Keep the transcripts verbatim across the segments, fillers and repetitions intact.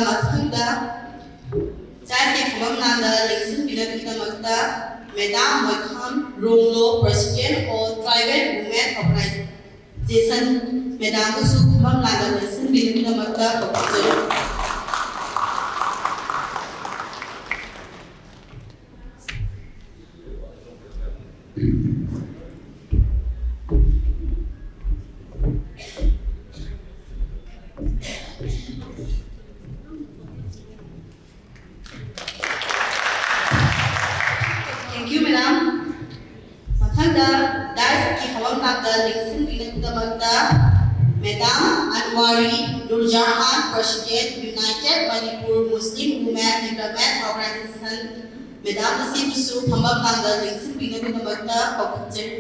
ꯃꯊꯪꯗ ꯆꯥꯏꯁꯀꯤ ꯐꯝꯐꯝ ꯂꯥꯡꯗ ꯂꯦꯡꯁꯤꯟꯕꯤꯅꯕꯒꯤꯗꯃꯛꯇ madam Moikham Ronglo, President, All Tribal Women Organization, ꯃꯦꯗꯥꯝꯕꯨꯁꯨ ꯐꯝꯐꯝ ꯂꯥꯡꯗ ꯂꯦꯡꯁꯤꯟꯕꯤꯅꯕꯒꯤꯗꯃꯛꯇ ꯀꯧꯈꯠꯆꯔꯤ꯫ Thank you, madam. ꯃꯊꯪꯗ ꯗꯥꯏꯁꯀꯤ ꯐꯝꯐꯝ ꯂꯥꯡꯗ ꯂꯦꯡꯁꯤꯟꯕꯤꯅꯕꯒꯤꯗꯃꯛꯇ madam Anwari Nurjahan, President, United Manipur Muslim Women Development Organization, madam ꯑꯁꯤꯕꯨꯁꯨ ꯐꯝꯐꯝ ꯂꯥꯡꯗ ꯂꯦꯡꯁꯤꯟꯕꯤꯅꯕꯒꯤꯗꯃꯛꯇ ꯀꯧꯈꯠꯆꯔꯤ꯫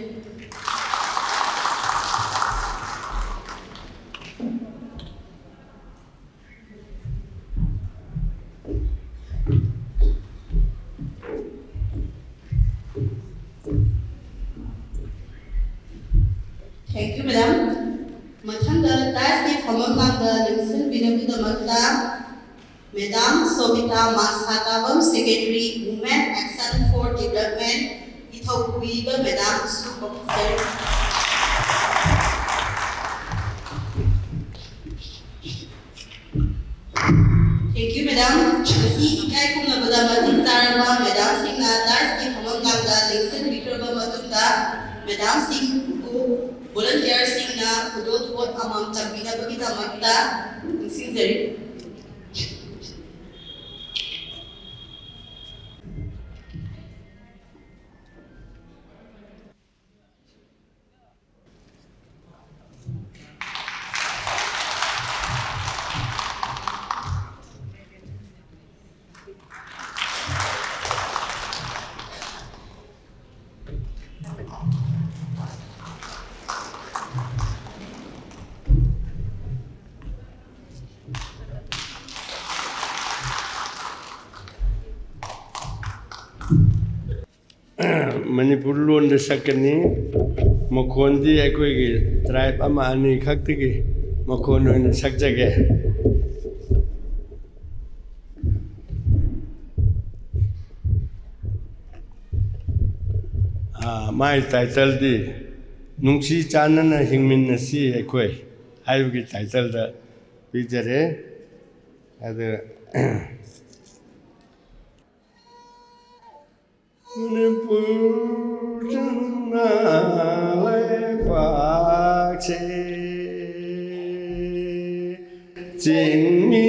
Thank you, madam. ꯃꯊꯪꯗ ꯗꯥꯏꯁꯀꯤ ꯐꯝꯐꯝ ꯂꯥꯡꯗ ꯂꯦꯡꯁꯤꯟꯕꯤꯅꯕꯒꯤꯗꯃꯛꯇ madam Sobita Maksatabam, Secretary, Women Action for Development, ꯏꯊꯧ ꯄꯨꯕꯤꯔꯤꯕ ꯃꯦꯗꯥꯝꯁꯨ ꯀꯧꯈꯠꯆꯔꯤ꯫ Thank you, madam. ꯉꯁꯤ ꯏꯀꯥꯏ ꯈꯨꯝꯅꯕꯗ ꯃꯇꯤꯛ ꯆꯥꯔꯕ ꯃꯦꯗꯥꯝꯁꯤꯡꯅ ꯗꯥꯏꯁꯀꯤ ꯐꯝꯐꯝ ꯂꯥꯡꯗ ꯂꯦꯡꯁꯤꯟꯕꯤꯈ꯭ꯔꯕ ꯃꯇꯨꯡꯗ, ꯃꯦꯗꯥꯝꯁꯤꯡꯕꯨ ꯚꯣꯂꯨꯟꯇꯤꯌꯔꯁꯤꯡꯅ ꯈꯨꯗꯣꯜ ꯄꯣꯠ ꯑꯃꯃꯝ ꯇꯝꯕꯤꯅꯕꯒꯤꯗꯃꯛꯇ ꯅꯤꯡꯁꯤꯡꯖꯔꯤ꯫ ꯃꯅꯤꯄꯨꯔ ꯂꯣꯟꯗ ꯁꯛꯀꯅꯤ꯫ ꯃꯈꯣꯟꯗꯤ ꯑꯩꯈꯣꯏꯒꯤ ꯇ꯭ꯔꯥꯏꯕ ꯑꯃ ꯑꯅꯤ ꯈꯛꯇꯒꯤ ꯃꯈꯣꯟ ꯑꯣꯏꯅ ꯁꯛꯆꯒꯦ꯫ ꯃꯥꯏ ꯇꯥꯏꯇꯜꯗꯤ "ꯅꯨꯡꯁꯤ ꯆꯥꯟꯅꯅ ꯍꯤꯡꯃꯤꯟꯅꯁꯤ ꯑꯩꯈꯣꯏ" ꯍꯥꯏꯕꯒꯤ ꯇꯥꯏꯇꯜꯗ ꯄꯤꯖꯔꯦ꯫ ꯑꯗꯨ ꯃꯅꯤꯄꯨꯔ ꯆꯤꯡꯅ ꯂꯩꯕꯥꯛꯁꯦ ꯆꯤꯡꯃꯤ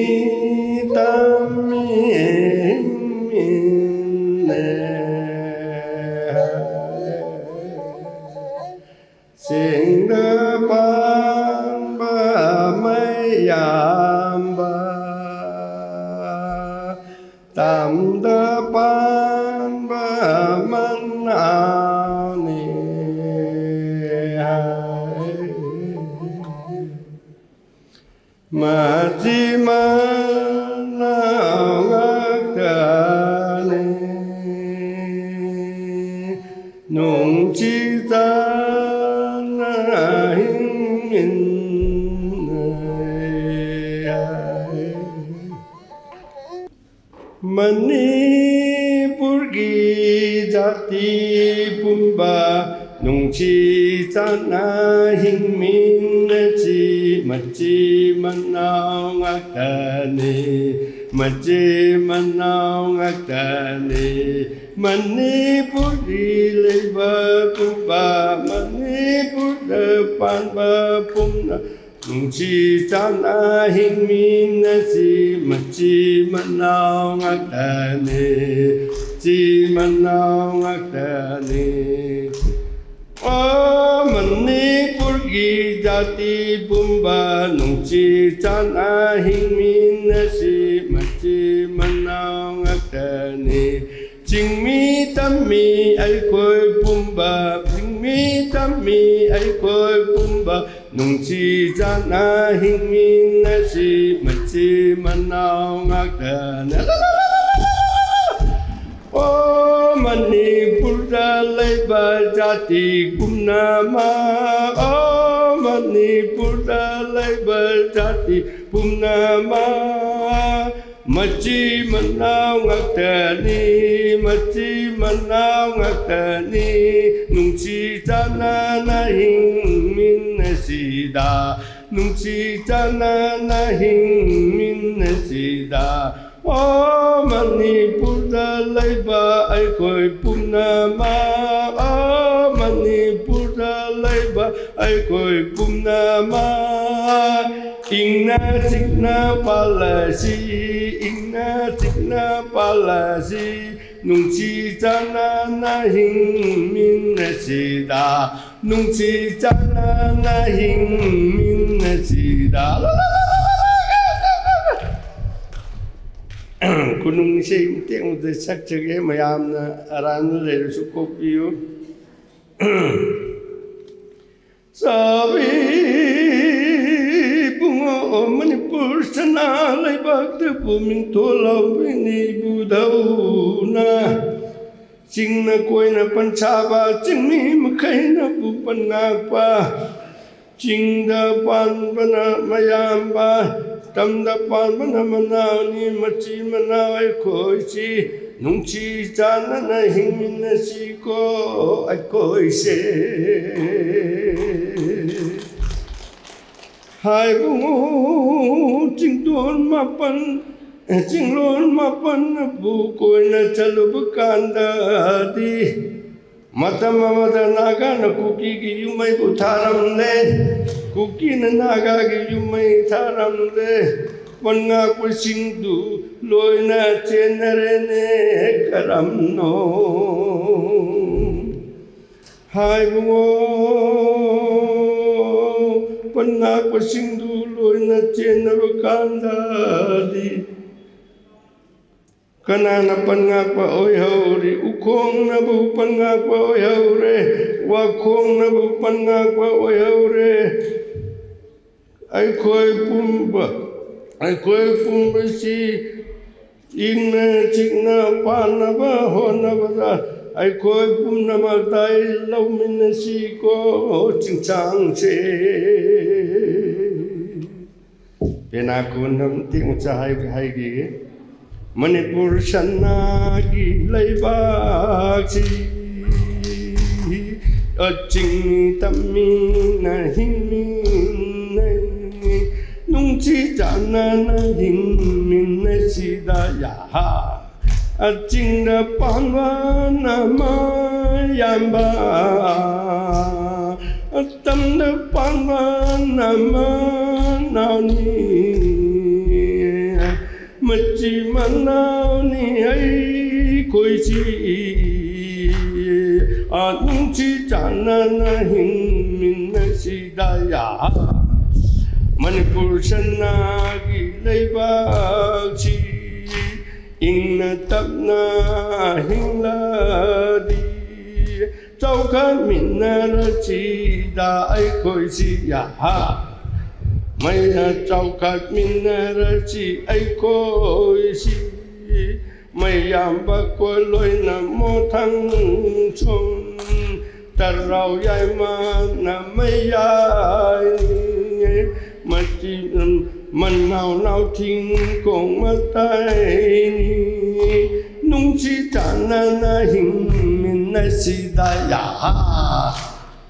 ꯇꯝꯃꯤ ꯍꯤꯡꯃꯤꯟꯅꯩ꯫ ꯆꯤꯡꯗ ꯄꯥꯟꯕ ꯃꯌꯥꯝꯕ, ꯇꯝꯗ ꯄꯥꯟꯕ ꯃꯅꯥꯎꯅꯤ꯫ ꯃꯆꯤ ꯃꯅꯥꯎ ꯉꯥꯛꯇꯅꯤ, ꯅꯨꯡꯁꯤ ꯆꯥꯟꯅ ꯍꯤꯡꯃꯤꯟꯅꯩ꯫ ꯃꯅꯤꯄꯨꯔꯒꯤ ꯖꯥꯇꯤ ꯄꯨꯝꯕ ꯅꯨꯡꯁꯤ ꯆꯥꯟꯅ ꯍꯤꯡꯃꯤꯟꯅꯁꯤ, ꯃꯆꯤ ꯃꯅꯥꯎ ꯉꯥꯛꯇꯅꯤ, ꯃꯆꯤ ꯃꯅꯥꯎ ꯉꯥꯛꯇꯅꯤ꯫ ꯃꯅꯤꯄꯨꯔꯒꯤ ꯂꯩꯕꯥꯛ ꯄꯨꯝꯕ, ꯃꯅꯤꯄꯨꯔꯗ ꯄꯥꯟꯕ ꯄꯨꯝꯅ ꯅꯨꯡꯁꯤ ꯆꯥꯟꯅ ꯍꯤꯡꯃꯤꯟꯅꯁꯤ, ꯃꯆꯤ ꯃꯅꯥꯎ ꯉꯥꯛꯇꯅꯤ, ꯃꯆꯤ ꯃꯅꯥꯎ ꯉꯥꯛꯇꯅꯤ꯫ ꯑꯣ ꯃꯅꯤꯄꯨꯔꯒꯤ ꯖꯥꯇꯤ ꯄꯨꯝꯕ, ꯅꯨꯡꯁꯤ ꯆꯥꯟꯅ ꯍꯤꯡꯃꯤꯟꯅꯁꯤ, ꯃꯆꯤ ꯃꯅꯥꯎ ꯉꯥꯛꯇꯅꯤ꯫ ꯆꯤꯡꯃꯤ ꯇꯝꯃꯤ ꯑꯩꯈꯣꯏ ꯄꯨꯝꯕ, ꯆꯤꯡꯃꯤ ꯇꯝꯃꯤ ꯑꯩꯈꯣꯏ ꯄꯨꯝꯕ, ꯅꯨꯡꯁꯤ ꯆꯥꯟꯅ ꯍꯤꯡꯃꯤꯟꯅꯁꯤ, ꯃꯆꯤ ꯃꯅꯥꯎ ꯉꯥꯛꯇꯅ꯫ ꯑꯣ ꯃꯅꯤꯄꯨꯔꯗ ꯂꯩꯕ ꯖꯥꯇꯤ ꯄꯨꯝꯅꯃꯛ, ꯑꯣ ꯃꯅꯤꯄꯨꯔꯗ ꯂꯩꯕ ꯖꯥꯇꯤ ꯄꯨꯝꯅꯃꯛ, ꯃꯆꯤ ꯃꯅꯥꯎ ꯉꯥꯛꯇꯅꯤ, ꯃꯆꯤ ꯃꯅꯥꯎ ꯉꯥꯛꯇꯅꯤ, ꯅꯨꯡꯁꯤ ꯆꯥꯟꯅꯅ ꯍꯤꯡꯃꯤꯟꯅꯁꯤꯗ, ꯅꯨꯡꯁꯤ ꯆꯥꯟꯅꯅ ꯍꯤꯡꯃꯤꯟꯅꯁꯤꯗ꯫ ꯑꯣ ꯃꯅꯤꯄꯨꯔꯗ ꯂꯩꯕ ꯑꯩꯈꯣꯏ ꯄꯨꯝꯅꯃꯛ, ꯑꯣ ꯃꯅꯤꯄꯨꯔꯗ ꯂꯩꯕ ꯑꯩꯈꯣꯏ ꯄꯨꯝꯅꯃꯛ, ꯏꯪꯅ ꯆꯤꯛꯅ ꯄꯥꯜꯂꯁꯤ, ꯏꯪꯅ ꯆꯤꯛꯅ ꯄꯥꯜꯂꯁꯤ, ꯅꯨꯡꯁꯤ ꯆꯥꯟꯅꯅ ꯍꯤꯡꯃꯤꯟꯅꯁꯤꯗ, ꯅꯨꯡꯁꯤ ꯆꯥꯟꯅꯅ ꯍꯤꯡꯃꯤꯟꯅꯁꯤꯗ꯫ ꯈꯨꯅꯨꯡ ꯏꯁꯩ ꯃꯇꯦꯛ ꯑꯃꯇ ꯁꯛꯆꯒꯦ, ꯃꯌꯥꯝꯅ ꯑꯔꯥꯟꯕ ꯂꯩꯔꯁꯨ ꯀꯣꯛꯄꯤꯌꯨ꯫ ꯆꯥꯕꯤ ꯏꯕꯨꯡꯉꯣ, ꯃꯅꯤꯄꯨꯔ ꯁꯅꯥ ꯂꯩꯕꯥꯛꯇꯕꯨ ꯃꯤꯡꯊꯣꯜ ꯂꯥꯎꯕꯤꯅꯤ ꯏꯕꯨꯙꯧꯅ꯫ ꯆꯤꯡꯅ ꯀꯣꯏꯅ ꯄꯟꯁꯥꯕ, ꯆꯤꯡꯃꯤ ꯃꯈꯩꯅꯕꯨ ꯄꯟꯉꯥꯛꯄ, ꯆꯤꯡꯗ ꯄꯥꯟꯕꯅ ꯃꯌꯥꯝꯕ, ꯇꯝꯗ ꯄꯥꯟꯕꯅ ꯃꯅꯥꯎꯅꯤ, ꯃꯆꯤ ꯃꯅꯥꯎ ꯑꯩꯈꯣꯏꯁꯤ ꯅꯨꯡꯁꯤ ꯆꯥꯟꯅꯅ ꯍꯤꯡꯃꯤꯟꯅꯁꯤꯀꯣ ꯑꯩꯈꯣꯏꯁꯦ꯫ ꯍꯥꯏꯕꯨꯡꯉꯣ ꯆꯤꯡꯗꯣꯟ ꯃꯥꯄꯟ, ꯆꯤꯡꯂꯣꯟ ꯃꯥꯄꯟꯕꯨ ꯀꯣꯏꯅ ꯆꯠꯂꯨꯕ ꯀꯥꯟꯗꯗꯤ, ꯃꯇꯝ ꯑꯃꯗ ꯅꯥꯒꯥꯅ ꯀꯨꯀꯤꯒꯤ ꯌꯨꯝꯃꯩꯕꯨ ꯊꯥꯔꯝꯂꯦ, ꯀꯨꯀꯤꯅ ꯅꯥꯒꯥꯒꯤ ꯌꯨꯝꯃꯩ ꯊꯥꯔꯝꯂꯦ, ꯄꯟꯉꯥꯛꯄꯁꯤꯡꯗꯨ ꯂꯣꯏꯅ ꯆꯦꯟꯅꯔꯦꯅꯦ ꯀꯔꯝꯅꯣ? ꯍꯥꯏꯕꯨꯡꯉꯣ, ꯄꯟꯉꯥꯛꯄꯁꯤꯡꯗꯨ ꯂꯣꯏꯅ ꯆꯦꯟꯅꯕ ꯀꯥꯟꯗꯗꯤ, ꯀꯅꯥꯅ ꯄꯟꯉꯥꯛꯄ ꯑꯣꯏꯍꯧꯔꯤ? ꯎꯈꯣꯡꯅꯕꯨ ꯄꯟꯉꯥꯛꯄ ꯑꯣꯏꯍꯧꯔꯦ, ꯋꯥꯈꯣꯡꯅꯕꯨ ꯄꯟꯉꯥꯛꯄ ꯑꯣꯏꯍꯧꯔꯦ꯫ ꯑꯩꯈꯣꯏ ꯄꯨꯝꯕ, ꯑꯩꯈꯣꯏ ꯄꯨꯝꯕꯁꯤ ꯏꯪꯅ ꯆꯤꯛꯅ ꯄꯥꯟꯅꯕ ꯍꯣꯠꯅꯕꯗ ꯑꯩꯈꯣꯏ ꯄꯨꯝꯅꯃꯛ ꯇꯥꯏ ꯂꯧꯃꯤꯟꯅꯁꯤꯀꯣ ꯆꯤꯡꯁꯥꯡꯁꯦ꯫ ꯄꯦꯅꯥ ꯈꯣꯟ ꯑꯃ ꯇꯦꯛ ꯃꯆꯥ ꯍꯥꯏ-, ꯍꯥꯏꯈꯤꯒꯦ꯫ ꯃꯅꯤꯄꯨꯔ ꯁꯅꯥꯒꯤ ꯂꯩꯕꯥꯛꯁꯤ ꯑꯆꯤꯡ ꯇꯝꯃꯤꯅ ꯍꯤꯡꯃꯤꯟꯅꯩ, ꯅꯨꯡꯁꯤ ꯆꯥꯟꯅꯅ ꯍꯤꯡꯃꯤꯟꯅꯁꯤꯗ ꯌꯥꯍꯥ꯫ ꯑꯆꯤꯡꯗ ꯄꯥꯟꯕꯅ ꯃꯌꯥꯝꯕ, ꯑꯇꯝꯗ ꯄꯥꯟꯕꯅ ꯃꯅꯥꯎꯅꯤ, ꯃꯆꯤ ꯃꯅꯥꯎꯅꯤ ꯑꯩꯈꯣꯏꯁꯤ, ꯑ ꯅꯨꯡꯁꯤ ꯆꯥꯟꯅꯅ ꯍꯤꯡꯃꯤꯟꯅꯁꯤꯗ ꯌꯥ꯫ ꯃꯅꯤꯄꯨꯔ ꯁꯅꯥꯒꯤ ꯂꯩꯕꯥꯛꯁꯤ ꯏꯪꯅ ꯇꯞꯅ ꯍꯤꯡꯂꯗꯤ ꯆꯥꯎꯈꯠꯃꯤꯟꯅꯔꯁꯤꯗ ꯑꯩꯈꯣꯏꯁꯤ ꯌꯥꯍꯥ꯫ ꯃꯌꯥ ꯆꯥꯎꯈꯠꯃꯤꯟꯅꯔꯁꯤ ꯑꯩꯈꯣꯏꯁꯤ ꯃꯌꯥꯝꯕ ꯀꯣꯂꯣꯏꯅ ꯃꯣꯊꯪ ꯁꯣꯟ ꯇꯔꯥꯎ ꯌꯥꯏꯃꯅ ꯃꯌꯥꯏꯅꯤ, ꯃꯆꯤ ꯃꯅꯥꯎ ꯅꯥꯎꯊꯤꯡ ꯀꯣꯡ ꯃꯇꯥꯏꯅꯤ, ꯅꯨꯡꯁꯤ ꯆꯥꯟꯅꯅ ꯍꯤꯡꯃꯤꯟꯅꯁꯤꯗ ꯌꯥꯍꯥ꯫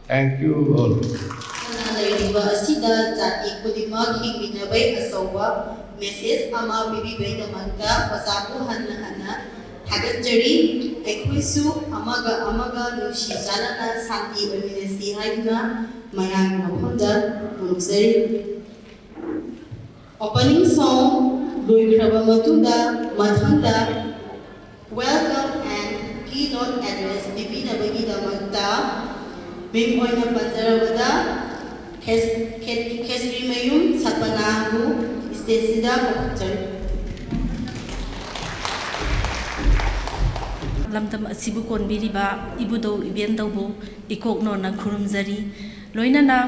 Thank you all. ꯂꯩꯔꯤꯕ ꯑꯁꯤꯗ ꯖꯥꯇꯤ ꯈꯨꯗꯤꯡꯃꯛ ꯍꯤꯡꯃꯤꯟꯅꯕꯩ ꯑꯆꯧꯕ message ꯑꯃ ꯄꯤꯕꯤꯕꯩꯗꯃꯛꯇ ꯑꯣꯖꯥꯕꯨ ꯍꯟꯅ ꯍꯟꯅ ꯊꯥꯒꯠꯆꯔꯤ꯫ ꯑꯩꯈꯣꯏꯁꯨ ꯑꯃꯒ ꯑꯃꯒ ꯅꯨꯡꯁꯤ ꯆꯥꯟꯅꯅ ꯁꯥꯟꯇꯤ ꯑꯣꯏꯃꯤꯟꯅꯁꯤ ꯍꯥꯏꯗꯨꯅ ꯃꯌꯥꯝꯒꯤ ꯃꯐꯝꯗ ꯐꯣꯡꯗꯣꯛꯆꯔꯤ꯫ Opening song ꯂꯣꯏꯈ꯭ꯔꯕ ꯃꯇꯨꯡꯗ ꯃꯊꯪꯗ Welcome and Keynote Address ꯄꯤꯕꯤꯅꯕꯒꯤꯗꯃꯛꯇ ꯃꯤꯡ ꯑꯣꯏꯅ ꯄꯟꯖꯔꯕꯗ ꯈꯦꯁ-, ꯈꯦ-, ꯈꯦꯁ꯭ꯔꯤꯃꯌꯨꯝ ꯁꯄꯅꯥꯕꯨ stageꯁꯤꯗ ꯀꯧꯖꯔꯤ꯫ ꯂꯝꯗꯝ ꯑꯁꯤꯕꯨ ꯀꯣꯟꯕꯤꯔꯤꯕ ꯏꯕꯨꯙꯧ ꯏꯕꯦꯟꯗꯧꯕꯨ ꯏꯀꯣꯛꯅꯣꯅ ꯈꯨꯔꯨꯝꯖꯔꯤ꯫ ꯂꯣꯏꯅꯅ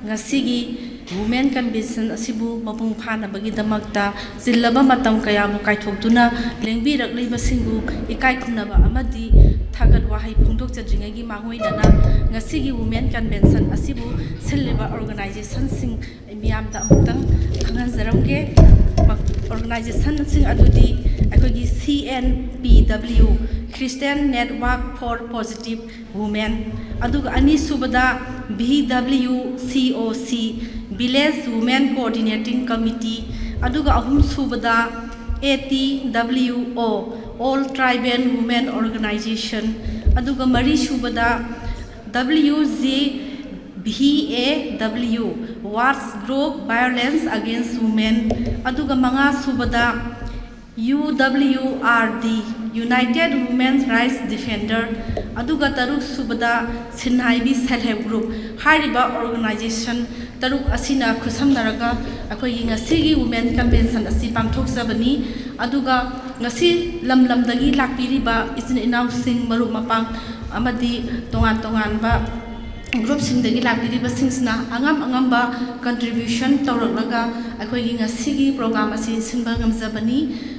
ꯉꯁꯤꯒꯤ Women Convention ꯑꯁꯤꯕꯨ ꯃꯄꯨꯡ ꯐꯥꯅꯕꯒꯤꯗꯃꯛꯇ ꯆꯤꯜꯂꯕ ꯃꯇꯝ ꯀꯌꯥꯕꯨ ꯀꯥꯏꯊꯣꯛꯇꯨꯅ ꯂꯦꯡꯕꯤꯔꯛꯂꯤꯕꯁꯤꯡꯕꯨ ꯏꯀꯥꯏ ꯈꯨꯝꯅꯕ ꯑꯃꯗꯤ ꯊꯥꯒꯠ ꯋꯥꯍꯩ ꯐꯣꯡꯗꯣꯛꯆꯗ꯭ꯔꯤꯉꯩꯒꯤ ꯃꯥꯡꯑꯣꯏꯅꯅ ꯉꯁꯤꯒꯤ Women Convention ꯑꯁꯤꯕꯨ ꯁꯤꯜꯂꯤꯕ organizationꯁꯤꯡ ꯃꯤꯌꯥꯝꯗ ꯑꯃꯨꯛꯇꯪ ꯈꯪꯍꯟꯖꯔꯝꯒꯦ꯫ ꯑꯣꯔꯒꯅꯥꯏꯖꯦꯁꯟꯁꯤꯡ ꯑꯗꯨꯗꯤ ꯑꯩꯈꯣꯏꯒꯤ C N P W, Christian Network for Positive Women, ꯑꯗꯨꯒ ꯑꯅꯤꯁꯨꯕꯗ V W C O C, Village Women Coordinating Committee, ꯑꯗꯨꯒ ꯑꯍꯨꯝꯁꯨꯕꯗ A T W O, All Tribal Women Organization, ꯑꯗꯨꯒ ꯃꯔꯤꯁꯨꯕꯗ W G V A W, Watch Group Violence Against Women, ꯑꯗꯨꯒ ꯃꯉꯥꯁꯨꯕꯗ U W R D, United Women Rights Defender, ꯑꯗꯨꯒ ꯇꯔꯨꯛꯁꯨꯕꯗ ꯁꯤꯟꯍꯥꯏꯕꯤ Self Help Group꯫ ꯍꯥꯏꯔꯤꯕ organisation ꯇꯔꯨꯛ ꯑꯁꯤꯅ ꯈꯨꯠꯁꯝꯅꯔꯒ ꯑꯩꯈꯣꯏꯒꯤ ꯉꯁꯤꯒꯤ Women Convention ꯑꯁꯤ ꯄꯥꯡꯊꯣꯛꯆꯕꯅꯤ꯫ ꯑꯗꯨꯒ ꯉꯁꯤ ꯂꯝ ꯂꯝꯗꯒꯤ ꯂꯥꯛꯄꯤꯔꯤꯕ ꯏꯆꯤꯟ ꯏꯅꯥꯎꯁꯤꯡ, ꯃꯔꯨꯞ ꯃꯄꯥꯡ ꯑꯃꯗꯤ ꯇꯣꯉꯥꯟ ꯇꯣꯉꯥꯟꯕ ꯒ꯭ꯔꯨꯞꯁꯤꯡꯗꯒꯤ ꯂꯥꯛꯄꯤꯔꯤꯕꯁꯤꯡꯁꯤꯅ ꯑꯉꯝ ꯑꯉꯝꯕ contribution ꯇꯧꯔꯛꯂꯒ ꯑꯩꯈꯣꯏꯒꯤ ꯉꯁꯤꯒꯤ ꯄ꯭ꯔꯣꯒ꯭ꯔꯥꯝ ꯑꯁꯤ ꯁꯤꯟꯕ ꯉꯝꯖꯕꯅꯤ꯫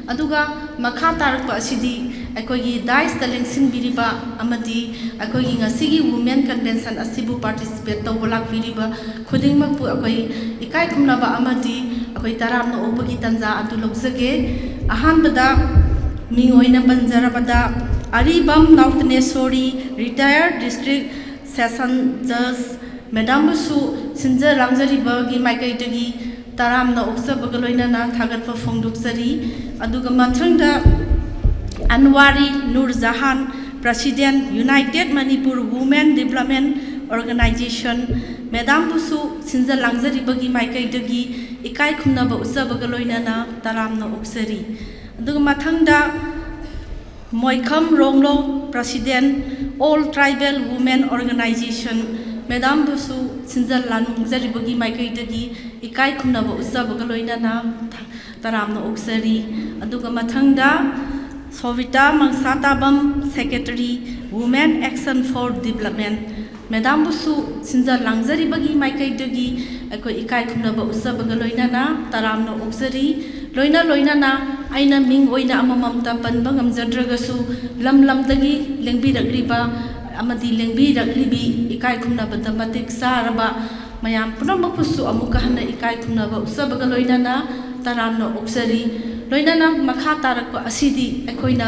ꯑꯗꯨꯒ ꯃꯈꯥ ꯇꯥꯔꯛꯄ ꯑꯁꯤꯗꯤ ꯑꯩꯈꯣꯏꯒꯤ ꯗꯥꯏꯁꯇ ꯂꯦꯡꯁꯤꯟꯕꯤꯔꯤꯕ ꯑꯃꯗꯤ ꯑꯩꯈꯣꯏꯒꯤ ꯉꯁꯤꯒꯤ Women Convention ꯑꯁꯤꯕꯨ participate ꯇꯧꯕ ꯂꯥꯛꯄꯤꯔꯤꯕ ꯈꯨꯗꯤꯡꯃꯛꯄꯨ ꯑꯩꯈꯣꯏ ꯏꯀꯥꯏ ꯈꯨꯝꯅꯕ ꯑꯃꯗꯤ ꯑꯩꯈꯣꯏ ꯇꯔꯥꯝꯅ ꯑꯣꯛꯄꯒꯤ ꯇꯥꯟꯖꯥ ꯑꯗꯨ ꯂꯧꯖꯒꯦ꯫ ꯑꯍꯥꯟꯕꯗ ꯃꯤꯡ ꯑꯣꯏꯅ ꯄꯟꯖꯔꯕꯗ ꯑꯔꯤꯕꯝ ꯅꯥꯎꯇꯅꯦꯁꯣꯔꯤ, retired district session judge, ꯃꯦꯗꯥꯝꯕꯨꯁꯨ ꯁꯤꯟꯖ ꯂꯥꯡꯖꯔꯤꯕꯒꯤ ꯃꯥꯏꯀꯩꯗꯒꯤ ꯇꯔꯥꯝꯅ ꯑꯣꯛꯆꯕꯒ ꯂꯣꯏꯅꯅ ꯊꯥꯒꯠꯄ ꯐꯣꯡꯗꯣꯛꯆꯔꯤ꯫ ꯑꯗꯨꯒ ꯃꯊꯪꯗ ꯑꯟꯋꯥꯔꯤ Nur Jahan, President, United Manipur Women Development Organization, ꯃꯦꯗꯥꯝꯕꯨꯁꯨ ꯁꯤꯟꯖ ꯂꯥꯡꯖꯔꯤꯕꯒꯤ ꯃꯥꯏꯀꯩꯗꯒꯤ ꯏꯀꯥꯏ ꯈꯨꯝꯅꯕ ꯎꯠꯆꯕꯒ ꯂꯣꯏꯅꯅ ꯇꯔꯥꯝꯅ ꯑꯣꯛꯆꯔꯤ꯫ ꯑꯗꯨꯒ ꯃꯊꯪꯗ ꯃꯣꯏꯈꯝ ꯔꯣꯡꯂꯣ, President, All Tribal Women Organization, ꯃꯦꯗꯥꯝꯕꯨꯁꯨ ꯁꯤꯟꯖ ꯂꯥꯡꯖꯔꯤꯕꯒꯤ ꯃꯥꯏꯀꯩꯗꯒꯤ ꯏꯀꯥꯏ ꯈꯨꯝꯅꯕ ꯎꯠꯆꯕꯒ ꯂꯣꯏꯅꯅ ꯇꯔꯥꯝꯅ ꯑꯣꯛꯆꯔꯤ꯫ ꯑꯗꯨꯒ ꯃꯊꯪꯗ ꯁꯣꯕꯤꯇꯥ ꯃꯪꯁꯥꯇꯥꯕꯝ, Secretary, Women Action for Development, ꯃꯦꯗꯥꯝꯕꯨꯁꯨ ꯁꯤꯟꯖ ꯂꯥꯡꯖꯔꯤꯕꯒꯤ ꯃꯥꯏꯀꯩꯗꯒꯤ ꯑꯩꯈꯣꯏ ꯏꯀꯥꯏ ꯈꯨꯝꯅꯕ ꯎꯠꯆꯕꯒ ꯂꯣꯏꯅꯅ ꯇꯔꯥꯝꯅ ꯑꯣꯛꯆꯔꯤ꯫ ꯂꯣꯏꯅ ꯂꯣꯏꯅꯅ ꯑꯩꯅ ꯃꯤꯡ ꯑꯣꯏꯅ ꯑꯃꯃꯝꯇ ꯄꯟꯕ ꯉꯝꯖꯗ꯭ꯔꯒꯁꯨ, ꯂꯝ ꯂꯝꯗꯒꯤ ꯂꯦꯡꯕꯤꯔꯛꯂꯤꯕ ꯑꯃꯗꯤ ꯂꯦꯡꯕꯤꯔꯛꯂꯤꯕꯤ ꯏꯀꯥꯏ ꯈꯨꯝꯅꯕꯗ ꯃꯇꯤꯛ ꯆꯥꯔꯕ ꯃꯌꯥꯝ ꯄꯨꯝꯅꯃꯛꯄꯨꯁꯨ ꯑꯃꯨꯛꯀ ꯍꯟꯅ ꯏꯀꯥꯏ ꯈꯨꯝꯅꯕ ꯎꯠꯆꯕꯒ ꯂꯣꯏꯅꯅ ꯇꯔꯥꯝꯅ ꯑꯣꯛꯆꯔꯤ꯫ ꯂꯣꯏꯅꯅ ꯃꯈꯥ ꯇꯥꯔꯛꯄ ꯑꯁꯤꯗꯤ ꯑꯩꯈꯣꯏꯅ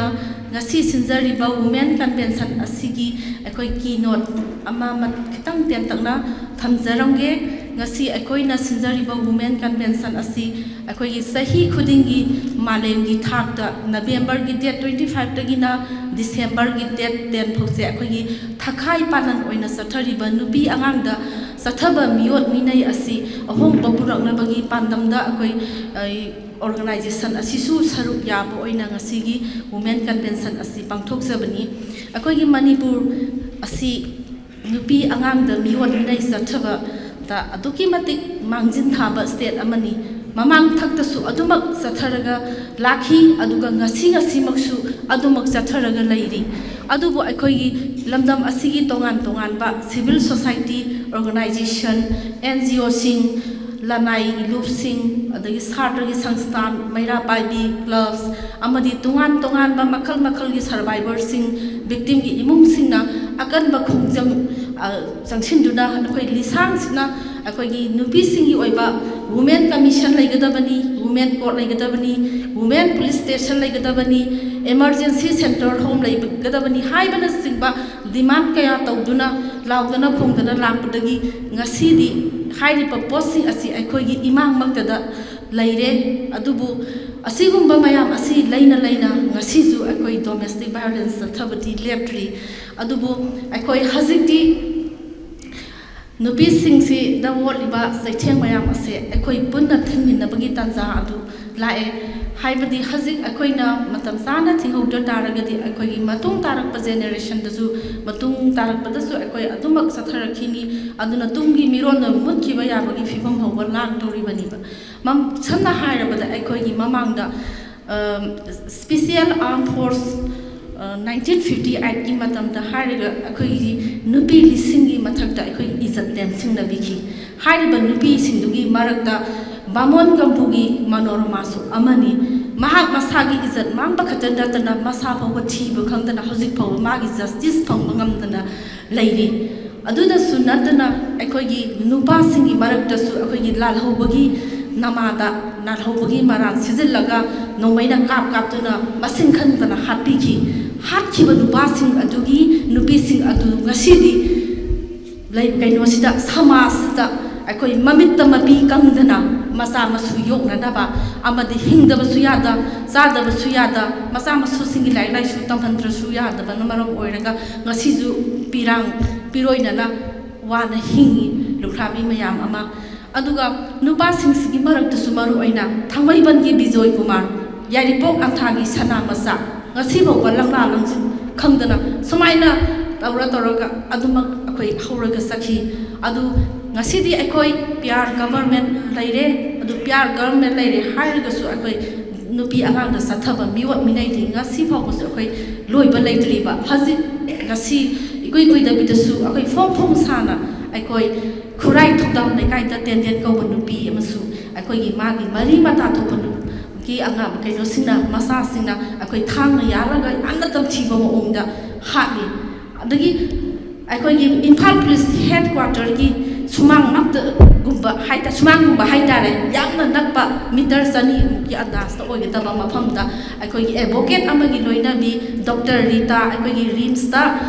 ꯉꯁꯤ ꯁꯤꯟꯖꯔꯤꯕ Women Convention ꯑꯁꯤꯒꯤ ꯑꯩꯈꯣꯏ keynote ꯑꯃ ꯃ-, ꯈꯤꯇꯪ ꯇꯦꯟꯇꯛꯅ ꯊꯝꯖꯔꯝꯒꯦ꯫ ꯉꯁꯤ ꯑꯩꯈꯣꯏꯅ ꯁꯤꯟꯖꯔꯤꯕ Women Convention ꯑꯁꯤ ꯑꯩꯈꯣꯏꯒꯤ ꯆꯍꯤ ꯈꯨꯗꯤꯡꯒꯤ ꯃꯥꯂꯦꯝꯒꯤ ꯊꯥꯛꯇ November ꯒꯤ date twenty five ꯇꯒꯤꯅ December ꯒꯤ date ten ꯐꯥꯎꯁꯦ ꯑꯩꯈꯣꯏꯒꯤ ꯊꯈꯥꯏ ꯄꯥꯂꯟ ꯑꯣꯏꯅ ꯆꯠꯊꯔꯤꯕ ꯅꯨꯄꯤ ꯑꯉꯥꯡꯗ ꯆꯠꯊꯕ ꯃꯤꯑꯣꯠ ꯃꯤꯅꯩ ꯑꯁꯤ ꯑꯍꯣꯡꯕ ꯄꯨꯔꯛꯅꯕꯒꯤ ꯄꯥꯟꯗꯝꯗ ꯑꯩꯈꯣꯏ, ꯑ, organization ꯑꯁꯤꯁꯨ ꯁꯔꯨꯛ ꯌꯥꯕ ꯑꯣꯏꯅ ꯉꯁꯤꯒꯤ Women Convention ꯑꯁꯤ ꯄꯥꯡꯊꯣꯛꯆꯕꯅꯤ꯫ ꯑꯩꯈꯣꯏꯒꯤ ꯃꯅꯤꯄꯨꯔ ꯑꯁꯤ ꯅꯨꯄꯤ ꯑꯉꯥꯡꯗ ꯃꯤꯑꯣꯠ ꯃꯤꯅꯩ ꯆꯠꯊꯕꯗ ꯑꯗꯨꯛꯀꯤ ꯃꯇꯤꯛ ꯃꯥꯡꯖꯤꯟ ꯊꯥꯕ state ꯑꯃꯅꯤ꯫ ꯃꯃꯥꯡ ꯊꯛꯇꯁꯨ ꯑꯗꯨꯃꯛ ꯆꯠꯊꯔꯒ ꯂꯥꯛꯈꯤ, ꯑꯗꯨꯒ ꯉꯁꯤ ꯉꯁꯤꯃꯛꯁꯨ ꯑꯗꯨꯃꯛ ꯆꯠꯊꯔꯒ ꯂꯩꯔꯤ꯫ ꯑꯗꯨꯕꯨ ꯑꯩꯈꯣꯏꯒꯤ ꯂꯝꯗꯝ ꯑꯁꯤꯒꯤ ꯇꯣꯉꯥꯟ ꯇꯣꯉꯥꯟꯕ civil society organization, N G O ꯁꯤꯡ, ꯂꯅꯥꯏ ꯂꯨꯞꯁꯤꯡ, ꯑꯗꯒꯤ ꯁꯥꯇ꯭ꯔꯒꯤ ꯁꯪꯁꯊꯥꯟ, ꯃꯩꯔꯥ ꯄꯥꯏꯕꯤ clubs, ꯑꯃꯗꯤ ꯇꯣꯉꯥꯟ ꯇꯣꯉꯥꯟꯕ ꯃꯈꯜ ꯃꯈꯜꯒꯤ survivor ꯁꯤꯡ, victim ꯒꯤ ꯏꯃꯨꯡꯁꯤꯡꯅ ꯑꯀꯟꯕ ꯈꯣꯡꯖꯪ, ꯑ, ꯆꯪꯁꯤꯟꯗꯨꯅ ꯑꯩꯈꯣꯏ ꯂꯤꯁꯥꯡꯁꯤꯠꯅ ꯑꯩꯈꯣꯏꯒꯤ ꯅꯨꯄꯤꯁꯤꯡꯒꯤ ꯑꯣꯏꯕ Women Commission ꯂꯩꯒꯗꯕꯅꯤ, Women Court ꯂꯩꯒꯗꯕꯅꯤ, Women Police Station ꯂꯩꯒꯗꯕꯅꯤ, Emergency Centre Home ꯂꯩꯒꯗꯕꯅꯤ ꯍꯥꯏꯕꯅꯆꯤꯡꯕ demand ꯀꯌꯥ ꯇꯧꯗꯨꯅ, ꯂꯥꯎꯗꯅ ꯈꯣꯡꯗꯅ ꯂꯥꯛꯄꯗꯒꯤ ꯉꯁꯤꯗꯤ ꯍꯥꯏꯔꯤꯕ ꯄꯣꯠꯁꯤꯡ ꯑꯁꯤ ꯑꯩꯈꯣꯏꯒꯤ ꯏꯃꯥꯡꯃꯛꯇꯗ ꯂꯩꯔꯦ꯫ ꯑꯗꯨꯕꯨ ꯑꯁꯤꯒꯨꯝꯕ ꯃꯌꯥꯝ ꯑꯁꯤ ꯂꯩꯅ ꯂꯩꯅ ꯉꯁꯤꯁꯨ ꯑꯩꯈꯣꯏ domestic violence ꯆꯠꯊꯕꯗꯤ ꯂꯦꯞꯇ꯭ꯔꯤ꯫ ꯑꯗꯨꯕꯨ ꯑꯩꯈꯣꯏ ꯍꯧꯖꯤꯛꯇꯤ ꯅꯨꯄꯤꯁꯤꯡꯁꯤꯗ ꯋꯥꯠꯂꯤꯕ ꯆꯩꯊꯦꯡ ꯃꯌꯥꯝ ꯑꯁꯦ ꯑꯩꯈꯣꯏ ꯄꯨꯟꯅ ꯊꯤꯡꯃꯤꯟꯅꯕꯒꯤ ꯇꯥꯟꯖꯥ ꯑꯗꯨ ꯂꯥꯛꯑꯦ꯫ ꯍꯥꯏꯕꯗꯤ ꯍꯧꯖꯤꯛ ꯑꯩꯈꯣꯏꯅ ꯃꯇꯝ ꯆꯥꯅ ꯊꯤꯡꯍꯧꯗ ꯇꯥꯔꯒꯗꯤ ꯑꯩꯈꯣꯏꯒꯤ ꯃꯇꯨꯡ ꯇꯥꯔꯛꯄ generation ꯗꯁꯨ, ꯃꯇꯨꯡ ꯇꯥꯔꯛꯄꯗꯁꯨ ꯑꯩꯈꯣꯏ ꯑꯗꯨꯃꯛ ꯆꯠꯊꯔꯛꯈꯤꯅꯤ꯫ ꯑꯗꯨꯅ ꯇꯨꯡꯒꯤ ꯃꯤꯔꯣꯟꯅ ꯃꯨꯠꯈꯤꯕ ꯌꯥꯕꯒꯤ ꯐꯤꯕꯝ ꯐꯥꯎꯕ ꯂꯥꯛꯇꯧꯔꯤꯕꯅꯤꯕ꯫ ꯃꯝ-, ꯁꯝꯅ ꯍꯥꯏꯔꯕꯗ ꯑꯩꯈꯣꯏꯒꯤ ꯃꯃꯥꯡꯗ, ꯑ, Special Armed Force, ꯑ, nineteen fifty eight ꯀꯤ ꯃꯇꯝꯗ ꯍꯥꯏꯔꯤꯕ ꯑꯩꯈꯣꯏꯒꯤ ꯅꯨꯄꯤ ꯂꯤꯁꯤꯡꯒꯤ ꯃꯊꯛꯇ ꯑꯩꯈꯣꯏ ꯏꯖꯠ ꯇꯦꯝꯁꯤꯡꯅꯕꯤꯈꯤ꯫ ꯍꯥꯏꯔꯤꯕ ꯅꯨꯄꯤꯁꯤꯡꯗꯨꯒꯤ ꯃꯔꯛꯇ ꯕꯥꯃꯣꯟ ꯀꯝꯄꯨꯒꯤ ꯃꯅꯣꯔꯃꯥꯁꯨ ꯑꯃꯅꯤ꯫ ꯃꯍꯥꯛ ꯃꯁꯥꯒꯤ ꯏꯖꯠ ꯃꯥꯡꯕ ꯈꯛꯇ ꯅꯠꯇꯅ ꯃꯁꯥ ꯐꯥꯎꯕ ꯊꯤꯕ ꯈꯪꯗꯅ ꯍꯧꯖꯤꯛ ꯐꯥꯎꯕ ꯃꯥꯒꯤ justice ꯐꯪꯕ ꯉꯝꯗꯅ ꯂꯩꯔꯤ꯫ ꯑꯗꯨꯗꯁꯨ ꯅꯠꯇꯅ ꯑꯩꯈꯣꯏꯒꯤ ꯅꯨꯄꯥꯁꯤꯡꯒꯤ ꯃꯔꯛꯇꯁꯨ ꯑꯩꯈꯣꯏꯒꯤ ꯂꯥꯜꯍꯧꯕꯒꯤ ꯅꯃꯥꯗ, ꯂꯥꯜꯍꯧꯕꯒꯤ ꯃꯔꯥꯜ ꯁꯤꯖꯤꯜꯂꯒ ꯅꯣꯡꯃꯩꯅ ꯀꯥꯞ ꯀꯥꯞꯇꯨꯅ ꯃꯁꯤꯡ ꯈꯪꯗꯅ ꯍꯥꯠꯄꯤꯈꯤ꯫ ꯍꯥꯠꯈꯤꯕ ꯅꯨꯄꯥꯁꯤꯡ ꯑꯗꯨꯒꯤ ꯅꯨꯄꯤꯁꯤꯡ ꯑꯗꯨ ꯉꯁꯤꯗꯤ ꯂꯩ-, ꯀꯩꯅꯣꯁꯤꯗ, ꯁꯃꯥꯖꯁꯤꯗ ꯑꯩꯈꯣꯏ ꯃꯃꯤꯠꯇ ꯃꯄꯤ ꯀꯪꯗꯅ ꯃꯆꯥ ꯃꯁꯨ ꯌꯣꯛꯅꯅꯕ ꯑꯃꯗꯤ ꯍꯤꯡꯗꯕꯁꯨ ꯌꯥꯗ, ꯆꯥꯗꯕꯁꯨ ꯌꯥꯗ, ꯃꯆꯥ ꯃꯁꯨꯁꯤꯡꯒꯤ ꯂꯥꯏꯔꯤꯛ ꯂꯥꯏꯁꯨ ꯇꯝꯍꯟꯗ꯭ꯔꯁꯨ ꯌꯥꯗꯕꯅ ꯃꯔꯝ ꯑꯣꯏꯔꯒ ꯉꯁꯤꯁꯨ ꯄꯤꯔꯥꯡ ꯄꯤꯔꯣꯏꯅꯅ ꯋꯥꯅ ꯍꯤꯡꯉꯤ ꯂꯨꯈ꯭ꯔꯥꯕꯤ ꯃꯌꯥꯝ ꯑꯃ꯫ ꯑꯗꯨꯒ ꯅꯨꯄꯥꯁꯤꯡꯁꯤꯒꯤ ꯃꯔꯛꯇꯁꯨ ꯃꯔꯨ ꯑꯣꯏꯅ ꯊꯥꯡꯃꯩꯕꯟꯒꯤ ꯕꯤꯖꯣꯏ ꯀꯨꯃꯥꯔ, ꯌꯥꯏꯔꯤꯄꯣꯛ ꯑꯟꯊꯥꯒꯤ ꯁꯅꯥ ꯃꯆꯥ, ꯉꯁꯤꯐꯥꯎꯕ ꯂꯝꯂꯥ ꯂꯝꯖꯤꯡ ꯈꯪꯗꯅ ꯁꯨꯃꯥꯏꯅ ꯇꯧꯔ ꯇꯧꯔꯒ ꯑꯗꯨꯃꯛ ꯑꯩꯈꯣꯏ ꯍꯧꯔꯒ ꯆꯠꯈꯤ꯫ ꯑꯗꯨ ꯉꯁꯤꯗꯤ ꯑꯩꯈꯣꯏ ꯄꯤ ꯑꯥꯔ ꯒꯚꯔꯟꯃꯦꯟ ꯂꯩꯔꯦ꯫ ꯑꯗꯨ ꯄꯤ ꯑꯥꯔ ꯒꯚꯔꯟꯃꯦꯟ ꯂꯩꯔꯦ ꯍꯥꯏꯔꯒꯁꯨ ꯑꯩꯈꯣꯏ ꯅꯨꯄꯤ ꯑꯉꯥꯡꯗ ꯆꯠꯊꯕ ꯃꯤꯑꯣꯠ ꯃꯤꯅꯩꯗꯤ ꯉꯁꯤ ꯐꯥꯎꯕꯁꯨ ꯑꯩꯈꯣꯏ ꯂꯣꯏꯕ ꯂꯩꯇ꯭ꯔꯤꯕ꯫ ꯍꯧꯖꯤꯛ ꯉꯁꯤ ꯏꯀꯨꯏ ꯀꯨꯏꯗꯕꯤꯗꯁꯨ ꯑꯩꯈꯣꯏ ꯐꯣꯡ ꯐꯣꯡ ꯁꯥꯅ ꯑꯩꯈꯣꯏ ꯈꯨꯔꯥꯏ ꯊꯧꯗꯥꯝ ꯂꯩꯀꯥꯏꯗ ꯇꯦꯟꯗꯦꯟ ꯀꯧꯕ ꯅꯨꯄꯤ ꯑꯃꯁꯨ ꯑꯩꯈꯣꯏꯒꯤ ꯃꯥꯒꯤ ꯃꯔꯤ ꯃꯇꯥ ꯊꯣꯛꯄ ꯅꯨ-, ꯒꯤ ꯑꯉꯥꯡ ꯀꯩꯅꯣꯁꯤꯡꯅ, ꯃꯆꯥꯁꯤꯡꯅ ꯑꯩꯈꯣꯏ ꯊꯥꯡꯅ ꯌꯥꯜꯂꯒ ꯌꯥꯝꯅ ꯇꯝꯊꯤꯕ ꯃꯑꯣꯡꯗ ꯍꯥꯠꯂꯤ꯫ ꯑꯗꯒꯤ ꯑꯩꯈꯣꯏꯒꯤ ꯏꯝꯐꯥꯜ ꯄꯨꯂꯤꯁ ꯍꯦꯗ ꯀ꯭ꯋꯥꯇꯔꯒꯤ ꯁꯨꯃꯥꯡ ꯉꯥꯛꯇꯒꯨꯝꯕ ꯍꯥꯏꯇꯥ-, ꯁꯨꯃꯥꯡꯒꯨꯝꯕ ꯍꯥꯏꯇꯥꯔꯦ, ꯌꯥꯝꯅ ꯅꯛꯄ, ꯃꯤꯇꯔ ꯆꯅꯤꯃꯨꯛꯀꯤ ꯑꯟꯗꯥꯖꯇ ꯑꯣꯏꯒꯗꯕ ꯃꯐꯝꯗ ꯑꯩꯈꯣꯏꯒꯤ ꯑꯦꯗꯚꯣꯀꯦꯠ ꯑꯃꯒꯤ ꯂꯣꯏꯅꯕꯤ ꯗꯣꯛꯇꯔ ꯔꯤꯇꯥ, ꯑꯩꯈꯣꯏꯒꯤ ꯔꯤꯝꯁꯇ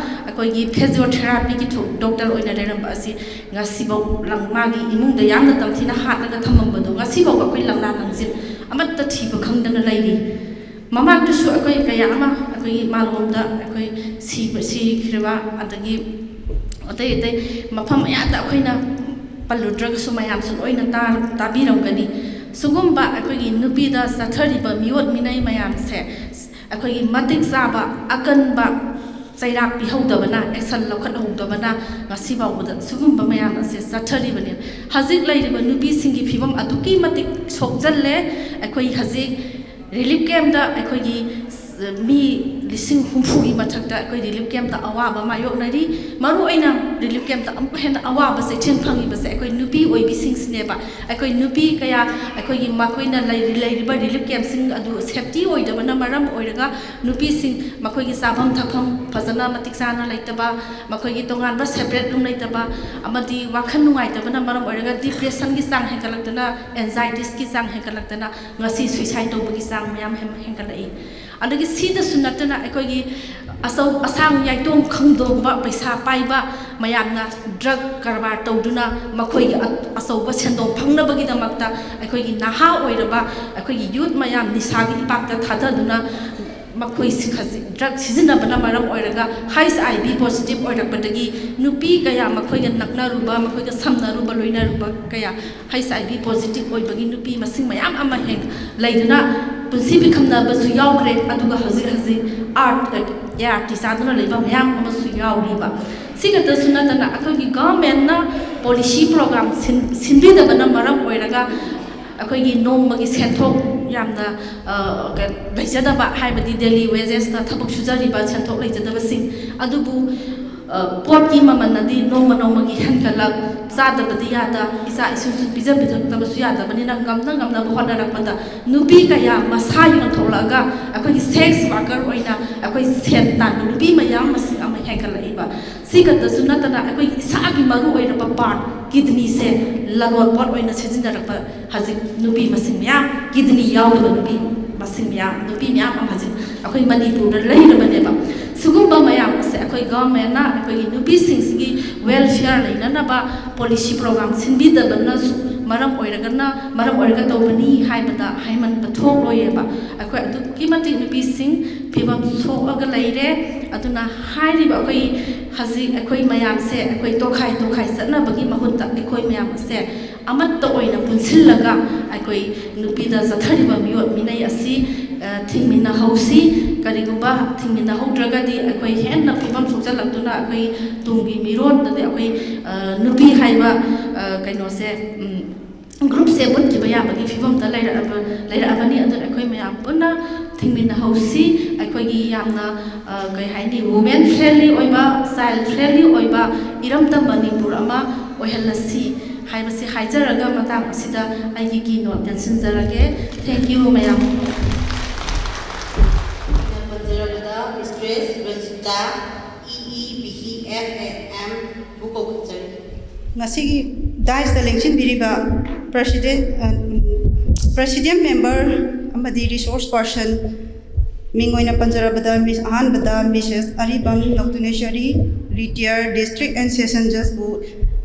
ꯑꯩꯈꯣꯏꯒꯤ ꯐꯤꯖꯤꯌꯣꯊꯦꯔꯥꯄꯤꯒꯤ ꯊ꯭ꯔꯨ ꯗꯣꯛꯇꯔ ꯑꯣꯏꯅ ꯂꯩꯔꯝꯕ ꯑꯁꯤ ꯉꯁꯤꯐꯥꯎ ꯂꯪ-, ꯃꯥꯒꯤ ꯏꯃꯨꯡꯗ ꯌꯥꯝꯅ ꯇꯝꯊꯤꯅ ꯍꯥꯠꯂꯒ ꯊꯝꯃꯝꯕꯗꯣ ꯉꯁꯤꯐꯥꯎꯕ ꯑꯩꯈꯣꯏ ꯂꯪꯂꯥ ꯂꯪꯖꯤꯟ ꯑꯃꯠꯇ ꯊꯤꯕ ꯈꯪꯗꯅ ꯂꯩꯔꯤ꯫ ꯃꯃꯥꯡꯗꯁꯨ ꯑꯩꯈꯣꯏ ꯀꯌꯥ ꯑꯃ ꯑꯩꯈꯣꯏꯒꯤ ꯃꯥꯂꯣꯝꯗ ꯑꯩꯈꯣꯏ ꯁꯤꯕ, ꯁꯤꯈ꯭ꯔꯤꯕ, ꯑꯗꯒꯤ ꯑꯇꯩ ꯑꯇꯩ ꯃꯐꯝ ꯃꯌꯥꯗ ꯑꯩꯈꯣꯏꯅ ꯄꯜꯂꯨꯗ꯭ꯔꯒꯁꯨ ꯃꯌꯥꯝꯁꯨ ꯂꯣꯏꯅ ꯇꯥ-, ꯇꯥꯕꯤꯔꯝꯒꯅꯤ꯫ ꯁꯤꯒꯨꯝꯕ ꯑꯩꯈꯣꯏꯒꯤ ꯅꯨꯄꯤꯗ ꯆꯠꯊꯔꯤꯕ ꯃꯤꯑꯣꯠ ꯃꯤꯅꯩ ꯃꯌꯥꯝꯁꯦ ꯑꯩꯈꯣꯏꯒꯤ ꯃꯇꯤꯛ ꯆꯥꯕ ꯑꯀꯟꯕ ꯆꯩꯔꯥꯛ ꯄꯤꯍꯧꯗꯕꯅ, ꯑꯦꯛꯁꯟ ꯂꯧꯈꯠꯍꯧꯗꯕꯅ ꯉꯁꯤ ꯐꯥꯎꯕꯗ ꯁꯤꯒꯨꯝꯕ ꯃꯌꯥꯝ ꯑꯁꯦ ꯆꯠꯊꯔꯤꯕꯅꯦ꯫ ꯍꯧꯖꯤꯛ ꯂꯩꯔꯤꯕ ꯅꯨꯄꯤꯁꯤꯡꯒꯤ ꯐꯤꯕꯝ ꯑꯗꯨꯛꯀꯤ ꯃꯇꯤꯛ ꯁꯣꯛꯆꯜꯂꯦ꯫ ꯑꯩꯈꯣꯏ ꯍꯧꯖꯤꯛ ꯔꯤꯂꯤꯐ ꯀꯦꯝꯞꯇ ꯑꯩꯈꯣꯏꯒꯤ ꯃꯤ ꯂꯤꯁꯤꯡ ꯍꯨꯝꯐꯨꯒꯤ ꯃꯊꯛꯇ ꯑꯩꯈꯣꯏ ꯔꯤꯂꯤꯐ ꯀꯦꯝꯞꯇ ꯑꯋꯥꯕ ꯃꯥꯌꯣꯛꯅꯔꯤ꯫ ꯃꯔꯨꯑꯣꯏꯅ ꯔꯤꯂꯤꯐ ꯀꯦꯝꯞꯇ ꯑꯃꯨꯛꯀ ꯍꯦꯟꯅ ꯑꯋꯥꯕ ꯆꯩꯊꯦꯡ ꯐꯪꯉꯤꯕꯁꯦ ꯑꯩꯈꯣꯏ ꯅꯨꯄꯤ ꯑꯣꯏꯕꯤꯁꯤꯡꯁꯤꯅꯦꯕ꯫ ꯑꯩꯈꯣꯏ ꯅꯨꯄꯤ ꯀꯌꯥ ꯑꯩꯈꯣꯏꯒꯤ ꯃꯈꯣꯏꯅ ꯂꯩꯔꯤ-, ꯂꯩꯔꯤꯕ ꯔꯤꯂꯤꯐ ꯀꯦꯝꯞꯁꯤꯡ ꯑꯗꯨ ꯁꯦꯐꯇꯤ ꯑꯣꯏꯗꯕꯅ ꯃꯔꯝ ꯑꯣꯏꯔꯒ ꯅꯨꯄꯤꯁꯤꯡ ꯃꯈꯣꯏꯒꯤ ꯆꯥꯐꯝ ꯊꯛꯐꯝ ꯐꯖꯅ ꯃꯇꯤꯛ ꯆꯥꯅ ꯂꯩꯇꯕ, ꯃꯈꯣꯏꯒꯤ ꯇꯣꯉꯥꯟꯕ ꯁꯦꯄꯔꯦꯠ ꯔꯨꯝ ꯂꯩꯇꯕ, ꯑꯃꯗꯤ ꯋꯥꯈꯜ ꯅꯨꯡꯉꯥꯏꯇꯕꯅ ꯃꯔꯝ ꯑꯣꯏꯔꯒ ꯗꯤꯄ꯭ꯔꯦꯁꯟꯒꯤ ꯆꯥꯡ ꯍꯦꯟꯒꯠꯂꯛꯇꯅ, ꯑꯦꯟꯖꯥꯏꯇꯤꯁꯀꯤ ꯆꯥꯡ ꯍꯦꯟꯒꯠꯂꯛꯇꯅ ꯉꯁꯤ ꯁꯨꯏꯁꯥꯏꯠ ꯇꯧꯕꯒꯤ ꯆꯥꯡ ꯃꯌꯥꯝ ꯍꯦꯟ-, ꯍꯦꯟꯒꯠꯂꯛꯏ꯫ ꯑꯗꯒꯤ ꯁꯤꯗꯁꯨ ꯅꯠꯇꯅ ꯑꯩꯈꯣꯏꯒꯤ ꯑꯆꯧ ꯑꯁꯥꯡ ꯌꯥꯏꯇꯣꯡ ꯈꯪꯗꯣꯡꯕ ꯄꯩꯁꯥ ꯄꯥꯏꯕ ꯃꯌꯥꯝꯅ ꯗ꯭ꯔꯒ ꯀꯔꯕꯥꯔ ꯇꯧꯗꯨꯅ ꯃꯈꯣꯏꯒꯤ ꯑ-, ꯑꯆꯧꯕ ꯁꯦꯟꯗꯣꯡ ꯐꯪꯅꯕꯒꯤꯗꯃꯛꯇ ꯑꯩꯈꯣꯏꯒꯤ ꯅꯍꯥ ꯑꯣꯏꯔꯕ ꯑꯩꯈꯣꯏꯒꯤ ꯌꯨꯠ ꯃꯌꯥꯝ ꯅꯤꯁꯥꯒꯤ ꯏꯄꯥꯛꯇ ꯊꯥꯗꯗꯨꯅ ꯃꯈꯣꯏꯁꯤ ꯈꯖꯤꯛ ꯗ꯭ꯔꯒ ꯁꯤꯖꯤꯟꯅꯕꯅ ꯃꯔꯝ ꯑꯣꯏꯔꯒ ꯍꯩꯆ ꯑꯥꯏ ꯚꯤ ꯄꯣꯖꯤꯇꯤꯚ ꯑꯣꯏꯔꯛꯄꯗꯒꯤ ꯅꯨꯄꯤ ꯀꯌꯥ ꯃꯈꯣꯏꯒ ꯅꯛꯅꯔꯨꯕ, ꯃꯈꯣꯏꯒ ꯁꯝꯅꯔꯨꯕ, ꯂꯣꯏꯅꯔꯨꯕ ꯀꯌꯥ ꯍꯩꯆ ꯑꯥꯏ ꯚꯤ ꯄꯣꯖꯤꯇꯤꯚ ꯑꯣꯏꯕꯒꯤ ꯅꯨꯄꯤ ꯃꯁꯤꯡ ꯃꯌꯥꯝ ꯑꯃ ꯍꯦꯟ-, ꯂꯩꯗꯨꯅ ꯄꯨꯟꯁꯤ ꯄꯤꯈꯝꯅꯕꯁꯨ ꯌꯥꯎꯈ꯭ꯔꯦ꯫ ꯑꯗꯨꯒ ꯍꯧꯖꯤꯛ ꯍꯧꯖꯤꯛ ꯑꯥꯔꯠ, ꯑꯦ ꯑꯥꯔ ꯇꯤ ꯆꯥꯗꯨꯅ ꯂꯩꯕ ꯃꯌꯥꯝ ꯑꯃꯁꯨ ꯌꯥꯎꯔꯤꯕ꯫ ꯁꯤ ꯈꯛꯇꯁꯨ ꯅꯠꯇꯅ ꯑꯩꯈꯣꯏꯒꯤ ꯒꯚꯔꯟꯃꯦꯟꯠꯅ ꯄꯣꯂꯤꯁꯤ ꯄ꯭ꯔꯣꯒ꯭ꯔꯥꯝ ꯁꯤꯟ-, ꯁꯤꯟꯕꯤꯗꯕꯅ ꯃꯔꯝ ꯑꯣꯏꯔꯒ ꯑꯩꯈꯣꯏꯒꯤ ꯅꯣꯡꯃꯒꯤ ꯁꯦꯟꯊꯣꯛ ꯌꯥꯝꯅ, ꯑ, ꯀ-, ꯂꯩꯖꯗꯕ, ꯍꯥꯏꯕꯗꯤ ꯗꯦꯂꯤ ꯋꯦꯖꯦꯁꯇ ꯊꯕꯛ ꯁꯨꯖꯔꯤꯕ ꯁꯦꯟꯊꯣꯛ ꯂꯩꯖꯗꯕꯁꯤꯡ ꯑꯗꯨꯕꯨ, ꯑ, ꯄꯣꯠꯀꯤ ꯃꯃꯜꯅꯗꯤ ꯅꯣꯡꯃ ꯅꯣꯡꯃꯒꯤ ꯍꯦꯟꯒꯠꯂꯛ, ꯆꯥꯗꯕꯗꯤ ꯌꯥꯗ, ꯏꯆꯥ ꯏꯁꯨꯁꯨ ꯄꯤꯖ ꯄꯤꯊꯛꯇꯕꯁꯨ ꯌꯥꯗꯕꯅꯤꯅ ꯉꯝꯅ ꯉꯝꯅꯕ ꯍꯣꯠꯅꯔꯛꯄꯗ ꯅꯨꯄꯤ ꯀꯌꯥ ꯃꯁꯥ ꯌꯣꯟꯊꯣꯛꯂꯛꯑꯒ ꯑꯩꯈꯣꯏꯒꯤ ꯁꯦꯛꯁ ꯋꯥꯔꯀꯔ ꯑꯣꯏꯅ ꯑꯩꯈꯣꯏ ꯁꯦꯟ ꯇꯥꯟꯕ ꯅꯨꯄꯤ ꯃꯌꯥꯝ ꯃꯁꯤꯡ ꯑꯃ ꯍꯦꯟꯒꯠꯂꯛꯏꯕ꯫ ꯁꯤ ꯈꯛꯇꯁꯨ ꯅꯠꯇꯅ ꯑꯩꯈꯣꯏꯒꯤ ꯏꯁꯥꯒꯤ ꯃꯔꯨ ꯑꯣꯏꯔꯕ ꯄꯥꯔꯠ ꯀꯤꯗꯅꯤꯁꯦ ꯂꯂꯣꯟ ꯄꯣꯠ ꯑꯣꯏꯅ ꯁꯤꯖꯤꯟꯅꯔꯛꯄ ꯍꯧꯖꯤꯛ ꯅꯨꯄꯤ ꯃꯁꯤꯡ ꯃꯌꯥꯝ, ꯀꯤꯗꯅꯤ ꯌꯥꯎꯗꯕ ꯅꯨꯄꯤ ꯃꯁꯤꯡ ꯃꯌꯥꯝ, ꯅꯨꯄꯤ ꯃꯌꯥꯝ ꯑꯃ ꯍꯧꯖꯤꯛ ꯑꯩꯈꯣꯏ ꯃꯅꯤꯄꯨꯔꯗ ꯂꯩꯔꯕꯅꯦꯕ꯫ ꯁꯤꯒꯨꯝꯕ ꯃꯌꯥꯝ ꯑꯁꯦ ꯑꯩꯈꯣꯏ ꯒꯚꯔꯟꯃꯦꯟꯠꯅ ꯑꯩꯈꯣꯏꯒꯤ ꯅꯨꯄꯤꯁꯤꯡꯁꯤꯒꯤ ꯋꯦꯜꯐꯤꯌꯔ ꯂꯩꯅꯅꯕ ꯄꯣꯂꯤꯁꯤ ꯄ꯭ꯔꯣꯒ꯭ꯔꯥꯝ ꯁꯤꯟꯕꯤꯗꯕꯅꯁꯨ ꯃꯔꯝ ꯑꯣꯏꯔꯒꯅ, ꯃꯔꯝ ꯑꯣꯏꯔꯒ ꯇꯧꯕꯅꯤ ꯍꯥꯏꯕꯗ ꯍꯥꯏꯃꯟꯕ ꯊꯣꯛꯂꯣꯏꯌꯦꯕ꯫ ꯑꯩꯈꯣꯏ ꯑꯗꯨꯛꯀꯤ ꯃꯇꯤꯛ ꯅꯨꯄꯤꯁꯤꯡ ꯐꯤꯕꯝ ꯁꯣꯛꯑꯒ ꯂꯩꯔꯦ꯫ ꯑꯗꯨꯅ ꯍꯥꯏꯔꯤꯕ ꯑꯩꯈꯣꯏ ꯍꯧꯖꯤꯛ ꯑꯩꯈꯣꯏ ꯃꯌꯥꯝꯁꯦ ꯑꯩꯈꯣꯏ ꯇꯣꯈꯥꯏ ꯇꯣꯈꯥꯏ ꯆꯠꯅꯕꯒꯤ ꯃꯍꯨꯠꯇ ꯑꯩꯈꯣꯏ ꯃꯌꯥꯝ ꯑꯁꯦ ꯑꯃꯠꯇ ꯑꯣꯏꯅ ꯄꯨꯟꯁꯤꯜꯂꯒ ꯑꯩꯈꯣꯏ ꯅꯨꯄꯤꯗ ꯆꯠꯊꯔꯤꯕ ꯃꯤꯑꯣꯠ ꯃꯤꯅꯩ ꯑꯁꯤ, ꯑ, ꯊꯤꯡꯃꯤꯟꯅꯍꯧꯁꯤ꯫ ꯀꯔꯤꯒꯨꯝꯕ ꯊꯤꯡꯃꯤꯟꯅꯍꯧꯗ꯭ꯔꯒꯗꯤ ꯑꯩꯈꯣꯏ ꯍꯦꯟꯅ ꯐꯤꯕꯝ ꯁꯣꯛꯆꯜꯂꯛꯇꯨꯅ ꯑꯩꯈꯣꯏ ꯇꯨꯡꯒꯤ ꯃꯤꯔꯣꯟꯗꯗꯤ ꯑꯩꯈꯣꯏ, ꯑ, ꯅꯨꯄꯤ ꯍꯥꯏꯕ, ꯑ, ꯀꯩꯅꯣꯁꯦ, ꯎꯝ, ꯒ꯭ꯔꯨꯞꯁꯦ ꯃꯨꯠꯈꯤꯕ ꯌꯥꯕꯒꯤ ꯐꯤꯕꯝꯗ ꯂꯩꯔꯛꯑꯕ-, ꯂꯩꯔꯛꯑꯕꯅꯤ꯫ ꯑꯗꯨꯅ ꯑꯩꯈꯣꯏ ꯃꯌꯥꯝ ꯄꯨꯟꯅ ꯊꯤꯡꯃꯤꯟꯅꯍꯧꯁꯤ꯫ ꯑꯩꯈꯣꯏꯒꯤ ꯌꯥꯝꯅ, ꯑ, ꯀꯩ ꯍꯥꯏꯅꯤ, women friendly ꯑꯣꯏꯕ, child friendly ꯑꯣꯏꯕ ꯏꯔꯝꯗꯝ ꯃꯅꯤꯄꯨꯔ ꯑꯃ ꯑꯣꯏꯍꯜꯂꯁꯤ ꯍꯥꯏꯕꯁꯤ ꯍꯥꯏꯖꯔꯒ ꯃꯇꯥꯡ ꯑꯁꯤꯗ ꯑꯩꯒꯤ keynote ꯇꯦꯟꯁꯤꯟꯖꯔꯒꯦ꯫ Thank you ꯃꯌꯥꯝ꯫ ꯄꯟꯖꯔꯕꯗ Mistress Ranjita, E E B E F N M ꯕꯨ ꯀꯧꯈꯠꯆꯔꯤ꯫ ꯉꯁꯤꯒꯤ dais ꯇ ꯂꯦꯡꯁꯤꯟꯕꯤꯔꯤꯕ president, ꯑ, president member ꯑꯃꯗꯤ resource person, ꯃꯤꯡ ꯑꯣꯏꯅ ꯄꯟꯖꯔꯕꯗ, ꯃꯤꯁ, ꯑꯍꯥꯟꯕꯗ Missus Aribam ꯅꯧꯇꯨꯅꯦꯁꯔꯤ, retired District and Session Judge ꯕꯨ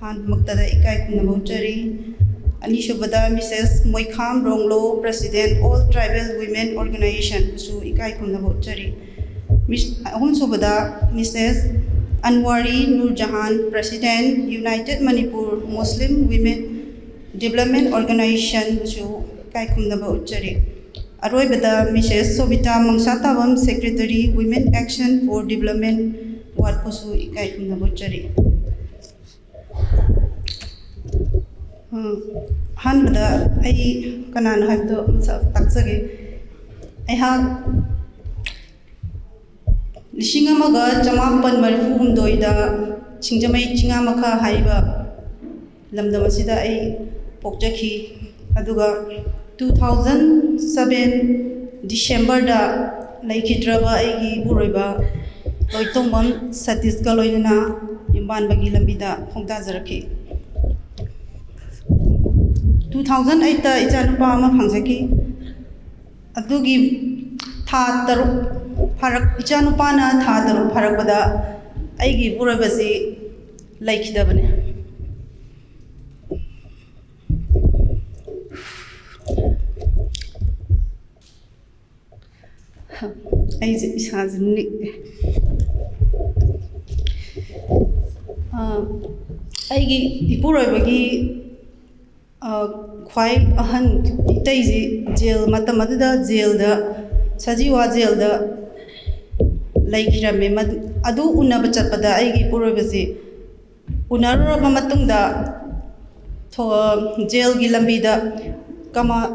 ꯑꯍꯥꯟꯕꯃꯛꯇꯗ ꯏꯀꯥꯏ ꯈꯨꯝꯅꯕ ꯎꯠꯆꯔꯤ꯫ ꯑꯅꯤꯁꯨꯕꯗ Missus ꯃꯣꯏꯈꯥꯝ Ronglo, president All Tribal Women Organization ꯕꯨꯁꯨ ꯏꯀꯥꯏ ꯈꯨꯝꯅꯕ ꯎꯠꯆꯔꯤ꯫ ꯃꯤꯁ-, ꯑꯍꯨꯝꯁꯨꯕꯗ Missus ꯑꯟꯋꯥꯔꯤ Nurjahan, president United Manipur Muslim Women Development Organization ꯕꯨꯁꯨ ꯏꯀꯥꯏ ꯈꯨꯝꯅꯕ ꯎꯠꯆꯔꯤ꯫ ꯑꯔꯣꯏꯕꯗ Missus ꯁꯣꯕꯤꯇꯥ ꯃꯪꯁꯥꯇꯥꯕꯝ, secretary Women Action for Development ꯋꯥꯠꯄꯨꯁꯨ ꯏꯀꯥꯏ ꯈꯨꯝꯅꯕ ꯎꯠꯆꯔꯤ꯫ ꯎꯝ, ꯑꯍꯥꯟꯕꯗ ꯑꯩ ꯀꯅꯥꯅꯣ ꯍꯥꯏꯕꯗꯣ ꯃꯁꯛ ꯇꯥꯛꯆꯒꯦ꯫ ꯑꯩꯍꯥꯛ ꯂꯤꯁꯤꯡ ꯑꯃꯒ ꯆꯃꯥꯄꯟ ꯃꯔꯤꯐꯨ ꯍꯨꯝꯗꯣꯏꯗ ꯁꯤꯡꯖꯃꯩ ꯆꯤꯡꯉꯥꯃꯈꯥ ꯍꯥꯏꯔꯤꯕ ꯂꯝꯗꯝ ꯑꯁꯤꯗ ꯑꯩ ꯄꯣꯛꯆꯈꯤ꯫ ꯑꯗꯨꯒ two thousand seven December ꯗ ꯂꯩꯈꯤꯗ꯭ꯔꯕ ꯑꯩꯒꯤ ꯏꯄꯨꯔꯣꯏꯕ ꯂꯣꯏꯇꯣꯡꯕꯝ ꯁꯇꯤꯁꯀ ꯂꯣꯏꯅꯅ ꯌꯨꯝꯕꯥꯟꯕꯒꯤ ꯂꯝꯕꯤꯗ ꯈꯣꯡꯗꯥꯖꯔꯛꯈꯤ꯫ Two thousand eight ꯇ ꯏꯆꯥꯅꯨꯄꯥ ꯑꯃ ꯐꯪꯖꯈꯤ꯫ ꯑꯗꯨꯒꯤ ꯊꯥ ꯇꯔꯨꯛ ꯐꯥꯔꯛ-, ꯏꯆꯥꯅꯨꯄꯥꯅ ꯊꯥ ꯇꯔꯨꯛ ꯐꯥꯔꯛꯄꯗ ꯑꯩꯒꯤ ꯏꯄꯨꯔꯣꯏꯕꯁꯤ ꯂꯩꯈꯤꯗꯕꯅꯤ꯫ ꯑꯩꯁꯦ ꯏꯁꯥꯁꯦ ꯅꯤꯛꯑꯦ꯫ ꯑ, ꯑꯩꯒꯤ ꯏꯄꯨꯔꯣꯏꯕꯒꯤ, ꯑ, ꯈ꯭ꯋꯥꯏ ꯑꯍꯟ ꯏꯇꯩꯁꯤ ꯖꯦꯜ ꯃꯇꯝ ꯑꯗꯨꯗ ꯖꯦꯜꯗ, ꯁꯖꯤꯋꯥ ꯖꯦꯜꯗ ꯂꯩꯈꯤꯔꯝꯃꯦ꯫ ꯃꯗꯨ, ꯑꯗꯨ ꯎꯅꯕ ꯆꯠꯄꯗ ꯑꯩꯒꯤ ꯏꯄꯨꯔꯣꯏꯕꯁꯤ ꯎꯅꯔꯨꯔꯕ ꯃꯇꯨꯡꯗ ꯊꯣ-, ꯖꯦꯜꯒꯤ ꯂꯝꯕꯤꯗ ꯀꯃ-,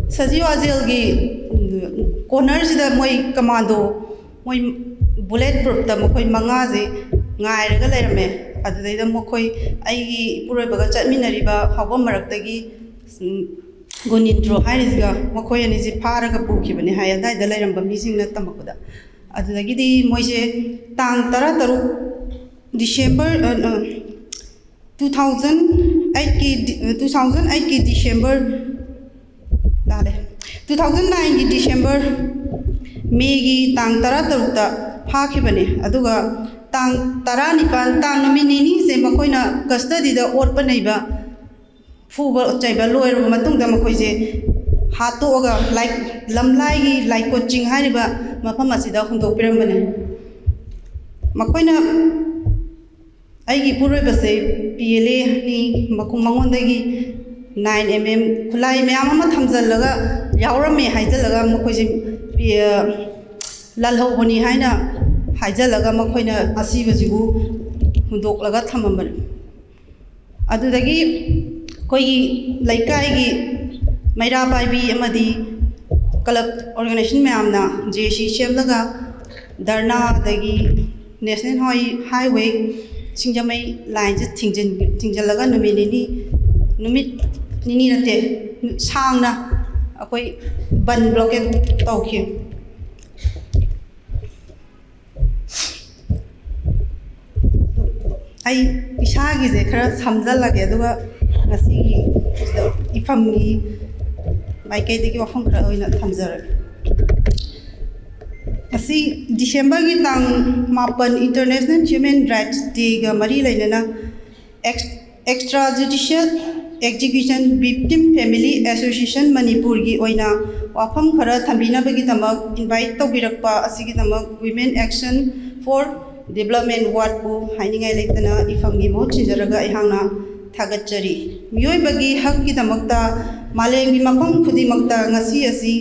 ꯁꯖꯤꯋꯥ ꯖꯦꯜꯒꯤ ꯀꯣꯅꯔꯁꯤꯗ ꯃꯣꯏ ꯀꯃꯥꯟꯗꯣ, ꯃꯣꯏ ꯕꯨꯂꯦꯠ ꯄ꯭ꯔꯨꯞꯇ ꯃꯈꯣꯏ ꯃꯉꯥꯁꯦ ꯉꯥꯏꯔꯒ ꯂꯩꯔꯝꯃꯦ꯫ ꯑꯗꯨꯗꯩꯗ ꯃꯈꯣꯏ, ꯑꯩꯒꯤ ꯏꯄꯨꯔꯣꯏꯕꯒ ꯆꯠꯃꯤꯟꯅꯔꯤꯕ ꯐꯥꯎꯕꯝ ꯃꯔꯛꯇꯒꯤ, ꯎꯝ, ꯒꯨꯅꯤꯟꯗ꯭ꯔꯣ ꯍꯥꯏꯔꯤꯁꯤꯒ ꯃꯈꯣꯏ ꯑꯅꯤꯁꯦ ꯐꯥꯔꯒ ꯄꯨꯈꯤꯕꯅꯤ ꯍꯥꯏ, ꯑꯗꯥꯏꯗ ꯂꯩꯔꯝꯕ ꯃꯤꯁꯤꯡꯅ ꯇꯝꯃꯛꯄꯗ꯫ ꯑꯗꯨꯗꯒꯤꯗꯤ ꯃꯣꯏꯁꯦ ꯇꯥꯡ ꯇꯔꯥꯇꯔꯨꯛ ꯗꯤꯁꯦꯝꯕꯔ, ꯑ, ꯑ, two thousand eight ꯀꯤ ꯗꯤ-, two thousand eight ꯀꯤ ꯗꯤꯁꯦꯝꯕꯔ, ꯂꯥꯜꯂꯦ, two thousand nine ꯒꯤ ꯗꯤꯁꯦꯝꯕꯔ, ꯃꯦꯒꯤ ꯇꯥꯡ ꯇꯔꯥꯇꯔꯨꯛꯇ ꯐꯥꯈꯤꯕꯅꯦ꯫ ꯑꯗꯨꯒ ꯇꯥꯡ ꯇꯔꯥꯅꯤꯄꯥꯟ, ꯇꯥꯡ ꯅꯨꯃꯤꯠ ꯅꯤꯅꯤꯁꯦ ꯃꯈꯣꯏꯅ ꯀꯁꯇꯗꯤꯗ ꯑꯣꯠꯄ ꯅꯩꯕ, ꯐꯨꯕ ꯆꯩꯕ ꯂꯣꯏꯔꯕ ꯃꯇꯨꯡꯗ ꯃꯈꯣꯏꯁꯦ ꯍꯥꯠꯇꯣꯛꯑꯒ ꯂꯥꯏ-, ꯂꯝꯂꯥꯏꯒꯤ ꯂꯥꯏꯀꯣꯠ ꯆꯤꯡ ꯍꯥꯏꯔꯤꯕ ꯃꯐꯝ ꯑꯁꯤꯗ ꯍꯨꯟꯗꯣꯛꯄꯤꯔꯝꯕꯅꯤ꯫ ꯃꯈꯣꯏꯅ ꯑꯩꯒꯤ ꯏꯄꯨꯔꯣꯏꯕꯁꯦ ꯄꯤ ꯑꯦꯜ ꯑꯦꯅꯤ, ꯃꯈꯣ-, ꯃꯉꯣꯟꯗꯒꯤ ꯅꯥꯏꯟ ꯑꯦꯝ ꯑꯦꯝ ꯈꯨꯠꯂꯥꯏ ꯃꯌꯥꯝ ꯑꯃ ꯊꯝꯖꯜꯂꯒ ꯌꯥꯎꯔꯝꯃꯦ ꯍꯥꯏꯖꯜꯂꯒ ꯃꯈꯣꯏꯁꯦ ꯄꯤ-, ꯑ, ꯂꯜꯍꯧꯕꯅꯤ ꯍꯥꯏꯅ ꯍꯥꯏꯖꯜꯂꯒ ꯃꯈꯣꯏꯅ ꯑꯁꯤꯕꯁꯤꯕꯨ ꯍꯨꯟꯗꯣꯛꯂꯒ ꯊꯝꯃꯝꯕꯅꯤ꯫ ꯑꯗꯨꯗꯒꯤ ꯑꯩꯈꯣꯏꯒꯤ ꯂꯩꯀꯥꯏꯒꯤ ꯃꯩꯔꯥ ꯄꯥꯏꯕꯤ ꯑꯃꯗꯤ ꯀ꯭ꯂꯕ ꯑꯣꯔꯒꯅꯥꯏꯖꯦꯁꯟ ꯃꯌꯥꯝꯅ ꯖꯦ ꯁꯤ ꯁꯦꯝꯂꯒ ꯙꯔꯅꯥ, ꯑꯗꯒꯤ ꯅꯦꯁꯅꯦꯜ ꯍꯥꯏ-, ꯍꯥꯏꯋꯦ ꯁꯤꯡꯖꯃꯩ ꯂꯥꯏꯟꯁꯦ ꯊꯤꯡꯖꯤꯟ-, ꯊꯤꯡꯖꯤꯜꯂꯒ ꯅꯨꯃꯤꯠ ꯅꯤꯅꯤ, ꯅꯨꯃꯤꯠ ꯅꯤꯅꯤ ꯅꯠꯇꯦ, ꯁꯥꯡꯅ ꯑꯩꯈꯣꯏ ꯕꯟ ꯕ꯭ꯂꯣꯀꯦꯠ ꯇꯧꯈꯤ꯫ ꯑꯩ ꯏꯁꯥꯒꯤꯁꯦ ꯈꯔ ꯁꯝꯖꯜꯂꯒꯦ, ꯑꯗꯨꯒ ꯉꯁꯤꯒꯤ ꯏꯐꯝꯒꯤ ꯃꯥꯏꯀꯩꯗꯒꯤ ꯋꯥꯐꯝ ꯈꯔ ꯑꯣꯏꯅ ꯊꯝꯖꯔꯒꯦ꯫ ꯉꯁꯤ ꯗꯤꯁꯦꯝꯕꯔꯒꯤ ꯇꯥꯡ ꯃꯥꯄꯟ International Human Rights Day ꯒ ꯃꯔꯤ ꯂꯩꯅꯅ X-, Extrajudicial Execution Victim Family Association ꯃꯅꯤꯄꯨꯔꯒꯤ ꯑꯣꯏꯅ ꯋꯥꯐꯝ ꯈꯔ ꯊꯝꯕꯤꯅꯕꯒꯤꯗꯃꯛ ꯏꯟꯚꯥꯏꯠ ꯇꯧꯕꯤꯔꯛꯄ ꯑꯁꯤꯒꯤꯗꯃꯛ Women Action for Development ꯋꯥꯔꯗꯄꯨ ꯍꯥꯏꯅꯤꯡꯉꯥꯏ ꯂꯩꯇꯅ ꯏꯐꯝꯒꯤ ꯃꯍꯨꯠ ꯁꯤꯟꯖꯔꯒ ꯑꯩꯍꯥꯛꯅ ꯊꯥꯒꯠꯆꯔꯤ꯫ ꯃꯤꯑꯣꯏꯕꯒꯤ ꯍꯛꯀꯤꯗꯃꯛꯇ ꯃꯥꯂꯦꯝꯒꯤ ꯃꯐꯝ ꯈꯨꯗꯤꯡꯃꯛꯇ ꯉꯁꯤ ꯑꯁꯤ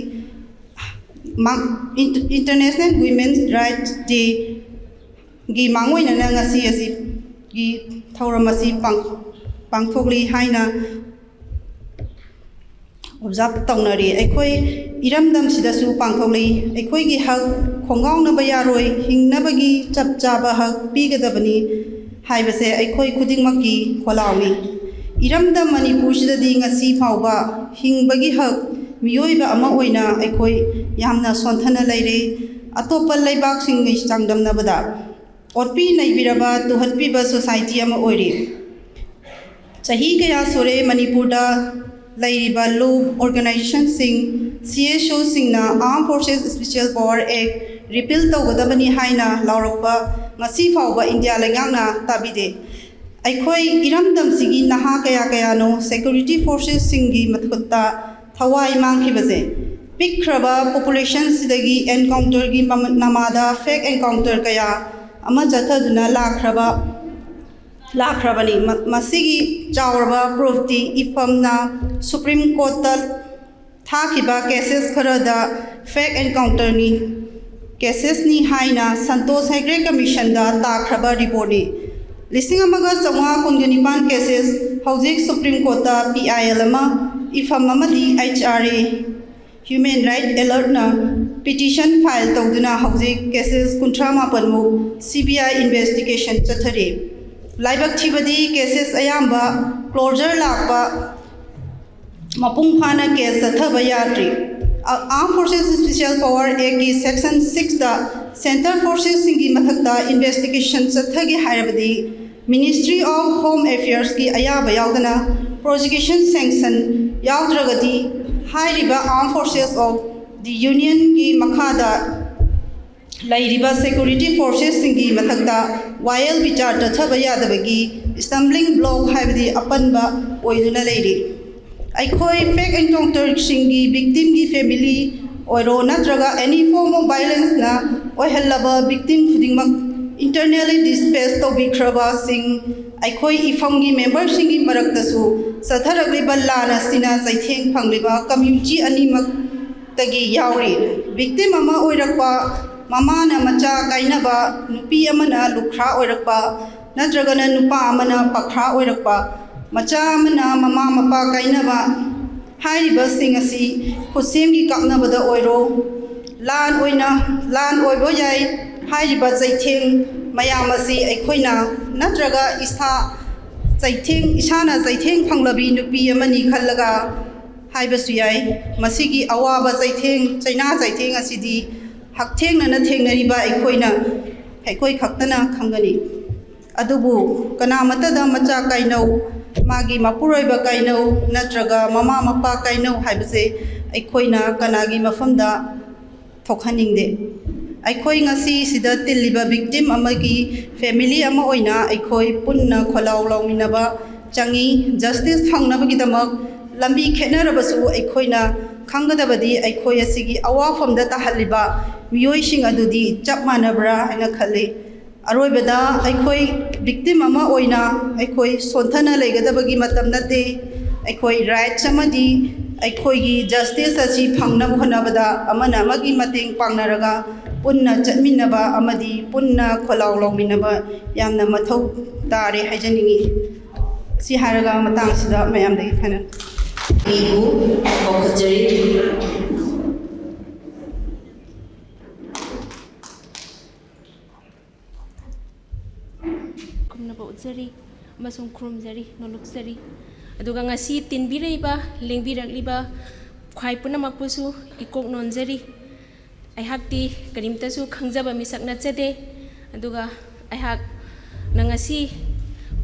ꯃꯥ-, ꯏꯟ-, International Women's Rights Day ꯒꯤ ꯃꯥꯡꯑꯣꯏꯅꯅ ꯉꯁꯤ ꯑꯁꯤꯒꯤ ꯊꯧꯔꯝ ꯑꯁꯤ ꯄꯥꯡ-, ꯄꯥꯡꯊꯣꯛꯂꯤ ꯍꯥꯏꯅ ꯑꯣꯕꯖꯥꯔꯕ ꯇꯧꯅꯔꯤ꯫ ꯑꯩꯈꯣꯏ ꯏꯔꯝꯗꯝꯁꯤꯗꯁꯨ ꯄꯥꯡꯊꯣꯛꯂꯤ꯫ ꯑꯩꯈꯣꯏꯒꯤ ꯍꯛ ꯈꯣꯡꯒꯥꯎꯅꯕ ꯌꯥꯔꯣꯏ, ꯍꯤꯡꯅꯕꯒꯤ ꯆꯞ ꯆꯥꯕ ꯍꯛ ꯄꯤꯒꯗꯕꯅꯤ ꯍꯥꯏꯕꯁꯦ ꯑꯩꯈꯣꯏ ꯈꯨꯗꯤꯡꯃꯛꯀꯤ ꯈꯣꯜꯂꯥꯎꯅꯤ꯫ ꯏꯔꯝꯗꯝ ꯃꯅꯤꯄꯨꯔꯁꯤꯗꯗꯤ ꯉꯁꯤ ꯐꯥꯎꯕ ꯍꯤꯡꯕꯒꯤ ꯍꯛ ꯃꯤꯑꯣꯏꯕ ꯑꯃ ꯑꯣꯏꯅ ꯑꯩꯈꯣꯏ ꯌꯥꯝꯅ ꯁꯣꯟꯊꯅ ꯂꯩꯔꯦ꯫ ꯑꯇꯣꯞꯄ ꯂꯩꯕꯥꯛꯁꯤꯡꯒ ꯆꯥꯡꯗꯝꯅꯕꯗ ꯑꯣꯠꯄꯤ ꯅꯩꯕꯤꯔꯕ, ꯇꯨꯍꯠꯄꯤꯕ ꯁꯣꯁꯥꯏꯇꯤ ꯑꯃ ꯑꯣꯏꯔꯤ꯫ ꯆꯍꯤ ꯀꯌꯥ ꯁꯨꯔꯦ ꯃꯅꯤꯄꯨꯔꯗ ꯂꯩꯔꯤꯕ ꯂꯣ ꯑꯣꯔꯒꯅꯥꯏꯖꯦꯁꯟꯁꯤꯡ, C S ꯑꯣꯁꯤꯡꯅ Armed Forces Special Power Act repeal ꯇꯧꯒꯗꯕꯅꯤ ꯍꯥꯏꯅ ꯂꯥꯎꯔꯛꯄ ꯉꯁꯤ ꯐꯥꯎꯕ ꯏꯟꯗꯤꯌꯥ ꯂꯩꯉꯥꯛꯅ ꯇꯥꯕꯤꯗꯦ꯫ ꯑꯩꯈꯣꯏ ꯏꯔꯝꯗꯝꯁꯤꯒꯤ ꯅꯍꯥ ꯀꯌꯥ ꯀꯌꯥꯅꯣ ꯁꯦꯀ꯭ꯌꯨꯔꯤꯇꯤ ꯐꯣꯔꯁꯦꯁꯁꯤꯡꯒꯤ ꯃꯈꯨꯠꯇ ꯊꯋꯥꯏ ꯃꯥꯡꯈꯤꯕꯁꯦ꯫ ꯄꯤꯛꯈ꯭ꯔꯕ ꯄꯣꯄꯨꯂꯦꯁꯟꯁꯤꯗꯒꯤ ꯑꯦꯟꯀꯥꯎꯟꯇꯔꯒꯤ ꯃꯃ-, ꯅꯃꯥꯗ ꯐꯦꯛ ꯑꯦꯟꯀꯥꯎꯟꯇꯔ ꯀꯌꯥ ꯑꯃ ꯆꯠꯊꯗꯨꯅ ꯂꯥꯛꯈ꯭ꯔꯕ, ꯂꯥꯛꯈ꯭ꯔꯕꯅꯤ꯫ ꯃ-, ꯃꯁꯤꯒꯤ ꯆꯥꯎꯔꯕ ꯄ꯭ꯔꯨꯐꯇꯤ ꯏꯐꯝꯅ ꯁꯨꯄ꯭ꯔꯤꯝ ꯀꯣꯔꯠꯇ ꯊꯥꯈꯤꯕ ꯀꯦꯁꯦꯁ ꯈꯔꯗ ꯐꯦꯛ ꯑꯦꯟꯀꯥꯎꯟꯇꯔꯅꯤ, ꯀꯦꯁꯦꯁꯅꯤ ꯍꯥꯏꯅ ꯁꯟꯇꯣꯁ ꯍꯦꯒ꯭ꯔꯦ ꯀꯃꯤꯁꯟꯗ ꯇꯥꯈ꯭ꯔꯕ ꯔꯤꯄꯣꯔꯠꯅꯤ꯫ ꯂꯤꯁꯤꯡ ꯑꯃꯒ ꯆꯥꯝꯃꯉꯥ ꯀꯨꯟꯒ ꯅꯤꯄꯥꯟ ꯀꯦꯁꯦꯁ ꯍꯧꯖꯤꯛ ꯁꯨꯄ꯭ꯔꯤꯝ ꯀꯣꯔꯠꯇ ꯄꯤ ꯑꯥꯏ ꯑꯦꯜ ꯑꯃ, ꯏꯐꯝ ꯑꯃꯗꯤ H R A, human right ꯑꯦꯂꯔꯠꯅ ꯄꯤꯇꯤꯁꯟ ꯐꯥꯏꯜ ꯇꯧꯗꯨꯅ ꯍꯧꯖꯤꯛ ꯀꯦꯁꯦꯁ ꯀꯨꯟꯊ꯭ꯔꯥ ꯃꯥꯄꯟꯃꯨꯛ ꯁꯤ ꯕꯤ ꯑꯥꯏ ꯏꯟꯚꯦꯁꯇꯤꯒꯦꯁꯟ ꯆꯠꯊꯔꯤ꯫ ꯂꯥꯏꯕꯛ ꯊꯤꯕꯗꯤ ꯀꯦꯁꯦꯁ ꯑꯌꯥꯝꯕ ꯀ꯭ꯂꯣꯖꯔ ꯂꯥꯛꯄ ꯃꯄꯨꯡ ꯐꯥꯅ ꯀꯦꯁ ꯆꯠꯊꯕ ꯌꯥꯗ꯭ꯔꯤ꯫ ꯑ-, Armed Forces Special Power Act ꯀꯤ Section six ꯇ centre forces ꯁꯤꯡꯒꯤ ꯃꯊꯛꯇ investigation ꯆꯠꯊꯒꯦ ꯍꯥꯏꯔꯕꯗꯤ Ministry of Home Affairs ꯀꯤ ꯑꯌꯥꯕ ꯌꯥꯎꯗꯅ prosecution sanction ꯌꯥꯎꯗ꯭ꯔꯒꯗꯤ ꯍꯥꯏꯔꯤꯕ Armed Forces of the Union ꯒꯤ ꯃꯈꯥꯗ ꯂꯩꯔꯤꯕ ꯁꯦꯀ꯭ꯌꯨꯔꯤꯇꯤ ꯐꯣꯔꯁꯦꯁꯁꯤꯡꯒꯤ ꯃꯊꯛꯇ ꯋꯥꯌꯦꯜ ꯕꯤꯆꯥꯔ ꯆꯠꯊꯕ ꯌꯥꯗꯕꯒꯤ stumbling block ꯍꯥꯏꯕꯗꯤ ꯑꯄꯟꯕ ꯑꯣꯏꯗꯨꯅ ꯂꯩꯔꯤ꯫ ꯑꯩꯈꯣꯏ ꯐꯦꯛ ꯑꯦꯟꯀꯥꯎꯟꯇꯔꯁꯤꯡꯒꯤ ꯚꯤꯛꯇꯤꯝꯒꯤ ꯐꯦꯃꯤꯂꯤ ꯑꯣꯏꯔꯣ ꯅꯠꯇ꯭ꯔꯒ any form of violence ꯅ ꯑꯣꯏꯍꯜꯂꯕ ꯚꯤꯛꯇꯤꯝ ꯈꯨꯗꯤꯡꯃꯛ internally displace ꯇꯧꯕꯤꯈ꯭ꯔꯕꯁꯤꯡ ꯑꯩꯈꯣꯏ ꯏꯐꯝꯒꯤ ꯃꯦꯝꯕꯔꯁꯤꯡꯒꯤ ꯃꯔꯛꯇꯁꯨ ꯆꯠꯊꯔꯛꯂꯤꯕ ꯂꯥꯟ ꯑꯁꯤꯅ ꯆꯩꯊꯦꯡ ꯐꯪꯂꯤꯕ ꯀꯝꯃ꯭ꯌꯨꯅꯤꯇꯤ ꯑꯅꯤꯃꯛꯇꯒꯤ ꯌꯥꯎꯔꯤ꯫ ꯚꯤꯛꯇꯤꯝ ꯑꯃ ꯑꯣꯏꯔꯛꯄ ꯃꯃꯥꯅ ꯃꯆꯥ ꯀꯥꯏꯅꯕ, ꯅꯨꯄꯤ ꯑꯃꯅ ꯂꯨꯈ꯭ꯔꯥ ꯑꯣꯏꯔꯛꯄ, ꯅꯠꯇ꯭ꯔꯒꯅ ꯅꯨꯄꯥ ꯑꯃꯅ ꯄꯥꯈ꯭ꯔꯥ ꯑꯣꯏꯔꯛꯄ, ꯃꯆꯥ ꯑꯃꯅ ꯃꯃꯥ ꯃꯄꯥ ꯀꯥꯏꯅꯕ, ꯍꯥꯏꯔꯤꯕꯁꯤꯡ ꯑꯁꯤ ꯈꯨꯠꯁꯦꯝꯒꯤ ꯀꯥꯞꯅꯕꯗ ꯑꯣꯏꯔꯣ, ꯂꯥꯟ ꯑꯣꯏꯅ, ꯂꯥꯟ ꯑꯣꯏꯕ ꯌꯥꯏ꯫ ꯍꯥꯏꯔꯤꯕ ꯆꯩꯊꯦꯡ ꯃꯌꯥꯝ ꯑꯁꯤ ꯑꯩꯈꯣꯏꯅ ꯅꯠꯇ꯭ꯔꯒ ꯏꯁꯥ ꯆꯩꯊꯦꯡ, ꯏꯁꯥꯅ ꯆꯩꯊꯦꯡ ꯐꯪꯂꯕꯤ ꯅꯨꯄꯤ ꯑꯃꯅꯤ ꯈꯜꯂꯒ ꯍꯥꯏꯕꯁꯨ ꯌꯥꯏ꯫ ꯃꯁꯤꯒꯤ ꯑꯋꯥꯕ ꯆꯩꯊꯦꯡ, ꯆꯩꯅꯥ ꯆꯩꯊꯦꯡ ꯑꯁꯤꯗꯤ ꯍꯛꯊꯦꯡꯅꯅ ꯊꯦꯡꯅꯔꯤꯕ ꯑꯩꯈꯣꯏꯅ, ꯑꯩꯈꯣꯏ ꯈꯛꯇꯅ ꯈꯪꯒꯅꯤ꯫ ꯑꯗꯨꯕꯨ ꯀꯅꯥꯃꯠꯇꯗ ꯃꯆꯥ ꯀꯥꯏꯅꯧ, ꯃꯥꯒꯤ ꯃꯄꯨꯔꯣꯏꯕ ꯀꯥꯏꯅꯧ, ꯅꯠꯇ꯭ꯔꯒ ꯃꯃꯥ ꯃꯄꯥ ꯀꯥꯏꯅꯧ ꯍꯥꯏꯕꯁꯦ ꯑꯩꯈꯣꯏꯅ ꯀꯅꯥꯒꯤ ꯃꯐꯝꯗ ꯊꯣꯛꯍꯟꯅꯤꯡꯗꯦ꯫ ꯑꯩꯈꯣꯏ ꯉꯁꯤ ꯁꯤꯗ ꯇꯤꯜꯂꯤꯕ victim ꯑꯃꯒꯤ family ꯑꯃ ꯑꯣꯏꯅ ꯑꯩꯈꯣꯏ ꯄꯨꯟꯅ ꯈꯣꯜꯂꯥꯎ ꯂꯥꯎꯃꯤꯟꯅꯕ ꯆꯪꯉꯤ꯫ Justice ꯐꯪꯅꯕꯒꯤꯗꯃꯛ ꯂꯝꯕꯤ ꯈꯦꯠꯅꯔꯕꯁꯨ ꯑꯩꯈꯣꯏꯅ ꯈꯪꯒꯗꯕꯗꯤ ꯑꯩꯈꯣꯏ ꯑꯁꯤꯒꯤ ꯑꯋꯥꯐꯝꯗ ꯇꯥꯍꯜꯂꯤꯕ ꯃꯤꯑꯣꯏꯁꯤꯡ ꯑꯗꯨꯗꯤ ꯆꯞ ꯃꯥꯟꯅꯕ꯭ꯔꯥ ꯍꯥꯏꯅ ꯈꯜꯂꯤ꯫ ꯑꯔꯣꯏꯕꯗ ꯑꯩꯈꯣꯏ victim ꯑꯃ ꯑꯣꯏꯅ ꯑꯩꯈꯣꯏ ꯁꯣꯟꯊꯅ ꯂꯩꯒꯗꯕꯒꯤ ꯃꯇꯝ ꯅꯠꯇꯦ꯫ ꯑꯩꯈꯣꯏ rights ꯑꯃꯗꯤ ꯑꯩꯈꯣꯏꯒꯤ justice ꯑꯁꯤ ꯐꯪꯅꯕ ꯍꯣꯠꯅꯕꯗ ꯑꯃꯅ ꯑꯃꯒꯤ ꯃꯇꯦꯡ ꯄꯥꯡꯅꯔꯒ ꯄꯨꯟꯅ ꯆꯠꯃꯤꯟꯅꯕ ꯑꯃꯗꯤ ꯄꯨꯟꯅ ꯈꯣꯜꯂꯥꯎ ꯂꯥꯎꯃꯤꯟꯅꯕ ꯌꯥꯝꯅ ꯃꯊꯧ ꯇꯥꯔꯦ ꯍꯥꯏꯖꯅꯤꯡꯏ꯫ ꯁꯤ ꯍꯥꯏꯔꯒ ꯃꯇꯥꯡꯁꯤꯗ ꯃꯌꯥꯝꯗꯒꯤ ꯊꯥꯏꯅ ꯑꯩꯕꯨ ꯀꯧꯈꯠꯆꯔꯤ꯫ ꯈꯨꯝꯅꯕ ꯎꯠꯆꯔꯤ ꯑꯃꯁꯨꯡ ꯈꯨꯔꯨꯝꯖꯔꯤ, ꯅꯣꯂꯨꯛꯆꯔꯤ꯫ ꯑꯗꯨꯒ ꯉꯁꯤ ꯇꯤꯟꯕꯤꯔꯛꯏꯕ, ꯂꯦꯡꯕꯤꯔꯛꯂꯤꯕ ꯈ꯭ꯋꯥꯏ ꯄꯨꯝꯅꯃꯛꯄꯨꯁꯨ ꯏꯀꯣꯛ ꯅꯣꯟꯖꯔꯤ꯫ ꯑꯩꯍꯥꯛꯇꯤ ꯀꯔꯤꯝꯇꯁꯨ ꯈꯪꯖꯕ ꯃꯤꯁꯛ ꯅꯠꯆꯗꯦ꯫ ꯑꯗꯨꯒ ꯑꯩꯍꯥꯛꯅ ꯉꯁꯤ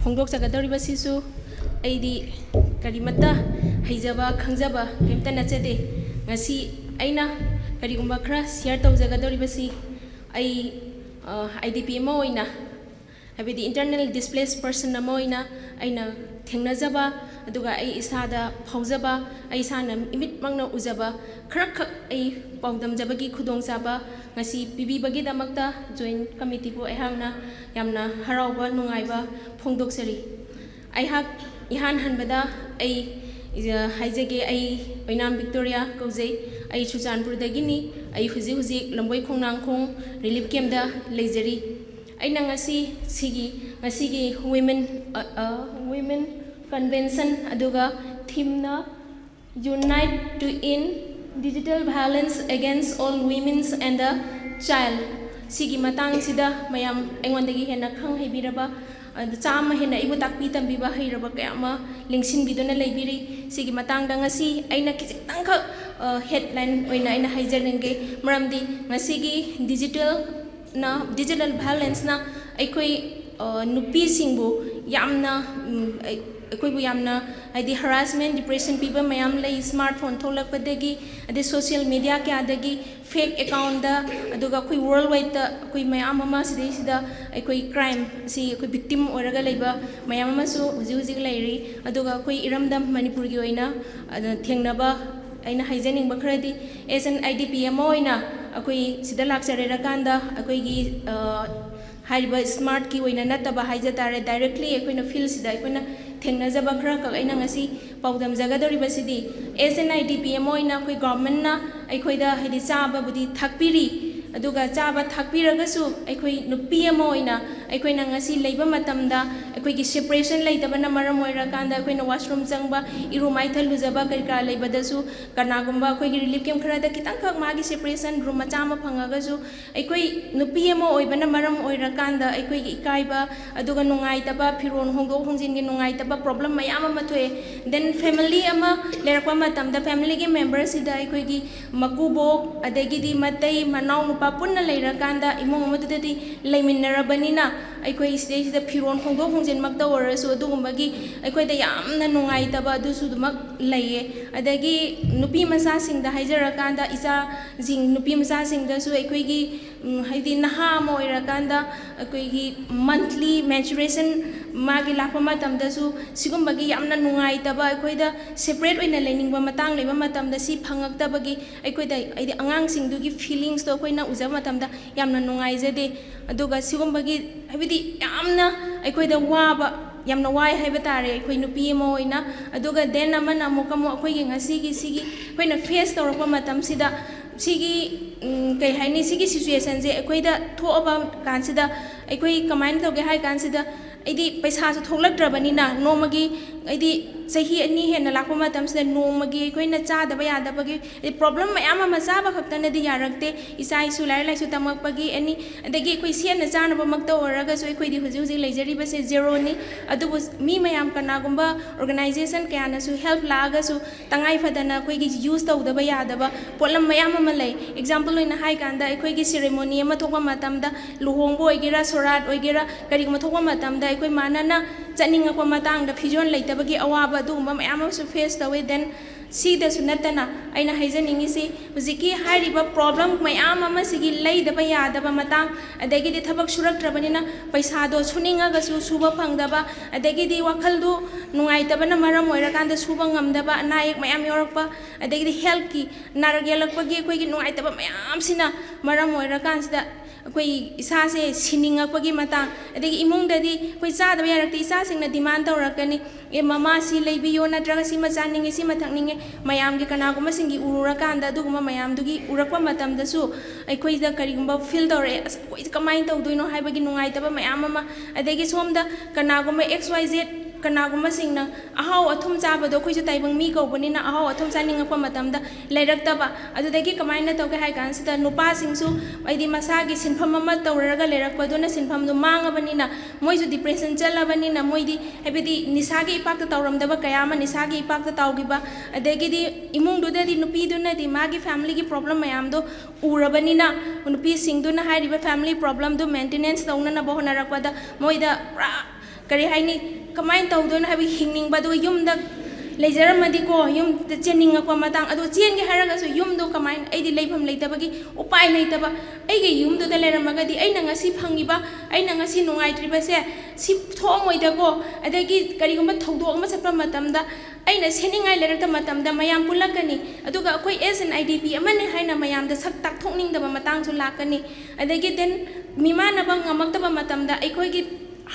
ꯐꯣꯡꯗꯣꯛꯆꯒꯗꯧꯔꯤꯕꯁꯤꯁꯨ ꯑꯩꯗꯤ ꯀꯔꯤꯃꯠꯇ ꯍꯩꯖꯕ, ꯈꯪꯖꯕ ꯀꯔꯤꯝꯇ ꯅꯠꯆꯗꯦ꯫ ꯉꯁꯤ ꯑꯩꯅ ꯀꯔꯤꯒꯨꯝꯕ ꯈꯔ share ꯇꯧꯖꯒꯗꯧꯔꯤꯕꯁꯤ, ꯑꯩ, ꯑ, I D P ꯑꯃ ꯑꯣꯏꯅ, ꯍꯥꯏꯕꯗꯤ internally displaced person ꯑꯃ ꯑꯣꯏꯅ ꯑꯩꯅ ꯊꯦꯡꯅꯖꯕ, ꯑꯗꯨꯒ ꯑꯩ ꯏꯁꯥꯗ ꯐꯥꯎꯖꯕ, ꯑꯩ ꯏꯁꯥꯅ ꯏꯃꯤꯠꯃꯛꯅ ꯎꯖꯕ ꯈꯔꯈꯛ ꯑꯩ ꯄꯥꯎꯗꯝꯖꯕꯒꯤ ꯈꯨꯗꯣꯡꯆꯥꯕ ꯉꯁꯤ ꯄꯤꯕꯤꯕꯒꯤꯗꯃꯛꯇ joint committeeꯕꯨ ꯑꯩꯍꯥꯛꯅ ꯌꯥꯝꯅ ꯍꯔꯥꯎꯕ, ꯅꯨꯡꯉꯥꯏꯕ ꯐꯣꯡꯗꯣꯛꯆꯔꯤ꯫ ꯑꯩꯍꯥꯛ ꯏꯍꯥꯟ ꯍꯥꯟꯕꯗ ꯑꯩ, ꯑ, ꯍꯥꯏꯖꯒꯦ, ꯑꯩ ꯑꯣꯏꯅꯥꯝ ꯕꯤꯛꯇꯣꯔꯤꯌꯥ ꯀꯧꯖꯩ꯫ ꯑꯩ ꯆꯨꯔꯆꯥꯟꯄꯨꯔꯗꯒꯤꯅꯤ꯫ ꯑꯩ ꯍꯧꯖꯤꯛ ꯍꯧꯖꯤꯛ ꯂꯝꯕꯣꯏ ꯈꯣꯡꯅꯥꯡꯈꯣꯡ relief camp ꯇ ꯂꯩꯖꯔꯤ꯫ ꯑꯩꯅ ꯉꯁꯤ ꯁꯤꯒꯤ, ꯉꯁꯤꯒꯤ women, ꯑ, ꯑ, women convention ꯑꯗꯨꯒ theme ꯅ Unite to End Digital Violence Against All Women and the Child꯫ ꯁꯤꯒꯤ ꯃꯇꯥꯡꯁꯤꯗ ꯃꯌꯥꯝ ꯑꯩꯉꯣꯟꯗꯒꯤ ꯍꯦꯟꯅ ꯈꯪ ꯍꯩꯕꯤꯔꯕ, ꯑꯗ ꯆꯥꯝꯃ ꯍꯦꯟꯅ ꯑꯩꯕꯨ ꯇꯥꯛꯄꯤ ꯇꯝꯕꯤꯕ ꯍꯩꯔꯕ ꯀꯌꯥ ꯑꯃ ꯂꯦꯡꯁꯤꯟꯕꯤꯗꯨꯅ ꯂꯩꯕꯤꯔꯤ꯫ ꯁꯤꯒꯤ ꯃꯇꯥꯡꯗ ꯉꯁꯤ ꯑꯩꯅ ꯈꯤꯖꯤꯛꯇꯪꯈꯛ, ꯑ, headline ꯑꯣꯏꯅ ꯑꯩꯅ ꯍꯥꯏꯖꯅꯤꯡꯒꯦ꯫ ꯃꯔꯝꯗꯤ ꯉꯁꯤꯒꯤ digital ꯅ, digital violence ꯅ ꯑꯩꯈꯣꯏ, ꯑ, ꯅꯨꯄꯤꯁꯤꯡꯕꯨ ꯌꯥꯝꯅ, ꯎꯝ, ꯑꯩ-, ꯑꯩꯈꯣꯏꯕꯨ ꯌꯥꯝꯅ, ꯍꯥꯏꯗꯤ, harassment, depression ꯄꯤꯕ ꯃꯌꯥꯝ ꯂꯩ꯫ Smart phone ꯊꯣꯛꯂꯛꯄꯗꯒꯤ, ꯑꯗꯩ social media ꯀꯌꯥꯗꯒꯤ fake account ꯇ, ꯑꯗꯨꯒ ꯑꯩꯈꯣꯏ world wide ꯇ ꯑꯩꯈꯣꯏ ꯃꯌꯥꯝ ꯑꯃ ꯁꯤꯗꯩꯁꯤꯗ ꯑꯩꯈꯣꯏ crime ꯁꯤ ꯑꯩꯈꯣꯏ victim ꯑꯣꯏꯔꯒ ꯂꯩꯕ ꯃꯌꯥꯝ ꯑꯃꯁꯨ ꯍꯧꯖꯤꯛ ꯍꯧꯖꯤꯛ ꯂꯩꯔꯤ꯫ ꯑꯗꯨꯒ ꯑꯩꯈꯣꯏ ꯏꯔꯝꯗꯝ ꯃꯅꯤꯄꯨꯔꯒꯤ ꯑꯣꯏꯅ, ꯑꯗ, ꯊꯦꯡꯅꯕ ꯑꯩꯅ ꯍꯥꯏꯖꯅꯤꯡꯕ ꯈꯔꯗꯤ, as an I D P ꯑꯃ ꯑꯣꯏꯅ ꯑꯩꯈꯣꯏ ꯁꯤꯗ ꯂꯥꯛꯆꯔꯦꯔꯀꯥꯟꯗ ꯑꯩꯈꯣꯏꯒꯤ, ꯑ, ꯍꯥꯏꯔꯤꯕ smart ꯀꯤ ꯑꯣꯏꯅ ꯅꯠꯇꯕ ꯍꯥꯏꯖ ꯇꯥꯔꯦ, directly ꯑꯩꯈꯣꯏꯅ field ꯁꯤꯗ ꯑꯩꯈꯣꯏꯅ ꯊꯦꯡꯅꯖꯕ ꯈꯔꯈꯛ ꯑꯩꯅ ꯉꯁꯤ ꯄꯥꯎꯗꯝꯖꯒꯗꯧꯔꯤꯕꯁꯤꯗꯤ, as an I D P ꯑꯃ ꯑꯣꯏꯅ ꯑꯩꯈꯣꯏ government ꯅ ꯑꯩꯈꯣꯏꯗ, ꯍꯥꯏꯗꯤ, ꯆꯥꯕꯕꯨꯗꯤ ꯊꯥꯛꯄꯤꯔꯤ, ꯑꯗꯨꯒ ꯆꯥꯕ ꯊꯥꯛꯄꯤꯔꯒꯁꯨ ꯑꯩꯈꯣꯏ ꯅꯨꯄꯤ ꯑꯃ ꯑꯣꯏꯅ ꯑꯩꯈꯣꯏꯅ ꯉꯁꯤ ꯂꯩꯕ ꯃꯇꯝꯗ ꯑꯩꯈꯣꯏꯒꯤ separation ꯂꯩꯇꯕꯅ ꯃꯔꯝ ꯑꯣꯏꯔꯀꯥꯟꯗ ꯑꯩꯈꯣꯏꯅ washroom ꯆꯪꯕ, ꯏꯔꯨ ꯃꯥꯏꯊ ꯂꯨꯖꯕ ꯀꯔꯤ ꯀꯔꯥ ꯂꯩꯕꯗꯁꯨ ꯀꯅꯥꯒꯨꯝꯕ ꯑꯩꯈꯣꯏꯒꯤ relief camp ꯈꯔꯗ ꯈꯤꯇꯪꯈꯛ ꯃꯥꯒꯤ separation room ꯃꯆꯥ ꯑꯃ ꯐꯪꯉꯒꯁꯨ ꯑꯩꯈꯣꯏ ꯅꯨꯄꯤ ꯑꯃ ꯑꯣꯏꯕꯅ ꯃꯔꯝ ꯑꯣꯏꯔꯀꯥꯟꯗ ꯑꯩꯈꯣꯏꯒꯤ ꯏꯀꯥꯏꯕ, ꯑꯗꯨꯒ ꯅꯨꯡꯉꯥꯏꯇꯕ, ꯐꯤꯔꯣꯜ ꯍꯣꯡꯗꯣꯛ ꯍꯣꯡꯖꯤꯟꯒꯤ ꯅꯨꯡꯉꯥꯏꯇꯕ problem ꯃꯌꯥꯝ ꯑꯃ ꯊꯣꯛꯑꯦ꯫ Then family ꯑꯃ ꯂꯩꯔꯛꯄ ꯃꯇꯝꯗ family ꯒꯤ member ꯁꯤꯗ ꯑꯩꯈꯣꯏꯒꯤ ꯃꯀꯨꯕꯣꯛ, ꯑꯗꯒꯤꯗꯤ ꯃꯇꯩ ꯃꯅꯥꯎ ꯅꯨꯄꯥ ꯄꯨꯟꯅ ꯂꯩꯔꯀꯥꯟꯗ ꯏꯃꯨꯡ ꯑꯃꯗꯨꯗꯗꯤ ꯂꯩꯃꯤꯟꯅꯔꯕꯅꯤꯅ ꯑꯩꯈꯣꯏ ꯁꯤꯗꯩꯁꯤꯗ ꯐꯤꯔꯣꯜ ꯍꯣꯡꯗꯣꯛ ꯍꯣꯡꯖꯤꯟꯃꯛꯇ ꯑꯣꯏꯔꯁꯨ ꯑꯗꯨꯒꯨꯝꯕꯒꯤ ꯑꯩꯈꯣꯏꯗ ꯌꯥꯝꯅ ꯅꯨꯡꯉꯥꯏꯇꯕ ꯑꯗꯨꯁꯨ ꯑꯗꯨꯃꯛ ꯂꯩꯌꯦ꯫ ꯑꯗꯒꯤ ꯅꯨꯄꯤ ꯃꯆꯥꯁꯤꯡꯗ ꯍꯥꯏꯖꯔꯀꯥꯟꯗ ꯏꯆꯥꯁꯤꯡ, ꯅꯨꯄꯤ ꯃꯆꯥꯁꯤꯡꯗꯁꯨ ꯑꯩꯈꯣꯏꯒꯤ, ꯎꯝ, ꯍꯥꯏꯗꯤ ꯅꯍꯥ ꯑꯃ ꯑꯣꯏꯔꯀꯥꯟꯗ ꯑꯩꯈꯣꯏꯒꯤ monthly menstruation ꯃꯥꯒꯤ ꯂꯥꯛꯄ ꯃꯇꯝꯗꯁꯨ ꯁꯤꯒꯨꯝꯕꯒꯤ ꯌꯥꯝꯅ ꯅꯨꯡꯉꯥꯏꯇꯕ, ꯑꯩꯈꯣꯏꯗ separate ꯑꯣꯏꯅ ꯂꯩꯅꯤꯡꯕ ꯃꯇꯥꯡ ꯂꯩꯕ ꯃꯇꯝꯗ ꯁꯤ ꯐꯪꯉꯛꯇꯕꯒꯤ ꯑꯩꯈꯣꯏꯗ, ꯍꯥꯏꯗꯤ ꯑꯉꯥꯡꯁꯤꯡꯗꯨꯒꯤ feelings ꯇꯣ ꯑꯩꯈꯣꯏꯅ ꯎꯖꯕ ꯃꯇꯝꯗ ꯌꯥꯝꯅ ꯅꯨꯡꯉꯥꯏꯖꯗꯦ꯫ ꯑꯗꯨꯒ ꯁꯤꯒꯨꯝꯕꯒꯤ, ꯍꯥꯏꯕꯗꯤ ꯌꯥꯝꯅ ꯑꯩꯈꯣꯏꯗ ꯋꯥꯕ, ꯌꯥꯝꯅ ꯋꯥꯏ ꯍꯥꯏꯕ ꯇꯥꯔꯦ ꯑꯩꯈꯣꯏ ꯅꯨꯄꯤ ꯑꯃ ꯑꯣꯏꯅ꯫ ꯑꯗꯨꯒ then ꯑꯃꯅ ꯑꯃꯨꯛꯀ ꯑꯃꯨꯛ ꯑꯩꯈꯣꯏꯒꯤ ꯉꯁꯤꯒꯤ ꯁꯤꯒꯤ ꯑꯩꯈꯣꯏꯅ face ꯇꯧꯔꯛꯄ ꯃꯇꯝꯁꯤꯗ ꯁꯤꯒꯤ, ꯎꯝ, ꯀꯩ ꯍꯥꯏꯅꯤ, ꯁꯤꯒꯤ situationꯁꯦ ꯑꯩꯈꯣꯏꯗ ꯊꯣꯛꯑꯕ ꯀꯥꯟꯁꯤꯗ ꯑꯩꯈꯣꯏ ꯀꯃꯥꯏꯅ ꯇꯧꯒꯦ ꯍꯥꯏ ꯀꯥꯟꯁꯤꯗ, ꯍꯥꯏꯗꯤ ꯄꯩꯁꯥꯁꯨ ꯊꯣꯛꯂꯛꯇ꯭ꯔꯕꯅꯤꯅ ꯅꯣꯡꯃꯒꯤ, ꯍꯥꯏꯗꯤ ꯆꯍꯤ ꯑꯅꯤ ꯍꯦꯟꯅ ꯂꯥꯛꯄ ꯃꯇꯝꯁꯤꯗ ꯅꯣꯡꯃꯒꯤ ꯑꯩꯈꯣꯏꯅ ꯆꯥꯗꯕ ꯌꯥꯗꯕꯒꯤ, ꯍꯥꯏꯗꯤ problem ꯃꯌꯥꯝ ꯑꯃ, ꯆꯥꯕ ꯈꯛꯇꯅꯗꯤ ꯌꯥꯔꯛꯇꯦ꯫ ꯏꯆꯥ ꯏꯁꯨ ꯂꯥꯏꯔꯤꯛ ꯂꯥꯏꯁꯨ ꯇꯝꯃꯛꯄꯒꯤ ꯑꯦꯅꯤ, ꯑꯗꯒꯤ ꯑꯩꯈꯣꯏ ꯁꯦꯠꯅ ꯆꯥꯅꯕꯃꯛꯇ ꯑꯣꯏꯔꯒꯁꯨ ꯑꯩꯈꯣꯏꯗꯤ ꯍꯧꯖꯤꯛ ꯍꯧꯖꯤꯛ ꯂꯩꯖꯔꯤꯕꯁꯦ zeroꯅꯤ꯫ ꯑꯗꯨꯕꯨ ꯃꯤ ꯃꯌꯥꯝ, ꯀꯅꯥꯒꯨꯝꯕ organization ꯀꯌꯥꯅꯁꯨ help ꯂꯥꯛꯑꯒꯁꯨ ꯇꯉꯥꯏ ꯐꯗꯅ ꯑꯩꯈꯣꯏꯒꯤ use ꯇꯧꯗꯕ ꯌꯥꯗꯕ ꯄꯣꯠꯂꯝ ꯃꯌꯥꯝ ꯑꯃ ꯂꯩ꯫ Example ꯑꯣꯏꯅ ꯍꯥꯏ ꯀꯥꯟꯗ ꯑꯩꯈꯣꯏꯒꯤ ceremony ꯑꯃ ꯊꯣꯛꯄ ꯃꯇꯝꯗ, ꯂꯨꯍꯣꯡꯕ ꯑꯣꯏꯒꯦꯔꯥ, ꯁꯣꯔꯥꯠ ꯑꯣꯏꯒꯦꯔꯥ, ꯀꯔꯤꯒꯨꯝꯕ ꯊꯣꯛꯄ ꯃꯇꯝꯗ ꯑꯩꯈꯣꯏ ꯃꯥꯅꯅ ꯆꯠꯅꯤꯡꯉꯛꯄ ꯃꯇꯥꯡꯗ ꯐꯤꯖꯣꯜ ꯂꯩꯇꯕꯒꯤ ꯑꯋꯥꯕ ꯑꯗꯨꯒꯨꯝꯕ ꯃꯌꯥꯝ ꯑꯃꯁꯨ face ꯇꯧꯋꯦ꯫ Then ꯁꯤꯗꯁꯨ ꯅꯠꯇꯅ ꯑꯩꯅ ꯍꯥꯏꯖꯅꯤꯡꯉꯤꯁꯤ, ꯍꯧꯖꯤꯛꯀꯤ ꯍꯥꯏꯔꯤꯕ problem ꯃꯌꯥꯝ ꯑꯃꯁꯤꯒꯤ ꯂꯩꯗꯕ ꯌꯥꯗꯕ ꯃꯇꯥꯡ, ꯑꯗꯒꯤꯗꯤ ꯊꯕꯛ ꯁꯨꯔꯛꯇ꯭ꯔꯕꯅꯤꯅ ꯄꯩꯁꯥꯗꯣ ꯁꯨꯅꯤꯡꯉꯒꯁꯨ ꯁꯨꯕ ꯐꯪꯗꯕ, ꯑꯗꯒꯤꯗꯤ ꯋꯥꯈꯜꯗꯨ ꯅꯨꯡꯉꯥꯏꯇꯕꯅ ꯃꯔꯝ ꯑꯣꯏꯔꯀꯥꯟꯗ ꯁꯨꯕ ꯉꯝꯗꯕ, ꯑꯅꯥ ꯑꯌꯦꯛ ꯃꯌꯥꯝ ꯌꯥꯎꯔꯛꯄ, ꯑꯗꯒꯤꯗꯤ healthꯀꯤ ꯅꯥꯔꯛ ꯌꯦꯛꯂꯛꯄꯒꯤ ꯑꯩꯈꯣꯏꯒꯤ ꯅꯨꯡꯉꯥꯏꯇꯕ ꯃꯌꯥꯝꯁꯤꯅ ꯃꯔꯝ ꯑꯣꯏꯔꯀꯥꯟꯁꯤꯗ ꯑꯩꯈꯣꯏ ꯏꯁꯥꯁꯦ ꯁꯤꯅꯤꯡꯉꯛꯄꯒꯤ ꯃꯇꯥꯡ, ꯑꯗꯒꯤ ꯏꯃꯨꯡꯗꯗꯤ ꯑꯩꯈꯣꯏ ꯆꯥꯗꯕ ꯌꯥꯔꯛꯇꯦ, ꯏꯆꯥꯁꯤꯡꯅ demand ꯇꯧꯔꯛꯀꯅꯤ, "ꯑꯦ ꯃꯃꯥ, ꯁꯤ ꯂꯩꯕꯤꯌꯣ, ꯅꯠꯇ꯭ꯔꯒ ꯁꯤꯃ ꯆꯥꯅꯤꯡꯉꯦ, ꯁꯤꯃ ꯊꯛꯅꯤꯡꯉꯦ"꯫ ꯃꯌꯥꯝꯒꯤ ꯀꯅꯥꯒꯨꯝꯕꯁꯤꯡꯒꯤ ꯎꯔꯨꯔꯀꯥꯟꯗ, ꯑꯗꯨꯒꯨꯝꯕ ꯃꯌꯥꯝꯗꯨꯒꯤ ꯎꯔꯛꯄ ꯃꯇꯝꯗꯁꯨ ꯑꯩꯈꯣꯏꯗ ꯀꯔꯤꯒꯨꯝꯕ feel ꯇꯧꯔꯛꯑꯦ, "ꯑꯁ, ꯑꯩꯈꯣꯏꯁꯦ ꯀꯃꯥꯏꯅ ꯇꯧꯗꯣꯏꯅꯣ?" ꯍꯥꯏꯕꯒꯤ ꯅꯨꯡꯉꯥꯏꯇꯕ ꯃꯌꯥꯝ ꯑꯃ, ꯑꯗꯒꯤ ꯁꯣꯝꯗ ꯀꯅꯥꯒꯨꯝꯕ X Y Z, ꯀꯅꯥꯒꯨꯝꯕꯁꯤꯡꯅ ꯑꯍꯥꯎ ꯑꯊꯨꯝ ꯆꯥꯕꯗꯣ, ꯑꯩꯈꯣꯏꯁꯨ ꯇꯥꯏꯕꯪ ꯃꯤ ꯀꯧꯕꯅꯤꯅ ꯑꯍꯥꯎ ꯑꯊꯨꯝ ꯆꯥꯅꯤꯡꯉꯛꯄ ꯃꯇꯝꯗ ꯂꯩꯔꯛꯇꯕ꯫ ꯑꯗꯨꯗꯒꯤ ꯀꯃꯥꯏꯅ ꯇꯧꯒꯦ ꯍꯥꯏ ꯀꯥꯟꯁꯤꯗ, ꯅꯨꯄꯥꯁꯤꯡꯁꯨ ꯍꯥꯏꯗꯤ ꯃꯁꯥꯒꯤ ꯁꯤꯟꯐꯝ ꯑꯃ ꯇꯧꯔꯒ ꯂꯩꯔꯛꯄꯗꯨꯅ ꯁꯤꯟꯐꯝꯗꯨ ꯃꯥꯡꯉꯕꯅꯤꯅ, ꯃꯣꯏꯁꯨ depression ꯆꯠꯂꯕꯅꯤꯅ, ꯃꯣꯏꯗꯤ ꯍꯥꯏꯕꯗꯤ ꯅꯤꯁꯥꯒꯤ ꯏꯄꯥꯛꯇ ꯇꯧꯔꯝꯗꯕ ꯀꯌꯥ ꯑꯃ ꯅꯤꯁꯥꯒꯤ ꯏꯄꯥꯛꯇ ꯇꯥꯎꯈꯤꯕ, ꯑꯗꯒꯤꯗꯤ ꯏꯃꯨꯡꯗꯨꯗꯗꯤ ꯅꯨꯄꯤꯗꯨꯅꯗꯤ ꯃꯥꯒꯤ familyꯒꯤ problem ꯃꯌꯥꯝꯗꯣ ꯎꯔꯕꯅꯤꯅ, ꯅꯨꯄꯤꯁꯤꯡꯗꯨꯅ ꯍꯥꯏꯔꯤꯕ family problemꯗꯨ maintenance ꯇꯧꯅꯅꯕ ꯍꯣꯠꯅꯔꯛꯄꯗ ꯃꯣꯏꯗ ꯄꯨꯔꯥ, ꯀꯔꯤ ꯍꯥꯏꯅꯤ, ꯀꯃꯥꯏꯅ ꯇꯧꯗꯣꯏꯅꯣ ꯍꯥꯏꯕꯒꯤ ꯍꯤꯡꯅꯤꯡꯕ, ꯑꯗꯨꯒ ꯌꯨꯝꯗ ꯂꯩꯖꯔꯝꯃꯗꯤꯀꯣ, ꯌꯨꯝꯗ ꯆꯦꯟꯅꯤꯡꯉꯛꯄ ꯃꯇꯥꯡ, ꯑꯗꯣ ꯆꯦꯟꯒꯦ ꯍꯥꯏꯔꯒꯁꯨ ꯌꯨꯝꯗꯣ ꯀꯃꯥꯏꯅ, ꯑꯩꯗꯤ ꯂꯩꯐꯝ ꯂꯩꯇꯕꯒꯤ ꯎꯄꯥꯏ ꯂꯩꯇꯕ, ꯑꯩꯒꯤ ꯌꯨꯝꯗꯨꯗ ꯂꯩꯔꯝꯃꯒꯗꯤ ꯑꯩꯅ ꯉꯁꯤ ꯐꯪꯉꯤꯕ, ꯑꯩꯅ ꯉꯁꯤ ꯅꯨꯡꯉꯥꯏꯇ꯭ꯔꯤꯕꯁꯦ ꯁꯤ ꯊꯣꯛꯑꯝꯃꯣꯏꯗꯀꯣ꯫ ꯑꯗꯒꯤ ꯀꯔꯤꯒꯨꯝꯕ ꯊꯧꯗꯣꯛ ꯑꯃ ꯆꯠꯄ ꯃꯇꯝꯗ ꯑꯩꯅ ꯁꯦꯠꯅꯤꯡꯉꯥꯏ ꯂꯩꯔꯛꯇ ꯃꯇꯝꯗ ꯃꯌꯥꯝ ꯄꯨꯜꯂꯛꯀꯅꯤ, ꯑꯗꯨꯒ ꯑꯩꯈꯣꯏ as an I D P ꯑꯃꯅꯤ ꯍꯥꯏꯅ ꯃꯌꯥꯝꯗ ꯁꯛ ꯇꯥꯛꯊꯣꯛꯅꯤꯡꯗꯕ ꯃꯇꯥꯡꯁꯨ ꯂꯥꯛꯀꯅꯤ꯫ ꯑꯗꯒꯤ then ꯃꯤꯃꯥꯟꯅꯕ ꯉꯝꯃꯛꯇꯕ ꯃꯇꯝꯗ ꯑꯩꯈꯣꯏꯒꯤ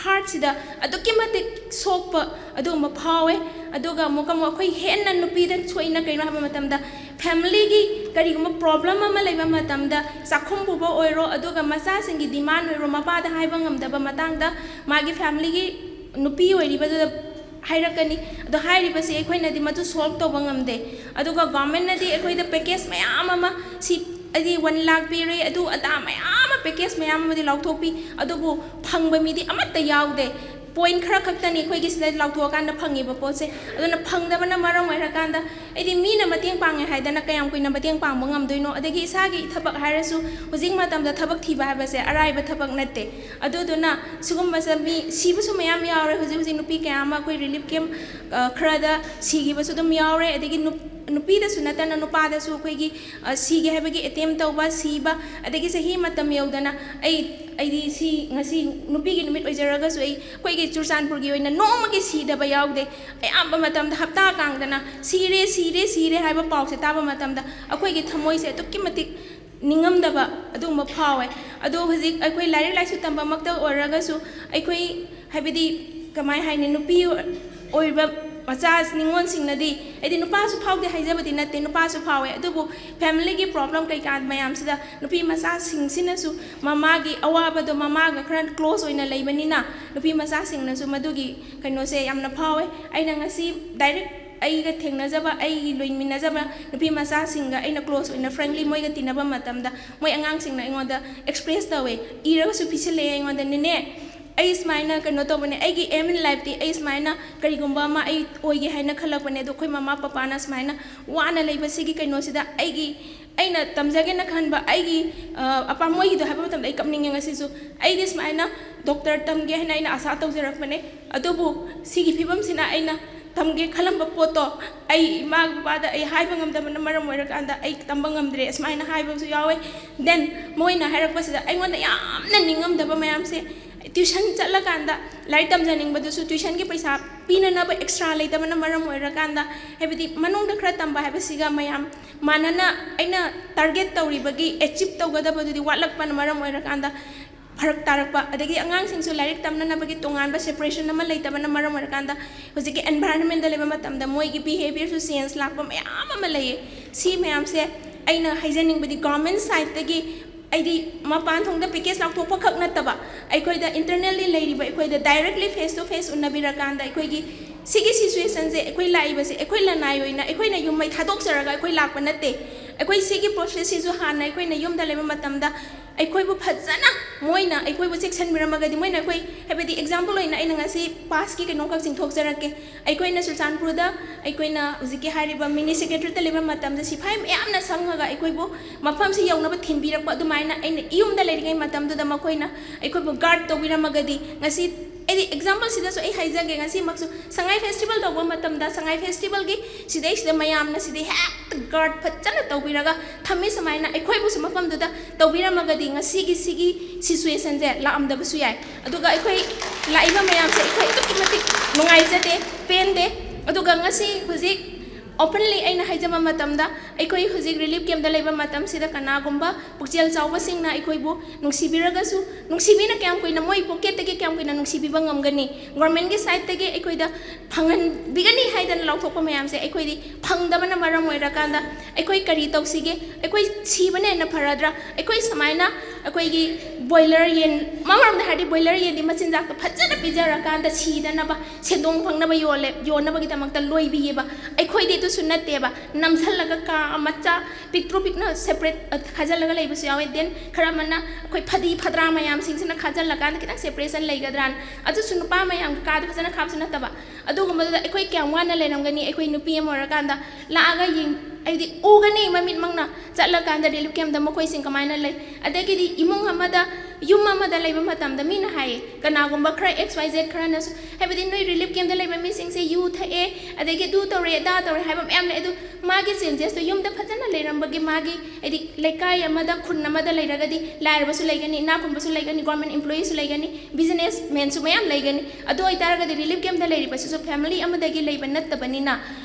ꯍꯥꯔꯠꯁꯤꯗ ꯑꯗꯨꯛꯀꯤ ꯃꯇꯤꯛ ꯁꯣꯛꯄ ꯑꯗꯨꯒꯨꯝꯕ ꯐꯥꯎꯋꯦ꯫ ꯑꯗꯨꯒ ꯑꯃꯨꯛꯀ ꯑꯃꯨꯛ ꯑꯩꯈꯣꯏ ꯍꯦꯟꯅ ꯅꯨꯄꯤꯗ ꯁꯣꯛꯏꯅ ꯀꯩꯅꯣ ꯍꯥꯏꯕ ꯃꯇꯝꯗ, ꯐꯦꯃꯤꯂꯤꯒꯤ ꯀꯔꯤꯒꯨꯝꯕ ꯄ꯭ꯔꯣꯕ꯭ꯂꯦꯝ ꯑꯃ ꯂꯩꯕ ꯃꯇꯝꯗ, ꯆꯥꯛꯈꯨꯝ ꯄꯨꯕ ꯑꯣꯏꯔꯣ, ꯑꯗꯨꯒ ꯃꯆꯥꯁꯤꯡꯒꯤ ꯗꯤꯃꯥꯟ ꯑꯣꯏꯔꯣ, ꯃꯄꯥꯗ ꯍꯥꯏꯕ ꯉꯝꯗꯕ ꯃꯇꯥꯡꯗ ꯃꯥꯒꯤ ꯐꯦꯃꯤꯂꯤꯒꯤ ꯅꯨꯄꯤ ꯑꯣꯏꯔꯤꯕꯗꯨꯗ ꯍꯥꯏꯔꯛꯀꯅꯤ꯫ ꯑꯗꯣ ꯍꯥꯏꯔꯤꯕꯁꯤ ꯑꯩꯈꯣꯏꯅꯗꯤ ꯃꯗꯨ ꯁꯣꯜꯕ ꯇꯧꯕ ꯉꯝꯗꯦ꯫ ꯑꯗꯨꯒ ꯒꯣꯔꯃꯦꯟꯅꯗꯤ ꯑꯩꯈꯣꯏꯗ ꯄꯦꯀꯦꯖ ꯃꯌꯥꯝ ꯑꯃ, ꯁꯤ ꯍꯥꯏꯗꯤ ꯋꯥꯟ ꯂꯥꯛ ꯄꯤꯔꯦ, ꯑꯗꯨ ꯑꯗꯥ ꯃꯌꯥꯝ ꯑꯃ, ꯄꯦꯀꯦꯖ ꯃꯌꯥꯝ ꯑꯃꯗꯤ ꯂꯥꯎꯊꯣꯛꯄꯤ, ꯑꯗꯨꯕꯨ ꯐꯪꯕ ꯃꯤꯗꯤ ꯑꯃꯠꯇ ꯌꯥꯎꯗꯦ꯫ ꯄꯣꯏꯟ ꯈꯔ ꯈꯛꯇꯅꯤ ꯑꯩꯈꯣꯏꯒꯤ ꯁꯤꯗ ꯂꯥꯎꯊꯣꯛꯑꯀꯥꯟꯗ ꯐꯪꯉꯤꯕ ꯄꯣꯠꯁꯦ꯫ ꯑꯗꯨꯅ ꯐꯪꯗꯕꯅ ꯃꯔꯝ ꯑꯣꯏꯔꯀꯥꯟꯗ, ꯑꯩꯗꯤ ꯃꯤꯅ ꯃꯇꯦꯡ ꯄꯥꯡꯉꯦ ꯍꯥꯏꯗꯅ ꯀꯌꯥꯝ ꯀꯨꯏꯅ ꯃꯇꯦꯡ ꯄꯥꯡꯕ ꯉꯝꯗꯣꯏꯅꯣ? ꯑꯗꯒꯤ ꯏꯁꯥꯒꯤ ꯊꯕꯛ ꯍꯥꯏꯔꯁꯨ, ꯍꯧꯖꯤꯛ ꯃꯇꯝꯗ ꯊꯕꯛ ꯊꯤꯕ ꯍꯥꯏꯕꯁꯦ ꯑꯔꯥꯏꯕ ꯊꯕꯛ ꯅꯠꯇꯦ꯫ ꯑꯗꯨꯗꯨꯅ ꯁꯤꯒꯨꯝꯕꯁꯦ ꯃꯤ ꯁꯤꯕꯁꯨ ꯃꯌꯥꯝ ꯌꯥꯎꯔꯦ꯫ ꯍꯧꯖꯤꯛ ꯍꯧꯖꯤꯛ ꯅꯨꯄꯤ ꯀꯌꯥ ꯑꯃ ꯑꯩꯈꯣꯏ ꯔꯤꯂꯤꯐ ꯀꯦꯝꯞ, ꯑ, ꯈꯔꯗ ꯁꯤꯈꯤꯕꯁꯨ ꯑꯗꯨꯝ ꯌꯥꯎꯔꯦ꯫ ꯑꯗꯒꯤ ꯅꯨꯞ-, ꯅꯨꯄꯤꯗꯁꯨ ꯅꯠꯇꯅ ꯅꯨꯄꯥꯗꯁꯨ ꯑꯩꯈꯣꯏꯒꯤ, ꯑ, ꯁꯤꯒꯦ ꯍꯥꯏꯕꯒꯤ ꯑꯦꯇꯦꯝ ꯇꯧꯕ, ꯁꯤꯕ, ꯑꯗꯒꯤ ꯆꯍꯤ ꯃꯇꯝ ꯌꯧꯗꯅ ꯑꯩ, ꯑꯩꯗꯤ ꯁꯤ ꯉꯁꯤ ꯅꯨꯄꯤꯒꯤ ꯅꯨꯃꯤꯠ ꯑꯣꯏꯖꯔꯒꯁꯨ ꯑꯩ, ꯑꯩꯈꯣꯏꯒꯤ ꯆꯨꯔꯆꯥꯟꯄꯨꯔꯒꯤ ꯑꯣꯏꯅ ꯅꯣꯡꯃꯒꯤ ꯁꯤꯗꯕ ꯌꯥꯎꯗꯦ꯫ ꯑꯌꯥꯝꯕ ꯃꯇꯝꯗ ꯍꯞꯇꯥ ꯀꯥꯡꯗꯅ ꯁꯤꯔꯦ, ꯁꯤꯔꯦ, ꯁꯤꯔꯦ ꯍꯥꯏꯕ ꯄꯥꯎꯁꯦ ꯇꯥꯕ ꯃꯇꯝꯗ ꯑꯩꯈꯣꯏꯒꯤ ꯊꯃꯣꯏꯁꯦ ꯑꯗꯨꯛꯀꯤ ꯃꯇꯤꯛ ꯅꯤꯡꯉꯝꯗꯕ ꯑꯗꯨꯒꯨꯝꯕ ꯐꯥꯎꯋꯦ꯫ ꯑꯗꯣ ꯍꯧꯖꯤꯛ ꯑꯩꯈꯣꯏ ꯂꯥꯏꯔꯤꯛ ꯂꯥꯏꯁꯨ ꯇꯝꯕꯃꯛꯇ ꯑꯣꯏꯔꯒꯁꯨ, ꯑꯩꯈꯣꯏ, ꯍꯥꯏꯕꯗꯤ, ꯀꯃꯥꯏ ꯍꯥꯏꯅꯤ, ꯅꯨꯄꯤ ꯑꯣꯏꯕ ꯃꯆꯥ ꯅꯤꯉꯣꯜꯁꯤꯡꯅꯗꯤ, ꯍꯥꯏꯗꯤ, ꯅꯨꯄꯥꯁꯨ ꯐꯥꯎꯗꯦ ꯍꯥꯏꯖꯕꯗꯤ ꯅꯠꯇꯦ, ꯅꯨꯄꯥꯁꯨ ꯐꯥꯎꯋꯦ, ꯑꯗꯨꯕꯨ ꯐꯦꯃꯤꯂꯤꯒꯤ ꯄ꯭ꯔꯣꯕ꯭ꯂꯦꯝ ꯀꯩꯀꯥ ꯃꯌꯥꯝꯁꯤꯗ ꯅꯨꯄꯤ ꯃꯆꯥꯁꯤꯡꯁꯤꯅꯁꯨ ꯃꯃꯥꯒꯤ ꯑꯋꯥꯕꯗꯣ, ꯃꯃꯥꯒ ꯈꯔ ꯀ꯭ꯂꯣꯁ ꯑꯣꯏꯅ ꯂꯩꯕꯅꯤꯅ, ꯅꯨꯄꯤ ꯃꯆꯥꯁꯤꯡꯅꯁꯨ ꯃꯗꯨꯒꯤ ꯀꯩꯅꯣꯁꯦ ꯌꯥꯝꯅ ꯐꯥꯎꯋꯦ꯫ ꯑꯩꯅ ꯉꯁꯤ ꯗꯥꯏꯔꯦꯛ ꯑꯩꯒ ꯊꯦꯡꯅꯖꯕ, ꯑꯩꯒꯤ ꯂꯣꯏꯃꯤꯟꯅꯖꯕ ꯅꯨꯄꯤ ꯃꯆꯥꯁꯤꯡꯒ ꯑꯩꯅ ꯀ꯭ꯂꯣꯁ ꯑꯣꯏꯅ, ꯐ꯭ꯔꯦꯡꯂꯤ ꯃꯣꯏꯒ ꯇꯤꯟꯅꯕ ꯃꯇꯝꯗ, ꯃꯣꯏ ꯑꯉꯥꯡꯁꯤꯡꯅ ꯑꯩꯉꯣꯟꯗ ꯑꯦꯛꯁꯄ꯭ꯔꯦꯁ ꯇꯧꯋꯦ, ꯏꯔꯒꯁꯨ ꯄꯤꯁꯤꯜꯂꯛꯑꯦ ꯑꯩꯉꯣꯟꯗ, "ꯅꯦꯅꯦ, ꯑꯩ ꯁꯨꯃꯥꯏꯅ ꯀꯩꯅꯣ ꯇꯧꯕꯅꯦ, ꯑꯩꯒꯤ ꯑꯦꯝ ꯏꯟ ꯂꯥꯏꯐꯇꯤ ꯑꯩ ꯁꯨꯃꯥꯏꯅ ꯀꯔꯤꯒꯨꯝꯕ ꯑꯃ ꯑꯩ ꯑꯣꯏꯒꯦ ꯍꯥꯏꯅ ꯈꯜꯂꯛꯄꯅꯦ, ꯑꯗꯣ ꯑꯩꯈꯣꯏ ꯃꯃꯥ ꯄꯄꯥꯅ ꯁꯨꯃꯥꯏꯅ ꯋꯥꯅ ꯂꯩꯕꯁꯤꯒꯤ ꯀꯩꯅꯣꯁꯤꯗ ꯑꯩꯒꯤ, ꯑꯩꯅ ꯇꯝꯖꯒꯦꯅ ꯈꯟꯕ ꯑꯩꯒꯤ, ꯑ, ꯑꯄꯥꯝ-, ꯃꯣꯏꯒꯤꯗꯣ ꯍꯥꯏꯕ ꯃꯇꯝꯗ ꯑꯩ ꯀꯞꯅꯤꯡꯉꯦ ꯉꯁꯤꯁꯨ꯫ ꯑꯩꯗꯤ ꯁꯨꯃꯥꯏꯅ ꯗꯣꯛꯇꯔ ꯇꯝꯒꯦ ꯍꯥꯏꯅ ꯑꯩꯅ ꯑꯁꯥ ꯇꯧꯖꯔꯛꯄꯅꯦ, ꯑꯗꯨꯕꯨ ꯁꯤꯒꯤ ꯐꯤꯕꯝꯁꯤꯅ ꯑꯩꯅ ꯇꯝꯒꯦ ꯈꯜꯂꯝꯕ ꯄꯣꯠꯇꯣ ꯑꯩ ꯏꯃꯥ ꯕꯕꯥꯗ ꯑꯩ ꯍꯥꯏꯕ ꯉꯝꯗꯕꯅ ꯃꯔꯝ ꯑꯣꯏꯔꯀꯥꯟꯗ ꯑꯩ ꯇꯝꯕ ꯉꯝꯗ꯭ꯔꯦ", ꯑꯁꯨꯃꯥꯏꯅ ꯍꯥꯏꯕꯁꯨ ꯌꯥꯎꯋꯦ꯫ ꯗꯦꯟ ꯃꯣꯏꯅ ꯍꯥꯏꯔꯛꯄꯁꯤꯗ ꯑꯩꯉꯣꯟꯗ ꯌꯥꯝꯅ ꯅꯤꯡꯉꯝꯗꯕ ꯃꯌꯥꯝꯁꯦ, ꯇ꯭ꯌꯨꯁꯟ ꯆꯠꯂꯀꯥꯟꯗ ꯂꯥꯏꯔꯤꯛ ꯇꯝꯖꯅꯤꯡꯕꯗꯨꯁꯨ ꯇ꯭ꯌꯨꯁꯟꯒꯤ ꯄꯩꯁꯥ ꯄꯤꯅꯅꯕ ꯑꯦꯛꯁꯇ꯭ꯔꯥ ꯂꯩꯇꯕꯅ ꯃꯔꯝ ꯑꯣꯏꯔꯀꯥꯟꯗ, ꯍꯥꯏꯕꯗꯤ ꯃꯅꯨꯡꯗ ꯈꯔ ꯇꯝꯕ ꯍꯥꯏꯕꯁꯤꯒ ꯃꯌꯥꯝ ꯃꯥꯟꯅꯅ ꯑꯩꯅ ꯇꯥꯔꯒꯦꯠ ꯇꯧꯔꯤꯕꯒꯤ ꯑꯦꯆꯤꯞ ꯇꯧꯒꯗꯕꯗꯨꯗꯤ ꯋꯥꯠꯂꯛꯄꯅ ꯃꯔꯝ ꯑꯣꯏꯔꯀꯥꯟꯗ, ꯐꯔꯛ ꯇꯥꯔꯛꯄ, ꯑꯗꯒꯤ ꯑꯉꯥꯡꯁꯤꯡꯁꯨ ꯂꯥꯏꯔꯤꯛ ꯇꯝꯅꯅꯕꯒꯤ ꯇꯣꯉꯥꯟꯕ separation ꯑꯃ ꯂꯩꯇꯕꯅ ꯃꯔꯝ ꯑꯣꯏꯔꯀꯥꯟꯗ ꯍꯧꯖꯤꯛꯀꯤ environmentꯗ ꯂꯩꯕ ꯃꯇꯝꯗ ꯃꯣꯏꯒꯤ behaviorꯁꯨ change ꯂꯥꯛꯄ ꯃꯌꯥꯝ ꯑꯃ ꯂꯩꯌꯦ꯫ ꯁꯤ ꯃꯌꯥꯝꯁꯦ ꯑꯩꯅ ꯍꯥꯏꯖꯅꯤꯡꯕꯗꯤ government sideꯇꯒꯤ ꯑꯩꯗꯤ ꯃꯄꯥꯟ ꯊꯣꯡꯗ package ꯂꯥꯎꯊꯣꯛꯄ ꯈꯛ ꯅꯠꯇꯕ, ꯑꯩꯈꯣꯏꯗ internally ꯂꯩꯔꯤꯕ ꯑꯩꯈꯣꯏꯗ directly face to face ꯎꯅꯕꯤꯔꯀꯥꯟꯗ ꯑꯩꯈꯣꯏꯒꯤ ꯁꯤꯒꯤ situationꯁꯦ, ꯑꯩꯈꯣꯏ ꯂꯥꯛꯏꯕꯁꯦ ꯑꯩꯈꯣꯏ ꯂꯅꯥꯏ ꯑꯣꯏꯅ ꯑꯩꯈꯣꯏꯅ ꯌꯨꯝ ꯃꯩ ꯊꯥꯗꯣꯛꯆꯔꯒ ꯑꯩꯈꯣꯏ ꯂꯥꯛꯄ ꯅꯠꯇꯦ꯫ ꯑꯩꯈꯣꯏ ꯁꯤꯒꯤ processꯁꯤꯁꯨ ꯍꯥꯟꯅ ꯑꯩꯈꯣꯏꯅ ꯌꯨꯝꯗ ꯂꯩꯕ ꯃꯇꯝꯗ ꯑꯩꯈꯣꯏꯕꯨ ꯐꯖꯅ ꯃꯣꯏꯅ ꯑꯩꯈꯣꯏꯕꯨ ꯆꯦꯛꯁꯤꯟꯕꯤꯔꯝꯃꯒꯗꯤ, ꯃꯣꯏꯅ ꯑꯩꯈꯣꯏ, ꯍꯥꯏꯕꯗꯤ example ꯑꯣꯏꯅ ꯑꯩꯅ ꯉꯁꯤ pastꯀꯤ ꯀꯩꯅꯣꯈꯛ ꯆꯤꯡꯊꯣꯛꯆꯔꯛꯀꯦ꯫ ꯑꯩꯈꯣꯏꯅ ꯆꯨꯔꯆꯥꯟꯄꯨꯔꯗ ꯑꯩꯈꯣꯏꯅ ꯍꯧꯖꯤꯛꯀꯤ ꯍꯥꯏꯔꯤꯕ mini secretariatꯇ ꯂꯩꯕ ꯃꯇꯝꯗ ꯁꯤꯐꯥꯏ ꯃꯌꯥꯝꯅ ꯁꯪꯉꯒ ꯑꯩꯈꯣꯏꯕꯨ ꯃꯐꯝꯁꯤ ꯌꯧꯅꯕ ꯊꯤꯟꯕꯤꯔꯛꯄ ꯑꯗꯨꯃꯥꯏꯅ ꯑꯩꯅ ꯌꯨꯝꯗ ꯂꯩꯔꯤꯉꯩ ꯃꯇꯝꯗꯨꯗ ꯃꯈꯣꯏꯅ ꯑꯩꯈꯣꯏꯕꯨ guard ꯇꯧꯕꯤꯔꯝꯃꯒꯗꯤ ꯉꯁꯤ, ꯑꯩꯗꯤ exampleꯁꯤꯗꯁꯨ ꯑꯩ ꯍꯥꯏꯖꯒꯦ, ꯉꯁꯤꯃꯛꯁꯨ ꯁꯉꯥꯏ festival ꯇꯧꯕ ꯃꯇꯝꯗ ꯁꯉꯥꯏ festivalꯒꯤ ꯁꯤꯗꯩꯁꯤꯗ ꯃꯌꯥꯝꯅ ꯁꯤꯗꯩ ꯍꯦꯛꯇ guard ꯐꯖꯅ ꯇꯧꯕꯤꯔꯒ ꯊꯝꯃꯤ ꯁꯨꯃꯥꯏꯅ ꯑꯩꯈꯣꯏꯕꯨꯁꯨ ꯃꯐꯝꯗꯨꯗ ꯇꯧꯕꯤꯔꯝꯃꯒꯗꯤ ꯉꯁꯤꯒꯤ ꯁꯤꯒꯤ situationꯁꯦ ꯂꯥꯛꯑꯝꯗꯕꯁꯨ ꯌꯥꯏ꯫ ꯑꯗꯨꯒ ꯑꯩꯈꯣꯏ ꯂꯥꯛꯏꯕ ꯃꯌꯥꯝꯁꯦ ꯑꯩꯈꯣꯏ ꯑꯗꯨꯛꯀꯤ ꯃꯇꯤꯛ ꯅꯨꯡꯉꯥꯏꯖꯗꯦ, ꯄꯦꯟꯗꯦ꯫ ꯑꯗꯨꯒ ꯉꯁꯤ ꯍꯧꯖꯤꯛ openly ꯑꯩꯅ ꯍꯥꯏꯖꯕ ꯃꯇꯝꯗ ꯑꯩꯈꯣꯏ ꯍꯧꯖꯤꯛ relief campꯇ ꯂꯩꯕ ꯃꯇꯝꯁꯤꯗ ꯀꯅꯥꯒꯨꯝꯕ ꯄꯨꯛꯆꯦꯜ ꯆꯥꯎꯕꯁꯤꯡꯅ ꯑꯩꯈꯣꯏꯕꯨ ꯅꯨꯡꯁꯤꯕꯤꯔꯒꯁꯨ, ꯅꯨꯡꯁꯤꯕꯤꯅ ꯀꯌꯥꯝ ꯀꯨꯏꯅ ꯃꯣꯏ pocketꯇꯒꯤ ꯀꯌꯥꯝ ꯀꯨꯏꯅ ꯅꯨꯡꯁꯤꯕꯤꯕ ꯉꯝꯒꯅꯤ? Governmentꯀꯤ sideꯇꯒꯤ ꯑꯩꯈꯣꯏꯗ ꯐꯪꯍꯟꯕꯤꯒꯅꯤ ꯍꯥꯏꯗꯅ ꯂꯥꯎꯊꯣꯛꯄ ꯃꯌꯥꯝꯁꯦ ꯑꯩꯈꯣꯏꯗꯤ ꯐꯪꯗꯕꯅ ꯃꯔꯝ ꯑꯣꯏꯔꯀꯥꯟꯗ ꯑꯩꯈꯣꯏ ꯀꯔꯤ ꯇꯧꯁꯤꯒꯦ? ꯑꯩꯈꯣꯏ ꯁꯤꯕꯅ ꯍꯦꯟꯅ ꯐꯔꯗ꯭ꯔꯥ? ꯑꯩꯈꯣꯏ ꯁꯨꯃꯥꯏꯅ ꯑꯩꯈꯣꯏꯒꯤ broiler ꯌꯦꯟ, ꯑꯃꯔꯣꯝꯗ ꯍꯥꯏꯔꯗꯤ broiler ꯌꯦꯟꯗꯤ ꯃꯆꯤꯟꯖꯥꯛꯇꯣ ꯐꯖꯅ ꯄꯤꯖꯔꯀꯥꯟꯗ ꯁꯤꯗꯅꯕ ꯁꯦꯟꯗꯣꯡ ꯐꯪꯅꯕ ꯌꯣꯜꯂꯦ, ꯌꯣꯟꯅꯕꯒꯤꯗꯃꯛꯇ ꯂꯣꯏꯕꯤꯌꯦꯕ꯫ ꯑꯩꯈꯣꯏꯗꯤ ꯑꯗꯨꯁꯨ ꯅꯠꯇꯦꯕ, ꯅꯝꯁꯜꯂꯒ ꯀꯥ ꯃꯆꯥ ꯄꯤꯛꯇ꯭ꯔꯨ ꯄꯤꯛꯅ separate, ꯑ, ꯈꯥꯖꯤꯜꯂꯒ ꯂꯩꯕꯁꯨ ꯌꯥꯎꯋꯦ꯫ Then ꯈꯔ ꯑꯃꯅ ꯑꯩꯈꯣꯏ ꯐꯗꯤ ꯐꯗ꯭ꯔꯥ ꯃꯌꯥꯝꯁꯤꯡꯁꯤꯅ ꯈꯥꯖꯤꯜꯂꯀꯥꯟꯗ ꯈꯤꯇꯪ separation ꯂꯩꯒꯗ꯭ꯔꯥꯅ, ꯑꯗꯨꯁꯨ ꯅꯨꯄꯥ ꯃꯌꯥꯝꯒꯤ ꯀꯥꯗ ꯐꯖꯅ ꯈꯥꯕꯁꯨ ꯅꯠꯇꯕ, ꯑꯗꯨꯒꯨꯝꯕꯗꯨꯗ ꯑꯩꯈꯣꯏ ꯀꯌꯥꯝ ꯋꯥꯅ ꯂꯩꯔꯝꯒꯅꯤ? ꯑꯩꯈꯣꯏ ꯅꯨꯄꯤ ꯑꯃ ꯑꯣꯏꯔꯀꯥꯟꯗ ꯂꯥꯛꯑꯒ ꯌꯦꯡ-, ꯍꯥꯏꯕꯗꯤ ꯎꯒꯅꯤ ꯃꯃꯤꯠꯃꯛꯅ ꯆꯠꯂꯀꯥꯟꯗ relief campꯇ ꯃꯈꯣꯏꯁꯤꯡ ꯀꯃꯥꯏꯅ ꯂꯩ꯫ ꯑꯗꯒꯤꯗꯤ ꯏꯃꯨꯡ ꯑꯃꯗ, ꯌꯨꯝ ꯑꯃꯗ ꯂꯩꯕ ꯃꯇꯝꯗ ꯃꯤꯅ ꯍꯥꯏꯌꯦ, ꯀꯅꯥꯒꯨꯝꯕ ꯈꯔ X Y Z ꯈꯔꯅꯁꯨ, ꯍꯥꯏꯕꯗꯤ ꯅꯣꯏ relief campꯇ ꯂꯩꯕ ꯃꯤꯁꯤꯡꯁꯦ ꯌꯨ ꯊꯛꯑꯦ, ꯑꯗꯒꯤ ꯑꯗꯨ ꯇꯧꯔꯦ, ꯑꯗꯥ ꯇꯧꯔꯦ ꯍꯥꯏꯕ ꯃꯌꯥꯝ ꯂꯩ꯫ ꯑꯗꯨ ꯃꯥꯒꯤ changesꯇꯣ ꯌꯨꯝꯗ ꯐꯖꯅ ꯂꯩꯔꯝꯕꯒꯤ ꯃꯥꯒꯤ, ꯍꯥꯏꯗꯤ ꯂꯩꯀꯥꯏ ꯑꯃꯗ, ꯈꯨꯟ ꯑꯃꯗ ꯂꯩꯔꯒꯗꯤ ꯂꯥꯏꯔꯕꯁꯨ ꯂꯩꯒꯅꯤ, ꯏꯅꯥꯛ ꯈꯨꯟꯕꯁꯨ ꯂꯩꯒꯅꯤ, government employeeꯁꯨ ꯂꯩꯒꯅꯤ, businessmanꯁꯨ ꯃꯌꯥꯝ ꯂꯩꯒꯅꯤ꯫ ꯑꯗꯨ ꯑꯣꯏꯇꯥꯔꯒꯗꯤ relief campꯇ ꯂꯩꯔꯤꯕꯁꯤꯁꯨ family ꯑꯃꯗꯒꯤ ꯂꯩꯕ ꯅꯠꯇꯕꯅꯤꯅ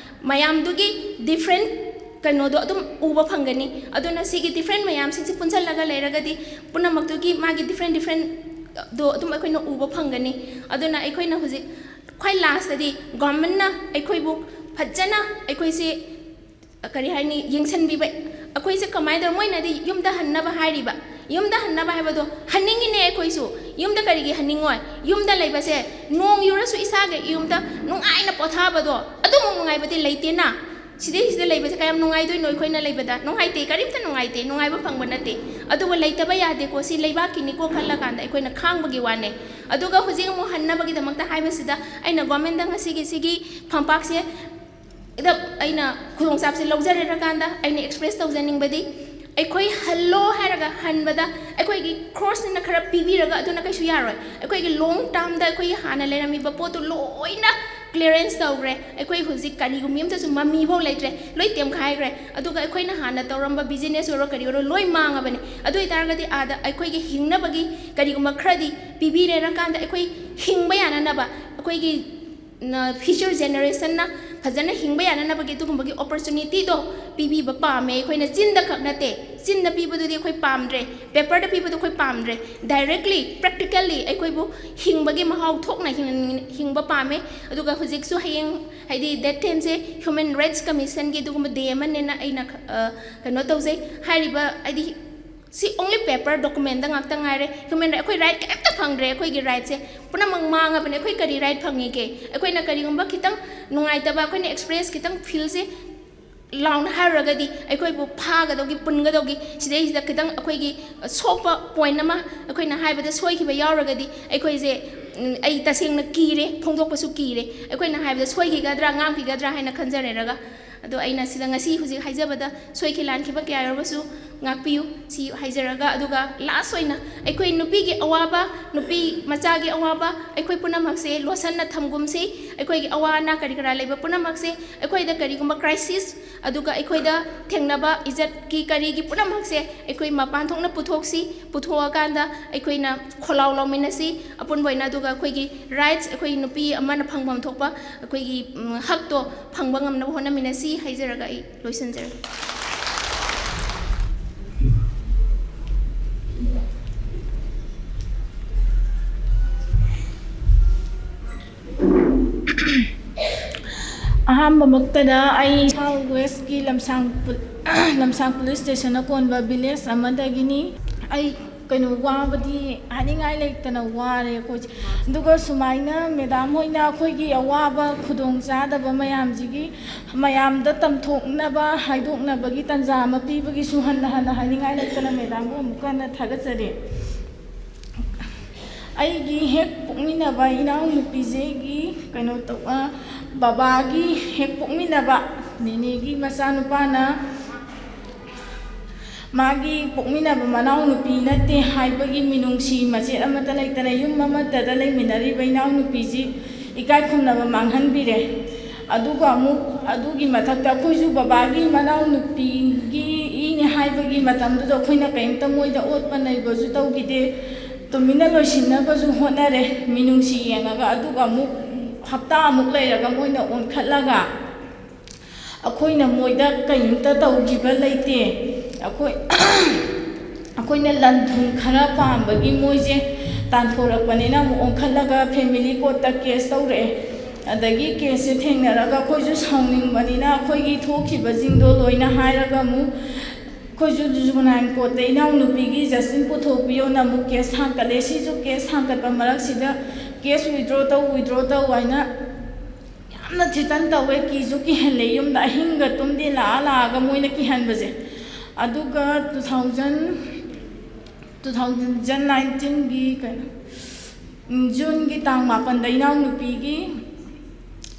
ꯃꯌꯥꯝꯗꯨꯒꯤ different ꯀꯩꯅꯣꯗꯣ ꯑꯗꯨꯝ ꯎꯕ ꯐꯪꯒꯅꯤ꯫ ꯑꯗꯨꯅ ꯁꯤꯒꯤ different ꯃꯌꯥꯝꯁꯤꯡꯁꯤ ꯄꯨꯟꯁꯤꯜꯂꯒ ꯂꯩꯔꯒꯗꯤ ꯄꯨꯝꯅꯃꯛꯇꯨꯒꯤ ꯃꯥꯒꯤ different different ꯗꯣ ꯑꯗꯨꯝ ꯑꯩꯈꯣꯏꯅ ꯎꯕ ꯐꯪꯒꯅꯤ꯫ ꯑꯗꯨꯅ ꯑꯩꯈꯣꯏꯅ ꯍꯧꯖꯤꯛ ꯈ꯭ꯋꯥꯏ last ꯇꯗꯤ government ꯅ ꯑꯩꯈꯣꯏꯕꯨ ꯐꯖꯅ ꯑꯩꯈꯣꯏꯁꯦ ꯀꯔꯤ ꯍꯥꯏꯅꯤ, ꯌꯦꯡꯁꯤꯟꯕꯤꯕ꯫ ꯑꯩꯈꯣꯏꯁꯦ ꯀꯃꯥꯏꯅ ꯇꯧꯔ, ꯃꯣꯏꯅꯗꯤ ꯌꯨꯝꯗ ꯍꯟꯅꯕ ꯍꯥꯏꯔꯤꯕ꯫ ꯌꯨꯝꯗ ꯍꯟꯅꯕ ꯍꯥꯏꯕꯗꯣ ꯍꯟꯅꯤꯡꯉꯤꯅꯦ ꯑꯩꯈꯣꯏꯁꯨ꯫ ꯌꯨꯝꯗ ꯀꯔꯤꯒꯤ ꯍꯟꯅꯤꯡꯉꯣꯏ? ꯌꯨꯝꯗ ꯂꯩꯕꯁꯦ, ꯅꯣꯡ ꯌꯨꯔꯁꯨ ꯏꯁꯥꯒꯤ ꯌꯨꯝꯗ ꯅꯨꯡꯉꯥꯏꯅ ꯄꯣꯊꯥꯕꯗꯣ, ꯑꯗꯨꯃꯨꯛ ꯅꯨꯡꯉꯥꯏꯕꯗꯤ ꯂꯩꯇꯦꯅ꯫ ꯁꯤꯗꯩꯁꯤꯗ ꯂꯩꯕꯁꯦ ꯀꯌꯥꯝ ꯅꯨꯡꯉꯥꯏꯗꯣꯏꯅꯣ ꯑꯩꯈꯣꯏꯅ ꯂꯩꯕꯗ? ꯅꯨꯡꯉꯥꯏꯇꯦ, ꯀꯔꯤꯝꯇ ꯅꯨꯡꯉꯥꯏꯇꯦ, ꯅꯨꯡꯉꯥꯏꯕ ꯐꯪꯕ ꯅꯠꯇꯦ꯫ ꯑꯗꯨꯕꯨ ꯂꯩꯇꯕ ꯌꯥꯗꯦꯀꯣ, ꯁꯤ ꯂꯩꯕꯥꯛꯀꯤꯅꯤꯀꯣ ꯈꯜꯂꯀꯥꯟꯗ ꯑꯩꯈꯣꯏꯅ ꯈꯥꯡꯕꯒꯤ ꯋꯥꯅꯦ꯫ ꯑꯗꯨꯒ ꯍꯧꯖꯤꯛ ꯑꯃꯨꯛ ꯍꯟꯅꯕꯒꯤꯗꯃꯛꯇ ꯍꯥꯏꯕꯁꯤꯗ ꯑꯩꯅ government ꯗ ꯉꯁꯤꯒꯤ ꯁꯤꯒꯤ ꯐꯝꯄꯥꯛꯁꯦ ꯗ ꯑꯩꯅ ꯈꯨꯗꯣꯡꯆꯥꯕꯁꯦ ꯂꯧꯖꯔꯦꯔꯀꯥꯟꯗ ꯑꯩꯅ express ꯇꯧꯖꯅꯤꯡꯕꯗꯤ, ꯑꯩꯈꯣꯏ ꯍꯜꯂꯣ ꯍꯥꯏꯔꯒ ꯍꯟꯕꯗ ꯑꯩꯈꯣꯏꯒꯤ ꯈ꯭ꯔꯣꯁꯅꯤꯅ ꯈꯔ ꯄꯤꯕꯤꯔꯒ ꯑꯗꯨꯅ ꯀꯩꯁꯨ ꯌꯥꯔꯣꯏ꯫ ꯑꯩꯈꯣꯏꯒꯤ long term ꯗ ꯑꯩꯈꯣꯏꯒꯤ ꯍꯥꯟꯅ ꯂꯩꯔꯝꯃꯤꯕ ꯄꯣꯠꯇꯨ ꯂꯣꯏꯅ clearance ꯇꯧꯈ꯭ꯔꯦ꯫ ꯑꯩꯈꯣꯏ ꯍꯧꯖꯤꯛ ꯀꯔꯤꯒꯨꯝꯕ ꯑꯝꯇꯁꯨ ꯃꯃꯤ ꯐꯥꯎ ꯂꯩꯇ꯭ꯔꯦ, ꯂꯣꯏ ꯇꯦꯝꯈꯥꯏꯈ꯭ꯔꯦ꯫ ꯑꯗꯨꯒ ꯑꯩꯈꯣꯏꯅ ꯍꯥꯟꯅ ꯇꯧꯔꯝꯕ business ꯑꯣꯏꯔꯣ ꯀꯔꯤ ꯑꯣꯏꯔꯣ ꯂꯣꯏ ꯃꯥꯡꯉꯕꯅꯤ꯫ ꯑꯗꯨ ꯑꯣꯏꯇꯥꯔꯒꯗꯤ ꯑꯥꯗ ꯑꯩꯈꯣꯏꯒꯤ ꯍꯤꯡꯅꯕꯒꯤ ꯀꯔꯤꯒꯨꯝꯕ ꯈꯔꯗꯤ ꯄꯤꯕꯤꯔꯦꯔꯀꯥꯟꯗ ꯑꯩꯈꯣꯏ ꯍꯤꯡꯕ ꯌꯥꯅꯅꯕ, ꯑꯩꯈꯣꯏꯒꯤ future generation ꯅ ꯐꯖꯅ ꯍꯤꯡꯕ ꯌꯥꯅꯅꯕꯒꯤ ꯑꯗꯨꯒꯨꯝꯕꯒꯤ opportunity ꯗꯣ ꯄꯤꯕꯤꯕ ꯄꯥꯝꯃꯦ꯫ ꯑꯩꯈꯣꯏꯅ ꯆꯤꯟꯗ ꯈꯛ ꯅꯠꯇꯦ, ꯆꯤꯟꯗ ꯄꯤꯕꯗꯨꯗꯤ ꯑꯩꯈꯣꯏ ꯄꯥꯝꯗ꯭ꯔꯦ, paper ꯗ ꯄꯤꯕꯗꯣ ꯑꯩꯈꯣꯏ ꯄꯥꯝꯗ꯭ꯔꯦ꯫ Directly, practically ꯑꯩꯈꯣꯏꯕꯨ ꯍꯤꯡꯕꯒꯤ ꯃꯍꯥꯎ ꯊꯣꯛꯅ ꯍꯤꯡ-, ꯍꯤꯡꯕ ꯄꯥꯝꯃꯦ꯫ ꯑꯗꯨꯒ ꯍꯧꯖꯤꯛꯁꯨ ꯍꯌꯦꯡ ꯍꯥꯏꯗꯤ date ten ꯁꯦ Human Rights Commission ꯒꯤ ꯑꯗꯨꯒꯨꯝꯕ day ꯑꯃꯅꯦꯅ ꯑꯩꯅ ꯈ-, ꯑ, ꯀꯩꯅꯣ ꯇꯧꯖꯩ꯫ ꯍꯥꯏꯔꯤꯕ ꯍꯥꯏꯗꯤ ꯁꯤ only paper document ꯗ ꯉꯥꯛꯇ ꯉꯥꯏꯔꯦ꯫ Human right, ꯑꯩꯈꯣꯏ right ꯀꯩꯝꯇ ꯐꯪꯗ꯭ꯔꯦ꯫ ꯑꯩꯈꯣꯏꯒꯤ right ꯁꯦ ꯄꯨꯝꯅꯃꯛ ꯃꯥꯡꯉꯕꯅꯦ꯫ ꯑꯩꯈꯣꯏ ꯀꯔꯤ right ꯐꯪꯉꯤꯒꯦ? ꯑꯩꯈꯣꯏꯅ ꯀꯔꯤꯒꯨꯝꯕ ꯈꯤꯇꯪ ꯅꯨꯡꯉꯥꯏꯇꯕ, ꯑꯩꯈꯣꯏꯅ express ꯈꯤꯇꯪ feel ꯁꯦ ꯂꯥꯎꯅ ꯍꯥꯏꯔꯨꯔꯒꯗꯤ ꯑꯩꯈꯣꯏꯕꯨ ꯐꯥꯒꯗꯧꯒꯤ, ꯄꯨꯟꯒꯗꯧꯒꯤ, ꯁꯤꯗꯩꯁꯤꯗ ꯈꯤꯇꯪ ꯑꯩꯈꯣꯏꯒꯤ ꯁꯣꯛꯄ point ꯑꯃ ꯑꯩꯈꯣꯏꯅ ꯍꯥꯏꯕꯗ ꯁꯣꯏꯈꯤꯕ ꯌꯥꯎꯔꯒꯗꯤ ꯑꯩꯈꯣꯏꯁꯦ, ꯎꯝ, ꯑꯩ ꯇꯁꯦꯡꯅ ꯀꯤꯔꯦ, ꯐꯣꯡꯗꯣꯛꯄꯁꯨ ꯀꯤꯔꯦ꯫ ꯑꯩꯈꯣꯏꯅ ꯍꯥꯏꯕꯗ ꯁꯣꯏꯈꯤꯒꯗ꯭ꯔꯥ, ꯉꯥꯡꯈꯤꯒꯗ꯭ꯔꯥ ꯍꯥꯏꯅ ꯈꯟꯖꯔꯦꯔꯒ꯫ ꯑꯗꯣ ꯑꯩꯅ ꯁꯤꯗ ꯉꯁꯤ ꯍꯧꯖꯤꯛ ꯍꯥꯏꯖꯕꯗ ꯁꯣꯏꯈꯤ ꯂꯥꯟꯈꯤꯕ ꯀꯌꯥ ꯌꯥꯎꯔꯒꯁꯨ ꯉꯥꯛꯄꯤꯌꯨ꯫ ꯁꯤ ꯍꯥꯏꯖꯔꯒ, ꯑꯗꯨꯒ ꯂꯥꯁ ꯑꯣꯏꯅ ꯑꯩꯈꯣꯏ ꯅꯨꯄꯤꯒꯤ ꯑꯋꯥꯕ, ꯅꯨꯄꯤ ꯃꯆꯥꯒꯤ ꯑꯋꯥꯕ ꯑꯩꯈꯣꯏ ꯄꯨꯝꯅꯃꯛꯁꯦ ꯂꯣꯠꯁꯟꯅ ꯊꯝꯒꯨꯝꯁꯤ꯫ ꯑꯩꯈꯣꯏꯒꯤ ꯑꯋꯥ ꯑꯅꯥ ꯀꯔꯤ ꯀꯔꯥ ꯂꯩꯕ ꯄꯨꯝꯅꯃꯛꯁꯦ, ꯑꯩꯈꯣꯏꯗ ꯀꯔꯤꯒꯨꯝꯕ ꯀ꯭ꯔꯥꯏꯁꯤꯁ, ꯑꯗꯨꯒ ꯑꯩꯈꯣꯏꯗ ꯊꯦꯡꯅꯕ ꯏꯖꯠꯀꯤ ꯀꯔꯤꯒꯤ ꯄꯨꯝꯅꯃꯛꯁꯦ ꯑꯩꯈꯣꯏ ꯃꯄꯥꯟ ꯊꯣꯛꯅ ꯄꯨꯊꯣꯛꯁꯤ꯫ ꯄꯨꯊꯣꯛꯑꯀꯥꯟꯗ ꯑꯩꯈꯣꯏꯅ ꯈꯣꯜꯂꯥꯎ ꯂꯥꯎꯃꯤꯟꯅꯁꯤ ꯑꯄꯨꯟꯕ ꯑꯣꯏꯅ, ꯑꯗꯨꯒ ꯑꯩꯈꯣꯏꯒꯤ ꯔꯥꯏꯠꯁ, ꯑꯩꯈꯣꯏꯒꯤ ꯅꯨꯄꯤ ꯑꯃꯅ ꯐꯪꯐꯝ ꯊꯣꯛꯄ ꯑꯩꯈꯣꯏꯒꯤ, ꯎꯝ, ꯍꯛꯇꯣ ꯐꯪꯕ ꯉꯝꯅꯕ ꯍꯣꯠꯅꯃꯤꯟꯅꯁꯤ ꯍꯥꯏꯖꯔꯒ ꯑꯩ ꯂꯣꯏꯁꯤꯟꯖꯔꯒꯦ꯫ ꯑꯍꯥꯟꯕꯃꯛꯇꯗ ꯑꯩ ꯏꯝꯐꯥꯜ ꯋꯦꯁꯀꯤ ꯂꯝꯁꯥꯡ ꯄꯨ-, ꯂꯝꯁꯥꯡ ꯄꯨꯂꯤꯁ ꯁ꯭ꯇꯦꯁꯟꯅ ꯀꯣꯟꯕ ꯚꯤꯂꯦꯖ ꯑꯃꯗꯒꯤꯅꯤ꯫ ꯑꯩ ꯀꯩꯅꯣ, ꯋꯥꯕꯗꯤ ꯍꯥꯏꯅꯤꯡꯉꯥꯏ ꯂꯩꯇꯅ ꯋꯥꯔꯦ ꯑꯩꯈꯣꯏꯁꯦ꯫ ꯑꯗꯨꯒ ꯁꯨꯃꯥꯏꯅ ꯃꯦꯗꯥꯝ ꯍꯣꯏꯅ ꯑꯩꯈꯣꯏꯒꯤ ꯑꯋꯥꯕ ꯈꯨꯗꯣꯡꯆꯥꯗꯕ ꯃꯌꯥꯝꯁꯤꯒꯤ ꯃꯌꯥꯝꯗ ꯇꯝꯊꯣꯛꯅꯕ, ꯍꯥꯏꯗꯣꯛꯅꯕꯒꯤ ꯇꯥꯟꯖꯥ ꯑꯃ ꯄꯤꯕꯒꯤꯁꯨ ꯍꯟꯅ ꯍꯟꯅ ꯍꯥꯏꯅꯤꯡꯉꯥꯏ ꯂꯩꯇꯅ ꯃꯦꯗꯥꯝꯕꯨ ꯑꯃꯨꯛꯀ ꯍꯟꯅ ꯊꯥꯒꯠꯆꯔꯤ꯫ ꯑꯩꯒꯤ ꯍꯦꯛ ꯄꯣꯛꯃꯤꯟꯅꯕ ꯏꯅꯥꯎꯅꯨꯄꯤꯁꯤꯒꯤ ꯀꯩꯅꯣ ꯇꯧ-, ꯑ, ꯕꯕꯥꯒꯤ ꯍꯦꯛ ꯄꯣꯛꯃꯤꯟꯅꯕ ꯅꯦꯅꯦꯒꯤ ꯃꯆꯥꯅꯨꯄꯥꯅ ꯃꯥꯒꯤ ꯄꯣꯛꯃꯤꯟꯅꯕ ꯃꯅꯥꯎꯅꯨꯄꯤ ꯅꯠꯇꯦ ꯍꯥꯏꯕꯒꯤ ꯃꯤꯅꯨꯡꯁꯤ ꯃꯆꯦꯠ ꯑꯃꯠꯇ ꯂꯩꯇꯅ ꯌꯨꯝ ꯑꯃꯠꯇꯗ ꯂꯩꯃꯤꯟꯅꯔꯤꯕ ꯏꯅꯥꯎꯅꯨꯄꯤꯁꯤ ꯏꯀꯥꯏ ꯈꯨꯝꯅꯕ ꯃꯥꯡꯍꯟꯕꯤꯔꯦ꯫ ꯑꯗꯨꯒ ꯑꯃꯨꯛ ꯑꯗꯨꯒꯤ ꯃꯊꯛꯇ ꯑꯩꯈꯣꯏꯁꯨ ꯕꯕꯥꯒꯤ ꯃꯅꯥꯎꯅꯨꯄꯤꯒꯤ ꯏꯅꯦ ꯍꯥꯏꯕꯒꯤ ꯃꯇꯝꯗꯨꯗ ꯑꯩꯈꯣꯏꯅ ꯀꯔꯤꯝꯇ ꯃꯣꯏꯗ ꯑꯣꯠꯄ ꯅꯩꯕꯁꯨ ꯇꯧꯈꯤꯗꯦ꯫ ꯇꯨꯃꯤꯟꯅ ꯂꯣꯏꯁꯤꯟꯅꯕꯁꯨ ꯍꯣꯠꯅꯔꯦ꯫ ꯃꯤꯅꯨꯡꯁꯤ ꯌꯦꯡꯉꯒ ꯑꯗꯨꯒ ꯑꯃꯨꯛ ꯍꯞꯇꯥ ꯑꯃꯨꯛ ꯂꯩꯔꯒ ꯃꯣꯏꯅ ꯑꯣꯟꯈꯠꯂꯒ ꯑꯩꯈꯣꯏꯅ ꯃꯣꯏꯗ ꯀꯔꯤꯝꯇ ꯇꯧꯈꯤꯕ ꯂꯩꯇꯦ꯫ ꯑꯩꯈꯣꯏ, ꯑꯩꯈꯣꯏꯅ ꯂꯟ ꯊꯨꯝ ꯈꯔ ꯄꯥꯝꯕꯒꯤ ꯃꯣꯏꯁꯦ ꯇꯥꯟꯊꯣꯔꯛꯄꯅꯤꯅ ꯑꯃꯨꯛ ꯑꯣꯟꯈꯠꯂꯒ ꯐꯦꯃꯤꯂꯤ ꯀꯣꯔꯠꯇ ꯀꯦꯁ ꯇꯧꯔꯛꯑꯦ꯫ ꯑꯗꯒꯤ ꯀꯦꯁꯁꯦ ꯊꯦꯡꯅꯔꯒ ꯑꯩꯈꯣꯏꯁꯨ ꯁꯥꯎꯅꯤꯡꯕꯅꯤꯅ ꯑꯩꯈꯣꯏꯒꯤ ꯊꯣꯛꯈꯤꯕꯁꯤꯡꯗꯣ ꯂꯣꯏꯅ ꯍꯥꯏꯔꯒ ꯑꯃꯨꯛ ꯑꯩꯈꯣꯏꯁꯨ ꯖꯨꯕꯅꯥꯏꯜ ꯀꯣꯔꯠꯇ ꯏꯅꯥꯎꯅꯨꯄꯤꯒꯤ ꯖꯁꯇꯤꯟ ꯄꯨꯊꯣꯛꯄꯤꯌꯣꯅ ꯑꯃꯨꯛ ꯀꯦꯁ ꯊꯥꯡꯀꯠꯂꯦ꯫ ꯁꯤꯁꯨ ꯀꯦꯁ ꯊꯥꯡꯀꯠꯄ ꯃꯔꯛꯁꯤꯗ ꯀꯦꯁ ꯋꯤꯗ꯭ꯔꯣ ꯇꯧ, ꯋꯤꯗ꯭ꯔꯣ ꯇꯧ ꯍꯥꯏꯅ ꯌꯥꯝꯅ ꯊ꯭ꯔꯤꯇꯟ ꯇꯧꯋꯦ, ꯀꯤꯁꯨ ꯀꯤꯍꯜꯂꯦ꯫ ꯌꯨꯝꯗ ꯑꯍꯤꯡꯒ ꯇꯨꯝꯗꯦ, ꯂꯥꯛꯑ ꯂꯥꯛꯑꯒ ꯃꯣꯏꯅ ꯀꯤꯍꯟꯕꯁꯦ꯫ ꯑꯗꯨꯒ two thousand, two thousand nineteenꯒꯤ ꯀꯩꯅꯣ, ꯎꯝ, ꯖꯨꯟꯒꯤ ꯇꯥꯡ ꯃꯥꯄꯟꯗ ꯏꯅꯥꯎꯅꯨꯄꯤꯒꯤ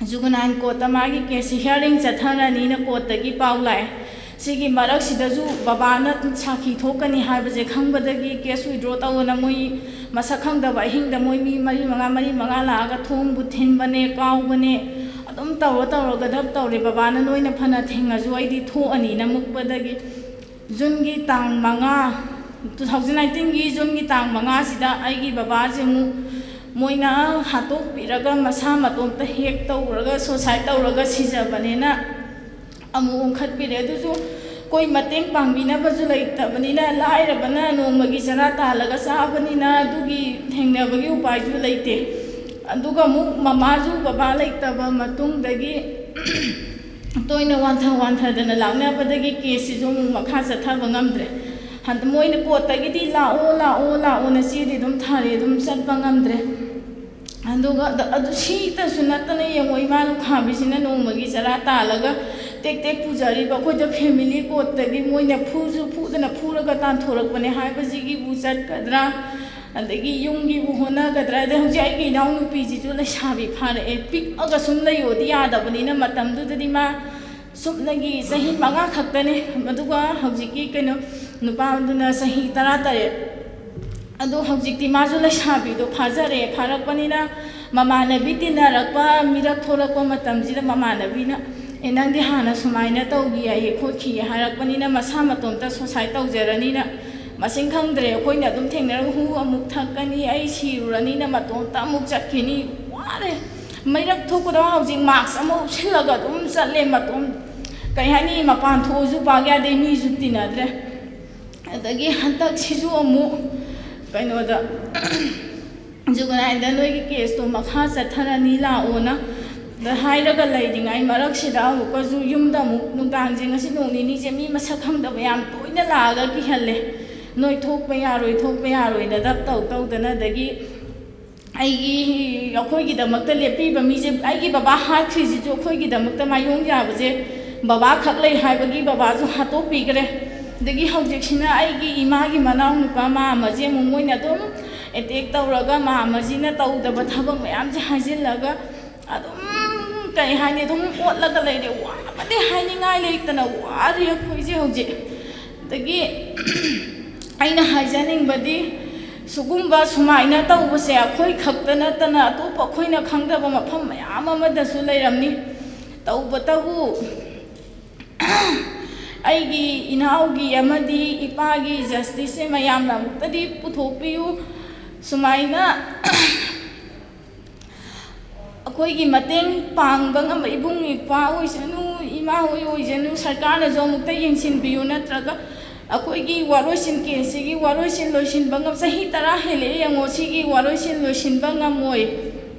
ꯖꯨꯕꯅꯥꯏꯜ ꯀꯣꯔꯠꯇ ꯃꯥꯒꯤ ꯀꯦꯁꯁꯤ ꯍꯤꯌꯥꯔꯤꯡ ꯆꯠꯊꯔꯅꯤꯅ ꯀꯣꯔꯠꯇꯒꯤ ꯄꯥꯎ ꯂꯥꯛꯑꯦ꯫ ꯁꯤꯒꯤ ꯃꯔꯛꯁꯤꯗꯁꯨ ꯕꯕꯥꯅ ꯁꯥꯈꯤ ꯊꯣꯛꯀꯅꯤ ꯍꯥꯏꯕꯁꯦ ꯈꯪꯕꯗꯒꯤ case withdraw ꯇꯧꯑꯣꯅ ꯃꯣꯏ ꯃꯁꯛ ꯈꯪꯗꯕ ꯑꯍꯤꯡꯗ ꯃꯣꯏ ꯃꯤ ꯃꯔꯤ ꯃꯉꯥ, ꯃꯔꯤ ꯃꯉꯥ ꯂꯥꯛꯑꯒ ꯊꯣꯡꯕꯨ ꯊꯤꯟꯕꯅꯦ, ꯀꯥꯎꯕꯅꯦ, ꯑꯗꯨꯝ ꯇꯧꯔ ꯇꯧꯔꯒ ꯙꯞ ꯇꯧꯔꯦ꯫ ꯕꯕꯥꯅ ꯅꯣꯏꯅ ꯐꯅ ꯊꯦꯡꯉꯁꯨ ꯑꯩꯗꯤ ꯊꯣꯛꯑꯅꯤꯅ ꯃꯨꯛꯄꯗꯒꯤ Juneꯒꯤ ꯇꯥꯡ ꯃꯉꯥ, two thousand nineteenꯒꯤ Juneꯒꯤ ꯇꯥꯡ ꯃꯉꯥꯁꯤꯗ ꯑꯩꯒꯤ ꯕꯕꯥꯁꯦ ꯑꯃꯨꯛ ꯃꯣꯏꯅ ꯍꯥꯠꯇꯣꯛꯄꯤꯔꯒ ꯃꯁꯥ ꯃꯇꯣꯝꯇ ꯍꯦꯛ ꯇꯧꯔꯒ suicide ꯇꯧꯔꯒ ꯁꯤꯖꯕꯅꯦꯅ ꯑꯃꯨꯛ ꯑꯣꯟꯈꯠꯄꯤꯔꯦ꯫ ꯑꯗꯨꯁꯨ ꯑꯩꯈꯣꯏ ꯃꯇꯦꯡ ꯄꯥꯡꯕꯤꯅꯕꯁꯨ ꯂꯩꯇꯕꯅꯤꯅ, ꯂꯥꯏꯔꯕꯅ ꯅꯣꯡꯃꯒꯤ ꯆꯔꯥ ꯇꯥꯜꯂꯒ ꯆꯥꯕꯅꯤꯅ ꯑꯗꯨꯒꯤ ꯊꯦꯡꯅꯕꯒꯤ ꯎꯄꯥꯏꯁꯨ ꯂꯩꯇꯦ꯫ ꯑꯗꯨꯒ ꯑꯃꯨꯛ ꯃꯃꯥꯁꯨ ꯕꯕꯥ ꯂꯩꯇꯕ ꯃꯇꯨꯡꯗꯒꯤ ꯇꯣꯏꯅ ꯋꯥꯟꯊ ꯋꯥꯟꯊꯗꯅ ꯂꯥꯛꯅꯕꯗꯒꯤ caseꯁꯤꯁꯨ ꯑꯃꯨꯛ ꯃꯈꯥ ꯆꯠꯊꯕ ꯉꯝꯗ꯭ꯔꯦ꯫ ꯍꯟꯗ ꯃꯣꯏꯅ courtꯇꯒꯤꯗꯤ "ꯂꯥꯛꯑꯣ, ꯂꯥꯛꯑꯣ, ꯂꯥꯛꯑꯣꯅ" ꯆꯦꯗꯤ ꯑꯗꯨꯝ ꯊꯥꯔꯦ, ꯑꯗꯨꯝ ꯆꯠꯄ ꯉꯝꯗ꯭ꯔꯦ꯫ ꯑꯗꯨꯒ ꯑꯗ-, ꯑꯗꯨ ꯁꯤꯇꯁꯨ ꯅꯠꯇꯅ ꯌꯦꯡꯉꯣ, ꯏꯃꯥ ꯂꯨꯈꯥꯕꯤꯁꯤꯅ ꯅꯣꯡꯃꯒꯤ ꯆꯔꯥ ꯇꯥꯜꯂꯒ ꯇꯦꯛ ꯇꯦꯛ ꯄꯨꯖꯔꯤꯕ ꯑꯩꯈꯣꯏꯗ family courtꯇꯒꯤ ꯃꯣꯏꯅ ꯐꯨꯁꯨ ꯐꯨꯗꯅ ꯐꯨꯔꯒ ꯇꯥꯟꯊꯣꯔꯛꯄꯅꯦ ꯍꯥꯏꯕꯁꯤꯒꯤꯕꯨ ꯆꯠꯀꯗ꯭ꯔꯥ? ꯑꯗꯒꯤ ꯌꯨꯝꯒꯤꯕꯨ ꯍꯣꯠꯅꯒꯗ꯭ꯔꯥ? ꯑꯗꯩ ꯍꯧꯖꯤꯛ ꯑꯩꯒꯤ ꯏꯅꯥꯎꯅꯨꯄꯤꯁꯤꯁꯨ ꯂꯩꯁꯥꯕꯤ ꯐꯥꯔꯛꯑꯦ, ꯄꯤꯛꯑꯒ ꯁꯨꯝ ꯂꯩꯌꯣꯗꯤ ꯌꯥꯗꯕꯅꯤꯅ ꯃꯇꯝꯗꯨꯗꯗꯤ ꯃꯥ ꯁꯨꯞꯅꯒꯤ ꯆꯍꯤ ꯃꯉꯥ ꯈꯛꯇꯅꯤ꯫ ꯑꯗꯨꯒ ꯍꯧꯖꯤꯛꯀꯤ ꯀꯩꯅꯣ ꯅꯨꯄꯥꯗꯨꯅ ꯆꯍꯤ ꯇꯔꯥꯇꯔꯦꯠ꯫ ꯑꯗꯣ ꯍꯧꯖꯤꯛꯇꯤ ꯃꯥꯁꯨ ꯂꯩꯁꯥꯕꯤꯗꯣ ꯐꯥꯖꯔꯦ, ꯐꯥꯔꯛꯄꯅꯤꯅ ꯃꯃꯥꯟꯅꯕꯤ ꯇꯤꯟꯅꯔꯛꯄ, ꯃꯤꯔꯛ ꯊꯣꯛꯂꯛꯄ ꯃꯇꯝꯁꯤꯗ ꯃꯃꯥꯟꯅꯕꯤꯅ "ꯑꯦ, ꯅꯪꯗꯤ ꯍꯥꯟꯅ ꯁꯨꯃꯥꯏꯅ ꯇꯧꯈꯤ ꯍꯥꯏꯌꯦ ꯈꯣꯠꯈꯤ" ꯍꯥꯏꯔꯛꯄꯅꯤꯅ ꯃꯁꯥ ꯃꯇꯣꯝꯇ suicide ꯇꯧꯖꯔꯅꯤꯅ ꯃꯁꯤꯡ ꯈꯪꯗ꯭ꯔꯦ꯫ ꯑꯩꯈꯣꯏꯅ ꯑꯗꯨꯝ ꯊꯦꯡꯅꯔꯒ "ꯍꯨ ꯑꯃꯨꯛ ꯊꯛꯀꯅꯤ, ꯑꯩ ꯁꯤꯔꯨꯔꯅꯤꯅ" ꯃꯇꯣꯝꯇ ꯑꯃꯨꯛ ꯆꯠꯈꯤꯅꯤ꯫ ꯋꯥꯔꯦ꯫ ꯃꯩꯔꯛ ꯊꯣꯛꯄꯗ ꯍꯧꯖꯤꯛ mask ꯑꯃ ꯎꯞꯁꯤꯜꯂꯒ ꯑꯗꯨꯝ ꯆꯠꯂꯦ ꯃꯇꯣꯝ꯫ ꯀꯩ ꯍꯥꯏꯅꯤ, ꯃꯄꯥꯟ ꯊꯣꯛꯑꯁꯨ ꯄꯥꯛ ꯌꯥꯗꯦ, ꯃꯤꯁꯨ ꯇꯤꯟꯅꯗ꯭ꯔꯦ꯫ ꯑꯗꯒꯤ ꯍꯟꯗꯛꯁꯤꯁꯨ ꯑꯃꯨꯛ ꯀꯩꯅꯣꯗ, "ꯖꯨꯒꯅꯥꯏꯟꯗ ꯅꯣꯏꯒꯤ caseꯇꯣ ꯃꯈꯥ ꯆꯠꯊꯔꯅꯤ, ꯂꯥꯛꯑꯣꯅ" ꯗ ꯍꯥꯏꯔꯒ ꯂꯩꯔꯤꯉꯩ ꯃꯔꯛꯁꯤꯗ ꯑꯃꯨꯛꯀꯁꯨ ꯌꯨꯝꯗ ꯑꯃꯨꯛ ꯅꯨꯡꯗꯥꯡꯁꯦ, ꯉꯁꯤ ꯅꯣꯡ ꯅꯤꯅꯤꯁꯦ ꯃꯤ ꯃꯁꯛ ꯈꯪꯗꯕ ꯌꯥꯝ ꯇꯣꯏꯅ ꯂꯥꯛꯑꯒ ꯀꯤꯍꯜꯂꯦ꯫ "ꯅꯣꯏ ꯊꯣꯛꯄ ꯌꯥꯔꯣꯏ, ꯊꯣꯛꯄ ꯌꯥꯔꯣꯏꯅ" ꯙꯞ ꯇꯧ ꯇꯧꯗꯅ, ꯑꯗꯒꯤ ꯑꯩꯒꯤ, ꯑꯩꯈꯣꯏꯒꯤꯗꯃꯛꯇ ꯂꯦꯞꯄꯤꯕ ꯃꯤꯁꯦ, ꯑꯩꯒꯤ ꯕꯕꯥ ꯍꯥꯠꯈ꯭ꯔꯤꯁꯤꯁꯨ ꯑꯩꯈꯣꯏꯒꯤꯗꯃꯛꯇ ꯃꯥꯌꯣꯡ ꯌꯥꯕꯁꯦ ꯕꯕꯥ ꯈꯛ ꯂꯩ ꯍꯥꯏꯕꯒꯤ ꯕꯕꯥꯁꯨ ꯍꯥꯠꯇꯣꯛꯄꯤꯈ꯭ꯔꯦ꯫ ꯑꯗꯒꯤ ꯍꯧꯖꯤꯛꯁꯤꯅ ꯑꯩꯒꯤ ꯏꯃꯥꯒꯤ ꯃꯅꯥꯎ ꯅꯨꯄꯥ ꯃꯥꯝꯃꯁꯦ ꯑꯃꯨꯛ ꯃꯣꯏꯅ ꯑꯗꯨꯝ attack ꯇꯧꯔꯒ, ꯃꯥꯝꯃꯁꯤꯅ ꯇꯧꯗꯕ ꯊꯕꯛ ꯃꯌꯥꯝꯁꯦ ꯍꯥꯏꯖꯤꯜꯂꯒ ꯑꯗꯨꯝ ꯀꯩ ꯍꯥꯏꯅꯤ, ꯑꯗꯨꯝ ꯑꯣꯠꯂꯒ ꯂꯩꯔꯦ꯫ ꯋꯥꯕꯗꯤ ꯍꯥꯏꯅꯤꯡꯉꯥꯏ ꯂꯩꯇꯅ ꯋꯥꯔꯦ ꯑꯩꯈꯣꯏꯁꯦ ꯍꯧꯖꯤꯛ꯫ ꯑꯗꯒꯤ ꯑꯩꯅ ꯍꯥꯏꯖꯅꯤꯡꯕꯗꯤ, ꯁꯤꯒꯨꯝꯕ ꯁꯨꯃꯥꯏꯅ ꯇꯧꯕꯁꯦ ꯑꯩꯈꯣꯏ ꯈꯛꯇ ꯅꯠꯇꯅ ꯑꯇꯣꯞꯄ ꯑꯩꯈꯣꯏꯅ ꯈꯪꯗꯕ ꯃꯐꯝ ꯃꯌꯥꯝ ꯑꯃꯗꯁꯨ ꯂꯩꯔꯝꯅꯤ꯫ ꯇꯧꯕꯇꯕꯨ ꯑꯩꯒꯤ ꯏꯅꯥꯎꯒꯤ ꯑꯃꯗꯤ ꯏꯄꯥꯒꯤ ꯖꯁꯇꯤꯁꯁꯦ ꯃꯌꯥꯝꯅ ꯑꯃꯨꯛꯇꯗꯤ ꯄꯨꯊꯣꯛꯄꯤꯌꯨ꯫ ꯁꯨꯃꯥꯏꯅ ꯑꯩꯈꯣꯏꯒꯤ ꯃꯇꯦꯡ ꯄꯥꯡꯕ ꯉꯝꯕ ꯏꯕꯨꯡ ꯏꯄ꯭ꯋꯥ ꯑꯣꯏꯁꯅꯨ, ꯏꯃꯥ ꯍꯣꯏ ꯑꯣꯏꯁꯅꯨ, ꯁꯔꯀꯥꯔꯅꯁꯨ ꯑꯃꯨꯛꯇ ꯌꯦꯡꯁꯤꯟꯕꯤꯌꯨ꯫ ꯅꯠꯇ꯭ꯔꯒ ꯑꯩꯈꯣꯏꯒꯤ ꯋꯥꯔꯣꯏꯁꯤꯟ ꯀꯦꯁꯁꯤꯒꯤ ꯋꯥꯔꯣꯏꯁꯤꯟ ꯂꯣꯏꯁꯤꯟꯕ ꯉꯝ-, ꯆꯍꯤ ꯇꯔꯥ ꯍꯦꯜꯂꯛꯑꯦ ꯌꯦꯡꯉꯣ, ꯁꯤꯒꯤ ꯋꯥꯔꯣꯏꯁꯤꯟ ꯂꯣꯏꯁꯤꯟꯕ ꯉꯝꯃꯣꯏ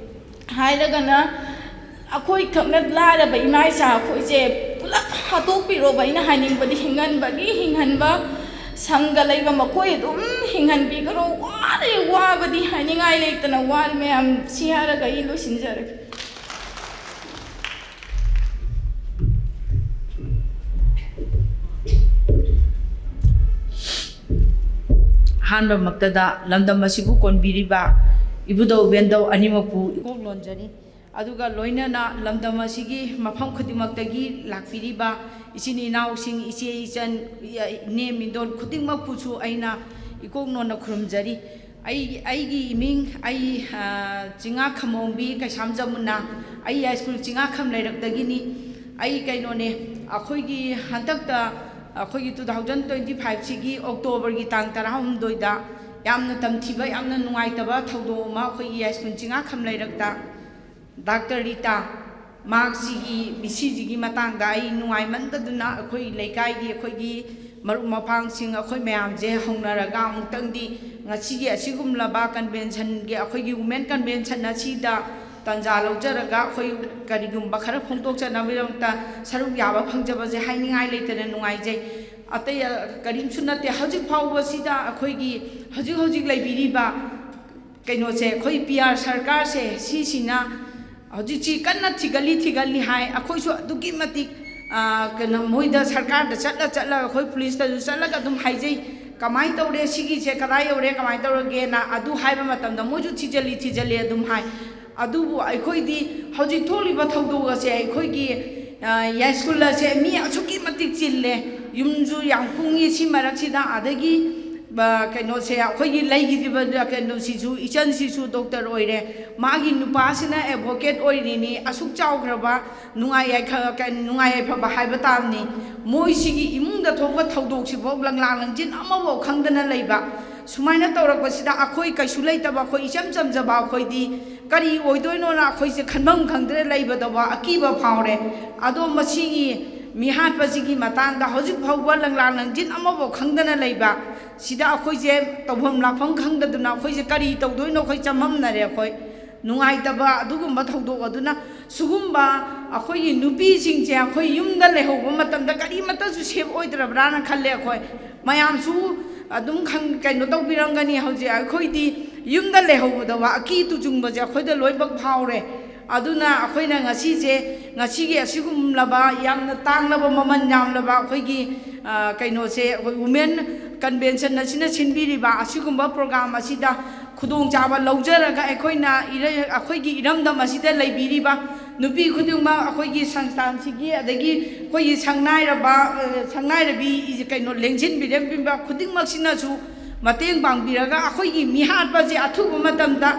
ꯍꯥꯏꯔꯒꯅ ꯑꯩꯈꯣꯏ ꯈꯛꯅ ꯂꯥꯏꯔꯕ ꯏꯃꯥ ꯏꯆꯥ ꯑꯩꯈꯣꯏꯁꯦ ꯄꯨꯂꯞ ꯍꯥꯠꯇꯣꯛꯄꯤꯔꯣꯕ꯫ ꯑꯩꯅ ꯍꯥꯏꯅꯤꯡꯕꯗꯤ ꯍꯤꯡꯍꯟꯕꯒꯤ ꯍꯤꯡꯍꯟꯕ ꯁꯪꯒ ꯂꯩꯕ ꯃꯈꯣꯏ ꯑꯗꯨꯝ ꯍꯤꯡꯍꯟꯕꯤꯈ꯭ꯔꯣ꯫ ꯋꯥꯔꯦ, ꯋꯥꯕꯗꯤ ꯍꯥꯏꯅꯤꯡꯉꯥꯏ ꯂꯩꯇꯅ ꯋꯥꯔꯦ ꯃꯌꯥꯝ꯫ ꯁꯤ ꯍꯥꯏꯔꯒ ꯑꯩ ꯂꯣꯏꯁꯤꯟꯖꯔꯒꯦ꯫ ꯑꯍꯥꯟꯕꯃꯛꯇꯗ ꯂꯝꯗꯝ ꯑꯁꯤꯕꯨ ꯀꯣꯟꯕꯤꯔꯤꯕ ꯏꯕꯨꯙꯧ ꯏꯕꯦꯟꯙꯧ ꯑꯅꯤꯃꯛꯄꯨ ꯏꯀꯣꯛ ꯅꯣꯟꯖꯔꯤ꯫ ꯑꯗꯨꯒ ꯂꯣꯏꯅꯅ ꯂꯝꯗꯝ ꯑꯁꯤꯒꯤ ꯃꯐꯝ ꯈꯨꯗꯤꯡꯃꯛꯇꯒꯤ ꯂꯥꯛꯄꯤꯔꯤꯕ ꯏꯆꯤꯟ ꯏꯅꯥꯎꯁꯤꯡ, ꯏꯆꯦ ꯏꯆꯟ, ꯏꯅꯦ ꯃꯤꯗꯣꯟ ꯈꯨꯗꯤꯡꯃꯛꯄꯨꯁꯨ ꯑꯩꯅ ꯏꯀꯣꯛ ꯅꯣꯟꯅ ꯈꯨꯔꯨꯝꯖꯔꯤ꯫ ꯑꯩ, ꯑꯩꯒꯤ ꯏꯃꯤꯡ, ꯑꯩ, ꯑ, ꯆꯤꯡꯉꯥꯈꯝ ꯑꯣꯡꯕꯤ ꯀꯩꯁꯥꯝ ꯖꯃꯨꯅꯥ, ꯑꯩ ꯍꯥꯏ ꯁ꯭ꯀꯨꯜ ꯆꯤꯡꯉꯥꯈꯝ ꯂꯩꯔꯛꯇꯒꯤꯅꯤ꯫ ꯑꯩ ꯀꯩꯅꯣꯅꯦ, ꯑꯩꯈꯣꯏꯒꯤ ꯍꯟꯗꯛꯇ, ꯑꯩꯈꯣꯏꯒꯤ two thousand twenty five ꯁꯤꯒꯤ ꯑꯣꯛꯇꯣꯕꯔꯒꯤ ꯇꯥꯡ ꯇꯔꯥꯍꯨꯝꯗꯣꯏꯗ ꯌꯥꯝꯅ ꯇꯝꯊꯤꯕ, ꯌꯥꯝꯅ ꯅꯨꯡꯉꯥꯏꯇꯕ ꯊꯧꯗꯣꯛ ꯑꯃ ꯑꯩꯈꯣꯏꯒꯤ ꯍꯥꯏ ꯁ꯭ꯀꯨꯜ ꯆꯤꯡꯉꯥꯈꯝ ꯂꯩꯔꯛꯇ ꯗꯥꯛꯇꯔ ꯔꯤꯇꯥ, ꯃꯍꯥꯛꯁꯤꯒꯤ ꯃꯤꯁꯤꯁꯤꯒꯤ ꯃꯇꯥꯡꯗ ꯑꯩ ꯅꯨꯡꯉꯥꯏꯃꯟꯗꯗꯨꯅ ꯑꯩꯈꯣꯏ ꯂꯩꯀꯥꯏꯒꯤ, ꯑꯩꯈꯣꯏꯒꯤ ꯃꯔꯨꯞ ꯃꯄꯥꯡꯁꯤꯡ, ꯑꯩꯈꯣꯏ ꯃꯌꯥꯝꯁꯦ ꯍꯧꯅꯔꯒ ꯑꯃꯨꯛꯇꯪꯗꯤ ꯉꯁꯤꯒꯤ ꯑꯁꯤꯒꯨꯝꯂꯕ ꯀꯟꯚꯦꯟꯁꯟꯒꯤ, ꯑꯩꯈꯣꯏꯒꯤ ꯋꯨꯃꯦꯟ ꯀꯟꯚꯦꯟꯁꯟ ꯑꯁꯤꯗ ꯇꯥꯟꯖꯥ ꯂꯧꯖꯔꯒ ꯑꯩꯈꯣꯏ ꯀꯔꯤꯒꯨꯝꯕ ꯈꯔ ꯐꯣꯡꯗꯣꯛꯆꯅꯕꯒꯤꯗꯃꯛꯇ ꯁꯔꯨꯛ ꯌꯥꯕ ꯐꯪꯖꯕꯁꯦ ꯍꯥꯏꯅꯤꯡꯉꯥꯏ ꯂꯩꯇꯅ ꯅꯨꯡꯉꯥꯏꯖꯩ꯫ ꯑꯇꯩ, ꯑ, ꯀꯔꯤꯝꯁꯨ ꯅꯠꯇꯦ꯫ ꯍꯧꯖꯤꯛ ꯐꯥꯎꯕꯁꯤꯗ ꯑꯩꯈꯣꯏꯒꯤ ꯍꯧꯖꯤꯛ ꯍꯧꯖꯤꯛ ꯂꯩꯕꯤꯔꯤꯕ ꯀꯩꯅꯣꯁꯦ, ꯑꯩꯈꯣꯏ ꯄꯤ ꯑꯥꯔ ꯁꯔꯀꯥꯔꯁꯦ, ꯁꯤꯁꯤꯅ ꯍꯧꯖꯤꯛꯁꯤ ꯀꯟꯅ ꯊꯤꯒꯠꯂꯤ, ꯊꯤꯒꯠꯂꯤ ꯍꯥꯏ꯫ ꯑꯩꯈꯣꯏꯁꯨ ꯑꯗꯨꯛꯀꯤ ꯃꯇꯤꯛ, ꯑ, ꯀꯩꯅꯣ, ꯃꯣꯏꯗ ꯁꯔꯀꯥꯔꯗ ꯆꯠꯂ ꯆꯠꯂꯒ, ꯑꯩꯈꯣꯏ ꯄꯨꯂꯤꯁꯇꯁꯨ ꯆꯠꯂꯒ ꯑꯗꯨꯝ ꯍꯥꯏꯖꯩ, "ꯀꯃꯥꯏꯅ ꯇꯧꯔꯦ ꯁꯤꯒꯤꯁꯦ, ꯀꯗꯥꯏ ꯌꯧꯔꯦ, ꯀꯃꯥꯏꯅ ꯇꯧꯔꯒꯦꯅ?" ꯑꯗꯨ ꯍꯥꯏꯕ ꯃꯇꯝꯗ ꯃꯣꯏꯁꯨ "ꯊꯤꯖꯤꯜꯂꯤ, ꯊꯤꯖꯤꯜꯂꯤ" ꯑꯗꯨꯝ ꯍꯥꯏ꯫ ꯑꯗꯨꯕꯨ ꯑꯩꯈꯣꯏꯗꯤ ꯍꯧꯖꯤꯛ ꯊꯣꯛꯂꯤꯕ ꯊꯧꯗꯣꯛ ꯑꯁꯦ ꯑꯩꯈꯣꯏꯒꯤ, ꯑ, ꯌꯥꯏꯁ꯭ꯀꯨꯜ ꯑꯁꯦ ꯃꯤ ꯑꯁꯨꯛꯀꯤ ꯃꯇꯤꯛ ꯆꯤꯜꯂꯦ, ꯌꯨꯝꯁꯨ ꯌꯥꯝ ꯀꯨꯡꯉꯤ꯫ ꯁꯤ ꯃꯔꯛꯁꯤꯗ ꯑꯗꯒꯤ, ꯑ, ꯀꯩꯅꯣꯁꯦ, ꯑꯩꯈꯣꯏꯒꯤ ꯂꯩꯈꯤꯗ꯭ꯔꯤꯕ ꯀꯩꯅꯣꯁꯤꯁꯨ, ꯏꯆꯟꯁꯤꯁꯨ ꯗꯣꯛꯇꯔ ꯑꯣꯏꯔꯦ, ꯃꯥꯒꯤ ꯅꯨꯄꯥꯁꯤꯅ ꯑꯦꯗꯚꯣꯀꯦꯠ ꯑꯣꯏꯔꯤꯅꯤ꯫ ꯑꯁꯨꯛ ꯆꯥꯎꯈ꯭ꯔꯕ ꯅꯨꯡꯉꯥꯏ ꯌꯥꯏꯐ-, ꯀꯩ-, ꯅꯨꯡꯉꯥꯏ ꯌꯥꯏꯐꯕ ꯍꯥꯏꯕ ꯇꯥꯕꯅꯤ꯫ ꯃꯣꯏꯁꯤꯒꯤ ꯏꯃꯨꯡꯗ ꯊꯣꯛꯄ ꯊꯧꯗꯣꯛꯁꯤꯐꯥꯎ ꯂꯪꯂꯥ ꯂꯪꯖꯤꯟ ꯑꯃꯐꯥꯎ ꯈꯪꯗꯅ ꯂꯩꯕ꯫ ꯁꯨꯃꯥꯏꯅ ꯇꯧꯔꯛꯄꯁꯤꯗ ꯑꯩꯈꯣꯏ ꯀꯩꯁꯨ ꯂꯩꯇꯕ, ꯑꯩꯈꯣꯏ ꯏꯆꯝ ꯆꯝꯖꯕ ꯑꯩꯈꯣꯏꯗꯤ ꯀꯔꯤ ꯑꯣꯏꯗꯣꯏꯅꯣꯅ ꯑꯩꯈꯣꯏꯁꯦ ꯈꯟꯐꯝ ꯈꯪꯗ꯭ꯔꯦ, ꯂꯩꯕꯗꯕ ꯑꯀꯤꯕ ꯐꯥꯎꯔꯦ꯫ ꯑꯗꯣ ꯃꯁꯤꯒꯤ ꯃꯤꯍꯥꯠꯄꯁꯤꯒꯤ ꯃꯇꯥꯡꯗ ꯍꯧꯖꯤꯛ ꯐꯥꯎꯕ ꯂꯪꯂꯥ ꯂꯪꯖꯤꯟ ꯑꯃꯐꯥꯎ ꯈꯪꯗꯅ ꯂꯩꯕ ꯁꯤꯗ ꯑꯩꯈꯣꯏꯁꯦ ꯇꯧꯐꯝ ꯂꯥꯛꯐꯝ ꯈꯪꯗꯗꯅ ꯑꯩꯈꯣꯏꯁꯦ ꯀꯔꯤ ꯇꯧꯗꯣꯏꯅꯣ ꯑꯩꯈꯣꯏ ꯆꯃꯝꯅꯔꯦ꯫ ꯑꯩꯈꯣꯏ ꯅꯨꯡꯉꯥꯏꯇꯕ ꯑꯗꯨꯒꯨꯝꯕ ꯊꯧꯗꯣꯛ ꯑꯗꯨꯅ ꯁꯤꯒꯨꯝꯕ ꯑꯩꯈꯣꯏꯒꯤ ꯅꯨꯄꯤꯁꯤꯡꯁꯦ ꯑꯩꯈꯣꯏ ꯌꯨꯝꯗ ꯂꯩꯍꯧꯕ ꯃꯇꯝꯗ ꯀꯔꯤꯃꯠꯇꯁꯨ ꯁꯦꯐ ꯑꯣꯏꯗ꯭ꯔꯕ꯭ꯔꯥꯅ ꯈꯜꯂꯦ꯫ ꯑꯩꯈꯣꯏ ꯃꯌꯥꯝꯁꯨ ꯑꯗꯨꯝ ꯈꯪ-, ꯀꯩꯅꯣ ꯇꯧꯕꯤꯔꯝꯒꯅꯤ꯫ ꯍꯧꯖꯤꯛ ꯑꯩꯈꯣꯏꯗꯤ ꯌꯨꯝꯗ ꯂꯩꯍꯧꯕꯗ ꯋꯥ ꯑꯀꯤ ꯇꯨꯖꯨꯡꯕꯁꯦ ꯑꯩꯈꯣꯏꯗ ꯂꯣꯏꯅꯃꯛ ꯐꯥꯎꯔꯦ꯫ ꯑꯗꯨꯅ ꯑꯩꯈꯣꯏꯅ ꯉꯁꯤꯁꯦ, ꯉꯁꯤꯒꯤ ꯑꯁꯤꯒꯨꯝꯂꯕ ꯌꯥꯝꯅ ꯇꯥꯡꯂꯕ, ꯃꯃꯜ ꯌꯥꯝꯂꯕ ꯑꯩꯈꯣꯏꯒꯤ, ꯑ, ꯀꯩꯅꯣꯁꯦ, ꯑꯩꯈꯣꯏ ꯋꯨꯃꯦꯟ ꯀꯟꯚꯦꯟꯁꯟ ꯑꯁꯤꯅ ꯁꯤꯟꯕꯤꯔꯤꯕ ꯑꯁꯤꯒꯨꯝꯕ ꯄ꯭ꯔꯣꯒ꯭ꯔꯥꯝ ꯑꯁꯤꯗ ꯈꯨꯗꯣꯡꯆꯥꯕ ꯂꯧꯖꯔꯒ ꯑꯩꯈꯣꯏꯅ ꯏꯔ-, ꯑꯩꯈꯣꯏꯒꯤ ꯏꯔꯝꯗꯝ ꯑꯁꯤꯗ ꯂꯩꯕꯤꯔꯤꯕ ꯅꯨꯄꯤ ꯈꯨꯗꯤꯡꯃꯛ, ꯑꯩꯈꯣꯏꯒꯤ ꯁꯪꯁꯊꯥꯟꯁꯤꯒꯤ, ꯑꯗꯒꯤ ꯑꯩꯈꯣꯏꯒꯤ ꯁꯪꯅꯥꯏꯔꯕ, ꯑ, ꯁꯪꯅꯥꯏꯔꯕꯤ, ꯀꯩꯅꯣ, ꯂꯦꯡꯁꯤꯟꯕꯤꯔꯝꯕꯤꯕ ꯈꯨꯗꯤꯡꯃꯛꯁꯤꯅꯁꯨ ꯃꯇꯦꯡ ꯄꯥꯡꯕꯤꯔꯒ ꯑꯩꯈꯣꯏꯒꯤ ꯃꯤꯍꯥꯠꯄꯁꯦ ꯑꯊꯨꯕ ꯃꯇꯝꯗ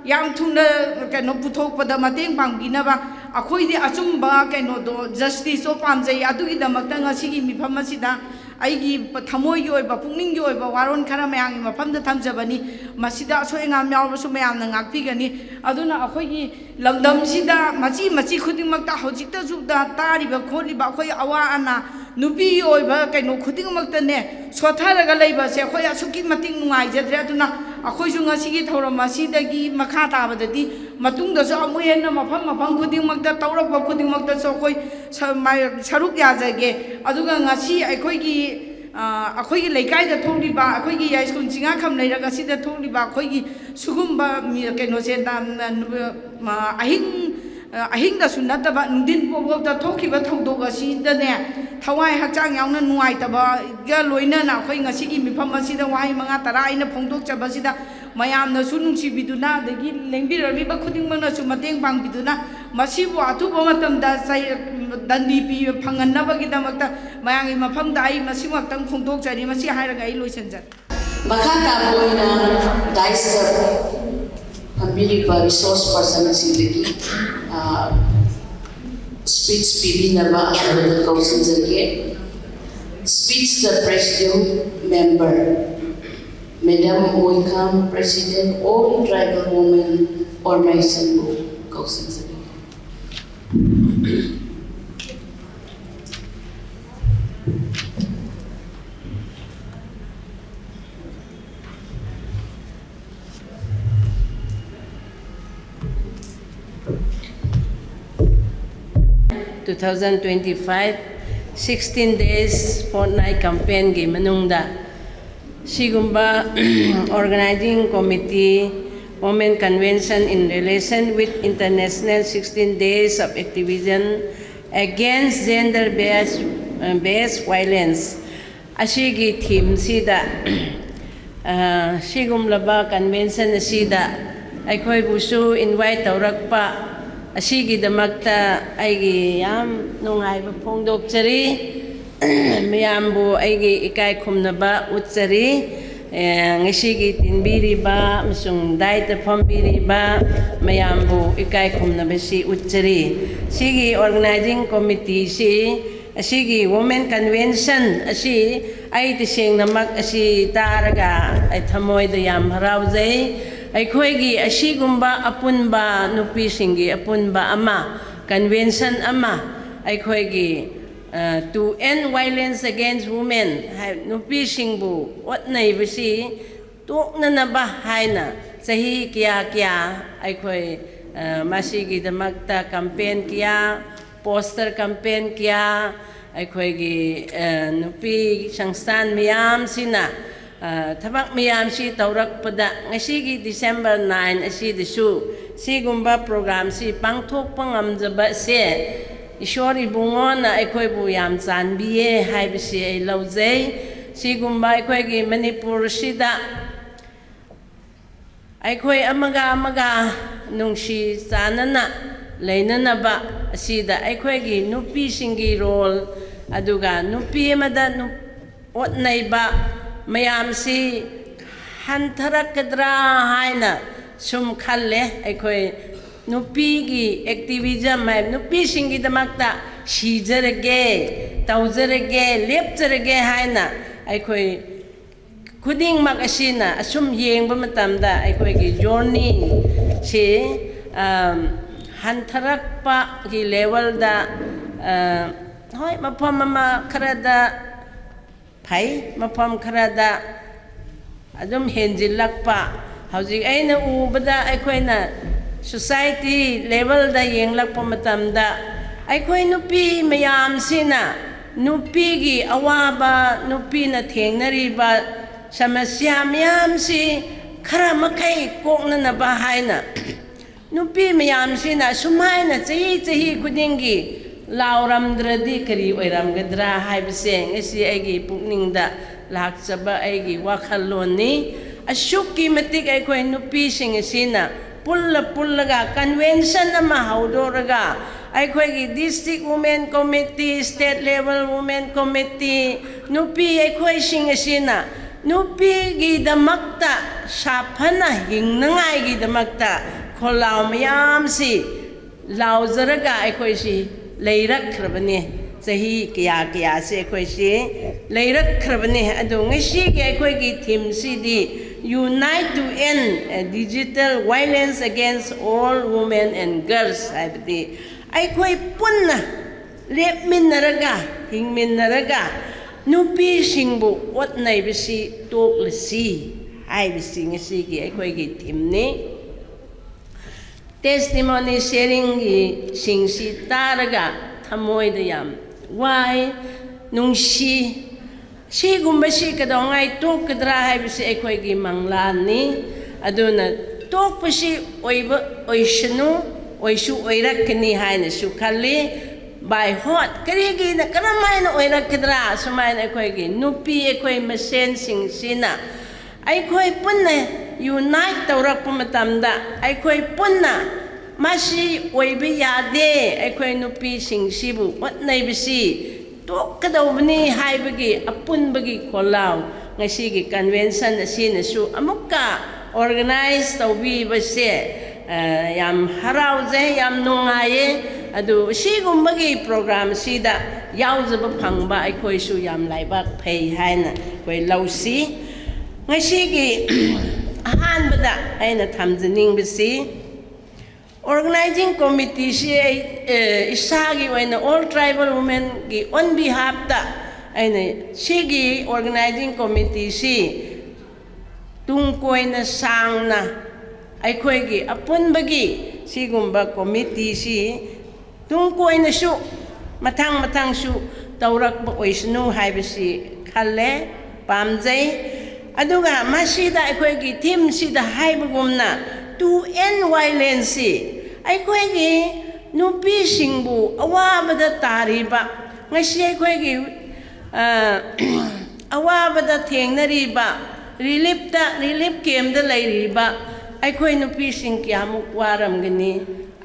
ꯌꯥꯝ ꯊꯨꯅ, ꯀꯩꯅꯣ, ꯄꯨꯊꯣꯛꯄꯗ ꯃꯇꯦꯡ ꯄꯥꯡꯕꯤꯅꯕ ꯑꯩꯈꯣꯏꯗꯤ ꯑꯆꯨꯝꯕ ꯀꯩꯅꯣꯗꯣ, ꯖꯁꯇꯤꯁꯇꯣ ꯄꯥꯝꯖꯩ꯫ ꯑꯗꯨꯒꯤꯗꯃꯛꯇ ꯉꯁꯤꯒꯤ ꯃꯤꯐꯝ ꯑꯁꯤꯗ ꯑꯩꯒꯤ ꯊꯃꯣꯏꯒꯤ ꯑꯣꯏꯕ, ꯄꯨꯛꯅꯤꯡꯒꯤ ꯑꯣꯏꯕ ꯋꯥꯔꯣꯜ ꯈꯔ ꯃꯌꯥꯝꯒꯤ ꯃꯐꯝꯗ ꯊꯝꯖꯕꯅꯤ꯫ ꯃꯁꯤꯗ ꯑꯁꯣꯏ ꯑꯉꯥꯝ ꯌꯥꯎꯔꯕꯁꯨ ꯃꯌꯥꯝꯅ ꯉꯥꯛꯄꯤꯒꯅꯤ꯫ ꯑꯗꯨꯅ ꯑꯩꯈꯣꯏꯒꯤ ꯂꯝꯗꯝꯁꯤꯗ ꯃꯆꯤ ꯃꯆꯤ ꯈꯨꯗꯤꯡꯃꯛꯇ ꯍꯧꯖꯤꯛꯇꯁꯨ ꯇꯥꯔꯤꯕ ꯈꯣꯠꯂꯤꯕ ꯑꯩꯈꯣꯏ ꯑꯋꯥ ꯑꯅꯥ, ꯅꯨꯄꯤꯒꯤ ꯑꯣꯏꯕ ꯀꯩꯅꯣ ꯈꯨꯗꯤꯡꯃꯛꯇꯅꯦ, ꯁꯣꯠꯊꯔꯒ ꯂꯩꯕꯁꯦ ꯑꯩꯈꯣꯏ ꯑꯁꯨꯛꯀꯤ ꯃꯇꯤꯛ ꯅꯨꯡꯉꯥꯏꯖꯗ꯭ꯔꯦ꯫ ꯑꯗꯨꯅ ꯑꯩꯈꯣꯏꯁꯨ ꯉꯁꯤꯒꯤ ꯊꯧꯔꯝ ꯑꯁꯤꯗꯒꯤ ꯃꯈꯥ ꯇꯥꯕꯗꯗꯤ, ꯃꯇꯨꯡꯗꯁꯨ ꯑꯃꯨꯛ ꯍꯦꯟꯅ ꯃꯐꯝ ꯃꯐꯝ ꯈꯨꯗꯤꯡꯃꯛꯇ ꯇꯧꯔꯛꯄ ꯈꯨꯗꯤꯡꯃꯛꯇꯁꯨ ꯑꯩꯈꯣꯏ ꯁ-, ꯃꯥ-, ꯁꯔꯨꯛ ꯌꯥꯖꯒꯦ꯫ ꯑꯗꯨꯒ ꯉꯁꯤ ꯑꯩꯈꯣꯏꯒꯤ, ꯑ, ꯑꯩꯈꯣꯏꯒꯤ ꯂꯩꯀꯥꯏꯗ ꯊꯣꯛꯂꯤꯕ, ꯑꯩꯈꯣꯏꯒꯤ ꯌꯥꯏꯁ꯭ꯀꯨꯜ ꯆꯤꯡꯉꯥꯈꯝ ꯂꯩꯔꯛ ꯑꯁꯤꯗ ꯊꯣꯛꯂꯤꯕ ꯑꯩꯈꯣꯏꯒꯤ ꯁꯤꯒꯨꯝꯕ ꯃꯤ-, ꯀꯩꯅꯣꯁꯦ, ꯅ-, ꯅ-, ꯅꯨ-, ꯃ-, ꯑꯍꯤꯡ, ꯑ, ꯑꯍꯤꯡꯗꯁꯨ ꯅꯠꯇꯕ ꯅꯨꯡꯊꯤꯟ ꯐꯥꯎꯕꯗ ꯊꯣꯛꯈꯤꯕ ꯊꯧꯗꯣꯛ ꯑꯁꯤꯗꯅꯦ, ꯊꯋꯥꯏ ꯍꯛꯆꯥꯡ ꯌꯥꯎꯅ ꯅꯨꯡꯉꯥꯏꯇꯕꯒ ꯂꯣꯏꯅꯅ ꯑꯩꯈꯣꯏ ꯉꯁꯤꯒꯤ ꯃꯤꯐꯝ ꯑꯁꯤꯗ ꯋꯥꯍꯩ ꯃꯉꯥ ꯇꯔꯥ ꯑꯩꯅ ꯐꯣꯡꯗꯣꯛꯆꯕꯁꯤꯗ ꯃꯌꯥꯝꯅꯁꯨ ꯅꯨꯡꯁꯤꯕꯤꯗꯨꯅ, ꯑꯗꯒꯤ ꯂꯦꯡꯕꯤꯔꯛꯂꯤꯕ ꯈꯨꯗꯤꯡꯃꯛꯅꯁꯨ ꯃꯇꯦꯡ ꯄꯥꯡꯕꯤꯗꯨꯅ, ꯃꯁꯤꯕꯨ ꯑꯊꯨꯕ ꯃꯇꯝꯗ ꯆꯩ-, ꯗꯟꯗꯤ ꯄꯤ-, ꯐꯪꯍꯟꯅꯕꯒꯤꯗꯃꯛꯇ ꯃꯌꯥꯝꯒꯤ ꯃꯐꯝꯗ ꯑꯩ ꯃꯁꯤꯃꯛꯇꯪ ꯐꯣꯡꯗꯣꯛꯆꯔꯤ꯫ ꯃꯁꯤ ꯍꯥꯏꯔꯒ ꯑꯩ ꯂꯣꯏꯁꯤꯟꯖꯔꯦ꯫ ꯃꯈꯥ ꯇꯥꯕ ꯑꯣꯏꯅ dais ꯇ ꯐꯝꯕꯤꯔꯤꯕ resource person ꯁꯤꯡꯗꯒꯤ, ꯑ, speech ꯄꯤꯕꯤꯅꯕ ꯑꯍꯥꯟꯕꯗ ꯀꯧꯁꯤꯟꯖꯒꯦ꯫ Speech the Presidium Member, Madam Moikham, President, All Tribal Women Organization ꯕꯨ ꯀꯧꯁꯤꯟꯖꯒꯦ꯫ Two thousand twenty-five sixteen days fortnight campaign ꯒꯤ ꯃꯅꯨꯡꯗ ꯁꯤꯒꯨꯝꯕ organizing committee, Women Convention in relation with International sixteen days of activism against gender based, based violence ꯑꯁꯤꯒꯤ theme ꯁꯤꯗ, ꯑ, ꯁꯤꯒꯨꯝꯂꯕ convention ꯑꯁꯤꯗ ꯑꯩꯈꯣꯏꯕꯨꯁꯨ invite ꯇꯧꯔꯛꯄ ꯑꯁꯤꯒꯤꯗꯃꯛꯇ ꯑꯩꯒꯤ ꯌꯥꯝ ꯅꯨꯡꯉꯥꯏꯕ ꯐꯣꯡꯗꯣꯛꯆꯔꯤ꯫ ꯃꯌꯥꯝꯕꯨ ꯑꯩꯒꯤ ꯏꯀꯥꯏ ꯈꯨꯝꯅꯕ ꯎꯠꯆꯔꯤ꯫ ꯑꯦ, ꯉꯁꯤꯒꯤ ꯇꯤꯟꯕꯤꯔꯤꯕ ꯑꯃꯁꯨꯡ dais ꯇ ꯐꯝꯕꯤꯔꯤꯕ ꯃꯌꯥꯝꯕꯨ ꯏꯀꯥꯏ ꯈꯨꯝꯅꯕꯁꯤ ꯎꯠꯆꯔꯤ꯫ ꯁꯤꯒꯤ organizing committee ꯁꯤ, ꯑꯁꯤꯒꯤ Women Convention ꯑꯁꯤ ꯑꯩ ꯇꯁꯦꯡꯅꯃꯛ ꯑꯁꯤ ꯇꯥꯔꯒ ꯑꯩ ꯊꯃꯣꯏꯗ ꯌꯥꯝ ꯍꯔꯥꯎꯖꯩ꯫ ꯑꯩꯈꯣꯏꯒꯤ ꯑꯁꯤꯒꯨꯝꯕ ꯑꯄꯨꯟꯕ, ꯅꯨꯄꯤꯁꯤꯡꯒꯤ ꯑꯄꯨꯟꯕ ꯑꯃ, convention ꯑꯃ, ꯑꯩꯈꯣꯏꯒꯤ, ꯑ, To End Violence Against Women ꯍꯥꯏ, ꯅꯨꯄꯤꯁꯤꯡꯕꯨ ꯑꯣꯠꯅꯩꯕꯁꯤ ꯇꯣꯛꯅꯅꯕ ꯍꯥꯏꯅ ꯆꯍꯤ ꯀꯌꯥ ꯀꯌꯥ ꯑꯩꯈꯣꯏ, ꯑ, ꯃꯁꯤꯒꯤꯗꯃꯛꯇ campaign ꯀꯌꯥ, poster campaign ꯀꯌꯥ, ꯑꯩꯈꯣꯏꯒꯤ, ꯑ, ꯅꯨꯄꯤ ꯁꯪꯁꯊꯥꯟ ꯃꯌꯥꯝꯁꯤꯅ, ꯑ, ꯊꯕꯛ ꯃꯌꯥꯝꯁꯤ ꯇꯧꯔꯛꯄꯗ ꯉꯁꯤꯒꯤ December nine ꯑꯁꯤꯗꯁꯨ ꯁꯤꯒꯨꯝꯕ program ꯁꯤ ꯄꯥꯡꯊꯣꯛꯄ ꯉꯝꯖꯕ ꯑꯁꯦ ꯏꯁꯣꯔ ꯏꯕꯨꯡꯉꯣꯅ ꯑꯩꯈꯣꯏꯕꯨ ꯌꯥꯝ ꯆꯥꯟꯕꯤꯌꯦ ꯍꯥꯏꯕꯁꯤ ꯑꯩ ꯂꯧꯖꯩ꯫ ꯁꯤꯒꯨꯝꯕ ꯑꯩꯈꯣꯏꯒꯤ ꯃꯅꯤꯄꯨꯔꯁꯤꯗ ꯑꯩꯈꯣꯏ ꯑꯃꯒ ꯑꯃꯒ ꯅꯨꯡꯁꯤ ꯆꯥꯟꯅꯅ ꯂꯩꯅꯅꯕ ꯑꯁꯤꯗ ꯑꯩꯈꯣꯏꯒꯤ ꯅꯨꯄꯤꯁꯤꯡꯒꯤ ꯔꯣꯜ, ꯑꯗꯨꯒ ꯅꯨꯄꯤ ꯑꯃꯗ ꯅꯨ-, ꯑꯣꯠꯅꯩꯕ ꯃꯌꯥꯝꯁꯤ ꯍꯟꯊꯔꯛꯀꯗ꯭ꯔꯥ ꯍꯥꯏꯅ ꯁꯨꯝ ꯈꯜꯂꯦ꯫ ꯑꯩꯈꯣꯏ ꯅꯨꯄꯤꯒꯤ ꯑꯦꯛꯇꯤꯚꯤꯖꯝ ꯍꯥꯏ, ꯅꯨꯄꯤꯁꯤꯡꯒꯤꯗꯃꯛꯇ ꯁꯤꯖꯔꯒꯦ, ꯇꯧꯖꯔꯒꯦ, ꯂꯦꯞꯆꯔꯒꯦ ꯍꯥꯏꯅ ꯑꯩꯈꯣꯏ ꯈꯨꯗꯤꯡꯃꯛ ꯑꯁꯤꯅ ꯑꯁꯨꯝ ꯌꯦꯡꯕ ꯃꯇꯝꯗ ꯑꯩꯈꯣꯏꯒꯤ ꯖꯣꯔꯅꯤꯁꯤ, ꯑꯝ, ꯍꯟꯊꯔꯛꯄꯒꯤ ꯂꯦꯚꯦꯜꯗ, ꯑ, ꯍꯣꯏ, ꯃꯐꯝ ꯑꯃ ꯈꯔꯗ ꯐꯩ, ꯃꯐꯝ ꯈꯔꯗ ꯑꯗꯨꯝ ꯍꯦꯟꯖꯤꯜꯂꯛꯄ꯫ ꯍꯧꯖꯤꯛ ꯑꯩꯅ ꯎꯕꯗ, ꯑꯩꯈꯣꯏꯅ ꯁꯣꯁꯥꯏꯇꯤ ꯂꯦꯚꯦꯜꯗ ꯌꯦꯡꯂꯛꯄ ꯃꯇꯝꯗ, ꯑꯩꯈꯣꯏ ꯅꯨꯄꯤ ꯃꯌꯥꯝꯁꯤꯅ ꯅꯨꯄꯤꯒꯤ ꯑꯋꯥꯕ, ꯅꯨꯄꯤꯅ ꯊꯦꯡꯅꯔꯤꯕ ꯁꯃꯁ꯭ꯌꯥ ꯃꯌꯥꯝꯁꯤ ꯈꯔ ꯃꯈꯩ ꯀꯣꯛꯅꯅꯕ ꯍꯥꯏꯅ ꯅꯨꯄꯤ ꯃꯌꯥꯝꯁꯤꯅ ꯁꯨꯃꯥꯏꯅ ꯆꯍꯤ, ꯆꯍꯤ ꯈꯨꯗꯤꯡꯒꯤ ꯂꯥꯎꯔꯝꯗ꯭ꯔꯗꯤ ꯀꯔꯤ ꯑꯣꯏꯔꯝꯒꯗ꯭ꯔꯥ ꯍꯥꯏꯕꯁꯦ ꯉꯁꯤ ꯑꯩꯒꯤ ꯄꯨꯛꯅꯤꯡꯗ ꯂꯥꯛꯆꯕ ꯑꯩꯒꯤ ꯋꯥꯈꯜꯂꯣꯟꯅꯤ꯫ ꯑꯁꯨꯛꯀꯤ ꯃꯇꯤꯛ ꯑꯩꯈꯣꯏ ꯅꯨꯄꯤꯁꯤꯡ ꯑꯁꯤꯅ ꯄꯨꯜꯂ ꯄꯨꯜꯂꯒ ꯀꯟꯚꯦꯟꯁꯟ ꯑꯃ ꯍꯧꯗꯣꯛꯂꯒ, ꯑꯩꯈꯣꯏꯒꯤ district women committee, state level women committee, ꯅꯨꯄꯤ ꯑꯩꯈꯣꯏꯁꯤꯡ ꯑꯁꯤꯅ ꯅꯨꯄꯤꯒꯤꯗꯃꯛꯇ ꯁꯥꯐꯅ ꯍꯤꯡꯅꯉꯥꯏꯒꯤꯗꯃꯛꯇ ꯈꯣꯜꯂꯥꯎ ꯃꯌꯥꯝꯁꯤ ꯂꯥꯎꯖꯔꯒ ꯑꯩꯈꯣꯏꯁꯤ ꯂꯩꯔꯛꯈ꯭ꯔꯕꯅꯤ꯫ ꯆꯍꯤ ꯀꯌꯥ ꯀꯌꯥꯁꯤ ꯑꯩꯈꯣꯏꯁꯤ ꯂꯩꯔꯛꯈ꯭ꯔꯕꯅꯤ꯫ ꯑꯗꯣ ꯉꯁꯤꯒꯤ ꯑꯩꯈꯣꯏꯒꯤ ꯊꯤꯝꯁꯤꯗꯤ Unite to End Digital Violence Against All Women and Girls ꯍꯥꯏꯕꯗꯤ ꯑꯩꯈꯣꯏ ꯄꯨꯟꯅ ꯂꯦꯞꯃꯤꯟꯅꯔꯒ, ꯍꯤꯡꯃꯤꯟꯅꯔꯒ ꯅꯨꯄꯤꯁꯤꯡꯕꯨ ꯑꯣꯠꯅꯩꯕꯁꯤ ꯇꯣꯛꯂꯁꯤ ꯍꯥꯏꯕꯁꯤ ꯉꯁꯤꯒꯤ ꯑꯩꯈꯣꯏꯒꯤ ꯊꯤꯝꯅꯤ꯫ ꯇꯦꯁꯇꯤꯃꯣꯅꯤ ꯁꯦꯌꯔꯤꯡꯒꯤ ꯁꯤꯡꯁꯤ ꯇꯥꯔꯒ ꯊꯃꯣꯏꯗ ꯌꯥꯝ ꯋꯥꯏ, ꯅꯨꯡꯁꯤ꯫ ꯁꯤꯒꯨꯝꯕꯁꯤ ꯀꯩꯗꯧꯉꯥꯏ ꯇꯣꯛꯀꯗ꯭ꯔꯥ ꯍꯥꯏꯕꯁꯤ ꯑꯩꯈꯣꯏꯒꯤ ꯃꯪꯂꯥꯟꯅꯤ꯫ ꯑꯗꯨꯅ ꯇꯣꯛꯄꯁꯤ ꯑꯣꯏꯕ ꯑꯣꯏꯁꯅꯨ, ꯑꯣꯏꯁꯨ ꯑꯣꯏꯔꯛꯀꯅꯤ ꯍꯥꯏꯅꯁꯨ ꯈꯜꯂꯤ꯫ By what? ꯀꯔꯤꯒꯤꯅ, ꯀꯔꯝ ꯍꯥꯏꯅ ꯑꯣꯏꯔꯛꯀꯗ꯭ꯔꯥ? ꯁꯨꯃꯥꯏꯅ ꯑꯩꯈꯣꯏꯒꯤ ꯅꯨꯄꯤ ꯑꯩꯈꯣꯏ ꯃꯁꯦꯟꯁꯤꯡꯁꯤꯅ ꯑꯩꯈꯣꯏ ꯄꯨꯟꯅ ꯌꯨꯅꯥꯏꯠ ꯇꯧꯔꯛꯄ ꯃꯇꯝꯗ ꯑꯩꯈꯣꯏ ꯄꯨꯟꯅ ꯃꯁꯤ ꯑꯣꯏꯕ ꯌꯥꯗꯦ, ꯑꯩꯈꯣꯏ ꯅꯨꯄꯤꯁꯤꯡꯁꯤꯕꯨ ꯍꯣꯠꯅꯕꯁꯤ ꯇꯣꯛꯀꯗꯧꯕꯅꯤ ꯍꯥꯏꯕꯒꯤ ꯑꯄꯨꯟꯕꯒꯤ ꯈꯣꯜꯂꯥꯎ ꯉꯁꯤꯒꯤ ꯀꯟꯚꯦꯟꯁꯟ ꯑꯁꯤꯅꯁꯨ ꯑꯃꯨꯛꯀ ꯑꯣꯔꯒꯅꯥꯏꯖ ꯇꯧꯕꯤꯕꯁꯦ, ꯑ, ꯌꯥꯝ ꯍꯔꯥꯎꯖꯩ, ꯌꯥꯝ ꯅꯨꯡꯉꯥꯏꯌꯦ꯫ ꯑꯗꯨ ꯁꯤꯒꯨꯝꯕꯒꯤ ꯄ꯭ꯔꯣꯒ꯭ꯔꯥꯝꯁꯤꯗ ꯌꯥꯎꯖꯕ ꯐꯪꯕ ꯑꯩꯈꯣꯏꯁꯨ ꯌꯥꯝ ꯂꯥꯏꯕꯛ ꯐꯩ ꯍꯥꯏꯅ ꯑꯩꯈꯣꯏ ꯂꯧꯁꯤ꯫ ꯉꯁꯤꯒꯤ ꯑꯍꯥꯟꯕꯗ ꯑꯩꯅ ꯊꯝꯖꯅꯤꯡꯕꯁꯤ, ꯑꯣꯔꯒꯅꯥꯏꯖꯤꯡ ꯀꯣꯃꯤꯇꯤꯁꯤ ꯑꯩ, ꯑꯦ, ꯏꯁꯥꯒꯤ ꯑꯣꯏꯅ ꯑꯣꯜ ꯇ꯭ꯔꯥꯏꯕꯦꯜ ꯋꯨꯃꯦꯟꯒꯤ ꯑꯣꯟ ꯕꯤꯍꯥꯞꯇ ꯑꯩꯅ ꯁꯤꯒꯤ ꯑꯣꯔꯒꯅꯥꯏꯖꯤꯡ ꯀꯣꯃꯤꯇꯤꯁꯤ ꯇꯨꯡ ꯀꯣꯏꯅ ꯁꯥꯡꯅ ꯑꯩꯈꯣꯏꯒꯤ ꯑꯄꯨꯟꯕꯒꯤ ꯁꯤꯒꯨꯝꯕ ꯀꯣꯃꯤꯇꯤꯁꯤ ꯇꯨꯡ ꯀꯣꯏꯅꯁꯨ ꯃꯊꯪ ꯃꯊꯪꯁꯨ ꯇꯧꯔꯛꯄ ꯑꯣꯏꯁꯅꯨ ꯍꯥꯏꯕꯁꯤ ꯈꯜꯂꯦ, ꯄꯥꯝꯖꯩ꯫ ꯑꯗꯨꯒ ꯃꯁꯤꯗ ꯑꯩꯈꯣꯏꯒꯤ ꯊꯤꯝꯁꯤꯗ ꯍꯥꯏꯕꯒꯨꯝꯅ, ꯇꯨ ꯑꯦꯟ ꯋꯥꯏꯂꯦꯟꯁꯁꯤ ꯑꯩꯈꯣꯏꯒꯤ ꯅꯨꯄꯤꯁꯤꯡꯕꯨ ꯑꯋꯥꯕꯗ ꯇꯥꯔꯤꯕ, ꯉꯁꯤ ꯑꯩꯈꯣꯏꯒꯤ, ꯑ, ꯑꯋꯥꯕꯗ ꯊꯦꯡꯅꯔꯤꯕ, ꯔꯤꯂꯤꯞꯇ, ꯔꯤꯂꯤꯞ ꯀꯦꯝꯗ ꯂꯩꯔꯤꯕ ꯑꯩꯈꯣꯏ ꯅꯨꯄꯤꯁꯤꯡ ꯀꯌꯥꯃꯨꯛ ꯋꯥꯔꯝꯒꯅꯤ,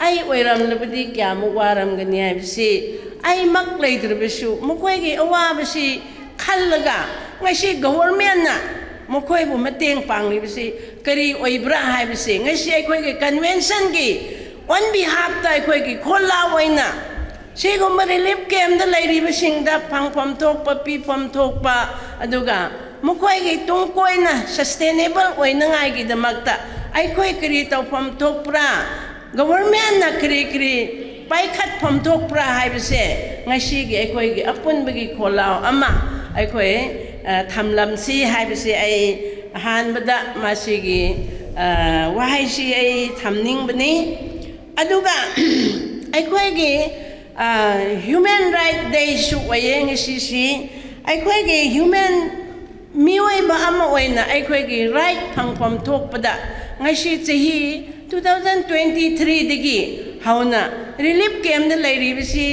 ꯑꯩ ꯑꯣꯏꯔꯝꯂꯕꯗꯤ ꯀꯌꯥꯃꯨꯛ ꯋꯥꯔꯝꯒꯅꯤ ꯍꯥꯏꯕꯁꯤ, ꯑꯩꯃꯛ ꯂꯩꯇ꯭ꯔꯕꯁꯨ ꯃꯈꯣꯏꯒꯤ ꯑꯋꯥꯕꯁꯤ ꯈꯜꯂꯒ ꯉꯁꯤ ꯒꯣꯚꯔꯟꯃꯦꯟꯠꯅ ꯃꯈꯣꯏꯕꯨ ꯃꯇꯦꯡ ꯄꯥꯡꯂꯤꯕꯁꯤ ꯀꯔꯤ ꯑꯣꯏꯕ꯭ꯔꯥ ꯍꯥꯏꯕꯁꯤ ꯉꯁꯤ ꯑꯩꯈꯣꯏꯒꯤ ꯀꯟꯚꯦꯟꯁꯟꯒꯤ ꯑꯣꯟ ꯕꯤꯍꯥꯞꯇ ꯑꯩꯈꯣꯏꯒꯤ ꯈꯣꯜꯂꯥꯎ ꯑꯣꯏꯅ ꯁꯤꯒꯨꯝꯕ ꯔꯤꯂꯤꯞ ꯀꯦꯝꯗ ꯂꯩꯔꯤꯕꯁꯤꯡꯗ ꯐꯪꯐꯝ ꯊꯣꯛꯄ, ꯄꯤꯐꯝ ꯊꯣꯛꯄ, ꯑꯗꯨꯒ ꯃꯈꯣꯏꯒꯤ ꯇꯨꯡ ꯀꯣꯏꯅ ꯁꯁꯇꯦꯅꯦꯕꯜ ꯑꯣꯏꯅꯉꯥꯏꯒꯤꯗꯃꯛꯇ ꯑꯩꯈꯣꯏ ꯀꯔꯤ ꯇꯧꯐꯝ ꯊꯣꯛꯄ꯭ꯔꯥ, ꯒꯣꯚꯔꯟꯃꯦꯟꯠꯅ ꯀꯔꯤ ꯀꯔꯤ ꯄꯥꯏꯈꯠꯐꯝ ꯊꯣꯛꯄ꯭ꯔꯥ ꯍꯥꯏꯕꯁꯦ ꯉꯁꯤꯒꯤ ꯑꯩꯈꯣꯏꯒꯤ ꯑꯄꯨꯟꯕꯒꯤ ꯈꯣꯜꯂꯥꯎ ꯑꯃ ꯑꯩꯈꯣꯏ, ꯑ, ꯊꯝꯂꯝꯁꯤ ꯍꯥꯏꯕꯁꯦ ꯑꯩ ꯑꯍꯥꯟꯕꯗ ꯃꯁꯤꯒꯤ, ꯑ, ꯋꯥꯍꯩꯁꯤ ꯑꯩ ꯊꯝꯅꯤꯡꯕꯅꯤ꯫ ꯑꯗꯨꯒ ꯑꯩꯈꯣꯏꯒꯤ, ꯑ, ꯍ꯭ꯌꯨꯃꯦꯟ ꯔꯥꯏꯠ ꯗꯦꯁꯨ ꯑꯣꯏꯌꯦ ꯉꯁꯤꯁꯤ꯫ ꯑꯩꯈꯣꯏꯒꯤ ꯍ꯭ꯌꯨꯃꯦꯟ ꯃꯤꯑꯣꯏꯕ ꯑꯃ ꯑꯣꯏꯅ ꯑꯩꯈꯣꯏꯒꯤ ꯔꯥꯏꯠ ꯐꯪꯐꯝ ꯊꯣꯛꯄꯗ ꯉꯁꯤ ꯆꯍꯤ ꯇꯨ ꯊꯥꯎꯖꯟ ꯇ꯭ꯋꯦꯟꯇꯤ ꯊ꯭ꯔꯤꯗꯒꯤ ꯍꯧꯅ ꯔꯤꯂꯤꯞ ꯀꯦꯝꯗ ꯂꯩꯔꯤꯕꯁꯤ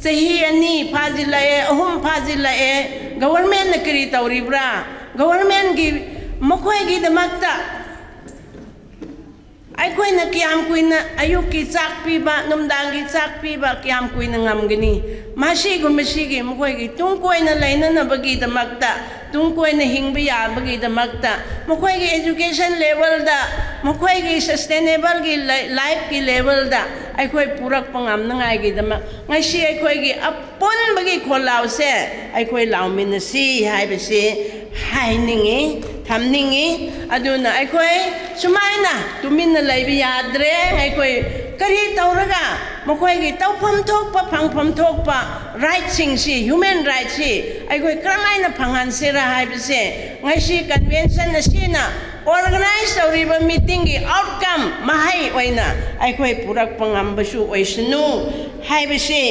ꯆꯍꯤ ꯑꯅꯤ ꯐꯥꯖꯤꯜꯂꯛꯑꯦ, ꯑꯍꯨꯝ ꯐꯥꯖꯤꯜꯂꯛꯑꯦ꯫ ꯒꯣꯚꯔꯟꯃꯦꯟꯠꯅ ꯀꯔꯤ ꯇꯧꯔꯤꯕ꯭ꯔꯥ? ꯒꯣꯚꯔꯟꯃꯦꯟꯠꯀꯤ ꯃꯈꯣꯏꯒꯤꯗꯃꯛꯇ ꯑꯩꯈꯣꯏꯅ ꯀꯌꯥꯝ ꯀꯨꯏꯅ ꯑꯌꯨꯛꯀꯤ ꯆꯥꯛ ꯄꯤꯕ, ꯅꯨꯡꯗꯥꯡꯒꯤ ꯆꯥꯛ ꯄꯤꯕ ꯀꯌꯥꯝ ꯀꯨꯏꯅ ꯉꯝꯒꯅꯤ? ꯃꯁꯤꯒꯨꯝꯕꯁꯤꯒꯤ ꯃꯈꯣꯏꯒꯤ ꯇꯨꯡ ꯀꯣꯏꯅ ꯂꯩꯅꯅꯕꯒꯤꯗꯃꯛꯇ, ꯇꯨꯡ ꯀꯣꯏꯅ ꯍꯤꯡꯕ ꯌꯥꯕꯒꯤꯗꯃꯛꯇ, ꯃꯈꯣꯏꯒꯤ education levelꯗ, ꯃꯈꯣꯏꯒꯤ sustainableꯒꯤ ꯂꯥꯏꯐꯀꯤ levelꯗ ꯑꯩꯈꯣꯏ ꯄꯨꯔꯛꯄ ꯉꯝꯅꯉꯥꯏꯒꯤꯗꯃꯛ ꯉꯁꯤ ꯑꯩꯈꯣꯏꯒꯤ ꯑꯄꯨꯟꯕꯒꯤ ꯈꯣꯜꯂꯥꯎꯁꯦ ꯑꯩꯈꯣꯏ ꯂꯥꯎꯃꯤꯟꯅꯁꯤ ꯍꯥꯏꯕꯁꯤ ꯍꯥꯏꯅꯤꯡꯉꯤ, ꯊꯝꯅꯤꯡꯉꯤ꯫ ꯑꯗꯨꯅ ꯑꯩꯈꯣꯏ ꯁꯨꯃꯥꯏꯅ ꯇꯨꯃꯤꯟꯅ ꯂꯩꯕ ꯌꯥꯗ꯭ꯔꯦ꯫ ꯑꯩꯈꯣꯏ ꯀꯔꯤ ꯇꯧꯔꯒ ꯃꯈꯣꯏꯒꯤ ꯇꯧꯐꯝ ꯊꯣꯛꯄ, ꯐꯪꯐꯝ ꯊꯣꯛꯄ rightꯁꯤꯡꯁꯤ, human rightꯁꯤ ꯑꯩꯈꯣꯏ ꯀꯔꯝꯍꯥꯏꯅ ꯐꯪꯍꯟꯁꯤꯔꯥ ꯍꯥꯏꯕꯁꯦ ꯉꯁꯤ convention ꯑꯁꯤꯅ organize ꯇꯧꯔꯤꯕ meetingꯒꯤ outcome, ꯃꯍꯩ ꯑꯣꯏꯅ ꯑꯩꯈꯣꯏ ꯄꯨꯔꯛꯄ ꯉꯝꯕꯁꯨ ꯑꯣꯏꯁꯅꯨ ꯍꯥꯏꯕꯁꯤ꯫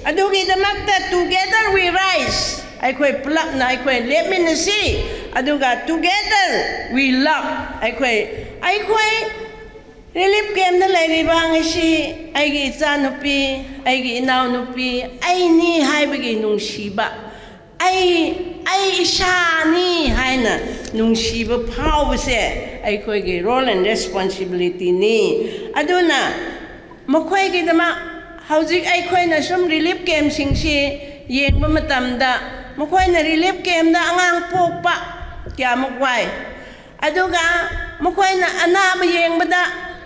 ꯑꯗꯨꯒꯤꯗꯃꯛꯇ Together We Rise, ꯑꯩꯈꯣꯏ ꯄꯨꯂꯞꯅ ꯑꯩꯈꯣꯏ ꯂꯦꯞꯃꯤꯟꯅꯁꯤ, ꯑꯗꯨꯒ Together We Love, ꯑꯩꯈꯣꯏ, ꯑꯩꯈꯣꯏ relief campꯇ ꯂꯩꯔꯤꯕ ꯉꯁꯤ ꯑꯩꯒꯤ ꯏꯆꯥꯅꯨꯄꯤ, ꯑꯩꯒꯤ ꯏꯅꯥꯎꯅꯨꯄꯤ, ꯑꯩꯅꯤ ꯍꯥꯏꯕꯒꯤ ꯅꯨꯡꯁꯤꯕ, ꯑꯩ, ꯑꯩ ꯏꯁꯥꯅꯤ ꯍꯥꯏꯅ ꯅꯨꯡꯁꯤꯕ ꯐꯥꯎꯕꯁꯦ ꯑꯩꯈꯣꯏꯒꯤ role and responsibilityꯅꯤ꯫ ꯑꯗꯨꯅ ꯃꯈꯣꯏꯒꯤꯗꯃꯛ ꯍꯧꯖꯤꯛ ꯑꯩꯈꯣꯏꯅ ꯁꯨꯝ relief campꯁꯤꯡꯁꯤ ꯌꯦꯡꯕ ꯃꯇꯝꯗ, ꯃꯈꯣꯏꯅ relief campꯇ ꯑꯉꯥꯡ ꯄꯣꯛꯄ ꯀꯌꯥꯃꯨꯛ ꯋꯥꯏ, ꯑꯗꯨꯒ ꯃꯈꯣꯏꯅ ꯑꯅꯥꯕ ꯌꯦꯡꯕꯗ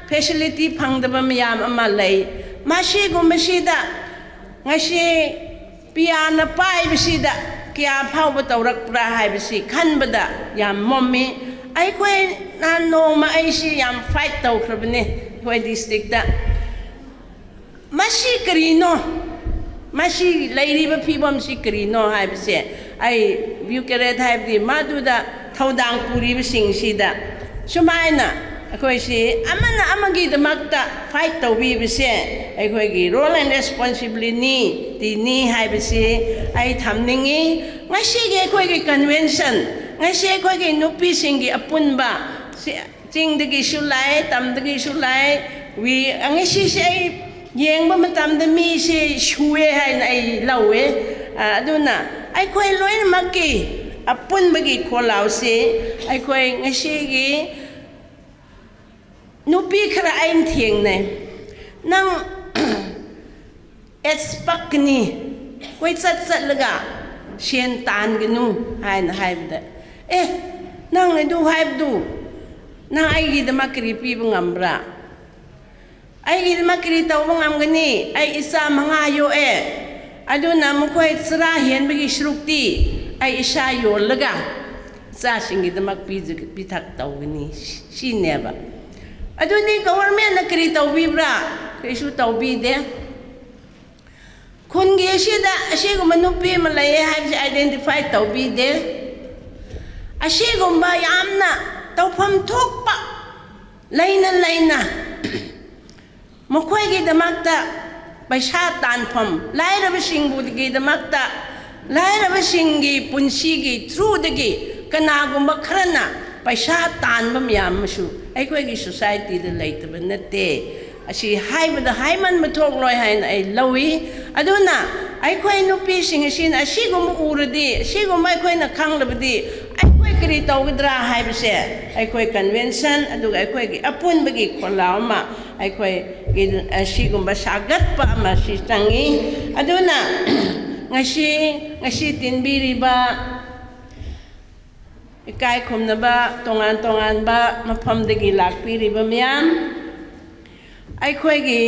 facility ꯐꯪꯗꯕ ꯃꯌꯥꯝ ꯑꯃ ꯂꯩ꯫ ꯃꯁꯤꯒꯨꯝꯕꯁꯤꯗ ꯉꯁꯤ ꯄꯤꯌꯥꯅ ꯄꯥꯏꯕꯁꯤꯗ ꯀꯌꯥ ꯐꯥꯎꯕ ꯇꯧꯔꯛꯄ꯭ꯔꯥ ꯍꯥꯏꯕꯁꯤ ꯈꯟꯕꯗ ꯌꯥꯝ ꯃꯝꯃꯤ꯫ ꯑꯩꯈꯣꯏꯅ ꯅꯣꯡꯃ ꯑꯩꯁꯤ ꯌꯥꯝ fight ꯇꯧꯈ꯭ꯔꯕꯅꯦ ꯑꯩꯈꯣꯏ districtꯇ꯫ ꯃꯁꯤ ꯀꯔꯤꯅꯣ? ꯃꯁꯤ ꯂꯩꯔꯤꯕ ꯐꯤꯕꯝꯁꯤ ꯀꯔꯤꯅꯣ ꯍꯥꯏꯕꯁꯦ ꯑꯩ bureaucrat ꯍꯥꯏꯕꯗꯤ ꯃꯗꯨꯗ ꯊꯧꯗꯥꯡ ꯄꯨꯔꯤꯕꯁꯤꯡꯁꯤꯗ ꯁꯨꯃꯥꯏꯅ ꯑꯩꯈꯣꯏꯁꯤ ꯑꯃꯅ ꯑꯃꯒꯤꯗꯃꯛꯇ fight ꯇꯧꯕꯤꯕꯁꯦ ꯑꯩꯈꯣꯏꯒꯤ role and responsibilityꯅꯤ, ꯇꯤꯅꯤ ꯍꯥꯏꯕꯁꯤ ꯑꯩ ꯊꯝꯅꯤꯡꯉꯤ꯫ ꯉꯁꯤꯒꯤ ꯑꯩꯈꯣꯏꯒꯤ convention, ꯉꯁꯤ ꯑꯩꯈꯣꯏꯒꯤ ꯅꯨꯄꯤꯁꯤꯡꯒꯤ ꯑꯄꯨꯟꯕ ꯁꯤ ꯆꯤꯡꯗꯒꯤꯁꯨ ꯂꯥꯛꯑꯦ, ꯇꯝꯗꯒꯤꯁꯨ ꯂꯥꯛꯑꯦ꯫ ꯋꯤ-, ꯉꯁꯤꯁꯦ ꯑꯩ ꯌꯦꯡꯕ ꯃꯇꯝꯗ ꯃꯤꯁꯦ ꯁꯨꯑꯦ ꯍꯥꯏꯅ ꯑꯩ ꯂꯧꯋꯦ꯫ ꯑ, ꯑꯗꯨꯅ ꯑꯩꯈꯣꯏ ꯂꯣꯏꯅꯃꯛꯀꯤ ꯑꯄꯨꯟꯕꯒꯤ ꯈꯣꯜꯂꯥꯎꯁꯤ ꯑꯩꯈꯣꯏ ꯉꯁꯤꯒꯤ ꯅꯨꯄꯤ ꯈꯔ ꯑꯩꯅ ꯊꯦꯡꯅꯩ, "ꯅꯪ ꯑꯦꯠꯁ ꯄꯛꯀꯅꯤ, ꯀꯣꯏꯆꯠ ꯆꯠꯂꯒ ꯁꯦꯟ ꯇꯥꯟꯒꯅꯨ" ꯍꯥꯏꯅ ꯍꯥꯏꯕꯗ, "ꯑꯦ, ꯅꯪ ꯑꯗꯨ ꯍꯥꯏꯕꯗꯨ ꯅꯪ ꯑꯩꯒꯤꯗꯃꯛ ꯀꯔꯤ ꯄꯤꯕ ꯉꯝꯕ꯭ꯔꯥ? ꯑꯩꯒꯤꯗꯃꯛ ꯀꯔꯤ ꯇꯧꯕ ꯉꯝꯒꯅꯤ? ꯑꯩ ꯏꯆꯥ ꯃꯉꯥ ꯌꯣꯛꯑꯦ, ꯑꯗꯨꯅ ꯃꯈꯣꯏ ꯆꯔꯥ ꯍꯦꯟꯕꯒꯤ ꯁꯔꯨꯛꯇꯤ ꯑꯩ ꯏꯁꯥ ꯌꯣꯜꯂꯒ ꯏꯆꯥꯁꯤꯡꯒꯤꯗꯃꯛ ꯄꯤꯖ-, ꯄꯤꯊꯛ ꯇꯧꯒꯅꯤ", ꯁꯤꯅꯦꯕ꯫ ꯑꯗꯨꯗꯤ ꯒꯣꯚꯔꯟꯃꯦꯟꯠꯅ ꯀꯔꯤ ꯇꯧꯕꯤꯕ꯭ꯔꯥ? ꯀꯔꯤꯁꯨ ꯇꯧꯕꯤꯗꯦ꯫ ꯈꯨꯟꯒꯤ ꯑꯁꯤꯗ ꯑꯁꯤꯒꯨꯝꯕ ꯅꯨꯄꯤ ꯑꯃ ꯂꯩꯌꯦ ꯍꯥꯏꯕꯁꯤ ꯑꯥꯏꯗꯦꯟꯇꯤꯐꯥꯏ ꯇꯧꯕꯤꯗꯦ꯫ ꯑꯁꯤꯒꯨꯝꯕ ꯌꯥꯝꯅ ꯇꯧꯐꯝ ꯊꯣꯛꯄ ꯂꯩꯅ ꯂꯩꯅ ꯃꯈꯣꯏꯒꯤꯗꯃꯛꯇ ꯄꯩꯁꯥ ꯇꯥꯟꯐꯝ, ꯂꯥꯏꯔꯕꯁꯤꯡꯕꯨꯒꯤꯗꯃꯛꯇ, ꯂꯥꯏꯔꯕꯁꯤꯡꯒꯤ ꯄꯨꯟꯁꯤꯒꯤ ꯊ꯭ꯔꯨꯗꯒꯤ ꯀꯅꯥꯒꯨꯝꯕ ꯈꯔꯅ ꯄꯩꯁꯥ ꯇꯥꯟꯕ ꯃꯌꯥꯝ ꯑꯃꯁꯨ ꯑꯩꯈꯣꯏꯒꯤ ꯁꯣꯁꯥꯏꯇꯤꯗ ꯂꯩꯇꯕ ꯅꯠꯇꯦ꯫ ꯑꯁꯤ ꯍꯥꯏꯕꯗ ꯍꯥꯏꯃꯟꯕ ꯊꯣꯛꯂꯣꯏ ꯍꯥꯏꯅ ꯑꯩ ꯂꯧꯏ꯫ ꯑꯗꯨꯅ ꯑꯩꯈꯣꯏ ꯅꯨꯄꯤꯁꯤꯡ ꯑꯁꯤꯅ ꯑꯁꯤꯒꯨꯝꯕ ꯎꯔꯗꯤ, ꯑꯁꯤꯒꯨꯝꯕ ꯑꯩꯈꯣꯏꯅ ꯈꯪꯂꯕꯗꯤ ꯑꯩꯈꯣꯏ ꯀꯔꯤ ꯇꯧꯒꯗ꯭ꯔꯥ ꯍꯥꯏꯕꯁꯦ ꯑꯩꯈꯣꯏ ꯀꯟꯚꯦꯟꯁꯟ ꯑꯗꯨꯒ ꯑꯩꯈꯣꯏꯒꯤ ꯑꯄꯨꯟꯕꯒꯤ ꯈꯣꯜꯂꯥꯎ ꯑꯃ, ꯑꯩꯈꯣꯏꯒꯤ ꯑꯁꯤꯒꯨꯝꯕ ꯁꯥꯒꯠꯄ ꯑꯃ ꯁꯤ ꯆꯪꯏ꯫ ꯑꯗꯨꯅ ꯉꯁꯤ, ꯉꯁꯤ ꯇꯤꯟꯕꯤꯔꯤꯕ ꯏꯀꯥꯏ ꯈꯨꯝꯅꯕ ꯇꯣꯉꯥꯟ ꯇꯣꯉꯥꯟꯕ ꯃꯐꯝꯗꯒꯤ ꯂꯥꯛꯄꯤꯔꯤꯕ ꯃꯌꯥꯝ, ꯑꯩꯈꯣꯏꯒꯤ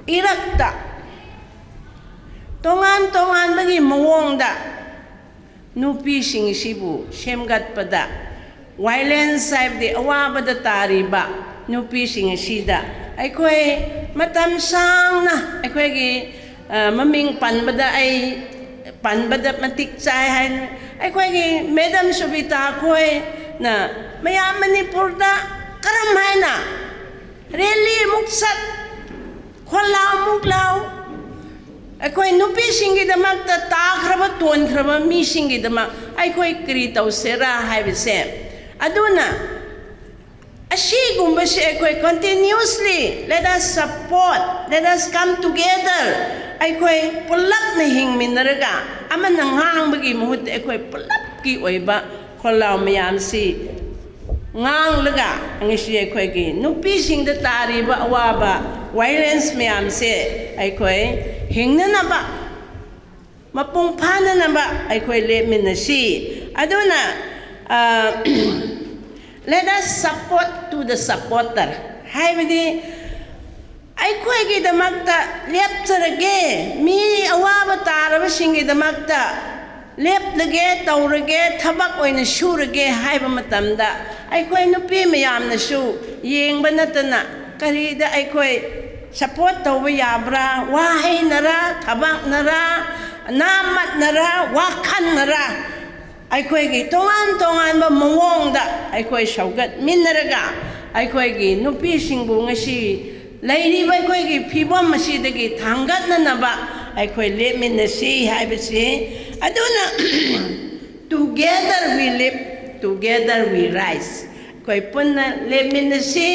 ꯏꯔꯛꯇ ꯇꯣꯉꯥꯟ ꯇꯣꯉꯥꯟꯕꯒꯤ ꯃꯑꯣꯡꯗ ꯅꯨꯄꯤꯁꯤꯡꯁꯤꯕꯨ ꯁꯦꯝꯒꯠꯄꯗ, ꯋꯥꯏꯂꯦꯟꯁ ꯍꯥꯏꯕꯗꯤ ꯑꯋꯥꯕꯗ ꯇꯥꯔꯤꯕ ꯅꯨꯄꯤꯁꯤꯡ ꯑꯁꯤꯗ ꯑꯩꯈꯣꯏ ꯃꯇꯝ ꯁꯥꯡꯅ ꯑꯩꯈꯣꯏꯒꯤ, ꯑ, ꯃꯃꯤꯡ ꯄꯟꯕꯗ ꯑꯩ ꯄꯟꯕꯗ ꯃꯇꯤꯛ ꯆꯥꯏ ꯍꯥꯏꯅ ꯑꯩꯈꯣꯏꯒꯤ ꯃꯦꯗꯝ ꯁꯨꯕꯤꯇꯥ ꯈꯣꯏꯅ ꯃꯌꯥꯝ ꯃꯅꯤꯄꯨꯔꯗ ꯀꯔꯝ ꯍꯥꯏꯅ ꯔꯦꯂꯤ ꯑꯃꯨꯛ ꯆꯠ, ꯈꯣꯜꯂꯥꯎ ꯑꯃꯨꯛ ꯂꯥꯎ, ꯑꯩꯈꯣꯏ ꯅꯨꯄꯤꯁꯤꯡꯒꯤꯗꯃꯛꯇ ꯇꯥꯈ꯭ꯔꯕ, ꯇꯣꯟꯈ꯭ꯔꯕ ꯃꯤꯁꯤꯡꯒꯤꯗꯃꯛ ꯑꯩꯈꯣꯏ ꯀꯔꯤ ꯇꯧꯁꯦꯔꯥ ꯍꯥꯏꯕꯁꯦ꯫ ꯑꯗꯨꯅ ꯑꯁꯤꯒꯨꯝꯕꯁꯦ ꯑꯩꯈꯣꯏ continuously, let us support, let us come together, ꯑꯩꯈꯣꯏ ꯄꯨꯂꯞꯅ ꯍꯤꯡꯃꯤꯟꯅꯔꯒ ꯑꯃꯅ ꯉꯥꯡꯕꯒꯤ ꯃꯍꯨꯠꯇ ꯑꯩꯈꯣꯏ ꯄꯨꯂꯞꯀꯤ ꯑꯣꯏꯕ ꯈꯣꯜꯂꯥꯎ ꯃꯌꯥꯝꯁꯤ ꯉꯥꯡꯂꯒ, ꯉꯁꯤ ꯑꯩꯈꯣꯏꯒꯤ ꯅꯨꯄꯤꯁꯤꯡꯗ ꯇꯥꯔꯤꯕ ꯑꯋꯥꯕ, violence ꯃꯌꯥꯝꯁꯦ ꯑꯩꯈꯣꯏ ꯍꯤꯡꯅꯅꯕ, ꯃꯄꯨꯡ ꯐꯥꯅꯅꯕ ꯑꯩꯈꯣꯏ ꯂꯦꯞꯃꯤꯟꯅꯁꯤ꯫ ꯑꯗꯨꯅ, ꯑ, let us support to the supporter ꯍꯥꯏꯕꯗꯤ, ꯑꯩꯈꯣꯏꯒꯤꯗꯃꯛꯇ ꯂꯦꯞꯆꯔꯒꯦ, ꯃꯤ ꯑꯋꯥꯕ ꯇꯥꯔꯕꯁꯤꯡꯒꯤꯗꯃꯛꯇ ꯂꯦꯞꯂꯒꯦ, ꯇꯧꯔꯒꯦ, ꯊꯕꯛ ꯑꯣꯏꯅ ꯁꯨꯔꯒꯦ ꯍꯥꯏꯕ ꯃꯇꯝꯗ, ꯑꯩꯈꯣꯏ ꯅꯨꯄꯤ ꯃꯌꯥꯝꯅꯁꯨ ꯌꯦꯡꯕ ꯅꯠꯇꯅ ꯀꯔꯤꯗ ꯑꯩꯈꯣꯏ support ꯇꯧꯕ ꯌꯥꯕ꯭ꯔꯥ? ꯋꯥꯍꯩꯅꯔꯥ, ꯊꯕꯛꯅꯔꯥ, ꯅꯥꯃꯠꯅꯔꯥ, ꯋꯥꯈꯜꯅꯔꯥ? ꯑꯩꯈꯣꯏꯒꯤ ꯇꯣꯉꯥꯟ ꯇꯣꯉꯥꯟꯕ ꯃꯑꯣꯡꯗ ꯑꯩꯈꯣꯏ ꯁꯧꯒꯠꯃꯤꯟꯅꯔꯒ, ꯑꯩꯈꯣꯏꯒꯤ ꯅꯨꯄꯤꯁꯤꯡꯕꯨ ꯉꯁꯤ ꯂꯩꯔꯤꯕ ꯑꯩꯈꯣꯏꯒꯤ ꯐꯤꯕꯝ ꯑꯁꯤꯗꯒꯤ ꯊꯥꯡꯒꯠꯅꯅꯕ ꯑꯩꯈꯣꯏ ꯂꯦꯞꯃꯤꯟꯅꯁꯤ ꯍꯥꯏꯕꯁꯤ꯫ ꯑꯗꯨꯅ, together we live, together we rise꯫ ꯑꯩꯈꯣꯏ ꯄꯨꯟꯅ ꯂꯦꯞꯃꯤꯟꯅꯁꯤ꯫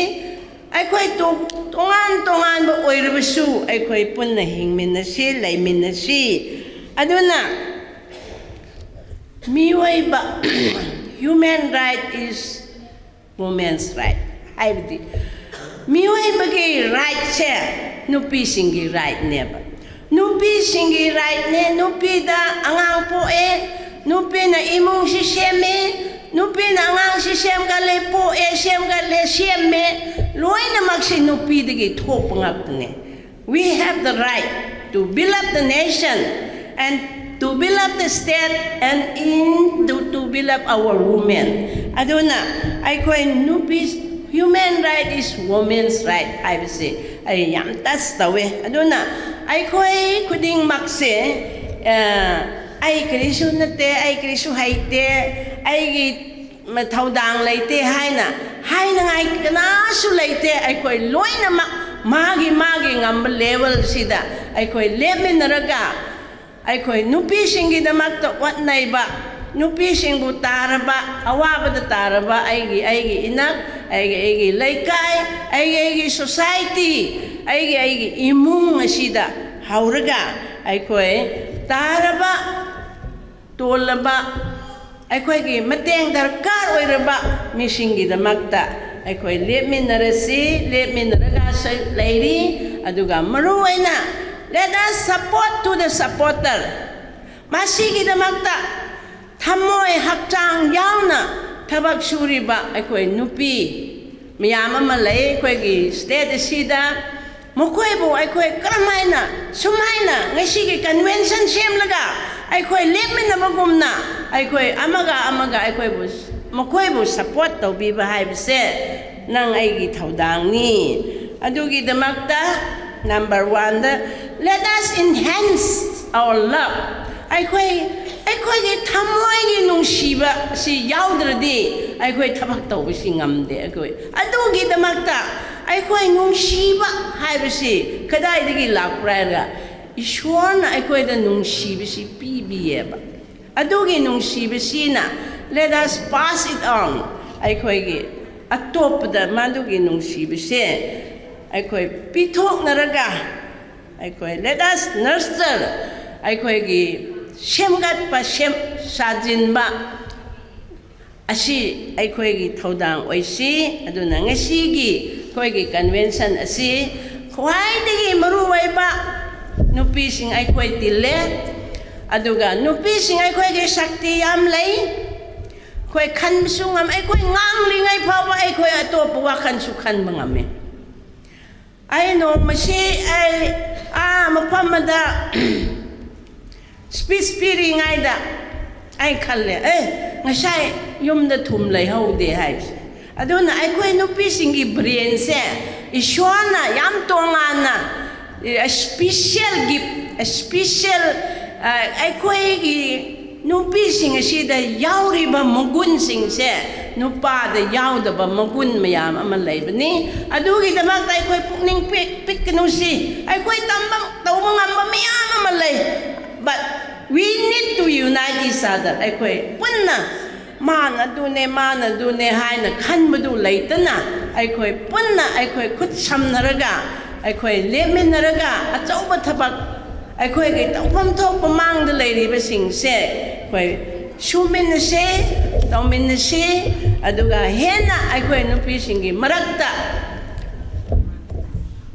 ꯑꯩꯈꯣꯏ ꯇꯣ-, ꯇꯣꯉꯥꯟ ꯇꯣꯉꯥꯟꯕ ꯑꯣꯏꯔꯕꯁꯨ, ꯑꯩꯈꯣꯏ ꯄꯨꯟꯅ ꯍꯤꯡꯃꯤꯟꯅꯁꯤ, ꯂꯩꯃꯤꯟꯅꯁꯤ꯫ ꯑꯗꯨꯅ, ꯃꯤꯑꯣꯏꯕ, human right is women's right ꯍꯥꯏꯕꯗꯤ, ꯃꯤꯑꯣꯏꯕꯒꯤ rightꯁꯦ ꯅꯨꯄꯤꯁꯤꯡꯒꯤ rightꯅꯦꯕ꯫ ꯅꯨꯄꯤꯁꯤꯡꯒꯤ rightꯅꯦ, ꯅꯨꯄꯤꯗ ꯑꯉꯥꯡ ꯄꯣꯛꯑꯦ, ꯅꯨꯄꯤꯅ ꯏꯃꯨꯡꯁꯤ ꯁꯦꯝꯃꯤ, ꯅꯨꯄꯤꯅ ꯑꯉꯥꯡꯁꯤ ꯁꯦꯝꯒꯠꯂꯦ, ꯄꯣꯛꯑꯦ, ꯁꯦꯝꯒꯠꯂꯦ, ꯁꯦꯝꯃꯦ, ꯂꯣꯏꯅꯃꯛꯁꯤ ꯅꯨꯄꯤꯗꯒꯤ ꯊꯣꯛꯄ ꯉꯥꯛꯇꯅꯦ꯫ We have the right to build up the nation and to build up the state and in to, to build up our women. ꯑꯗꯨꯅ ꯑꯩꯈꯣꯏ ꯅꯨꯄꯤ, human right is women's right ꯍꯥꯏꯕꯁꯦ ꯑꯩ ꯌꯥꯝ touch ꯇꯧꯋꯦ꯫ ꯑꯗꯨꯅ ꯑꯩꯈꯣꯏ ꯈꯨꯗꯤꯡꯃꯛꯁꯦ, ꯑ, ꯑꯩ ꯀꯔꯤꯁꯨ ꯅꯠꯇꯦ, ꯑꯩ ꯀꯔꯤꯁꯨ ꯍꯩꯇꯦ, ꯑꯩꯒꯤ ꯃ-, ꯊꯧꯗꯥꯡ ꯂꯩꯇꯦ ꯍꯥꯏꯅ ꯍꯥꯏꯅꯉꯥꯏ ꯀꯅꯥꯁꯨ ꯂꯩꯇꯦ꯫ ꯑꯩꯈꯣꯏ ꯂꯣꯏꯅꯃꯛ ꯃꯥꯒꯤ ꯃꯥꯒꯤ ꯉꯝꯕ levelꯁꯤꯗ ꯑꯩꯈꯣꯏ ꯂꯦꯞꯃꯤꯟꯅꯔꯒ, ꯑꯩꯈꯣꯏ ꯅꯨꯄꯤꯁꯤꯡꯒꯤꯗꯃꯛꯇ ꯍꯣꯠꯅꯩꯕ, ꯅꯨꯄꯤꯁꯤꯡꯕꯨ ꯇꯥꯔꯕ, ꯑꯋꯥꯕꯗ ꯇꯥꯔꯕ ꯑꯩꯒꯤ, ꯑꯩꯒꯤ ꯏꯅꯛ, ꯑꯩꯒꯤ, ꯑꯩꯒꯤ ꯂꯩꯀꯥꯏ, ꯑꯩꯒꯤ, ꯑꯩꯒꯤ society, ꯑꯩꯒꯤ, ꯑꯩꯒꯤ ꯏꯃꯨꯡ ꯑꯁꯤꯗ ꯍꯧꯔꯒ ꯑꯩꯈꯣꯏ ꯇꯥꯔꯕ, ꯇꯣꯜꯂꯕ, ꯑꯩꯈꯣꯏꯒꯤ ꯃꯇꯦꯡ ꯗꯔꯀꯥꯔ ꯑꯣꯏꯔꯕ ꯃꯤꯁꯤꯡꯒꯤꯗꯃꯛꯇ ꯑꯩꯈꯣꯏ ꯂꯦꯞꯃꯤꯟꯅꯔꯁꯤ꯫ ꯂꯦꯞꯃꯤꯟꯅꯔꯒ ꯁ-, ꯂꯩꯔꯤ꯫ ꯑꯗꯨꯒ ꯃꯔꯨ ꯑꯣꯏꯅ, let us support to the supporter꯫ ꯃꯁꯤꯒꯤꯗꯃꯛꯇ ꯊꯃꯣꯏ ꯍꯛꯆꯥꯡ ꯌꯥꯎꯅ ꯊꯕꯛ ꯁꯨꯔꯤꯕ ꯑꯩꯈꯣꯏ ꯅꯨꯄꯤ ꯃꯌꯥꯝ ꯑꯃ ꯂꯩ ꯑꯩꯈꯣꯏꯒꯤ state ꯑꯁꯤꯗ꯫ ꯃꯈꯣꯏꯕꯨ ꯑꯩꯈꯣꯏ ꯀꯔꯝꯍꯥꯏꯅ, ꯁꯨꯃꯥꯏꯅ ꯉꯁꯤꯒꯤ convention ꯁꯦꯝꯂꯒ ꯑꯩꯈꯣꯏ ꯂꯦꯞꯃꯤꯟꯅꯕꯒꯨꯝꯅ, ꯑꯩꯈꯣꯏ ꯑꯃꯒ ꯑꯃꯒ ꯑꯩꯈꯣꯏꯕꯨ, ꯃꯈꯣꯏꯕꯨ support ꯇꯧꯕꯤꯕ ꯍꯥꯏꯕꯁꯦ ꯅꯪ ꯑꯩꯒꯤ ꯊꯧꯗꯥꯡꯅꯤ꯫ ꯑꯗꯨꯒꯤꯗꯃꯛꯇ number one the, let us enhance our love꯫ ꯑꯩꯈꯣꯏ, ꯑꯩꯈꯣꯏꯒꯤ ꯊꯃꯣꯏꯒꯤ ꯅꯨꯡꯁꯤꯕ ꯑꯁꯤ ꯌꯥꯎꯗ꯭ꯔꯗꯤ ꯑꯩꯈꯣꯏ ꯊꯕꯛ ꯇꯧꯕꯁꯤ ꯉꯝꯗꯦ꯫ ꯑꯩꯈꯣꯏ ꯑꯗꯨꯒꯤꯗꯃꯛꯇ ꯑꯩꯈꯣꯏ ꯅꯨꯡꯁꯤꯕ ꯍꯥꯏꯕꯁꯤ ꯀꯗꯥꯏꯗꯒꯤ ꯂꯥꯛꯄ꯭ꯔꯥ ꯍꯥꯏꯔꯒ, ꯏꯁꯣꯔꯅ ꯑꯩꯈꯣꯏꯗ ꯅꯨꯡꯁꯤꯕꯁꯤ ꯄꯤꯕꯤꯌꯦꯕ꯫ ꯑꯗꯨꯒꯤ ꯅꯨꯡꯁꯤꯕꯁꯤꯅ, let us pass it on, ꯑꯩꯈꯣꯏꯒꯤ ꯑꯇꯣꯞꯄꯗ ꯃꯗꯨꯒꯤ ꯅꯨꯡꯁꯤꯕꯁꯦ ꯑꯩꯈꯣꯏ ꯄꯤꯊꯣꯛꯅꯔꯒ, ꯑꯩꯈꯣꯏ let us nurture, ꯑꯩꯈꯣꯏꯒꯤ ꯁꯦꯝꯒꯠꯄ, ꯁꯦꯝ ꯁꯥꯖꯤꯟꯕ ꯑꯁꯤ ꯑꯩꯈꯣꯏꯒꯤ ꯊꯧꯗꯥꯡ ꯑꯣꯏꯁꯤ꯫ ꯑꯗꯨꯅ ꯉꯁꯤꯒꯤ ꯑꯩꯈꯣꯏꯒꯤ convention ꯑꯁꯤ ꯈ꯭ꯋꯥꯏꯗꯒꯤ ꯃꯔꯨꯑꯣꯏꯕ, ꯅꯨꯄꯤꯁꯤꯡ ꯑꯩꯈꯣꯏ ꯇꯤꯜꯂꯦ꯫ ꯑꯗꯨꯒ ꯅꯨꯄꯤꯁꯤꯡ ꯑꯩꯈꯣꯏꯒꯤ ꯁꯛꯇꯤ ꯌꯥꯝ ꯂꯩ꯫ ꯑꯩꯈꯣꯏ ꯈꯟꯕꯁꯨ ꯉꯝ-, ꯑꯩꯈꯣꯏ ꯉꯥꯡꯂꯤꯉꯩ ꯐꯥꯎꯕ ꯑꯩꯈꯣꯏ ꯑꯇꯣꯞꯄ ꯋꯥꯈꯜꯁꯨ ꯈꯟꯕ ꯉꯝꯃꯤ꯫ ꯑꯩ ꯅꯣꯡꯃꯁꯤ ꯑꯩ ꯑꯥ ꯃꯐꯝ ꯑꯃꯗ speech ꯄꯤꯔꯤꯉꯩꯗ ꯑꯩ ꯈꯜꯂꯦ, "ꯑꯦ, ꯉꯁꯥꯏ ꯌꯨꯝꯗ ꯊꯨꯝ ꯂꯩꯍꯧꯗꯦ" ꯍꯥꯏꯕꯁꯦ꯫ ꯑꯗꯨꯅ ꯑꯩꯈꯣꯏ ꯅꯨꯄꯤꯁꯤꯡꯒꯤ brain ꯁꯦ ꯏꯁꯣꯔꯅ ꯌꯥꯝ ꯇꯣꯉꯥꯟꯅ, a special gift, a special, ꯑ, ꯑꯩꯈꯣꯏꯒꯤ ꯅꯨꯄꯤꯁꯤꯡ ꯑꯁꯤꯗ ꯌꯥꯎꯔꯤꯕ ꯃꯒꯨꯟꯁꯤꯡꯁꯦ ꯅꯨꯄꯥꯗ ꯌꯥꯎꯗꯕ ꯃꯒꯨꯟ ꯃꯌꯥꯝ ꯑꯃ ꯂꯩꯕꯅꯤ꯫ ꯑꯗꯨꯒꯤꯗꯃꯛꯇ ꯑꯩꯈꯣꯏ ꯄꯨꯛꯅꯤꯡ ꯄꯤꯛ-, ꯄꯤꯛꯀꯅꯨꯁꯤ꯫ ꯑꯩꯈꯣꯏ ꯇꯝꯕ, ꯇꯧꯕ ꯉꯝꯕ ꯃꯌꯥꯝ ꯑꯃ ꯂꯩ꯫ But we need to unite each other. ꯑꯩꯈꯣꯏ ꯄꯨꯟꯅ ꯃꯥꯅ ꯑꯗꯨꯅꯦ, ꯃꯥꯅ ꯑꯗꯨꯅꯦ ꯍꯥꯏꯅ ꯈꯟꯕꯗꯨ ꯂꯩꯇꯅ, ꯑꯩꯈꯣꯏ ꯄꯨꯟꯅ ꯑꯩꯈꯣꯏ ꯈꯨꯠ ꯁꯝꯅꯔꯒ, ꯑꯩꯈꯣꯏ ꯂꯦꯞꯃꯤꯟꯅꯔꯒ ꯑꯆꯧꯕ ꯊꯕꯛ, ꯑꯩꯈꯣꯏꯒꯤ ꯇꯧꯐꯝ ꯊꯣꯛꯄ ꯃꯥꯡꯗ ꯂꯩꯔꯤꯕꯁꯤꯡꯁꯦ ꯑꯩꯈꯣꯏ ꯁꯨꯃꯤꯟꯅꯁꯤ, ꯇꯧꯃꯤꯟꯅꯁꯤ, ꯑꯗꯨꯒ ꯍꯦꯟꯅ ꯑꯩꯈꯣꯏ ꯅꯨꯄꯤꯁꯤꯡꯒꯤ ꯃꯔꯛꯇ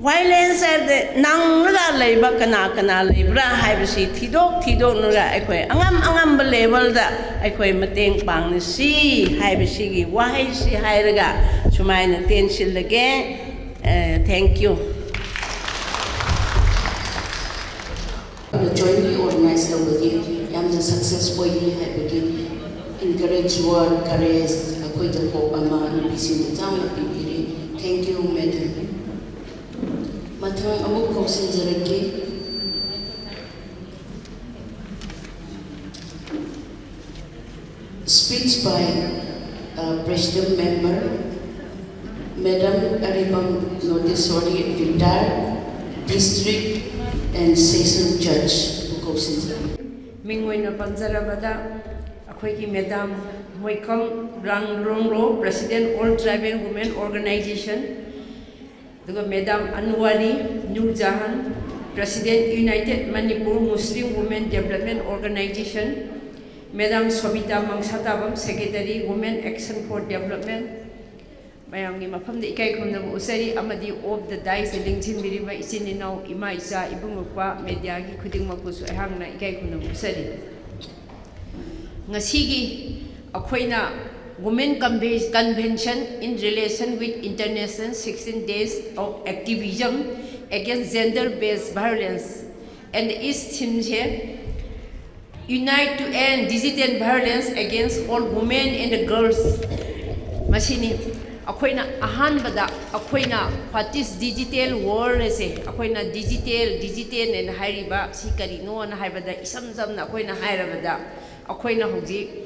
violence ꯍꯥꯏꯕꯗꯤ ꯅꯪꯂꯒ ꯂꯩꯕ ꯀꯅꯥ ꯀꯅꯥ ꯂꯩꯕ꯭ꯔꯥ ꯍꯥꯏꯕꯁꯤ ꯊꯤꯗꯣꯛ ꯊꯤꯗꯣꯛꯂꯒ ꯑꯩꯈꯣꯏ ꯑꯉꯝ ꯑꯉꯝꯕ level ꯗ ꯑꯩꯈꯣꯏ ꯃꯇꯦꯡ ꯄꯥꯡꯅꯁꯤ ꯍꯥꯏꯕꯁꯤꯒꯤ ꯋꯥꯍꯩꯁꯤ ꯍꯥꯏꯔꯒ ꯁꯨꯃꯥꯏꯅ ꯇꯦꯟꯁꯤꯜꯂꯒꯦ꯫ ꯑꯦ, thank you꯫ ꯑꯗꯨ jointly organize ꯇꯧꯕꯒꯤ ꯌꯥꯝꯅ success ꯑꯣꯏꯒꯅꯤ ꯍꯥꯏꯕꯒꯤ encourage word, courage, ꯑꯩꯈꯣꯏꯗ hope ꯑꯃ ꯅꯨꯄꯤꯁꯤꯡꯗ ꯆꯥꯎꯅ ꯄꯤꯕꯤꯔꯤ꯫ Thank you, madam꯫ ꯃꯊꯪ ꯑꯃꯨꯛ ꯀꯧꯁꯤꯟꯖꯔꯛꯀꯦ꯫ Speech by, uh, President Member, Madam Aribam Notesori, retired District and Session Judge, ꯀꯧꯁꯤꯟꯖꯔꯤ꯫ ꯃꯤꯡ ꯑꯣꯏꯅ ꯄꯟꯖꯔꯕꯗ, ꯑꯩꯈꯣꯏꯒꯤ Madam ꯃꯣꯏꯈꯝ ꯔꯥꯡꯂꯣꯡꯂꯣ, President All Tribal Women Organization, ꯑꯗꯨꯒ Madam ꯑꯟꯋꯥꯔꯤ Nurjahan, President United Manipur Muslim Women Development Organization, Madam ꯁꯣꯕꯤꯇꯥ ꯃꯪꯁꯥꯇꯥꯕꯝ, Secretary Women Action for Development, ꯃꯌꯥꯝꯒꯤ ꯃꯐꯝꯗ ꯏꯀꯥꯏ ꯈꯨꯝꯅꯕ ꯎꯠꯆꯔꯤ, ꯑꯃꯗꯤ off the dais ꯂꯦꯡꯁꯤꯟꯕꯤꯔꯤꯕ ꯏꯆꯤꯟ ꯏꯅꯥꯎ, ꯏꯃꯥ ꯏꯆꯥ, ꯏꯕꯨꯡ ꯏꯄ꯭ꯋꯥ, media ꯒꯤ ꯈꯨꯗꯤꯡꯃꯛꯄꯨꯁꯨ ꯑꯩꯍꯥꯛꯅ ꯏꯀꯥꯏ ꯈꯨꯝꯅꯕ ꯎꯠꯆꯔꯤ꯫ ꯉꯁꯤꯒꯤ ꯑꯩꯈꯣꯏꯅ Women Conve-, Convention in relation with International sixteen Days of Activism Against Gender Based Violence and its theme say Unite to End Digital Violence Against All Women and Girls, ꯃꯁꯤꯅꯤ꯫ ꯑꯩꯈꯣꯏꯅ ꯑꯍꯥꯟꯕꯗ ꯑꯩꯈꯣꯏꯅ what is digital world ꯁꯦ, ꯑꯩꯈꯣꯏꯅ digital, digital ꯍꯥꯏꯅ ꯍꯥꯏꯔꯤꯕ ꯁꯤ ꯀꯔꯤꯅꯣꯅ ꯍꯥꯏꯕꯗ, ꯏꯁꯝ ꯁꯝꯅ ꯑꯩꯈꯣꯏꯅ ꯍꯥꯏꯔꯕꯗ, ꯑꯩꯈꯣꯏꯅ ꯍꯧꯖꯤꯛ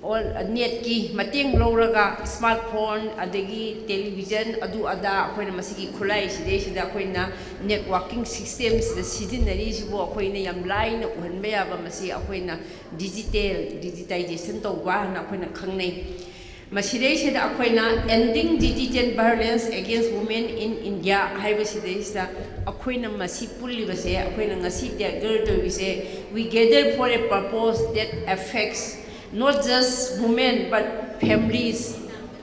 all net ꯀꯤ ꯃꯇꯦꯡ ꯂꯧꯔꯒ, smartphone ꯑꯗꯒꯤ television ꯑꯗꯨ ꯑꯗꯥ, ꯑꯩꯈꯣꯏꯅ ꯃꯁꯤꯒꯤ ꯈꯨꯠꯂꯥꯏ ꯁꯤꯗꯩꯁꯤꯗ ꯑꯩꯈꯣꯏꯅ networking system ꯁꯤꯗ ꯁꯤꯖꯤꯟꯅꯔꯤꯁꯤꯕꯨ ꯑꯩꯈꯣꯏꯅ ꯌꯥꯝ ꯂꯥꯏꯅ ꯎꯍꯟꯕ ꯌꯥꯕ, ꯃꯁꯤ ꯑꯩꯈꯣꯏꯅ digital, digitization ꯇꯧꯕ ꯍꯥꯏꯅ ꯑꯩꯈꯣꯏꯅ ꯈꯪꯅꯩ꯫ ꯃꯁꯤꯗꯩꯁꯤꯗ ꯑꯩꯈꯣꯏꯅ Ending Digital Violence Against Women in India ꯍꯥꯏꯕꯁꯤꯗꯩꯁꯤꯗ ꯑꯩꯈꯣꯏꯅ ꯃꯁꯤ ꯄꯨꯜꯂꯤꯕꯁꯦ, ꯑꯩꯈꯣꯏꯅ ꯉꯁꯤ gather ꯇꯧꯔꯤꯁꯦ, we gather for a purpose that affects not just women but families.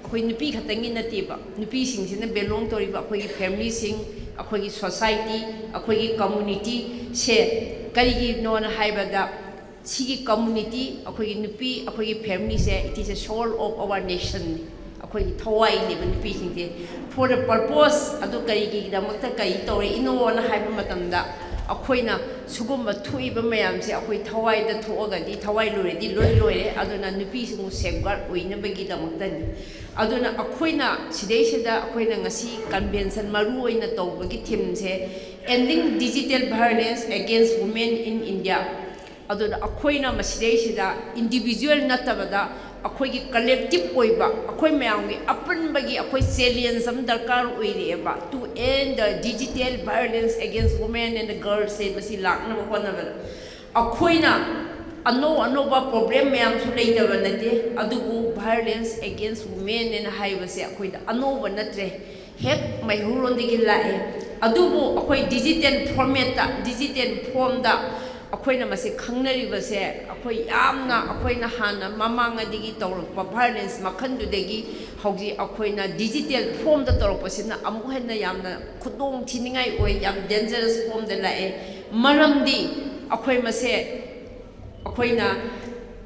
ꯑꯩꯈꯣꯏ ꯅꯨꯄꯤ ꯈꯛꯇꯪꯒꯤ ꯅꯠꯇꯦꯕ, ꯅꯨꯄꯤꯁꯤꯡꯁꯤꯅ belong ꯇꯧꯔꯤꯕ ꯑꯩꯈꯣꯏꯒꯤ familyꯁꯤꯡ, ꯑꯩꯈꯣꯏꯒꯤ society, ꯑꯩꯈꯣꯏꯒꯤ communityꯁꯦ꯫ ꯀꯔꯤꯒꯤꯅꯣꯅ ꯍꯥꯏꯕꯗ, ꯁꯤꯒꯤ community, ꯑꯩꯈꯣꯏꯒꯤ ꯅꯨꯄꯤ, ꯑꯩꯈꯣꯏꯒꯤ familyꯁꯦ, it is a soul of our nationꯅꯤ꯫ ꯑꯩꯈꯣꯏꯒꯤ ꯊꯋꯥꯏꯅꯦꯕ ꯅꯨꯄꯤꯁꯤꯡꯁꯦ꯫ For a purpose, ꯑꯗꯨ ꯀꯔꯤꯒꯤꯗꯃꯛꯇ ꯀꯔꯤ ꯇꯧꯔꯛꯏꯅꯣꯅ ꯍꯥꯏꯕ ꯃꯇꯝꯗ, ꯑꯩꯈꯣꯏꯅ ꯁꯤꯒꯨꯝꯕ ꯊꯣꯛꯏꯕ ꯃꯌꯥꯝꯁꯦ ꯑꯩꯈꯣꯏ ꯊꯋꯥꯏꯗ ꯊꯣꯛꯑꯒꯗꯤ, ꯊꯋꯥꯏ ꯂꯣꯏꯔꯗꯤ ꯂꯣꯏ ꯂꯣꯏꯔꯦ꯫ ꯑꯗꯨꯅ ꯅꯨꯄꯤꯁꯤꯡꯕꯨ safeguard ꯑꯣꯏꯅꯕꯒꯤꯗꯃꯛꯇꯅꯤ꯫ ꯑꯗꯨꯅ ꯑꯩꯈꯣꯏꯅ ꯁꯤꯗꯩꯁꯤꯗ ꯑꯩꯈꯣꯏꯅ ꯉꯁꯤ convention ꯃꯔꯨ ꯑꯣꯏꯅ ꯇꯧꯕꯒꯤ themeꯁꯦ Ending Digital Violence Against Women in India꯫ ꯑꯗꯨꯅ ꯑꯩꯈꯣꯏꯅ ꯃꯁꯤꯗꯩꯁꯤꯗ individual ꯅꯠꯇꯕꯗ ꯑꯩꯈꯣꯏꯒꯤ collective ꯑꯣꯏꯕ, ꯑꯩꯈꯣꯏ ꯃꯌꯥꯝꯒꯤ ꯑꯄꯨꯟꯕꯒꯤ ꯑꯩꯈꯣꯏ challenge ꯑꯃ ꯗꯔꯀꯥꯔ ꯑꯣꯏꯔꯛꯑꯦꯕ, to end the digital violence against women and girlsꯁꯦ ꯃꯁꯤ ꯂꯥꯛꯅꯕ ꯍꯣꯠꯅꯕꯗ꯫ ꯑꯩꯈꯣꯏꯅ ꯑꯅꯧ ꯑꯅꯧꯕ problem ꯃꯌꯥꯝꯁꯨ ꯂꯩꯇꯕ ꯅꯠꯇꯦ, ꯑꯗꯨꯕꯨ violence against women ꯍꯥꯏꯕꯁꯦ ꯑꯩꯈꯣꯏꯗ ꯑꯅꯧꯕ ꯅꯠꯇ꯭ꯔꯦ, ꯍꯦꯛ ꯃꯩꯍꯧꯔꯣꯟꯗꯒꯤ ꯂꯥꯛꯑꯦ꯫ ꯑꯗꯨꯕꯨ ꯑꯩꯈꯣꯏ digital formatꯇ, digital formꯗ ꯑꯩꯈꯣꯏꯅ ꯃꯁꯤ ꯈꯪꯅꯔꯤꯕꯁꯦ, ꯑꯩꯈꯣꯏ ꯌꯥꯝꯅ, ꯑꯩꯈꯣꯏꯅ ꯍꯥꯟꯅ ꯃꯃꯥꯡꯉꯩꯗꯒꯤ ꯇꯧꯔꯛꯄ violence ꯃꯈꯜꯗꯨꯗꯒꯤ ꯍꯧꯖꯤꯛ ꯑꯩꯈꯣꯏꯅ digital formꯗ ꯇꯧꯔꯛꯄꯁꯤꯅ ꯑꯃꯨꯛ ꯍꯦꯟꯅ ꯌꯥꯝꯅ ꯈꯨꯗꯣꯡ ꯊꯤꯅꯤꯡꯉꯥꯏ ꯑꯣꯏ, ꯌꯥꯝ dangerous formꯗ ꯂꯥꯛꯑꯦ꯫ ꯃꯔꯝꯗꯤ ꯑꯩꯈꯣꯏ ꯃꯁꯦ, ꯑꯩꯈꯣꯏꯅ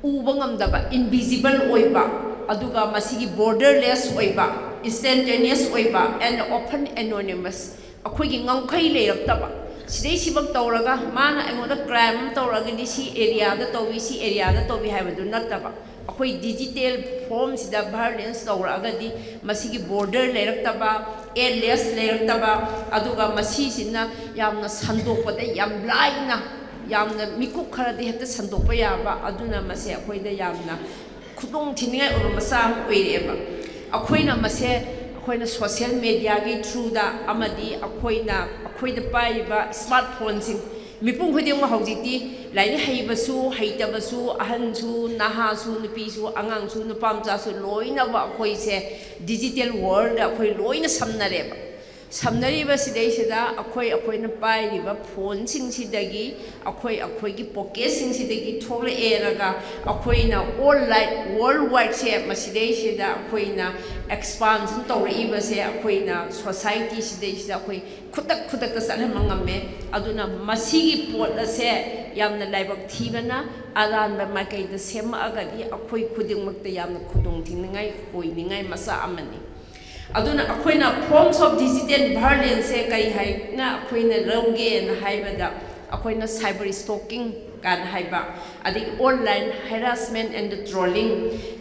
ꯎꯕ ꯉꯝꯗꯕ, invisible ꯑꯣꯏꯕ, ꯑꯗꯨꯒ ꯃꯁꯤꯒꯤ borderless ꯑꯣꯏꯕ, instantaneous ꯑꯣꯏꯕ and often anonymous, ꯑꯩꯈꯣꯏꯒꯤ ꯉꯝꯈꯩ ꯂꯩꯔꯛꯇꯕ꯫ ꯁꯤꯗꯩ ꯁꯤꯐꯝ ꯇꯧꯔꯒ ꯃꯥꯅ ꯑꯩꯉꯣꯟꯗ crime ꯑꯃ ꯇꯧꯔꯒꯗꯤ ꯁꯤ areaꯗ ꯇꯧꯏ, ꯁꯤ areaꯗ ꯇꯧꯏ ꯍꯥꯏꯕꯗꯨ ꯅꯠꯇꯕ, ꯑꯩꯈꯣꯏ digital formꯁꯤꯗ violence ꯇꯧꯔꯛꯑꯒꯗꯤ ꯃꯁꯤꯒꯤ border ꯂꯩꯔꯛꯇꯕ, alias ꯂꯩꯔꯛꯇꯕ, ꯑꯗꯨꯒ ꯃꯁꯤꯁꯤꯅ ꯌꯥꯝꯅ ꯁꯟꯗꯣꯛꯄꯗ ꯌꯥꯝ ꯂꯥꯏꯅ, ꯌꯥꯝꯅ ꯃꯤꯀꯨꯞ ꯈꯔꯗꯤ ꯍꯦꯛꯇ ꯁꯟꯗꯣꯛꯄ ꯌꯥꯕ꯫ ꯑꯗꯨꯅ ꯃꯁꯤ ꯑꯩꯈꯣꯏꯗ ꯌꯥꯝꯅ ꯈꯨꯗꯣꯡ ꯊꯤꯅꯤꯡꯉꯥꯏ ꯑꯣꯏꯕ ꯃꯆꯥꯛ ꯑꯃ ꯑꯣꯏꯔꯛꯑꯦꯕ꯫ ꯑꯩꯈꯣꯏꯅ ꯃꯁꯦ, ꯑꯩꯈꯣꯏꯅ social mediaꯒꯤ throughꯗ ꯑꯃꯗꯤ ꯑꯩꯈꯣꯏꯅ, ꯑꯩꯈꯣꯏꯗ ꯄꯥꯏꯔꯤꯕ smartphoneꯁꯤꯡ, ꯃꯤꯄꯨꯝ ꯈꯨꯗꯤꯡꯃꯛ ꯍꯧꯖꯤꯛꯇꯤ ꯂꯥꯏꯔꯤꯛ ꯍꯩꯕꯁꯨ ꯍꯩꯇꯕꯁꯨ, ꯑꯍꯟꯁꯨ ꯅꯍꯥꯁꯨ ꯅꯨꯄꯤꯁꯨ ꯑꯉꯥꯡꯁꯨ ꯅꯨꯄꯥ ꯃꯆꯥꯁꯨ ꯂꯣꯏꯅꯃꯛ ꯑꯩꯈꯣꯏꯁꯦ digital world ꯑꯩꯈꯣꯏ ꯂꯣꯏꯅ ꯁꯝꯅꯔꯦꯕ꯫ ꯁꯝꯅꯔꯤꯕ ꯁꯤꯗꯩꯁꯤꯗ ꯑꯩꯈꯣꯏ ꯑꯩꯈꯣꯏꯅ ꯄꯥꯏꯔꯤꯕ ꯐꯣꯟꯁꯤꯡꯁꯤꯗꯒꯤ, ꯑꯩꯈꯣꯏ ꯑꯩꯈꯣꯏꯒꯤ ꯄꯣꯀꯦꯠꯁꯤꯡꯁꯤꯗꯒꯤ ꯊꯣꯛꯂꯛꯑꯦꯔꯒ ꯑꯩꯈꯣꯏꯅ online world wideꯁꯦ ꯃꯁꯤꯗꯩꯁꯤꯗ ꯑꯩꯈꯣꯏꯅ expansion ꯇꯧꯔꯛꯏꯕꯁꯦ ꯑꯩꯈꯣꯏꯅ society ꯁꯤꯗꯩꯁꯤꯗ ꯑꯩꯈꯣꯏ ꯈꯨꯗꯛ ꯈꯨꯗꯛꯇ ꯆꯠꯍꯟꯕ ꯉꯝꯃꯦ꯫ ꯑꯗꯨꯅ ꯃꯁꯤꯒꯤ ꯄꯣꯠ ꯑꯁꯦ ꯌꯥꯝꯅ ꯂꯥꯏꯕꯛ ꯊꯤꯕꯅ ꯑꯔꯥꯟꯕ ꯃꯥꯏꯀꯩꯗ ꯁꯦꯝꯃꯛꯑꯒꯗꯤ ꯑꯩꯈꯣꯏ ꯈꯨꯗꯤꯡꯃꯛꯇ ꯌꯥꯝꯅ ꯈꯨꯗꯣꯡ ꯊꯤꯅꯤꯡꯉꯥꯏ ꯑꯣꯏꯅꯤꯡꯉꯥꯏ ꯃꯆꯥꯛ ꯑꯃꯅꯤ꯫ ꯑꯗꯨꯅ ꯑꯩꯈꯣꯏꯅ forms of digital violenceꯁꯦ ꯀꯔꯤ ꯍꯥꯏꯅ ꯑꯩꯈꯣꯏꯅ ꯂꯧꯒꯦꯅ ꯍꯥꯏꯕꯗ, ꯑꯩꯈꯣꯏꯅ cyber stalking ꯀꯥꯏꯅ ꯍꯥꯏꯕ, ꯑꯗꯒꯤ online harassment and trolling,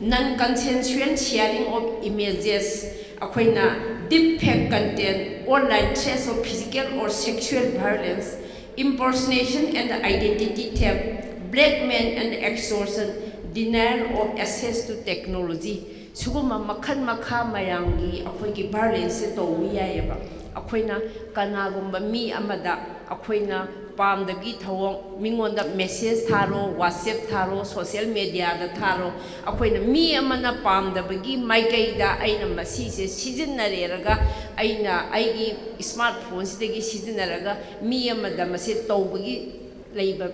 non consensual sharing of images, ꯑꯩꯈꯣꯏꯅ deepfake content, online threats of physical or sexual violence, impersonation and identity theft, blackmail and extortion, denial of access to technology, ꯁꯤꯒꯨꯝꯕ ꯃꯈꯜ ꯃꯈꯥ ꯃꯌꯥꯝꯒꯤ ꯑꯩꯈꯣꯏꯒꯤ violenceꯁꯦ ꯇꯧꯕ ꯌꯥꯏꯑꯕ꯫ ꯑꯩꯈꯣꯏꯅ ꯀꯅꯥꯒꯨꯝꯕ ꯃꯤ ꯑꯃꯗ ꯑꯩꯈꯣꯏꯅ ꯄꯥꯝꯗꯕꯒꯤ ꯊꯧꯑꯣꯡ, ꯃꯤꯉꯣꯟꯗ message ꯊꯥꯔꯣ, WhatsApp ꯊꯥꯔꯣ, social mediaꯗ ꯊꯥꯔꯣ, ꯑꯩꯈꯣꯏꯅ ꯃꯤ ꯑꯃꯅ ꯄꯥꯝꯗꯕꯒꯤ ꯃꯥꯏꯀꯩꯗ ꯑꯩꯅ ꯃꯁꯤꯁꯦ ꯁꯤꯖꯤꯟꯅꯔꯦꯔꯒ, ꯑꯩꯅ ꯑꯩꯒꯤ smartphoneꯁꯤꯗꯒꯤ ꯁꯤꯖꯤꯟꯅꯔꯒ ꯃꯤ ꯑꯃꯗ ꯃꯁꯤ ꯇꯧꯕꯒꯤ ꯂꯩꯕ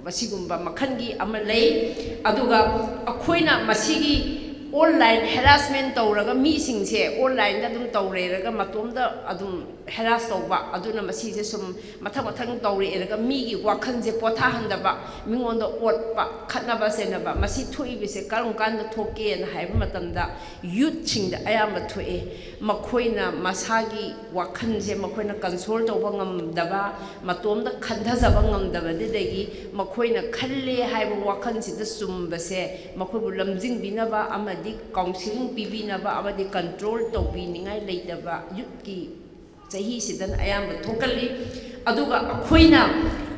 ꯃꯁꯤꯒꯨꯝꯕ ꯃꯈꯜꯒꯤ ꯑꯃ ꯂꯩ꯫ ꯑꯗꯨꯒ ꯑꯩꯈꯣꯏꯅ ꯃꯁꯤꯒꯤ online harassment ꯇꯧꯔꯒ ꯃꯤꯁꯤꯡꯁꯦ onlineꯗ ꯑꯗꯨꯝ ꯇꯧꯔꯦꯔꯒ ꯃꯇꯣꯝꯗ ꯑꯗꯨꯝ harass ꯇꯧꯕ, ꯑꯗꯨꯅ ꯃꯁꯤꯁꯦ ꯁꯨꯝ ꯃꯊꯪ ꯃꯊꯪ ꯇꯧꯔꯦꯔꯒ ꯃꯤꯒꯤ ꯋꯥꯈꯜꯁꯦ ꯄꯣꯊꯥꯍꯟꯗꯕ, ꯃꯤꯉꯣꯟꯗ ꯑꯣꯠꯄ, ꯈꯠꯅꯕ ꯆꯩꯅꯕ, ꯃꯁꯤ ꯊꯣꯛꯏꯕꯁꯦ ꯀꯔꯝ ꯀꯥꯟꯗ ꯊꯣꯛꯀꯦꯅ ꯍꯥꯏꯕ ꯃꯇꯝꯗ youthꯁꯤꯡꯗ ꯑꯌꯥꯝꯕ ꯊꯣꯛꯑꯦ꯫ ꯃꯈꯣꯏꯅ ꯃꯁꯥꯒꯤ ꯋꯥꯈꯜꯁꯦ ꯃꯈꯣꯏꯅ control ꯇꯧꯕ ꯉꯝꯗꯕ, ꯃꯇꯣꯝꯗ ꯈꯟꯊꯖꯕ ꯉꯝꯗꯕꯗꯨꯗꯒꯤ ꯃꯈꯣꯏꯅ ꯈꯜꯂꯦ ꯍꯥꯏꯕ ꯋꯥꯈꯜꯁꯤꯗ ꯆꯨꯝꯕꯁꯦ ꯃꯈꯣꯏꯕꯨ ꯂꯝꯖꯤꯡꯕꯤꯅꯕ ꯑꯃꯗꯤ counselling ꯄꯤꯕꯤꯅꯕ ꯑꯃꯗꯤ control ꯇꯧꯕꯤꯅꯤꯡꯉꯥꯏ ꯂꯩꯇꯕ youthꯀꯤ ꯆꯍꯤꯁꯤꯗꯅ ꯑꯌꯥꯝꯕ ꯊꯣꯛꯀꯜꯂꯤ꯫ ꯑꯗꯨꯒ ꯑꯩꯈꯣꯏꯅ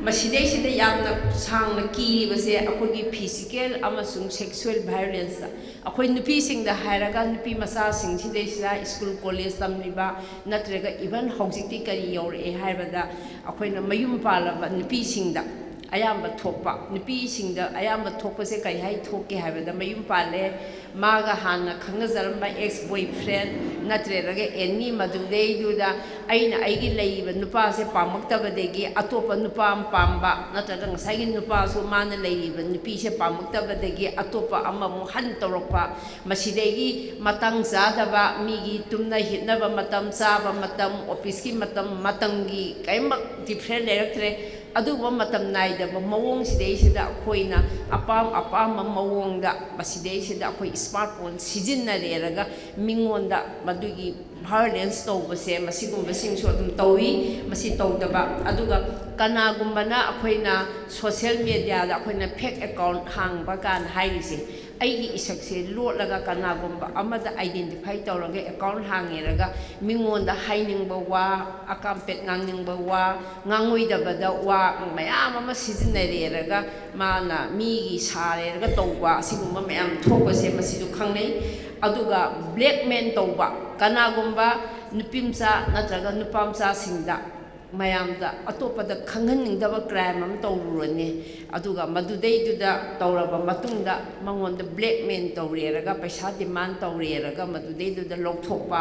ꯃꯁꯤꯗꯩꯁꯤꯗ ꯌꯥꯝꯅ ꯁꯥꯡꯅ ꯀꯤꯔꯤꯕꯁꯦ ꯑꯩꯈꯣꯏꯒꯤ physical ꯑꯃꯁꯨꯡ sexual violence꯫ ꯑꯩꯈꯣꯏ ꯅꯨꯄꯤꯁꯤꯡꯗ ꯍꯥꯏꯔꯒ, ꯅꯨꯄꯤ ꯃꯆꯥꯁꯤꯡꯁꯤꯗꯩꯁꯤꯗ ꯁ꯭ꯀꯨꯜ ꯀꯣꯂꯦꯖ ꯇꯝꯂꯤꯕ, ꯅꯠꯇ꯭ꯔꯒ even ꯍꯧꯖꯤꯛꯇꯤ ꯀꯔꯤ ꯌꯧꯔꯛꯑꯦ ꯍꯥꯏꯕꯗ, ꯑꯩꯈꯣꯏꯅ ꯃꯌꯨꯝ ꯄꯥꯜꯂꯕ ꯅꯨꯄꯤꯁꯤꯡꯗ ꯑꯌꯥꯝꯕ ꯊꯣꯛꯄ, ꯅꯨꯄꯤꯁꯤꯡꯗ ꯑꯌꯥꯝꯕ ꯊꯣꯛꯄꯁꯦ ꯀꯔꯤ ꯍꯥꯏ ꯊꯣꯛꯀꯦ ꯍꯥꯏꯕꯗ, ꯃꯌꯨꯝ ꯄꯥꯜꯂꯦ, ꯃꯥꯒ ꯍꯥꯟꯅ ꯈꯪꯅꯖꯔꯝꯕ ex boyfriend ꯅꯠꯇ꯭ꯔꯒ any ꯃꯗꯨꯗꯩꯗꯨꯗ ꯑꯩꯅ ꯑꯩꯒꯤ ꯂꯩꯔꯤꯕ ꯅꯨꯄꯥꯁꯦ ꯄꯥꯝꯃꯛꯇꯕꯗꯒꯤ ꯑꯇꯣꯞꯄ ꯅꯨꯄꯥ ꯑꯃ ꯄꯥꯝꯕ, ꯅꯠꯇ꯭ꯔꯒ ꯉꯁꯥꯏꯒꯤ ꯅꯨꯄꯥꯁꯨ ꯃꯥꯅ ꯂꯩꯔꯤꯕ ꯅꯨꯄꯤꯁꯦ ꯄꯥꯝꯃꯛꯇꯕꯗꯒꯤ ꯑꯇꯣꯞꯄ ꯑꯃꯃꯨꯛ ꯍꯟ ꯇꯧꯔꯛꯄ, ꯃꯁꯤꯗꯒꯤ ꯃꯇꯥꯡ ꯆꯥꯗꯕ, ꯃꯤꯒꯤ ꯇꯨꯝꯅ ꯍꯤꯞꯅꯕ ꯃꯇꯝ, ꯆꯥꯕ ꯃꯇꯝ, ꯑꯣꯐꯤꯁꯀꯤ ꯃꯇꯝ, ꯃꯇꯝꯒꯤ ꯀꯔꯤꯃꯛ different ꯂꯩꯔꯛꯇ꯭ꯔꯦ꯫ ꯑꯗꯨꯒꯨꯝꯕ ꯃꯇꯝ ꯅꯥꯏꯗꯕ ꯃꯑꯣꯡꯁꯤꯗꯩꯁꯤꯗ ꯑꯩꯈꯣꯏꯅ ꯑꯄꯥꯝ ꯑꯄꯥꯝꯕ ꯃꯑꯣꯡꯗ ꯃꯁꯤꯗꯩꯁꯤꯗ ꯑꯩꯈꯣꯏ smartphone ꯁꯤꯖꯤꯟꯅꯔꯦꯔꯒ ꯃꯤꯉꯣꯟꯗ ꯃꯗꯨꯒꯤ violence ꯇꯧꯕꯁꯦ, ꯃꯁꯤꯒꯨꯝꯕꯁꯤꯡꯁꯨ ꯑꯗꯨꯝ ꯇꯧꯏ꯫ ꯃꯁꯤ ꯇꯧꯗꯕ, ꯑꯗꯨꯒ ꯀꯅꯥꯒꯨꯝꯕꯅ ꯑꯩꯈꯣꯏꯅ social mediaꯗ ꯑꯩꯈꯣꯏꯅ fake account ꯍꯥꯡꯕ ꯀꯥꯟꯗ ꯍꯥꯏꯔꯤꯁꯦ, ꯑꯩꯒꯤ ꯏꯁꯛꯁꯦ ꯂꯣꯠꯂꯒ ꯀꯅꯥꯒꯨꯝꯕ ꯑꯃꯗ identify ꯇꯧꯔꯒ account ꯍꯥꯡꯉꯦꯔꯒ ꯃꯤꯉꯣꯟꯗ ꯍꯥꯏꯅꯤꯡꯕ ꯋꯥ, ꯑꯀꯥꯝꯄꯦꯠ ꯉꯥꯡꯅꯤꯡꯕ ꯋꯥ, ꯉꯥꯡꯉꯣꯏꯗꯕꯗ ꯋꯥ ꯃꯌꯥꯝ ꯑꯃ ꯁꯤꯖꯤꯟꯅꯔꯦꯔꯒ ꯃꯥꯅ ꯃꯤꯒꯤ ꯁꯥꯔꯦꯔꯒ ꯇꯧꯕ ꯑꯁꯤꯒꯨꯝꯕ ꯃꯌꯥꯝ ꯊꯣꯛꯄꯁꯦ ꯃꯁꯤꯁꯨ ꯈꯪꯅꯩ꯫ ꯑꯗꯨꯒ blackmail ꯇꯧꯕ, ꯀꯅꯥꯒꯨꯝꯕ ꯅꯨꯄꯤ ꯃꯆꯥ ꯅꯠꯇ꯭ꯔꯒ ꯅꯨꯄꯥ ꯃꯆꯥꯁꯤꯡꯗ ꯃꯌꯥꯝꯗ ꯑꯇꯣꯞꯄꯗ ꯈꯪꯍꯟꯅꯤꯡꯗꯕ crime ꯑꯃ ꯇꯧꯔꯨꯔꯅꯤ, ꯑꯗꯨꯒ ꯃꯗꯨꯗꯩꯗꯨꯗ ꯇꯧꯔꯕ ꯃꯇꯨꯡꯗ ꯃꯉꯣꯟꯗ blackmail ꯇꯧꯔꯦꯔꯒ, ꯄꯩꯁꯥ demand ꯇꯧꯔꯦꯔꯒ ꯃꯗꯨꯗꯩꯗꯨꯗ ꯂꯧꯊꯣꯛꯄ,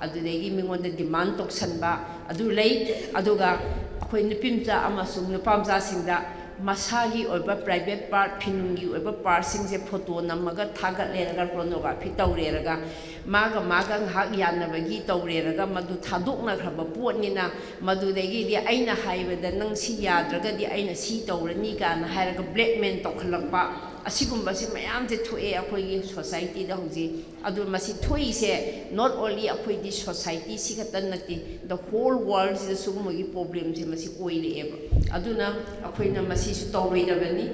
ꯑꯗꯨꯗꯒꯤ ꯃꯤꯉꯣꯟꯗ demand ꯇꯧꯁꯟꯕ ꯑꯗꯨ ꯂꯩ꯫ ꯑꯗꯨꯒ ꯑꯩꯈꯣꯏ ꯅꯨꯄꯤ ꯃꯆꯥ ꯑꯃꯁꯨꯡ ꯅꯨꯄꯥ ꯃꯆꯥꯁꯤꯡꯗ ꯃꯁꯥꯒꯤ ꯑꯣꯏꯕ private part, ꯐꯤꯅꯨꯡꯒꯤ ꯑꯣꯏꯕ partꯁꯤꯡꯁꯦ photo ꯅꯝꯃꯒ ꯊꯥꯒꯠꯂꯦꯔꯒ pornography ꯇꯧꯔꯦꯔꯒ, ꯃꯥꯒ ꯃꯥꯒ ꯉꯥꯏꯍꯥꯛ ꯌꯥꯅꯕꯒꯤ ꯇꯧꯔꯦꯔꯒ ꯃꯗꯨ ꯊꯥꯗꯣꯛꯅꯈ꯭ꯔꯕ ꯄꯣꯠꯅꯤꯅ, ꯃꯗꯨꯗꯒꯤꯗꯤ ꯑꯩꯅ ꯍꯥꯏꯕꯗ ꯅꯪ ꯁꯤ ꯌꯥꯗ꯭ꯔꯒꯗꯤ ꯑꯩꯅ ꯁꯤ ꯇꯧꯔꯅꯤ ꯀꯥꯏꯅ ꯍꯥꯏꯔꯒ blackmail ꯇꯧꯈꯠꯂꯛꯄ, ꯑꯁꯤꯒꯨꯝꯕꯁꯤ ꯃꯌꯥꯝꯁꯦ ꯊꯣꯛꯑꯦ ꯑꯩꯈꯣꯏꯒꯤ societyꯗ ꯍꯧꯖꯤꯛ꯫ ꯑꯗꯨ ꯃꯁꯤ ꯊꯣꯛꯏꯁꯦ not only ꯑꯩꯈꯣꯏꯗꯤ society ꯁꯤ ꯈꯛꯇ ꯅꯠꯇꯦ, the whole worldꯁꯤꯗ ꯁꯤꯒꯨꯝꯕꯒꯤ problemꯁꯦ ꯃꯁꯤ ꯑꯣꯏꯔꯛꯑꯦꯕ꯫ ꯑꯗꯨꯅ ꯑꯩꯈꯣꯏꯅ ꯃꯁꯤꯁꯨ ꯇꯧꯔꯣꯏꯗꯕꯅꯤ꯫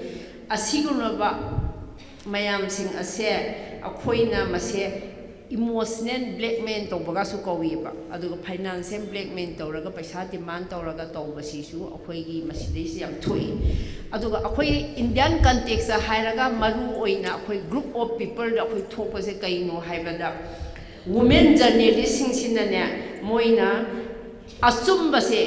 ꯑꯁꯤꯒꯨꯝꯂꯕ ꯃꯌꯥꯝꯁꯤꯡ ꯑꯁꯦ ꯑꯩꯈꯣꯏꯅ ꯃꯁꯦ Emotional blackmail ꯇꯧꯕꯒꯁꯨ ꯀꯧꯏꯕ, ꯑꯗꯨꯒ financial blackmail ꯇꯧꯔꯒ ꯄꯩꯁꯥ demand ꯇꯧꯔꯒ ꯇꯧꯕꯁꯤꯁꯨ ꯑꯩꯈꯣꯏꯒꯤ ꯃꯁꯤꯗꯩꯁꯤ ꯌꯥꯝ ꯊꯣꯛꯏ꯫ ꯑꯗꯨꯒ ꯑꯩꯈꯣꯏ Indian context ꯍꯥꯏꯔꯒ ꯃꯔꯨ ꯑꯣꯏꯅ ꯑꯩꯈꯣꯏ group of peopleꯗ ꯑꯩꯈꯣꯏ ꯊꯣꯛꯄꯁꯦ ꯀꯩꯅꯣ ꯍꯥꯏꯕꯗ, women journalistꯁꯤꯡꯁꯤꯅꯅꯦ, ꯃꯣꯏꯅ ꯑꯆꯨꯝꯕꯁꯦ,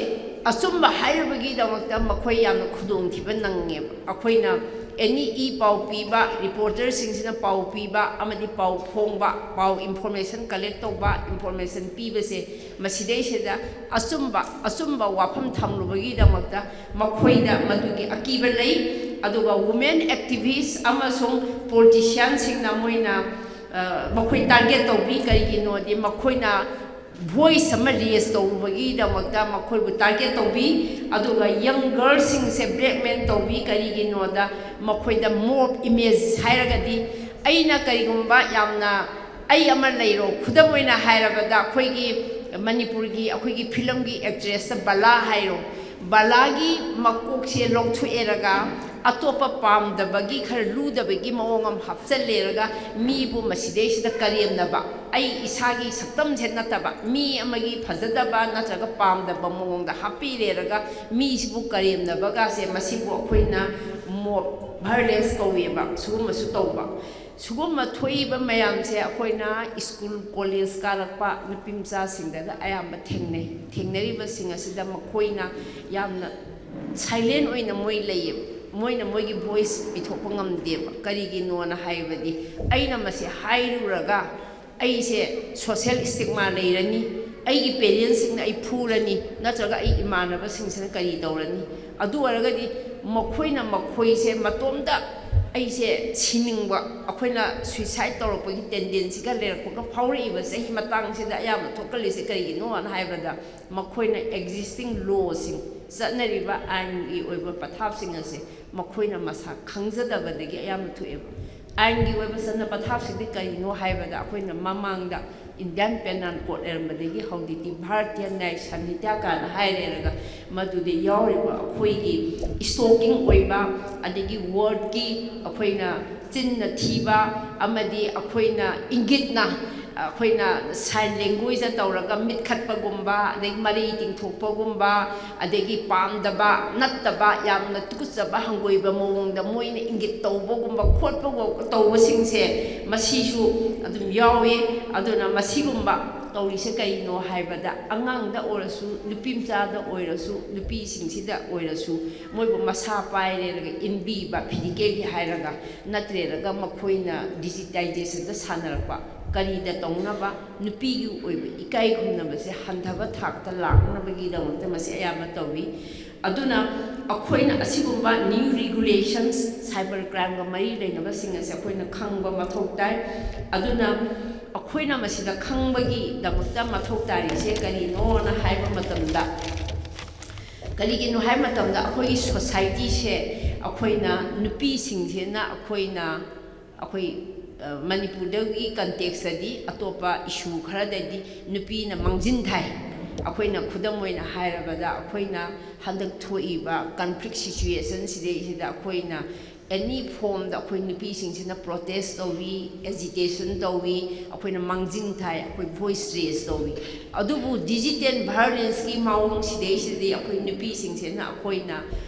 ꯑꯆꯨꯝꯕ ꯍꯥꯏꯔꯕꯒꯤꯗꯃꯛꯇ ꯃꯈꯣꯏ ꯌꯥꯝꯅ ꯈꯨꯗꯣꯡꯊꯤꯕ ꯅꯪꯉꯦꯕ꯫ ꯑꯩꯈꯣꯏꯅ ꯑꯦꯅꯤ ꯏ ꯄꯥꯎ ꯄꯤꯕ, reporterꯁꯤꯡꯁꯤꯅ ꯄꯥꯎ ꯄꯤꯕ ꯑꯃꯗꯤ ꯄꯥꯎ ꯐꯣꯡꯕ, ꯄꯥꯎ information collect ꯇꯧꯕ, information ꯄꯤꯕꯁꯦ, ꯃꯁꯤꯗꯩꯁꯤꯗ ꯑꯆꯨꯝꯕ, ꯑꯆꯨꯝꯕ ꯋꯥꯐꯝ ꯊꯝꯂꯨꯕꯒꯤꯗꯃꯛꯇ ꯃꯈꯣꯏꯗ ꯃꯗꯨꯒꯤ ꯑꯀꯤꯕ ꯂꯩ꯫ ꯑꯗꯨꯒ women activist ꯑꯃꯁꯨꯡ politicianꯁꯤꯡꯅ ꯃꯣꯏꯅ, ꯑ, ꯃꯈꯣꯏ target ꯇꯧꯕꯤ꯫ ꯀꯔꯤꯒꯤꯅꯣꯗꯤ ꯃꯈꯣꯏꯅ voice ꯑꯃ raise ꯇꯧꯔꯨꯕꯒꯤꯗꯃꯛꯇ ꯃꯈꯣꯏꯕꯨ target ꯇꯧꯕꯤ꯫ ꯑꯗꯨꯒ young girlꯁꯤꯡꯁꯦ blackmail ꯇꯧꯕꯤ꯫ ꯀꯔꯤꯒꯤꯅꯣꯗ ꯃꯈꯣꯏꯗ mob image ꯍꯥꯏꯔꯒꯗꯤ, ꯑꯩꯅ ꯀꯔꯤꯒꯨꯝꯕ ꯌꯥꯝꯅ ꯑꯩ ꯑꯃ ꯂꯩꯔꯣ, ꯈꯨꯗꯝ ꯑꯣꯏꯅ ꯍꯥꯏꯔꯕꯗ ꯑꯩꯈꯣꯏꯒꯤ ꯃꯅꯤꯄꯨꯔꯒꯤ ꯑꯩꯈꯣꯏꯒꯤ filmꯒꯤ actressꯇ ꯕꯂꯥ ꯍꯥꯏꯔꯣ, ꯕꯂꯥꯒꯤ ꯃꯀꯣꯛꯁꯦ ꯂꯧꯊꯣꯛꯑꯦꯔꯒ ꯑꯇꯣꯞꯄ ꯄꯥꯝꯗꯕꯒꯤ ꯈꯔ ꯂꯨꯗꯕꯒꯤ ꯃꯑꯣꯡ ꯑꯃ ꯍꯥꯞꯆꯜꯂꯦꯔꯒ ꯃꯤꯕꯨ ꯃꯁꯤꯗꯩꯁꯤꯗ ꯀꯔꯦꯝꯅꯕ, ꯑꯩ ꯏꯁꯥꯒꯤ ꯁꯛꯇꯝꯁꯦ ꯅꯠꯇꯕ ꯃꯤ ꯑꯃꯒꯤ ꯐꯖꯗꯕ ꯅꯠꯇ꯭ꯔꯒ ꯄꯥꯝꯗꯕ ꯃꯑꯣꯡꯗ ꯍꯥꯞꯄꯤꯔꯦꯔꯒ ꯃꯤꯁꯤꯕꯨ ꯀꯔꯦꯝꯅꯕꯒꯁꯦ, ꯃꯁꯤꯕꯨ ꯑꯩꯈꯣꯏꯅ mob violence ꯀꯧꯋꯦꯕ꯫ ꯁꯤꯒꯨꯝꯕꯁꯨ ꯇꯧꯕ꯫ ꯁꯤꯒꯨꯝꯕ ꯊꯣꯛꯏꯕ ꯃꯌꯥꯝꯁꯦ ꯑꯩꯈꯣꯏꯅ school college ꯀꯥꯔꯛꯄ ꯅꯨꯄꯤ ꯃꯆꯥꯁꯤꯡꯗꯗ ꯑꯌꯥꯝꯕ ꯊꯦꯡꯅꯩ꯫ ꯊꯦꯡꯅꯔꯤꯕꯁꯤꯡ ꯑꯁꯤꯗ ꯃꯈꯣꯏꯅ ꯌꯥꯝꯅ silent ꯑꯣꯏꯅ ꯃꯣꯏ ꯂꯩꯌꯦꯕ꯫ ꯃꯣꯏꯅ ꯃꯣꯏꯒꯤ voice ꯄꯤꯊꯣꯛꯄ ꯉꯝꯗꯦꯕ꯫ ꯀꯔꯤꯒꯤꯅꯣꯅ ꯍꯥꯏꯕꯗꯤ, ꯑꯩꯅ ꯃꯁꯤ ꯍꯥꯏꯔꯨꯔꯒ ꯑꯩꯁꯦ social stigma ꯂꯩꯔꯅꯤ, ꯑꯩꯒꯤ parentsꯁꯤꯡꯅ ꯑꯩ ꯐꯨꯔꯅꯤ, ꯅꯠꯇ꯭ꯔꯒ ꯑꯩ ꯏꯃꯥꯟꯅꯕꯁꯤꯡꯁꯤꯅ ꯀꯔꯤ ꯇꯧꯔꯅꯤ? ꯑꯗꯨ ꯑꯣꯏꯔꯒꯗꯤ ꯃꯈꯣꯏꯅ ꯃꯈꯣꯏꯁꯦ ꯃꯇꯣꯝꯇ ꯑꯩꯁꯦ ꯁꯤꯅꯤꯡꯕ, ꯑꯩꯈꯣꯏꯅ suicide ꯇꯧꯔꯛꯄꯒꯤ tendencyꯒ ꯂꯩꯔꯛꯄꯒ ꯐꯥꯎꯔꯛꯏꯕ ꯆꯍꯤ ꯃꯇꯥꯡꯁꯤꯗ ꯑꯌꯥꯝꯕ ꯊꯣꯛꯀꯜꯂꯤꯁꯦ ꯀꯔꯤꯒꯤꯅꯣꯅ ꯍꯥꯏꯕꯗ, ꯃꯈꯣꯏꯅ existing lawꯁꯤꯡ, ꯆꯠꯅꯔꯤꯕ ꯑꯥꯏꯟꯒꯤ ꯑꯣꯏꯕ ꯄꯊꯥꯞꯁꯤꯡ ꯑꯁꯦ ꯃꯈꯣꯏꯅ ꯃꯁꯥ ꯈꯪꯖꯗꯕꯗꯒꯤ ꯑꯌꯥꯝꯕ ꯊꯣꯛꯑꯦꯕ꯫ ꯑꯥꯏꯟꯒꯤ ꯑꯣꯏꯕ ꯆꯠꯅ ꯄꯊꯥꯞꯁꯤꯗꯤ ꯀꯔꯤꯅꯣ ꯍꯥꯏꯕꯗ, ꯑꯩꯈꯣꯏꯅ ꯃꯃꯥꯡꯗ Indian Penal Code ꯂꯩꯔꯝꯕꯗꯒꯤ ꯍꯧꯖꯤꯛꯇꯤ ꯚꯥꯔꯇꯤꯌꯥ ꯅ꯭ꯌꯥꯌ ꯁꯪꯍꯤꯇꯥ ꯀꯥꯏꯅ ꯍꯥꯏꯔꯦꯔꯒ, ꯃꯗꯨꯗ ꯌꯥꯎꯔꯤꯕ ꯑꯩꯈꯣꯏꯒꯤ stalking ꯑꯣꯏꯕ, ꯑꯗꯒꯤ wordꯀꯤ ꯑꯩꯈꯣꯏꯅ ꯆꯤꯟꯅ ꯊꯤꯕ ꯑꯃꯗꯤ ꯑꯩꯈꯣꯏꯅ ꯏꯪꯒꯤꯠꯅ ꯑꯩꯈꯣꯏꯅ sign language ꯇꯧꯔꯒ ꯃꯤꯠ ꯈꯠꯄꯒꯨꯝꯕ, ꯑꯗꯒꯤ ꯃꯔꯩ ꯇꯤꯡꯊꯣꯛꯄꯒꯨꯝꯕ, ꯑꯗꯒꯤ ꯄꯥꯝꯗꯕ, ꯅꯠꯇꯕ, ꯌꯥꯝꯅ ꯇꯨꯀꯠꯆꯕ, ꯍꯪꯒꯣꯏꯕ ꯃꯑꯣꯡꯗ ꯃꯣꯏꯅ ꯏꯪꯒꯤꯠ ꯇꯧꯕꯒꯨꯝꯕ ꯈꯣꯠꯄꯒꯨꯝꯕ ꯇꯧꯕꯁꯤꯡꯁꯦ, ꯃꯁꯤꯁꯨ ꯑꯗꯨꯝ ꯌꯥꯎꯏ꯫ ꯑꯗꯨꯅ ꯃꯁꯤꯒꯨꯝꯕ ꯇꯧꯔꯤꯁꯦ ꯀꯩꯅꯣ ꯍꯥꯏꯕꯗ, ꯑꯉꯥꯡꯗ ꯑꯣꯏꯔꯁꯨ, ꯅꯨꯄꯤ ꯃꯆꯥꯗ ꯑꯣꯏꯔꯁꯨ, ꯅꯨꯄꯤꯁꯤꯡꯁꯤꯗ ꯑꯣꯏꯔꯁꯨ, ꯃꯣꯏꯕꯨ ꯃꯁꯥ ꯄꯥꯏꯔꯦꯔꯒ ꯏꯟꯕꯤꯕ, physically ꯍꯥꯏꯔꯒ, ꯅꯠꯇ꯭ꯔꯦꯔꯒ ꯃꯈꯣꯏꯅ digitization ꯗ ꯁꯥꯟꯅꯔꯛꯄ, ꯀꯔꯤꯗ ꯇꯧꯅꯕ? ꯅꯨꯄꯤꯒꯤ ꯑꯣꯏꯕ ꯏꯀꯥꯏ ꯈꯨꯝꯅꯕꯁꯦ ꯍꯟꯊꯕ ꯊꯥꯛꯇ ꯂꯥꯛꯅꯕꯒꯤꯗꯃꯛꯇ ꯃꯁꯤ ꯑꯌꯥꯝꯕ ꯇꯧꯏ꯫ ꯑꯗꯨꯅ ꯑꯩꯈꯣꯏꯅ ꯑꯁꯤꯒꯨꯝꯕ new regulations cyber crime ꯒ ꯃꯔꯤ ꯂꯩꯅꯕꯁꯤꯡ ꯑꯁꯦ ꯑꯩꯈꯣꯏꯅ ꯈꯪꯕ ꯃꯊꯧ ꯇꯥꯏ꯫ ꯑꯗꯨꯅ ꯑꯩꯈꯣꯏꯅ ꯃꯁꯤꯗ ꯈꯪꯕꯒꯤꯗꯃꯛꯇ ꯃꯊꯧ ꯇꯥꯔꯤꯁꯦ ꯀꯔꯤꯅꯣꯅ ꯍꯥꯏꯕ ꯃꯇꯝꯗ, ꯀꯔꯤꯒꯤꯅꯣ ꯍꯥꯏꯕ ꯃꯇꯝꯗ, ꯑꯩꯈꯣꯏꯒꯤ society ꯁꯦ, ꯑꯩꯈꯣꯏꯅ ꯅꯨꯄꯤꯁꯤꯡꯁꯤꯅ, ꯑꯩꯈꯣꯏꯅ, ꯑꯩꯈꯣꯏ, ꯑ, ꯃꯅꯤꯄꯨꯔꯗꯒꯤ context ꯇꯗꯤ, ꯑꯇꯣꯞꯄ issue ꯈꯔꯗꯗꯤ ꯅꯨꯄꯤꯅ ꯃꯥꯡꯖꯤꯟ ꯊꯥꯏ꯫ ꯑꯩꯈꯣꯏꯅ ꯈꯨꯗꯝ ꯑꯣꯏꯅ ꯍꯥꯏꯔꯕꯗ, ꯑꯩꯈꯣꯏꯅ ꯍꯟꯗꯛ ꯊꯣꯛꯏꯕ conflict situation ꯁꯤꯗꯩꯁꯤꯗ ꯑꯩꯈꯣꯏꯅ any form ꯗ ꯑꯩꯈꯣꯏ ꯅꯨꯄꯤꯁꯤꯡꯁꯤꯅ protest ꯇꯧꯏ, agitation ꯇꯧꯏ, ꯑꯩꯈꯣꯏꯅ ꯃꯥꯡꯖꯤꯟ ꯊꯥꯏ, ꯑꯩꯈꯣꯏ voice raise ꯇꯧꯏ꯫ ꯑꯗꯨꯕꯨ digital violence ꯀꯤ ꯃꯑꯣꯡ ꯁꯤꯗꯩꯁꯤꯗꯗꯤ ꯑꯩꯈꯣꯏ ꯅꯨꯄꯤꯁꯤꯡꯁꯤꯅ ꯑꯩꯈꯣꯏꯅ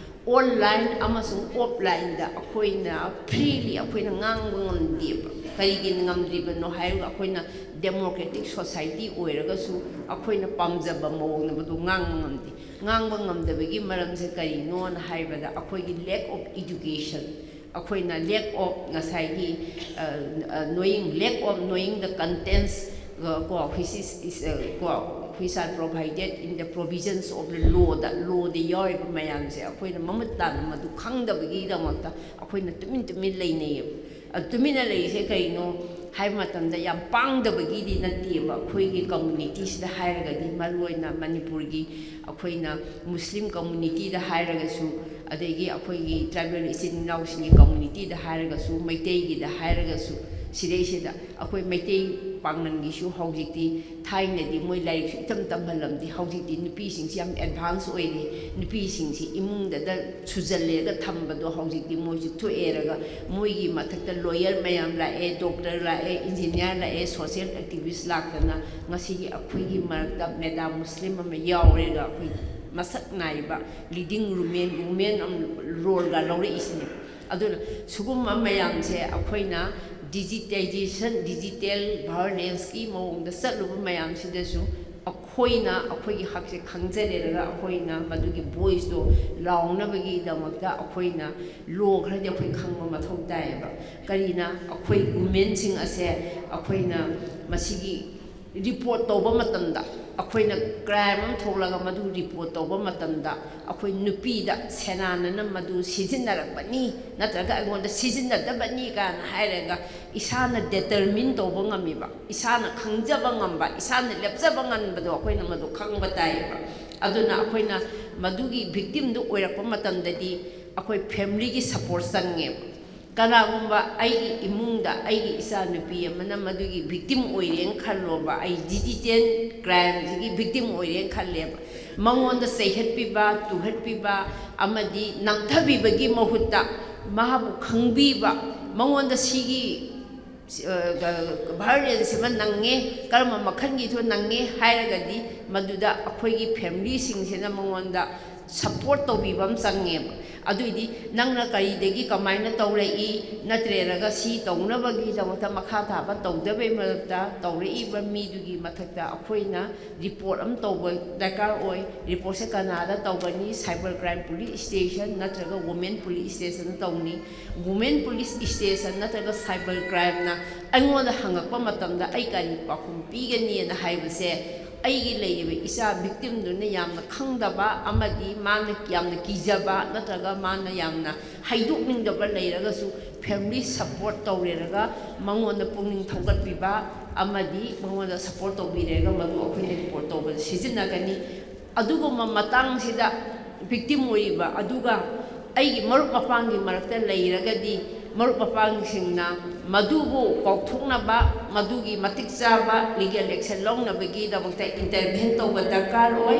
online ꯑꯃꯁꯨꯡ offline ꯗ ꯑꯩꯈꯣꯏꯅ freely ꯑꯩꯈꯣꯏꯅ ꯉꯥꯡꯕ ꯉꯝꯗꯦꯕ꯫ ꯀꯔꯤꯒꯤ ꯉꯝꯗ꯭ꯔꯤꯕꯅꯣ ꯍꯥꯏꯔꯒ, ꯑꯩꯈꯣꯏꯅ democratic society ꯑꯣꯏꯔꯒꯁꯨ ꯑꯩꯈꯣꯏꯅ ꯄꯥꯝꯖꯕ ꯃꯑꯣꯡꯗ ꯃꯗꯨ ꯉꯥꯡꯕ ꯉꯝꯗꯦ꯫ ꯉꯥꯡꯕ ꯉꯝꯗꯕꯒꯤ ꯃꯔꯝꯁꯦ ꯀꯔꯤꯅꯣꯅ ꯍꯥꯏꯕꯗ, ꯑꯩꯈꯣꯏꯒꯤ lack of education, ꯑꯩꯈꯣꯏꯅ lack of ꯉꯁꯥꯏꯒꯤ, ꯑ, ꯑ, knowing, lack of knowing the contents, ꯑ, ꯀꯣ, which is, is, ꯑ, ꯀꯣ, which are provided in the provisions of the law the, law ꯗ ꯌꯥꯎꯔꯤꯕ ꯃꯌꯥꯝꯁꯦ ꯑꯩꯈꯣꯏꯅ ꯃꯃꯨꯠ ꯇꯥꯅ ꯃꯗꯨ ꯈꯪꯗꯕꯒꯤꯗꯃꯛꯇ ꯑꯩꯈꯣꯏꯅ ꯇꯨꯃꯤꯟ ꯇꯨꯃꯤꯟ ꯂꯩꯅꯩꯌꯦꯕ꯫ ꯑ, ꯇꯨꯃꯤꯟꯅ ꯂꯩꯔꯤꯁꯦ ꯀꯩꯅꯣ ꯍꯥꯏꯕ ꯃꯇꯝꯗ, ꯌꯥꯝ ꯄꯥꯡꯗꯕꯒꯤꯗꯤ ꯅꯠꯇꯦꯕ꯫ ꯑꯩꯈꯣꯏꯒꯤ community ꯁꯤꯗ ꯍꯥꯏꯔꯒꯗꯤ, ꯃꯔꯨꯑꯣꯏꯅ ꯃꯅꯤꯄꯨꯔꯒꯤ ꯑꯩꯈꯣꯏꯅ Muslim community ꯗ ꯍꯥꯏꯔꯒꯁꯨ, ꯑꯗꯒꯤ ꯑꯩꯈꯣꯏꯒꯤ tribal ꯏꯆꯤꯟ ꯏꯅꯥꯎꯁꯤꯡꯒꯤ community ꯗ ꯍꯥꯏꯔꯒꯁꯨ, ꯃꯩꯇꯩꯒꯤꯗ ꯍꯥꯏꯔꯒꯁꯨ, ꯁꯤꯗꯩꯁꯤꯗ ꯑꯩꯈꯣꯏ ꯃꯩꯇꯩ ꯄꯥꯡꯒꯜꯒꯤꯁꯨ ꯍꯧꯖꯤꯛꯇꯤ, ꯊꯥꯏꯅꯗꯤ ꯃꯣꯏ ꯂꯥꯏꯔꯤꯛꯁꯨ ꯏꯇꯝ ꯇꯝꯍꯜꯂꯝꯗꯦ, ꯍꯧꯖꯤꯛꯇꯤ ꯅꯨꯄꯤꯁꯤꯡꯁꯤ ꯌꯥꯝ advance ꯑꯣꯏꯔꯦ꯫ ꯅꯨꯄꯤꯁꯤꯡꯁꯤ ꯏꯃꯨꯡꯗꯗ ꯁꯨꯖꯜꯂꯦꯒ ꯊꯝꯕꯗꯣ ꯍꯧꯖꯤꯛꯇꯤ ꯃꯣꯏꯁꯨ ꯊꯣꯛꯑꯦꯔꯒ, ꯃꯣꯏꯒꯤ ꯃꯊꯛꯇ lawyer ꯃꯌꯥꯝ ꯂꯥꯛꯑꯦ, doctor ꯂꯥꯛꯑꯦ, engineer ꯂꯥꯛꯑꯦ, social activist ꯂꯥꯛꯇꯅ ꯉꯁꯤꯒꯤ ꯑꯩꯈꯣꯏꯒꯤ ꯃꯔꯛꯇ madam Muslim ꯑꯃ ꯌꯥꯎꯔꯦꯒ ꯑꯩꯈꯣꯏ ꯃꯁꯛ ꯅꯥꯏꯕ leading women, women ꯑꯃ roleꯒ ꯂꯧꯔꯛꯏꯁꯤꯅꯦ꯫ ꯑꯗꯨꯅ ꯁꯤꯒꯨꯝꯕ ꯃꯌꯥꯝꯁꯦ ꯑꯩꯈꯣꯏꯅ digitization, digital violenceꯀꯤ ꯃꯑꯣꯡꯗ ꯆꯠꯂꯨꯕ ꯃꯌꯥꯝꯁꯤꯗꯁꯨ ꯑꯩꯈꯣꯏꯅ ꯑꯩꯈꯣꯏꯒꯤ ꯍꯛꯁꯦ ꯈꯪꯖꯔꯦꯔꯒ ꯑꯩꯈꯣꯏꯅ ꯃꯗꯨꯒꯤ voiceꯇꯣ ꯂꯥꯎꯅꯕꯒꯤꯗꯃꯛꯇ ꯑꯩꯈꯣꯏꯅ law ꯈꯔꯗꯤ ꯑꯩꯈꯣꯏ ꯈꯪꯕ ꯃꯊꯧ ꯇꯥꯏꯌꯦꯕ꯫ ꯀꯔꯤꯅ? ꯑꯩꯈꯣꯏ womenꯁꯤꯡ ꯑꯁꯦ ꯑꯩꯈꯣꯏꯅ ꯃꯁꯤꯒꯤ report ꯇꯧꯕ ꯃꯇꯝꯗ, ꯑꯩꯈꯣꯏꯅ crime ꯑꯃ ꯊꯣꯛꯂꯒ ꯃꯗꯨ report ꯇꯧꯕ ꯃꯇꯝꯗ, ꯑꯩꯈꯣꯏ ꯅꯨꯄꯤꯗ ꯁꯦꯅꯥꯅꯅ ꯃꯗꯨ ꯁꯤꯖꯤꯟꯅꯔꯛꯄꯅꯤ ꯅꯠꯇ꯭ꯔꯒ ꯑꯩꯉꯣꯟꯗ ꯁꯤꯖꯤꯟꯅꯗꯕꯅꯤ ꯀꯥꯏꯅ ꯍꯥꯏꯔꯒ ꯏꯁꯥꯅ determine ꯇꯧꯕ ꯉꯝꯃꯤꯕ, ꯏꯁꯥꯅ ꯈꯪꯖꯕ ꯉꯝꯕ, ꯏꯁꯥꯅ ꯂꯦꯞꯆꯕ ꯉꯝꯕꯗꯣ ꯑꯩꯈꯣꯏꯅ ꯃꯗꯨ ꯈꯪꯕ ꯇꯥꯏꯌꯦꯕ꯫ ꯑꯗꯨꯅ ꯑꯩꯈꯣꯏꯅ ꯃꯗꯨꯒꯤ victimꯗꯨ ꯑꯣꯏꯔꯛꯄ ꯃꯇꯝꯗꯗꯤ ꯑꯩꯈꯣꯏ familyꯒꯤ support ꯆꯪꯉꯦꯕ꯫ ꯀꯅꯥꯒꯨꯝꯕ ꯑꯩꯒꯤ ꯏꯃꯨꯡꯗ ꯑꯩꯒꯤ ꯏꯆꯥꯅꯨꯄꯤ ꯑꯃꯅ ꯃꯗꯨꯒꯤ victim ꯑꯣꯏꯔꯦꯅ ꯈꯜꯂꯣꯕ, ꯑꯩ digital crimeꯁꯤꯒꯤ victim ꯑꯣꯏꯔꯦꯅ ꯈꯜꯂꯦꯕ꯫ ꯃꯉꯣꯟꯗ ꯆꯩꯍꯠꯄꯤꯕ, ꯇꯨꯍꯠꯄꯤꯕ ꯑꯃꯗꯤ ꯅꯝꯊꯕꯤꯕꯒꯤ ꯃꯍꯨꯠꯇ ꯃꯍꯥꯛꯄꯨ ꯈꯪꯕꯤꯕ, ꯃꯉꯣꯟꯗ ꯁꯤꯒꯤ, ꯑ, violenceꯁꯤꯃ ꯅꯪꯉꯦ, ꯀꯔꯝꯕ ꯃꯈꯜꯒꯤꯁꯨ ꯅꯪꯉꯦ ꯍꯥꯏꯔꯒꯗꯤ ꯃꯗꯨꯗ ꯑꯩꯈꯣꯏꯒꯤ familyꯁꯤꯡꯁꯤꯅ ꯃꯉꯣꯟꯗ support ꯇꯧꯕꯤꯕ ꯑꯃ ꯆꯪꯉꯦꯕ꯫ ꯑꯗꯨꯏꯗꯤ ꯅꯪꯅ ꯀꯔꯤꯗꯒꯤ ꯀꯃꯥꯏꯅ ꯇꯧꯔꯛꯏ, ꯅꯠꯇ꯭ꯔꯒ ꯁꯤ ꯇꯧꯅꯕꯒꯤꯗꯃꯛꯇ ꯃꯈꯥ ꯊꯥꯕ ꯇꯧꯗꯕꯩ ꯃꯔꯛꯇ ꯇꯧꯔꯛꯏꯕ ꯃꯤꯗꯨꯒꯤ ꯃꯊꯛꯇ ꯑꯩꯈꯣꯏꯅ report ꯑꯃ ꯇꯧꯕ ꯗꯔꯀꯥꯔ ꯑꯣꯏ꯫ Reportꯁꯦ ꯀꯅꯥꯗ ꯇꯧꯒꯅꯤ? Cyber crime police station ꯅꯠꯇ꯭ꯔꯒ women police stationꯗ ꯇꯧꯅꯤ꯫ Women police station ꯅꯠꯇ꯭ꯔꯒ cyber crimeꯅ ꯑꯩꯉꯣꯟꯗ ꯍꯪꯉꯛꯄ ꯃꯇꯝꯗ ꯑꯩ ꯀꯔꯤ ꯄꯥꯎꯈꯨꯝ ꯄꯤꯒꯅꯤꯅ ꯍꯥꯏꯕꯁꯦ, ꯑꯩꯒꯤ ꯂꯩꯔꯤꯕ ꯏꯆꯥ victimꯗꯨꯅ ꯌꯥꯝꯅ ꯈꯪꯗꯕ ꯑꯃꯗꯤ ꯃꯥꯅ ꯌꯥꯝꯅ ꯀꯤꯖꯕ ꯅꯠꯇ꯭ꯔꯒ ꯃꯥꯅ ꯌꯥꯝꯅ ꯍꯥꯏꯗꯣꯛꯅꯤꯡꯗꯕ ꯂꯩꯔꯒꯁꯨ family support ꯇꯧꯔꯦꯔꯒ ꯃꯉꯣꯟꯗ ꯄꯨꯛꯅꯤꯡ ꯊꯧꯒꯠꯄꯤꯕ ꯑꯃꯗꯤ ꯃꯉꯣꯟꯗ support ꯇꯧꯕꯤꯔꯦꯔꯒ ꯃꯗꯨ ꯑꯩꯈꯣꯏꯅ report ꯇꯧꯕꯗ ꯁꯤꯖꯤꯟꯅꯒꯅꯤ꯫ ꯑꯗꯨꯒꯨꯝꯕ ꯃꯇꯥꯡꯁꯤꯗ victim ꯑꯣꯏꯔꯤꯕ ꯑꯗꯨꯒ ꯑꯩꯒꯤ ꯃꯔꯨꯞ ꯃꯄꯥꯡꯒꯤ ꯃꯔꯛꯇ ꯂꯩꯔꯒꯗꯤ, ꯃꯔꯨꯞ ꯃꯄꯥꯡꯁꯤꯡꯅ ꯃꯗꯨꯕꯨ ꯀꯥꯎꯊꯣꯛꯅꯕ, ꯃꯗꯨꯒꯤ ꯃꯇꯤꯛ ꯆꯥꯕ ꯂꯤꯒꯦꯜ ꯑꯦꯛꯁꯟ ꯂꯧꯅꯕꯒꯤꯗꯃꯛꯇ ꯏꯟꯇꯔꯚꯦꯟ ꯇꯧꯕ ꯗꯔꯀꯥꯔ ꯑꯣꯏ꯫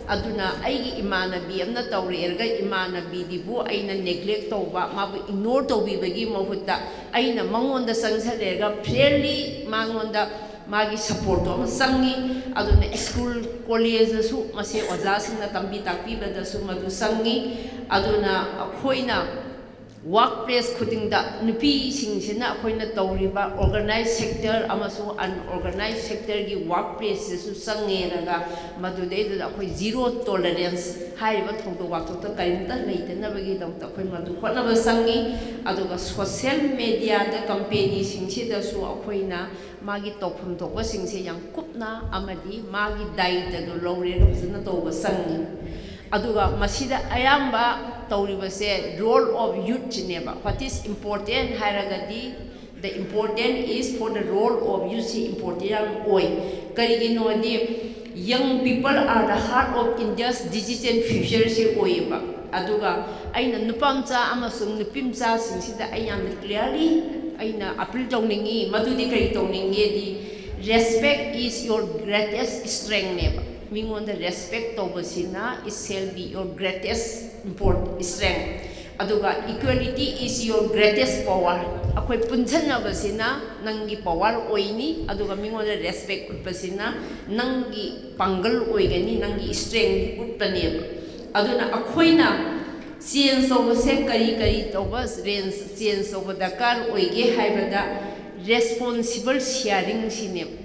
ꯑꯗꯨꯅ ꯑꯩꯒꯤ ꯏꯃꯥꯟꯅꯕꯤ ꯑꯃꯅ ꯇꯧꯔꯦꯔꯒ ꯏꯃꯥꯟꯅꯕꯤꯗꯨꯕꯨ ꯑꯩꯅ ꯅꯦꯒ꯭ꯂꯦꯛ ꯇꯧꯕ, ꯃꯥꯕꯨ ꯏꯒꯅꯣꯔ ꯇꯧꯕꯤꯕꯒꯤ ꯃꯍꯨꯠꯇ ꯑꯩꯅ ꯃꯉꯣꯟꯗ ꯆꯪꯁꯜꯂꯦꯔꯒ ꯐꯦꯌꯔꯂꯤ ꯃꯉꯣꯟꯗ ꯃꯥꯒꯤ ꯁꯄꯣꯔꯠꯇꯣ ꯑꯃ ꯆꯪꯉꯤ꯫ ꯑꯗꯨꯅ ꯁ꯭ꯀꯨꯜ ꯀꯣꯂꯦꯖꯇꯁꯨ ꯃꯁꯦ ꯑꯣꯖꯥꯁꯤꯡꯅ ꯇꯝꯕꯤ ꯇꯥꯛꯄꯤꯕꯗꯁꯨ ꯃꯗꯨ ꯆꯪꯉꯤ꯫ ꯑꯗꯨꯅ ꯑꯩꯈꯣꯏꯅ ꯋꯥꯔꯛ ꯄ꯭ꯂꯦꯁ ꯈꯨꯗꯤꯡꯗ ꯅꯨꯄꯤꯁꯤꯡꯁꯤꯅ ꯑꯩꯈꯣꯏꯅ ꯇꯧꯔꯤꯕ ꯑꯣꯔꯒꯅꯥꯏꯖ ꯁꯦꯛꯇꯔ ꯑꯃꯁꯨꯡ ꯑꯟꯑꯣꯔꯒꯅꯥꯏꯖ ꯁꯦꯛꯇꯔꯒꯤ ꯋꯥꯔꯛ ꯄ꯭ꯂꯦꯁꯁꯤꯁꯨ ꯆꯪꯉꯦꯔꯒ ꯃꯗꯨꯗꯩꯗꯨꯗ ꯑꯩꯈꯣꯏ ꯖꯤꯔꯣ ꯇꯣꯂꯔꯦꯟꯁ ꯍꯥꯏꯔꯤꯕ ꯊꯧꯗꯣꯛ ꯋꯥꯊꯣꯛꯇ ꯀꯔꯤꯝꯇ ꯂꯩꯇꯅꯕꯒꯤꯗꯃꯛꯇ ꯑꯩꯈꯣꯏ ꯃꯗꯨ ꯍꯣꯠꯅꯕ ꯆꯪꯉꯤ꯫ ꯑꯗꯨꯒ ꯁꯣꯁꯦꯜ ꯃꯦꯗꯤꯌꯥꯗ ꯀꯝꯄꯦꯅꯤꯁꯤꯡꯁꯤꯗꯁꯨ ꯑꯩꯈꯣꯏꯅ ꯃꯥꯒꯤ ꯇꯧꯐꯝ ꯊꯣꯛꯄꯁꯤꯡꯁꯦ ꯌꯥꯝ ꯀꯨꯞꯅ ꯑꯃꯗꯤ ꯃꯥꯒꯤ ꯗꯥꯌꯤꯇ꯭ꯋꯗꯨ ꯂꯧꯔꯦꯅ ꯐꯖꯅ ꯇꯧꯕ ꯆꯪꯉꯤ꯫ ꯑꯗꯨꯒ ꯃꯁꯤꯗ ꯑꯌꯥꯝꯕ ꯇꯧꯔꯤꯕꯁꯦ role of youth ꯁꯤꯅꯦꯕ꯫ What is important ꯍꯥꯏꯔꯒꯗꯤ, the important is for the role of youth ꯁꯤ ꯏꯝꯄꯣꯔꯇꯦꯟ ꯌꯥꯝ ꯑꯣꯏ꯫ ꯀꯔꯤꯒꯤꯅꯣꯗꯤ, young people are the heart of India's digital future ꯁꯤ ꯑꯣꯏꯌꯦꯕ꯫ ꯑꯗꯨꯒ ꯑꯩꯅ ꯅꯨꯄꯥ ꯃꯆꯥ ꯑꯃꯁꯨꯡ ꯅꯨꯄꯤ ꯃꯆꯥꯁꯤꯡꯁꯤꯗ ꯑꯩ ꯌꯥꯝꯅ ꯀ꯭ꯂꯤꯌꯥꯔꯂꯤ ꯑꯩꯅ ꯑꯄꯤꯜ ꯇꯧꯅꯤꯡꯉꯤ꯫ ꯃꯗꯨꯗꯤ ꯀꯔꯤ ꯇꯧꯅꯤꯡꯉꯦꯗꯤ, respect is your greatest strength ꯅꯦꯕ꯫ ꯃꯤꯉꯣꯟꯗ ꯔꯦꯁꯄꯦꯛ ꯇꯧꯕꯁꯤꯅ, it shall be your greatest import strength꯫ ꯑꯗꯨꯒ equality is your greatest power꯫ ꯑꯩꯈꯣꯏ ꯄꯨꯟꯁꯤꯟꯅꯕꯁꯤꯅ ꯅꯪꯒꯤ ꯄꯋꯥꯔ ꯑꯣꯏꯅꯤ, ꯑꯗꯨꯒ ꯃꯤꯉꯣꯟꯗ ꯔꯦꯁꯄꯦꯛ ꯎꯠꯄꯁꯤꯅ ꯅꯪꯒꯤ ꯄꯥꯡꯒꯜ ꯑꯣꯏꯒꯅꯤ, ꯅꯪꯒꯤ ꯏꯁꯇ꯭ꯔꯦꯡ ꯎꯠꯄꯅꯦꯕ꯫ ꯑꯗꯨꯅ ꯑꯩꯈꯣꯏꯅ ꯆꯦꯟꯖ ꯇꯧꯕꯁꯦ ꯀꯔꯤ ꯀꯔꯤ ꯇꯧꯕ, ꯔꯦꯟꯖ ꯆꯦꯟꯖ ꯇꯧꯕ ꯗꯔꯀꯥꯔ ꯑꯣꯏꯒꯦ ꯍꯥꯏꯕꯗ, ꯔꯦꯁꯄꯣꯟꯁꯤꯕꯜ ꯁꯤꯌꯥꯔꯤꯡꯁꯤꯅꯦꯕ꯫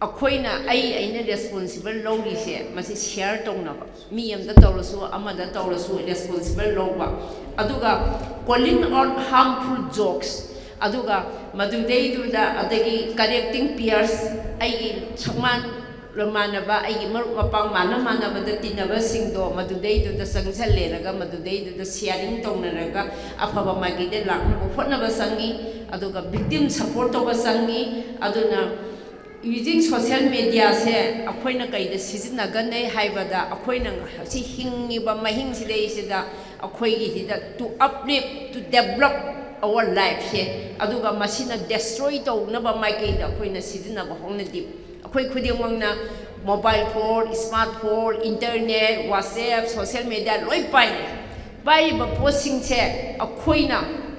ꯑꯩꯈꯣꯏꯅ, ꯑꯩ ꯑꯩꯅ ꯔꯦꯁꯄꯣꯟꯁꯤꯕꯜ ꯂꯧꯔꯤꯁꯦ ꯃꯁꯤ ꯁꯤꯌꯥꯔ ꯇꯧꯅꯕ, ꯃꯤ ꯑꯃꯗ ꯇꯧꯔꯁꯨ ꯑꯃꯗ ꯇꯧꯔꯁꯨ ꯔꯦꯁꯄꯣꯟꯁꯤꯕꯜ ꯂꯧꯕ꯫ ꯑꯗꯨꯒ calling out harmful jokes, ꯑꯗꯨꯒ ꯃꯗꯨꯗꯩꯗꯨꯗ ꯑꯗꯒꯤ correcting peers, ꯑꯩꯒꯤ ꯁꯛꯃꯥꯟ ꯃꯥꯟꯅꯕ, ꯑꯩꯒꯤ ꯃꯔꯨꯞ ꯃꯄꯥꯡ ꯃꯥꯟꯅ ꯃꯥꯟꯅꯕꯗ ꯇꯤꯟꯅꯕꯁꯤꯡꯗꯣ ꯃꯗꯨꯗꯩꯗꯨꯗ ꯆꯪꯁꯜꯂꯦꯔꯒ ꯃꯗꯨꯗꯩꯗꯨꯗ ꯁꯤꯌꯥꯔꯤꯡ ꯇꯧꯅꯔꯒ ꯑꯐꯕ ꯃꯥꯏꯀꯩꯗ ꯂꯥꯛꯅꯕ ꯍꯣꯠꯅꯕ ꯆꯪꯉꯤ꯫ ꯑꯗꯨꯒ ꯚꯤꯛꯇꯤꯝ ꯁꯄꯣꯔꯠ ꯇꯧꯕ ꯆꯪꯉꯤ꯫ ꯑꯗꯨꯅ using social media ꯁꯦ ꯑꯩꯈꯣꯏꯅ ꯀꯩꯗ ꯁꯤꯖꯤꯟꯅꯒꯅꯤ ꯍꯥꯏꯕꯗ, ꯑꯩꯈꯣꯏꯅ ꯉꯁꯤ ꯍꯤꯡꯉꯤꯕ ꯃꯍꯤꯡꯁꯤꯗꯩꯁꯤꯗ ꯑꯩꯈꯣꯏꯒꯤꯁꯤꯗ to uplift, to develop, our life ꯁꯦ, ꯑꯗꯨꯒ ꯃꯁꯤꯅ destroy ꯇꯧꯅꯕ ꯃꯥꯏꯀꯩꯗ ꯑꯩꯈꯣꯏꯅ ꯁꯤꯖꯤꯟꯅꯕ ꯍꯧꯅꯗꯦ꯫ ꯑꯩꯈꯣꯏ ꯈꯨꯗꯤꯡꯃꯛꯅ mobile phone, smart phone, internet, WhatsApp, social media ꯂꯣꯏ ꯄꯥꯏꯔꯦ꯫ ꯄꯥꯏꯔꯤꯕ ꯄꯣꯠꯁꯤꯡꯁꯦ ꯑꯩꯈꯣꯏꯅ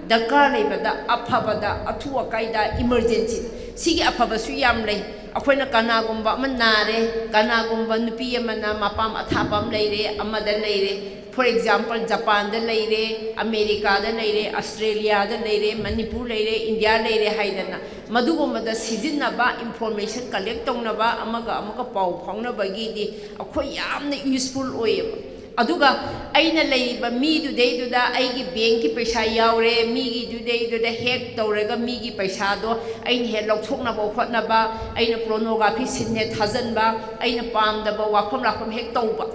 ꯗꯔꯀꯥꯔ ꯂꯩꯕꯗ, ꯑꯐꯕꯗ, ꯑꯊꯨ ꯑꯀꯥꯏꯗ, emergency, ꯁꯤꯒꯤ ꯑꯐꯕꯁꯨ ꯌꯥꯝ ꯂꯩ꯫ ꯑꯩꯈꯣꯏꯅ ꯀꯅꯥꯒꯨꯝꯕ ꯑꯃ ꯅꯥꯔꯦ, ꯀꯅꯥꯒꯨꯝꯕ ꯅꯨꯄꯤ ꯑꯃꯅ ꯃꯄꯥꯝ ꯑꯊꯥꯞꯄ ꯑꯃ ꯂꯩꯔꯦ, ꯑꯃꯗ ꯂꯩꯔꯦ, for example, ꯖꯄꯥꯟꯗ ꯂꯩꯔꯦ, ꯑꯃꯦꯔꯤꯀꯥꯗ ꯂꯩꯔꯦ, ꯑꯁꯇ꯭ꯔꯦꯂꯤꯌꯥꯗ ꯂꯩꯔꯦ, ꯃꯅꯤꯄꯨꯔ ꯂꯩꯔꯦ, ꯏꯟꯗꯤꯌꯥ ꯂꯩꯔꯦ ꯍꯥꯏꯗꯅ ꯃꯗꯨꯒꯨꯝꯕꯗ ꯁꯤꯖꯤꯟꯅꯕ, information collect ꯇꯧꯅꯕ, ꯑꯃꯒ ꯑꯃꯒ ꯄꯥꯎ ꯐꯥꯎꯅꯕꯒꯤꯗꯤ ꯑꯩꯈꯣꯏ ꯌꯥꯝꯅ useful ꯑꯣꯏꯌꯦꯕ꯫ ꯑꯗꯨꯒ ꯑꯩꯅ ꯂꯩꯔꯤꯕ ꯃꯤꯗꯨꯗꯩꯗꯨꯗ ꯑꯩꯒꯤ bankꯀꯤ ꯄꯩꯁꯥ ꯌꯥꯎꯔꯦ, ꯃꯤꯒꯤꯗꯨꯗꯩꯗꯨꯗ hack ꯇꯧꯔꯒ ꯃꯤꯒꯤ ꯄꯩꯁꯥꯗꯣ ꯑꯩꯅ ꯍꯦꯛ ꯂꯧꯊꯣꯛꯅꯕ ꯍꯣꯠꯅꯕ, ꯑꯩꯅ pornography scene ꯍꯦꯛ ꯊꯥꯖꯤꯟꯕ, ꯑꯩꯅ ꯄꯥꯝꯗꯕ ꯋꯥꯐꯝ ꯂꯥꯛꯐꯝ ꯍꯦꯛ ꯇꯧꯕ꯫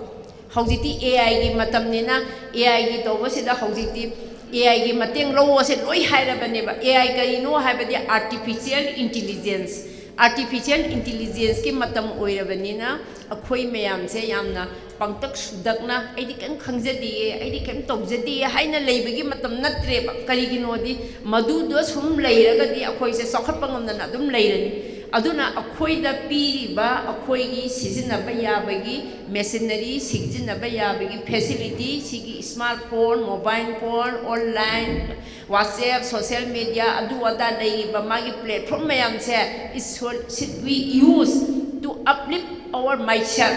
ꯍꯧꯖꯤꯛꯇꯤ AIꯒꯤ ꯃꯇꯝꯅꯤꯅ, AIꯒꯤ ꯇꯧꯕꯁꯤꯗ ꯍꯧꯖꯤꯛꯇꯤ AIꯒꯤ ꯃꯇꯦꯡ ꯂꯧꯑꯣꯁꯦ ꯂꯣꯏ ꯍꯥꯏꯔꯕꯅꯦꯕ꯫ AI ꯀꯔꯤꯅꯣ ꯍꯥꯏꯕꯗꯤ artificial intelligence, artificial intelligenceꯀꯤ ꯃꯇꯝ ꯑꯣꯏꯔꯕꯅꯤꯅ ꯑꯩꯈꯣꯏ ꯃꯌꯥꯝꯁꯦ ꯌꯥꯝꯅ ꯄꯪꯇꯛ ꯁꯨꯗꯛꯅ "ꯑꯩꯗꯤ ꯀꯔꯤꯝ ꯈꯪꯖꯗꯤꯌꯦ, ꯑꯩꯗꯤ ꯀꯔꯤꯝ ꯇꯧꯖꯗꯤꯌꯦ" ꯍꯥꯏꯅ ꯂꯩꯕꯒꯤ ꯃꯇꯝ ꯅꯠꯇ꯭ꯔꯦꯕ꯫ ꯀꯔꯤꯒꯤꯅꯣꯗꯤ ꯃꯗꯨꯗ ꯁꯨꯝ ꯂꯩꯔꯒꯗꯤ ꯑꯩꯈꯣꯏꯁꯦ ꯆꯥꯎꯈꯠꯄ ꯉꯝꯗꯅ ꯑꯗꯨꯝ ꯂꯩꯔꯅꯤ꯫ ꯑꯗꯨꯅ ꯑꯩꯈꯣꯏꯗ ꯄꯤꯔꯤꯕ ꯑꯩꯈꯣꯏꯒꯤ ꯁꯤꯖꯤꯟꯅꯕ ꯌꯥꯕꯒꯤ machinery, ꯁꯤꯖꯤꯟꯅꯕ ꯌꯥꯕꯒꯤ facility, ꯁꯤꯒꯤ smart phone, mobile phone, online, WhatsApp, social media, ꯑꯗꯨ ꯑꯗꯥ ꯂꯩꯔꯤꯕ ꯃꯥꯒꯤ platform ꯃꯌꯥꯝꯁꯦ, it should, should we use to uplift our myself?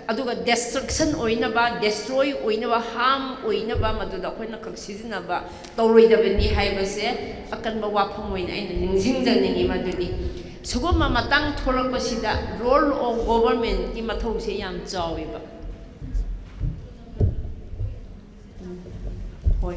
ꯑꯗꯨꯒ destruction ꯑꯣꯏꯅꯕ, destroy ꯑꯣꯏꯅꯕ, harm ꯑꯣꯏꯅꯕ ꯃꯗꯨꯗ ꯑꯩꯈꯣꯏꯅ ꯈꯛ ꯁꯤꯖꯤꯟꯅꯕ ꯇꯧꯔꯣꯏꯗꯕꯅꯤ ꯍꯥꯏꯕꯁꯦ ꯑꯀꯟꯕ ꯋꯥꯐꯝ ꯑꯣꯏꯅ ꯑꯩꯅ ꯅꯤꯡꯁꯤꯡꯖꯅꯤꯡꯉꯤ꯫ ꯃꯗꯨꯗꯤ ꯁꯤꯒꯨꯝꯕ ꯃꯇꯥꯡ ꯊꯣꯛꯂꯛꯄꯁꯤꯗ role of governmentꯀꯤ ꯃꯊꯧꯁꯦ ꯌꯥꯝ ꯆꯥꯎꯋꯦꯕ꯫ ꯍꯣꯏ,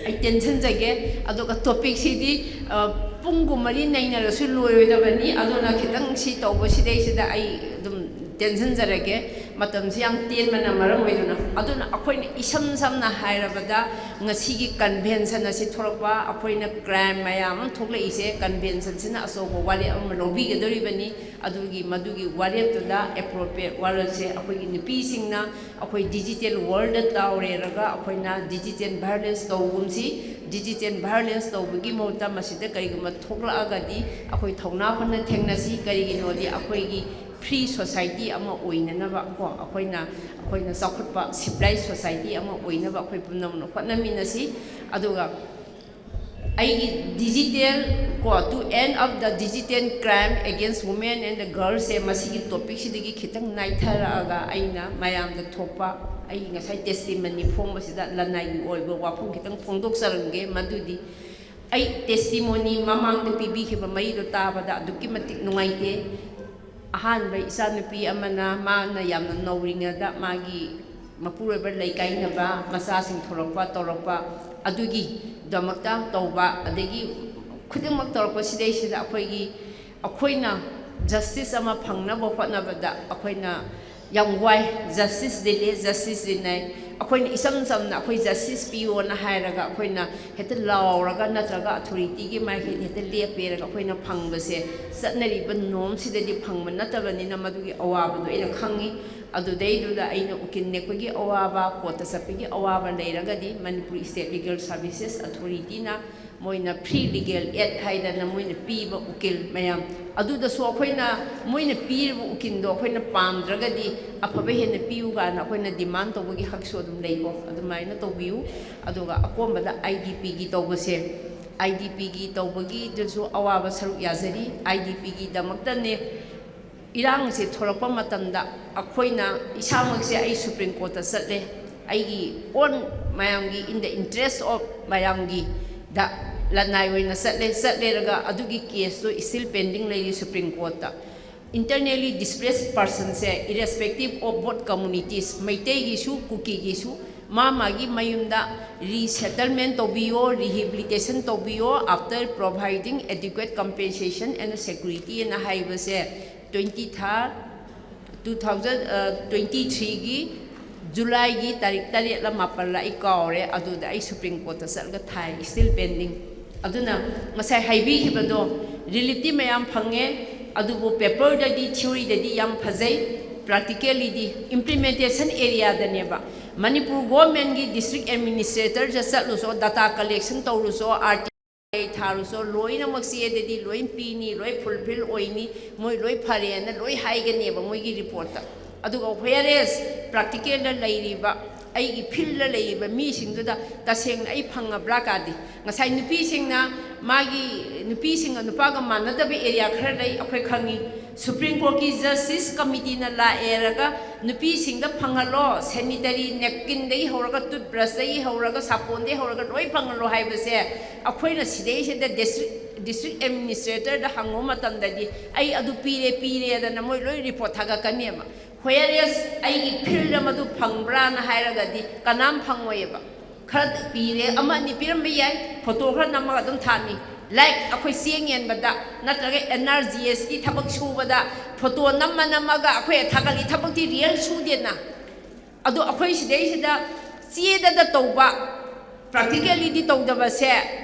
ꯑꯩ ꯇꯦꯟꯁꯤꯟꯖꯒꯦ꯫ ꯑꯗꯨꯒ topicꯁꯤꯗꯤ, ꯑ, ꯄꯨꯡ ꯀꯨꯟꯃꯔꯤ ꯅꯩꯅꯔꯁꯨ ꯂꯣꯏꯔꯣꯏꯗꯕꯅꯤ꯫ ꯑꯗꯨꯅ ꯈꯤꯇꯪ ꯁꯤ ꯇꯧꯕꯁꯤꯗꯩꯁꯤꯗ ꯑꯩ ꯑꯗꯨꯝ ꯇꯦꯟꯁꯤꯟꯖꯔꯒꯦ, ꯃꯇꯝꯁꯤ ꯌꯥꯝ ꯇꯦꯟꯕꯅ ꯃꯔꯝ ꯑꯣꯏꯗꯨꯅ꯫ ꯑꯗꯨꯅ ꯑꯩꯈꯣꯏꯅ ꯏꯁꯝ ꯁꯝꯅ ꯍꯥꯏꯔꯕꯗ, ꯉꯁꯤꯒꯤ convention ꯑꯁꯤ ꯊꯣꯛꯂꯛꯄ, ꯑꯩꯈꯣꯏꯅ crime ꯃꯌꯥꯝ ꯑꯃ ꯊꯣꯛꯂꯛꯏꯁꯦ conventionꯁꯤꯅ ꯑꯆꯧꯕ ꯋꯥꯔꯦꯞ ꯑꯃ ꯂꯧꯕꯤꯒꯗꯧꯔꯤꯕꯅꯤ꯫ ꯑꯗꯨꯒꯤ, ꯃꯗꯨꯒꯤ ꯋꯥꯔꯦꯞꯇꯨꯗ appropriate ꯋꯥꯔꯦꯞꯁꯦ ꯑꯩꯈꯣꯏꯒꯤ ꯅꯨꯄꯤꯁꯤꯡꯅ ꯑꯩꯈꯣꯏ digital worldꯗ ꯇꯥꯎꯔꯦꯔꯒ ꯑꯩꯈꯣꯏꯅ digital violence ꯇꯧꯒꯨꯝꯁꯤ꯫ ꯗꯤꯖꯤꯇꯦꯜ ꯚꯥꯏꯑꯣꯂꯦꯟꯁ ꯇꯧꯕꯒꯤ ꯃꯍꯨꯠꯇ ꯃꯁꯤꯗ ꯀꯔꯤꯒꯨꯝꯕ ꯊꯣꯛꯂꯛꯑꯒꯗꯤ ꯑꯩꯈꯣꯏ ꯊꯧꯅꯥ ꯐꯅ ꯊꯦꯡꯅꯁꯤ꯫ ꯀꯔꯤꯒꯤꯅꯣꯗꯤ ꯑꯩꯈꯣꯏꯒꯤ ꯐ꯭ꯔꯤ ꯁꯣꯁꯥꯏꯇꯤ ꯑꯃ ꯑꯣꯏꯅꯅꯕ ꯀꯣ, ꯑꯩꯈꯣꯏꯅ ꯑꯩꯈꯣꯏꯅ ꯆꯥꯎꯈꯠꯄ ꯁꯤꯚꯤꯂꯥꯏꯁ ꯁꯣꯁꯥꯏꯇꯤ ꯑꯃ ꯑꯣꯏꯅꯕ ꯑꯩꯈꯣꯏ ꯄꯨꯝꯅꯃꯛꯅ ꯍꯣꯠꯅꯃꯤꯟꯅꯁꯤ꯫ ꯑꯗꯨꯒ ꯑꯩꯒꯤ ꯗꯤꯖꯤꯇꯦꯜ ꯀꯣ, to end of the digital crime against women and the girlsꯁꯦ ꯃꯁꯤꯒꯤ ꯇꯣꯄꯤꯛꯁꯤꯗꯒꯤ ꯈꯤꯇꯪ ꯅꯥꯏꯊꯔꯛꯑꯒ ꯑꯩꯅ ꯃꯌꯥꯝꯗ ꯊꯣꯛꯄ ꯑꯩꯒꯤ ꯉꯁꯥꯏ ꯇꯦꯁꯇꯤꯃꯅꯤ ꯐꯣꯡꯕꯁꯤꯗ ꯂꯅꯥꯏꯒꯤ ꯑꯣꯏꯕ ꯋꯥꯐꯝ ꯈꯤꯇꯪ ꯐꯣꯡꯗꯣꯛꯆꯔꯝꯒꯦ꯫ ꯃꯗꯨꯗꯤ ꯑꯩ ꯇꯦꯁꯇꯤꯃꯣꯅꯤ ꯃꯃꯥꯡꯗ ꯄꯤꯕꯤꯈꯤꯕ ꯃꯔꯤꯗꯣ ꯇꯥꯕꯗ ꯑꯗꯨꯛꯀꯤ ꯃꯇꯤꯛ ꯅꯨꯡꯉꯥꯏꯇꯦ꯫ ꯑꯍꯥꯟꯕ ꯏꯆꯥꯅꯨꯄꯤ ꯑꯃꯅ ꯃꯥꯅ ꯌꯥꯝꯅ ꯅꯧꯔꯤꯉꯩꯗ ꯃꯥꯒꯤ ꯃꯄꯨꯔꯣꯏꯕ ꯂꯩꯀꯥꯏꯅꯕ ꯃꯆꯥꯁꯤꯡ ꯊꯣꯔꯛꯄ ꯇꯧꯔꯛꯄ ꯑꯗꯨꯒꯤꯗꯃꯛꯇ ꯇꯧꯕ, ꯑꯗꯒꯤ ꯈꯨꯗꯤꯡꯃꯛ ꯇꯧꯔꯛꯄ ꯁꯤꯗꯩꯁꯤꯗ ꯑꯩꯈꯣꯏꯒꯤ ꯑꯩꯈꯣꯏꯅ ꯖꯁꯇꯤꯁ ꯑꯃ ꯐꯪꯅꯕ ꯍꯣꯠꯅꯕꯗ ꯑꯩꯈꯣꯏꯅ ꯌꯥꯝ ꯋꯥꯏ꯫ ꯖꯁꯇꯤꯁ ꯗꯤꯂꯦ, ꯖꯁꯇꯤꯁ ꯗꯤꯅꯥꯏ꯫ ꯑꯩꯈꯣꯏꯅ ꯏꯆꯝ ꯆꯝꯅ ꯑꯩꯈꯣꯏ ꯖꯁꯇꯤꯁ ꯄꯤꯌꯣꯅ ꯍꯥꯏꯔꯒ ꯑꯩꯈꯣꯏꯅ ꯍꯦꯛꯇ ꯂꯥꯎꯔꯒ ꯅꯠꯇ꯭ꯔꯒ ꯑꯊꯣꯔꯤꯇꯤꯒꯤ ꯃꯥꯏꯀꯩꯗ ꯍꯦꯛꯇ ꯂꯦꯞꯄꯦꯔꯒ ꯑꯩꯈꯣꯏꯅ ꯐꯪꯕꯁꯦ ꯆꯠꯅꯔꯤꯕ ꯅꯣꯝꯁꯤꯗꯗꯤ ꯐꯪꯕ ꯅꯠꯇꯕꯅꯤꯅ ꯃꯗꯨꯒꯤ ꯑꯋꯥꯕꯗꯣ ꯑꯩꯅ ꯈꯪꯉꯤ꯫ ꯑꯗꯨꯗꯩꯗꯨꯗ ꯑꯩꯅ ꯎꯀꯤꯜ ꯅꯦꯛꯄꯒꯤ ꯑꯋꯥꯕ, ꯀꯣꯔꯠꯇ ꯆꯠꯄꯒꯤ ꯑꯋꯥꯕ ꯂꯩꯔꯒꯗꯤ ꯃꯅꯤꯄꯨꯔ ꯏꯁꯇꯦꯠ ꯂꯤꯒꯦꯜ ꯁꯥꯔꯚꯤꯁꯦꯁ ꯑꯊꯣꯔꯤꯇꯤꯅ ꯃꯣꯏꯅ ꯐ꯭ꯔꯤ ꯂꯤꯒꯦꯜ ꯑꯦꯗ ꯍꯥꯏꯗꯅ ꯃꯣꯏꯅ ꯄꯤꯕ ꯎꯀꯤꯜ ꯃꯌꯥꯝ ꯑꯗꯨꯗꯁꯨ ꯑꯩꯈꯣꯏꯅ ꯃꯣꯏꯅ ꯄꯤꯔꯤꯕ ꯎꯀꯤꯜꯗꯣ ꯑꯩꯈꯣꯏꯅ ꯄꯥꯝꯗ꯭ꯔꯒꯗꯤ ꯑꯐꯕ ꯍꯦꯟꯅ ꯄꯤꯌꯨ ꯀꯥꯏꯅ ꯑꯩꯈꯣꯏꯅ ꯗꯤꯃꯥꯟ ꯇꯧꯕꯒꯤ ꯍꯛꯁꯨ ꯑꯗꯨꯝ ꯂꯩꯀꯣ꯫ ꯑꯗꯨꯃꯥꯏꯅ ꯇꯧꯕꯤꯌꯨ꯫ ꯑꯗꯨꯒ ꯑꯀꯣꯟꯕꯗ ꯑꯥꯏ ꯗꯤ ꯄꯤꯒꯤ ꯇꯧꯕꯁꯦ, ꯑꯥꯏ ꯗꯤ ꯄꯤꯒꯤ ꯇꯧꯕꯒꯤꯗꯁꯨ ꯑꯋꯥꯕ ꯁꯔꯨꯛ ꯌꯥꯖꯔꯤ꯫ ꯑꯥꯏ ꯗꯤ ꯄꯤꯒꯤꯗꯃꯛꯇꯅꯦ ꯏꯔꯥꯡꯁꯦ ꯊꯣꯔꯛꯄ ꯃꯇꯝꯗ ꯑꯩꯈꯣꯏꯅ ꯏꯁꯥꯃꯛꯁꯦ ꯑꯩ ꯁꯨꯄ꯭ꯔꯤꯝ ꯀꯣꯔꯠꯇ ꯆꯠꯂꯦ꯫ ꯑꯩꯒꯤ ꯑꯣꯟ ꯃꯌꯥꯝꯒꯤ in the interest of ꯃꯌꯥꯝꯒꯤ ꯗ ꯂꯅꯥꯏ ꯑꯣꯏꯅ ꯆꯠꯂꯦ꯫ ꯆꯠꯂꯦꯔꯒ ꯑꯗꯨꯒꯤ ꯀꯦꯁꯇꯣ still pending ꯂꯩꯔꯤ ꯁꯨꯄ꯭ꯔꯤꯝ ꯀꯣꯔꯠꯇ꯫ Internally displaced personꯁꯦ, irrespective of both communities, ꯃꯩꯇꯩꯒꯤꯁꯨ ꯀꯨꯀꯤꯒꯤꯁꯨ, ꯃꯥ ꯃꯥꯒꯤ ꯃꯌꯨꯝꯗ resettlement ꯇꯧꯕꯤꯌꯣ, rehabilitation ꯇꯧꯕꯤꯌꯣ, after providing adequate compensation and security ꯑꯅ ꯍꯥꯏꯕꯁꯦ twenty third two thousand twenty threeꯒꯤ ꯖꯨꯂꯥꯏꯒꯤ ꯇꯥꯔꯤꯛ ꯇꯔꯦꯠꯂ ꯃꯥꯄꯜꯂ ꯑꯩ ꯀꯥꯎꯔꯦ, ꯑꯗꯨꯗ ꯑꯩ ꯁꯨꯄ꯭ꯔꯤꯝ ꯀꯣꯔꯠꯇ ꯆꯠꯂꯒ ꯊꯥꯏ, still pending꯫ ꯑꯗꯨꯅ ꯉꯁꯥꯏ ꯍꯥꯏꯕꯤꯈꯤꯕꯗꯣ, ꯔꯤꯂꯤꯐꯇꯤ ꯃꯌꯥꯝ ꯐꯪꯉꯦ, ꯑꯗꯨꯕꯨ ꯄꯦꯄꯔꯗꯗꯤ, ꯊꯤꯑꯣꯔꯤꯗꯗꯤ ꯌꯥꯝ ꯐꯖꯩ, ꯄ꯭ꯔꯥꯛꯇꯤꯀꯦꯜꯂꯤꯗꯤ, ꯏꯝꯄ꯭ꯂꯤꯃꯦꯟꯇꯦꯁꯟ ꯑꯦꯔꯤꯌꯥꯗꯅꯦꯕ ꯃꯅꯤꯄꯨꯔ ꯒꯣꯔꯃꯦꯟꯒꯤ ꯗꯤꯁꯇ꯭ꯔꯤꯛ ꯑꯦꯗꯃꯤꯅꯤꯁꯇ꯭ꯔꯦꯇꯔꯗ ꯆꯠꯂꯨꯁꯣ, ꯗꯇꯥ ꯀꯂꯦꯛꯁꯟ ꯇꯧꯔꯨꯁꯣ, ꯑꯥꯔ ꯇꯤ ꯑꯥꯏ ꯊꯥꯔꯨꯁꯣ, ꯂꯣꯏꯅꯃꯛ ꯆꯦꯗꯗꯤ ꯂꯣꯏ ꯄꯤꯅꯤ, ꯂꯣꯏ ꯐꯨꯜꯐꯤꯜ ꯑꯣꯏꯅꯤ, ꯃꯣꯏ ꯂꯣꯏ ꯐꯔꯦꯅ ꯂꯣꯏ ꯍꯥꯏꯒꯅꯦꯕ ꯃꯣꯏꯒꯤ ꯔꯤꯄꯣꯔꯠꯇ꯫ ꯑꯗꯨꯒ ꯋꯦꯌꯔ ꯑꯦꯁ ꯄ꯭ꯔꯥꯛꯇꯤꯀꯦꯜꯗ ꯂꯩꯔꯤꯕ, ꯑꯩꯒꯤ ꯐꯤꯜꯗ ꯂꯩꯔꯤꯕ ꯃꯤꯁꯤꯡꯗꯨꯗ ꯇꯁꯦꯡꯅ ꯑꯩ ꯐꯪꯉꯕ꯭ꯔꯥ ꯀꯥꯗꯤ? ꯉꯁꯥꯏ ꯅꯨꯄꯤꯁꯤꯡꯅ ꯃꯥꯒꯤ, ꯅꯨꯄꯤꯁꯤꯡꯒ ꯅꯨꯄꯥꯒ ꯃꯥꯟꯅꯗꯕ ꯑꯦꯔꯤꯌꯥ ꯈꯔ ꯂꯩ, ꯑꯩꯈꯣꯏ ꯈꯪꯉꯤ꯫ ꯁꯨꯄ꯭ꯔꯤꯝ ꯀꯣꯔꯠꯀꯤ ꯖꯁꯇꯤꯁ ꯀꯃꯤꯇꯤꯅ ꯂꯥꯛꯑꯦꯔꯒ ꯅꯨꯄꯤꯁꯤꯡꯗ ꯐꯪꯍꯜꯂꯣ, ꯁꯦꯅꯤꯇꯔꯤ ꯅꯦꯞꯀꯤꯟꯗꯒꯤ ꯍꯧꯔꯒ, ꯇꯨꯠꯕ꯭ꯔꯁꯇꯒꯤ ꯍꯧꯔꯒ, ꯁꯥꯄꯣꯟꯗꯒꯤ ꯍꯧꯔꯒ ꯂꯣꯏ ꯐꯪꯍꯜꯂꯣ ꯍꯥꯏꯕꯁꯦ ꯑꯩꯈꯣꯏꯅ ꯁꯤꯗꯩꯁꯤꯗ ꯗꯤꯁꯇ꯭ꯔꯤꯛ, ꯗꯤꯁꯇ꯭ꯔꯤꯛ ꯑꯦꯗꯃꯤꯅꯤꯁꯇ꯭ꯔꯦꯇꯔꯗ ꯍꯪꯉꯨ ꯃꯇꯝꯗꯗꯤ, "ꯑꯩ ꯑꯗꯨ ꯄꯤꯔꯦ, ꯄꯤꯔꯦꯗꯅ ꯃꯣꯏ ꯂꯣꯏ ꯔꯤꯄꯣꯔꯠ ꯊꯥꯒꯠꯀꯅꯦꯕ꯫ ꯋꯦꯌꯔ ꯑꯦꯁ ꯑꯩꯒꯤ ꯐꯤꯜꯗ ꯃꯗꯨ ꯐꯪꯕ꯭ꯔꯥꯅ ꯍꯥꯏꯔꯒꯗꯤ ꯀꯅꯥꯝ ꯐꯪꯉꯣꯏꯑꯕ꯫ ꯈꯔ ꯄꯤꯔꯦ, ꯑꯃ ꯑꯅꯤ ꯄꯤꯔꯝꯕ ꯌꯥꯏ, ꯐꯣꯇꯣ ꯈꯔ ꯅꯝꯃꯒ ꯑꯗꯨꯝ ꯊꯥꯅꯤ꯫ ꯂꯥꯏꯛ ꯑꯩꯈꯣꯏ ꯆꯦꯡ ꯌꯦꯟꯕꯗ ꯅꯠꯇ꯭ꯔꯒ ꯑꯦꯟ ꯑꯥꯔ ꯖꯤ ꯑꯦꯁꯀꯤ ꯊꯕꯛ ꯁꯨꯕꯗ ꯐꯣꯇꯣ ꯅꯝꯃ ꯅꯝꯃꯒ ꯑꯩꯈꯣꯏ ꯊꯥꯒꯠꯂꯤ ꯊꯕꯛꯇꯤ ꯔꯤꯌꯦꯜ ꯁꯨꯗꯦꯅ꯫ ꯑꯗꯣ ꯑꯩꯈꯣꯏ ꯁꯤꯗꯩꯁꯤꯗ ꯆꯦꯗꯗ ꯇꯧꯕ, ꯄ꯭ꯔꯥꯛꯇꯤꯀꯦꯜꯂꯤꯗꯤ ꯇꯧꯗꯕꯁꯦ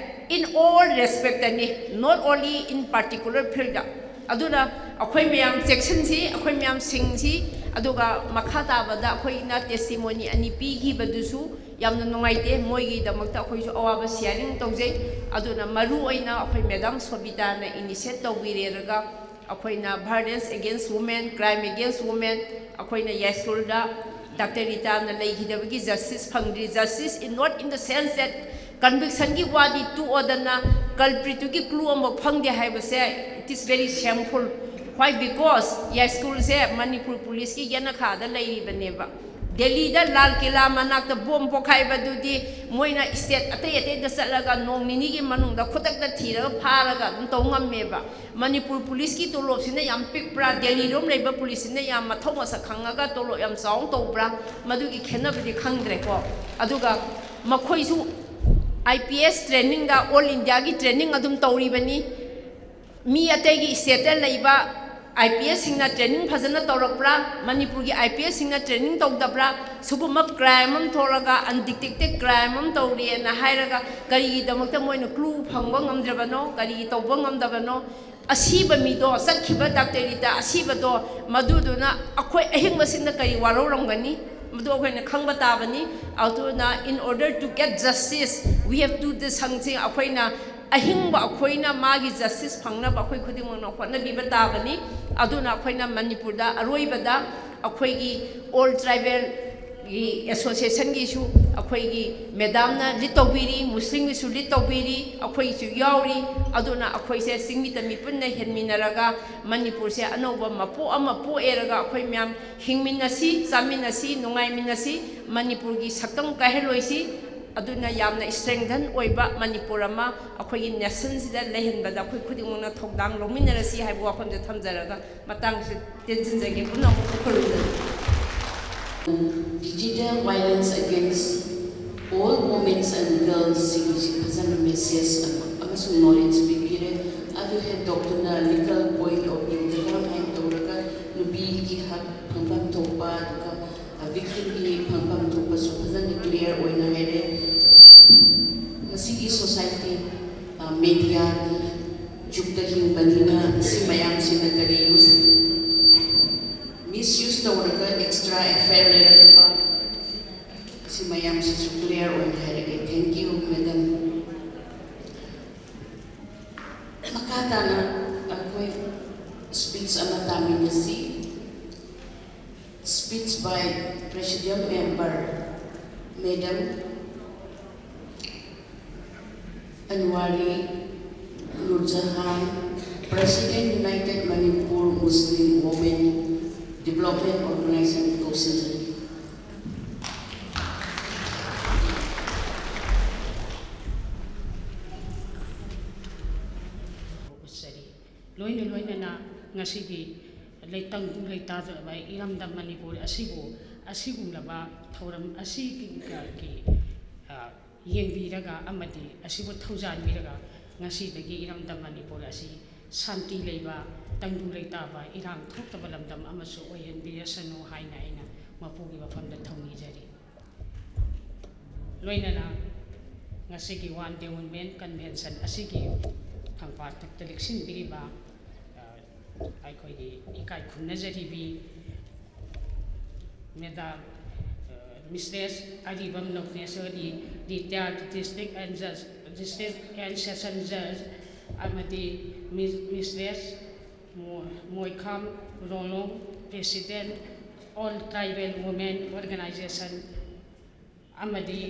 in all respectꯅꯤ, not only in particular fieldꯗ꯫ ꯑꯗꯨꯅ ꯑꯩꯈꯣꯏ ꯃꯌꯥꯝ ꯆꯦꯛꯁꯤꯟꯁꯤ, ꯑꯩꯈꯣꯏ ꯃꯌꯥꯝ ꯁꯤꯡꯁꯤ꯫ ꯑꯗꯨꯒ ꯃꯈꯥ ꯇꯥꯕꯗ ꯑꯩꯈꯣꯏꯅ ꯇꯦꯁꯇꯤꯃꯣꯅꯤ ꯑꯅꯤ ꯄꯤꯈꯤꯕꯗꯨꯁꯨ ꯌꯥꯝꯅ ꯅꯨꯡꯉꯥꯏꯇꯦ, ꯃꯣꯏꯒꯤꯗꯃꯛꯇ ꯑꯩꯈꯣꯏꯁꯨ ꯑꯋꯥꯕ ꯁꯤꯌꯥꯔꯤꯡ ꯇꯧꯖꯩ꯫ ꯑꯗꯨꯅ ꯃꯔꯨ ꯑꯣꯏꯅ ꯑꯩꯈꯣꯏ ꯃꯦꯗꯥꯝ ꯁꯣꯕꯤꯇꯥꯅ ꯏꯅꯤꯁꯤꯌꯦꯠ ꯇꯧꯕꯤꯔꯦꯔꯒ ꯑꯩꯈꯣꯏꯅ violence against women, crime against women, ꯑꯩꯈꯣꯏꯅ ꯌꯥꯏꯁ꯭ꯀꯨꯜꯗ ꯗꯥꯛꯇꯔ ꯔꯤꯇꯥꯅ ꯂꯩꯈꯤꯗꯕꯒꯤ ꯖꯁꯇꯤꯁ ꯐꯪꯗ꯭ꯔꯤ꯫ Justice in not in the sense that convictionꯒꯤ ꯋꯥꯗꯤ ꯇꯣꯛꯑꯗꯅ culpritꯇꯨꯒꯤ clue ꯑꯃꯐꯥꯎ ꯐꯪꯗꯦ ꯍꯥꯏꯕꯁꯦ, it is very shameful꯫ Why? Because ꯌꯥꯏꯁ꯭ꯀꯨꯜꯁꯦ Manipur ꯄꯨꯂꯤꯁꯀꯤ ꯌꯦꯅꯈꯥꯗ ꯂꯩꯔꯤꯕꯅꯦꯕ꯫ ꯗꯦꯜꯂꯤꯗ ꯂꯥꯜ ꯀꯤꯂꯥ ꯃꯅꯥꯛꯇ ꯕꯣꯝ ꯄꯣꯈꯥꯏꯕꯗꯨꯗꯤ ꯃꯣꯏꯅ ꯁ꯭ꯇꯦꯠ ꯑꯇꯩ ꯑꯇꯩꯗ ꯆꯠꯂꯒ ꯅꯣꯡ ꯅꯤꯅꯤꯒꯤ ꯃꯅꯨꯡꯗ ꯈꯨꯗꯛꯇ ꯊꯤꯔꯒ ꯐꯥꯔꯒ ꯑꯗꯨꯝ ꯇꯧ ꯉꯝꯃꯦꯕ꯫ ꯃꯅꯤꯄꯨꯔ ꯄꯨꯂꯤꯁꯀꯤ ꯇꯣꯂꯣꯞꯁꯤꯅ ꯌꯥꯝ ꯄꯤꯛꯄ꯭ꯔꯥ, ꯗꯦꯜꯂꯤꯔꯣꯝ ꯂꯩꯕ ꯄꯨꯂꯤꯁꯁꯤꯅ ꯌꯥꯝ ꯃꯊꯧ ꯃꯁꯛ ꯈꯪꯉꯒ ꯇꯣꯂꯣꯞ ꯌꯥꯝ ꯆꯥꯎꯅ ꯇꯧꯕ꯭ꯔꯥ, ꯃꯗꯨꯒꯤ ꯈꯦꯠꯅꯕꯗꯤ ꯈꯪꯗ꯭ꯔꯦꯀꯣ꯫ ꯑꯗꯨꯒ ꯃꯈꯣꯏꯁꯨ I P S trainingꯗ all Indiaꯒꯤ training ꯑꯗꯨꯝ ꯇꯧꯔꯤꯕꯅꯤ꯫ ꯃꯤ ꯑꯇꯩꯒꯤ ꯁ꯭ꯇꯦꯠꯇ ꯂꯩꯕ ꯑꯥꯏ ꯄꯤ ꯑꯦꯁꯁꯤꯡꯅ training ꯐꯖꯅ ꯇꯧꯔꯛꯄ꯭ꯔꯥ, ꯃꯅꯤꯄꯨꯔꯒꯤ ꯑꯥꯏ ꯄꯤ ꯑꯦꯁꯁꯤꯡꯅ training ꯇꯧꯗꯕ꯭ꯔꯥ? ꯁꯤꯒꯨꯝꯕ crime ꯑꯃ ꯊꯣꯛꯂꯒ, undetected crime ꯑꯃ ꯇꯧꯔꯦꯅ ꯍꯥꯏꯔꯒ ꯀꯔꯤꯒꯤꯗꯃꯛꯇ ꯃꯣꯏꯅ clue ꯐꯪꯕ ꯉꯝꯗ꯭ꯔꯕꯅꯣ? ꯀꯔꯤꯒꯤ ꯇꯧꯕ ꯉꯝꯗꯕꯅꯣ? ꯑꯁꯤꯕ ꯃꯤꯗꯣ, ꯆꯠꯈꯤꯕ ꯗꯥꯛꯇꯔ ꯔꯤꯇꯥ ꯑꯁꯤꯕꯗꯣ, ꯃꯗꯨꯗꯨꯅ ꯑꯩꯈꯣꯏ ꯑꯍꯤꯡꯕꯁꯤꯡꯅ ꯀꯔꯤ ꯋꯥꯔꯧꯔꯝꯒꯅꯤ? ꯃꯗꯨ ꯑꯩꯈꯣꯏꯅ ꯈꯪꯕ ꯇꯥꯕꯅꯤ꯫ ꯑꯗꯨꯅ, in order to get justice, we have to do something. ꯑꯩꯈꯣꯏꯅ ꯑꯍꯤꯡꯕ ꯑꯩꯈꯣꯏꯅ ꯃꯥꯒꯤ justice ꯐꯪꯅꯕ ꯑꯩꯈꯣꯏ ꯈꯨꯗꯤꯡꯃꯛꯅ ꯍꯣꯠꯅꯕꯤꯕ ꯇꯥꯕꯅꯤ꯫ ꯑꯗꯨꯅ ꯑꯩꯈꯣꯏꯅ ꯃꯅꯤꯄꯨꯔꯗ ꯑꯔꯣꯏꯕꯗ ꯑꯩꯈꯣꯏꯒꯤ all tribal ꯒꯤ association ꯒꯤꯁꯨ ꯑꯩꯈꯣꯏꯒꯤ madam ꯅ lead ꯇꯧꯕꯤꯔꯤ, Muslim ꯒꯤꯁꯨ lead ꯇꯧꯕꯤꯔꯤ, ꯑꯩꯈꯣꯏꯁꯨ ꯌꯥꯎꯔꯤ꯫ ꯑꯗꯨꯅ ꯑꯩꯈꯣꯏꯁꯦ ꯆꯤꯡꯃꯤ ꯇꯝꯃꯤ ꯄꯨꯟꯅ ꯍꯦꯟꯃꯤꯟꯅꯔꯒ ꯃꯅꯤꯄꯨꯔꯁꯦ ꯑꯅꯧꯕ ꯃꯄꯣ ꯑꯃ ꯄꯣꯛꯑꯦꯔꯒ ꯑꯩꯈꯣꯏ ꯃꯌꯥꯝ ꯍꯤꯡꯃꯤꯟꯅꯁꯤ, ꯆꯥꯃꯤꯟꯅꯁꯤ, ꯅꯨꯡꯉꯥꯏꯃꯤꯟꯅꯁꯤ, ꯃꯅꯤꯄꯨꯔꯒꯤ ꯁꯛꯇꯝ ꯀꯥꯏꯍꯜꯂꯣꯏꯁꯤ꯫ ꯑꯗꯨꯅ ꯌꯥꯝꯅ strengthen ꯑꯣꯏꯕ ꯃꯅꯤꯄꯨꯔ ꯑꯃ ꯑꯩꯈꯣꯏꯒꯤ nation ꯁꯤꯗ ꯂꯩꯍꯟꯕꯗ ꯑꯩꯈꯣꯏ ꯈꯨꯗꯤꯡꯃꯛꯅ ꯊꯧꯗꯥꯡ ꯂꯧꯃꯤꯟꯅꯔꯁꯤ ꯍꯥꯏꯕ ꯋꯥꯐꯝꯁꯦ ꯊꯝꯖꯔꯒ ꯃꯇꯥꯡꯁꯤ ꯇꯦꯟꯁꯤꯟꯖꯒꯦ꯫ ꯄꯨꯝꯅꯃꯛꯄꯨ ꯈꯨꯔꯨꯝꯖꯔꯤ꯫ Digital violence against all women and girls ꯁꯤꯒꯤꯁꯤ ꯐꯖꯅ message ꯑꯃ ꯑꯃꯁꯨꯡ knowledge ꯄꯤꯕꯤꯔꯦ꯫ ꯑꯗꯨ ꯍꯦꯟꯗꯣꯛꯇꯨꯅ legal point of view ꯗ ꯀꯔꯝꯍꯥꯏꯅ ꯇꯧꯔꯒ ꯅꯨꯄꯤꯒꯤ ꯍꯛ ꯐꯪꯐꯝ ꯊꯣꯛꯄ, ꯑꯗꯨꯒ victim ꯒꯤ ꯐꯪꯐꯝ ꯊꯣꯛꯄꯁꯨ ꯐꯖꯅ clear ꯑꯣꯏꯅ ꯍꯥꯏꯔꯦ꯫ ꯉꯁꯤꯒꯤ society, media ꯒꯤ ꯖꯨꯛꯇ ꯍꯤꯡꯕꯅꯤꯅ ꯁꯤ ꯃꯌꯥꯝꯁꯤꯅ ꯀꯔꯤ use, misuse ꯇꯧꯔꯒ extra affair ꯂꯩꯔꯛꯄ, ꯁꯤ ꯃꯌꯥꯝꯁꯤꯁꯨ clear ꯑꯣꯏꯅ ꯍꯥꯏꯔꯛꯑꯦ꯫ Thank you, madam꯫ ꯃꯈꯥ ꯇꯥꯅ ꯑꯩꯈꯣꯏ speech ꯑꯃ ꯇꯥꯃꯤꯟꯅꯁꯤ꯫ Speech by Presidium Member, Madam Anwari Nurjahan, President, United Manipur Muslim Women Development Organization, ꯇꯧꯁꯤꯟꯖꯔꯤ꯫ ꯎꯠꯆꯔꯤ꯫ ꯂꯣꯏꯅ ꯂꯣꯏꯅꯅ ꯉꯁꯤꯒꯤ ꯂꯩ-, ꯇꯪꯗꯨ ꯂꯩꯇꯥꯗꯕ ꯏꯔꯝꯗꯝ ꯃꯅꯤꯄꯨꯔ ꯑꯁꯤꯕꯨ ꯑꯁꯤꯒꯨꯝꯂꯕ ꯊꯧꯔꯝ ꯑꯁꯤꯒꯤ, ꯒꯤ, ꯑ, ꯌꯦꯡꯕꯤꯔꯒ ꯑꯃꯗꯤ ꯑꯁꯤꯕꯨ ꯊꯧꯖꯥꯟꯕꯤꯔꯒ ꯉꯁꯤꯗꯒꯤ ꯏꯔꯝꯗꯝ ꯃꯅꯤꯄꯨꯔ ꯑꯁꯤ ꯁꯥꯟꯇꯤ ꯂꯩꯕ, ꯇꯪꯗꯨ ꯂꯩꯇꯥꯕ, ꯏꯔꯥꯡ ꯊꯣꯛꯇꯕ ꯂꯝꯗꯝ ꯑꯃꯁꯨ ꯑꯣꯏꯍꯟꯕꯤꯔꯁꯅꯨ ꯍꯥꯏꯅ ꯑꯩꯅ ꯃꯄꯨꯒꯤ ꯃꯐꯝꯗ ꯊꯧꯅꯤꯖꯔꯤ꯫ ꯂꯣꯏꯅꯅ ꯉꯁꯤꯒꯤ One Day Women Convention ꯑꯁꯤꯒꯤ ꯊꯪꯄꯥꯛꯊꯛꯇ ꯂꯦꯛꯁꯤꯟꯕꯤꯔꯤꯕ, ꯑ, ꯑꯩꯈꯣꯏꯒꯤ ꯏꯀꯥꯏ ꯈꯨꯝꯅꯖꯔꯤꯕꯤ Madam Mistress Aribam ꯅꯧꯅꯦꯁꯣꯔꯤ, retired district and judge, district and session judge, ꯑꯃꯗꯤ Mistress ꯃꯣꯏꯈꯥꯝ ꯔꯣꯂꯣꯡ, president, All Tribal Women Organization, ꯑꯃꯗꯤ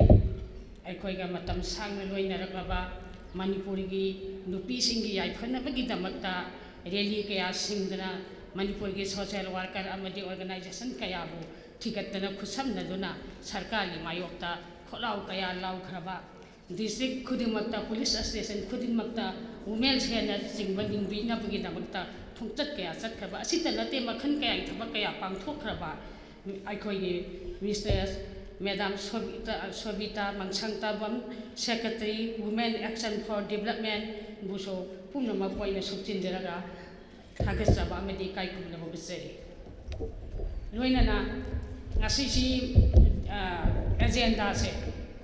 ꯑꯩꯈꯣꯏꯒ ꯃꯇꯝ ꯁꯥꯡꯅ ꯂꯣꯏꯅꯔꯛꯂꯕ ꯃꯅꯤꯄꯨꯔꯒꯤ ꯅꯨꯄꯤꯁꯤꯡꯒꯤ ꯌꯥꯏꯐꯅꯕꯒꯤꯗꯃꯛꯇ rally ꯀꯌꯥ ꯁꯤꯟꯗꯨꯅ ꯃꯅꯤꯄꯨꯔꯒꯤ social worker ꯑꯃꯗꯤ organization ꯀꯌꯥꯕꯨ ꯊꯤꯒꯠꯇꯅ ꯈꯨꯠꯁꯝꯅꯗꯨꯅ ꯁꯔꯀꯥꯔꯒꯤ ꯃꯥꯌꯣꯛꯇ ꯈꯣꯜꯂꯥꯎ ꯀꯌꯥ ꯂꯥꯎꯈ꯭ꯔꯕ, district ꯈꯨꯗꯤꯡꯃꯛꯇ, police station ꯈꯨꯗꯤꯡꯃꯛꯇ women's ꯍꯦꯟꯅ ꯆꯤꯡꯕ ꯂꯤꯡꯕꯤꯅꯕꯒꯤꯗꯃꯛꯇ ꯈꯣꯡꯆꯠ ꯀꯌꯥ ꯆꯠꯈ꯭ꯔꯕ ꯑꯁꯤꯇ ꯅꯠꯇꯦ, ꯃꯈꯜ ꯀꯌꯥꯒꯤ ꯊꯕꯛ ꯀꯌꯥ ꯄꯥꯡꯊꯣꯛꯈ꯭ꯔꯕ ꯑꯩꯈꯣꯏꯒꯤ Mistress Madam ꯁꯣꯕꯤꯇꯥ, ꯁꯣꯕꯤꯇꯥ ꯃꯪꯁꯪꯇꯥꯕꯝ, Secretary, Women Action for Development ꯕꯨꯁꯨ ꯄꯨꯝꯅꯃꯛ ꯑꯣꯏꯅ ꯁꯨꯞꯆꯤꯟꯖꯔꯒ ꯊꯥꯒꯠꯆꯕ ꯑꯃꯗꯤ ꯏꯀꯥꯏ ꯈꯨꯝꯅꯕ ꯎꯠꯆꯔꯤ꯫ ꯂꯣꯏꯅꯅ ꯉꯁꯤꯁꯤ, ꯑ, agenda ꯁꯦ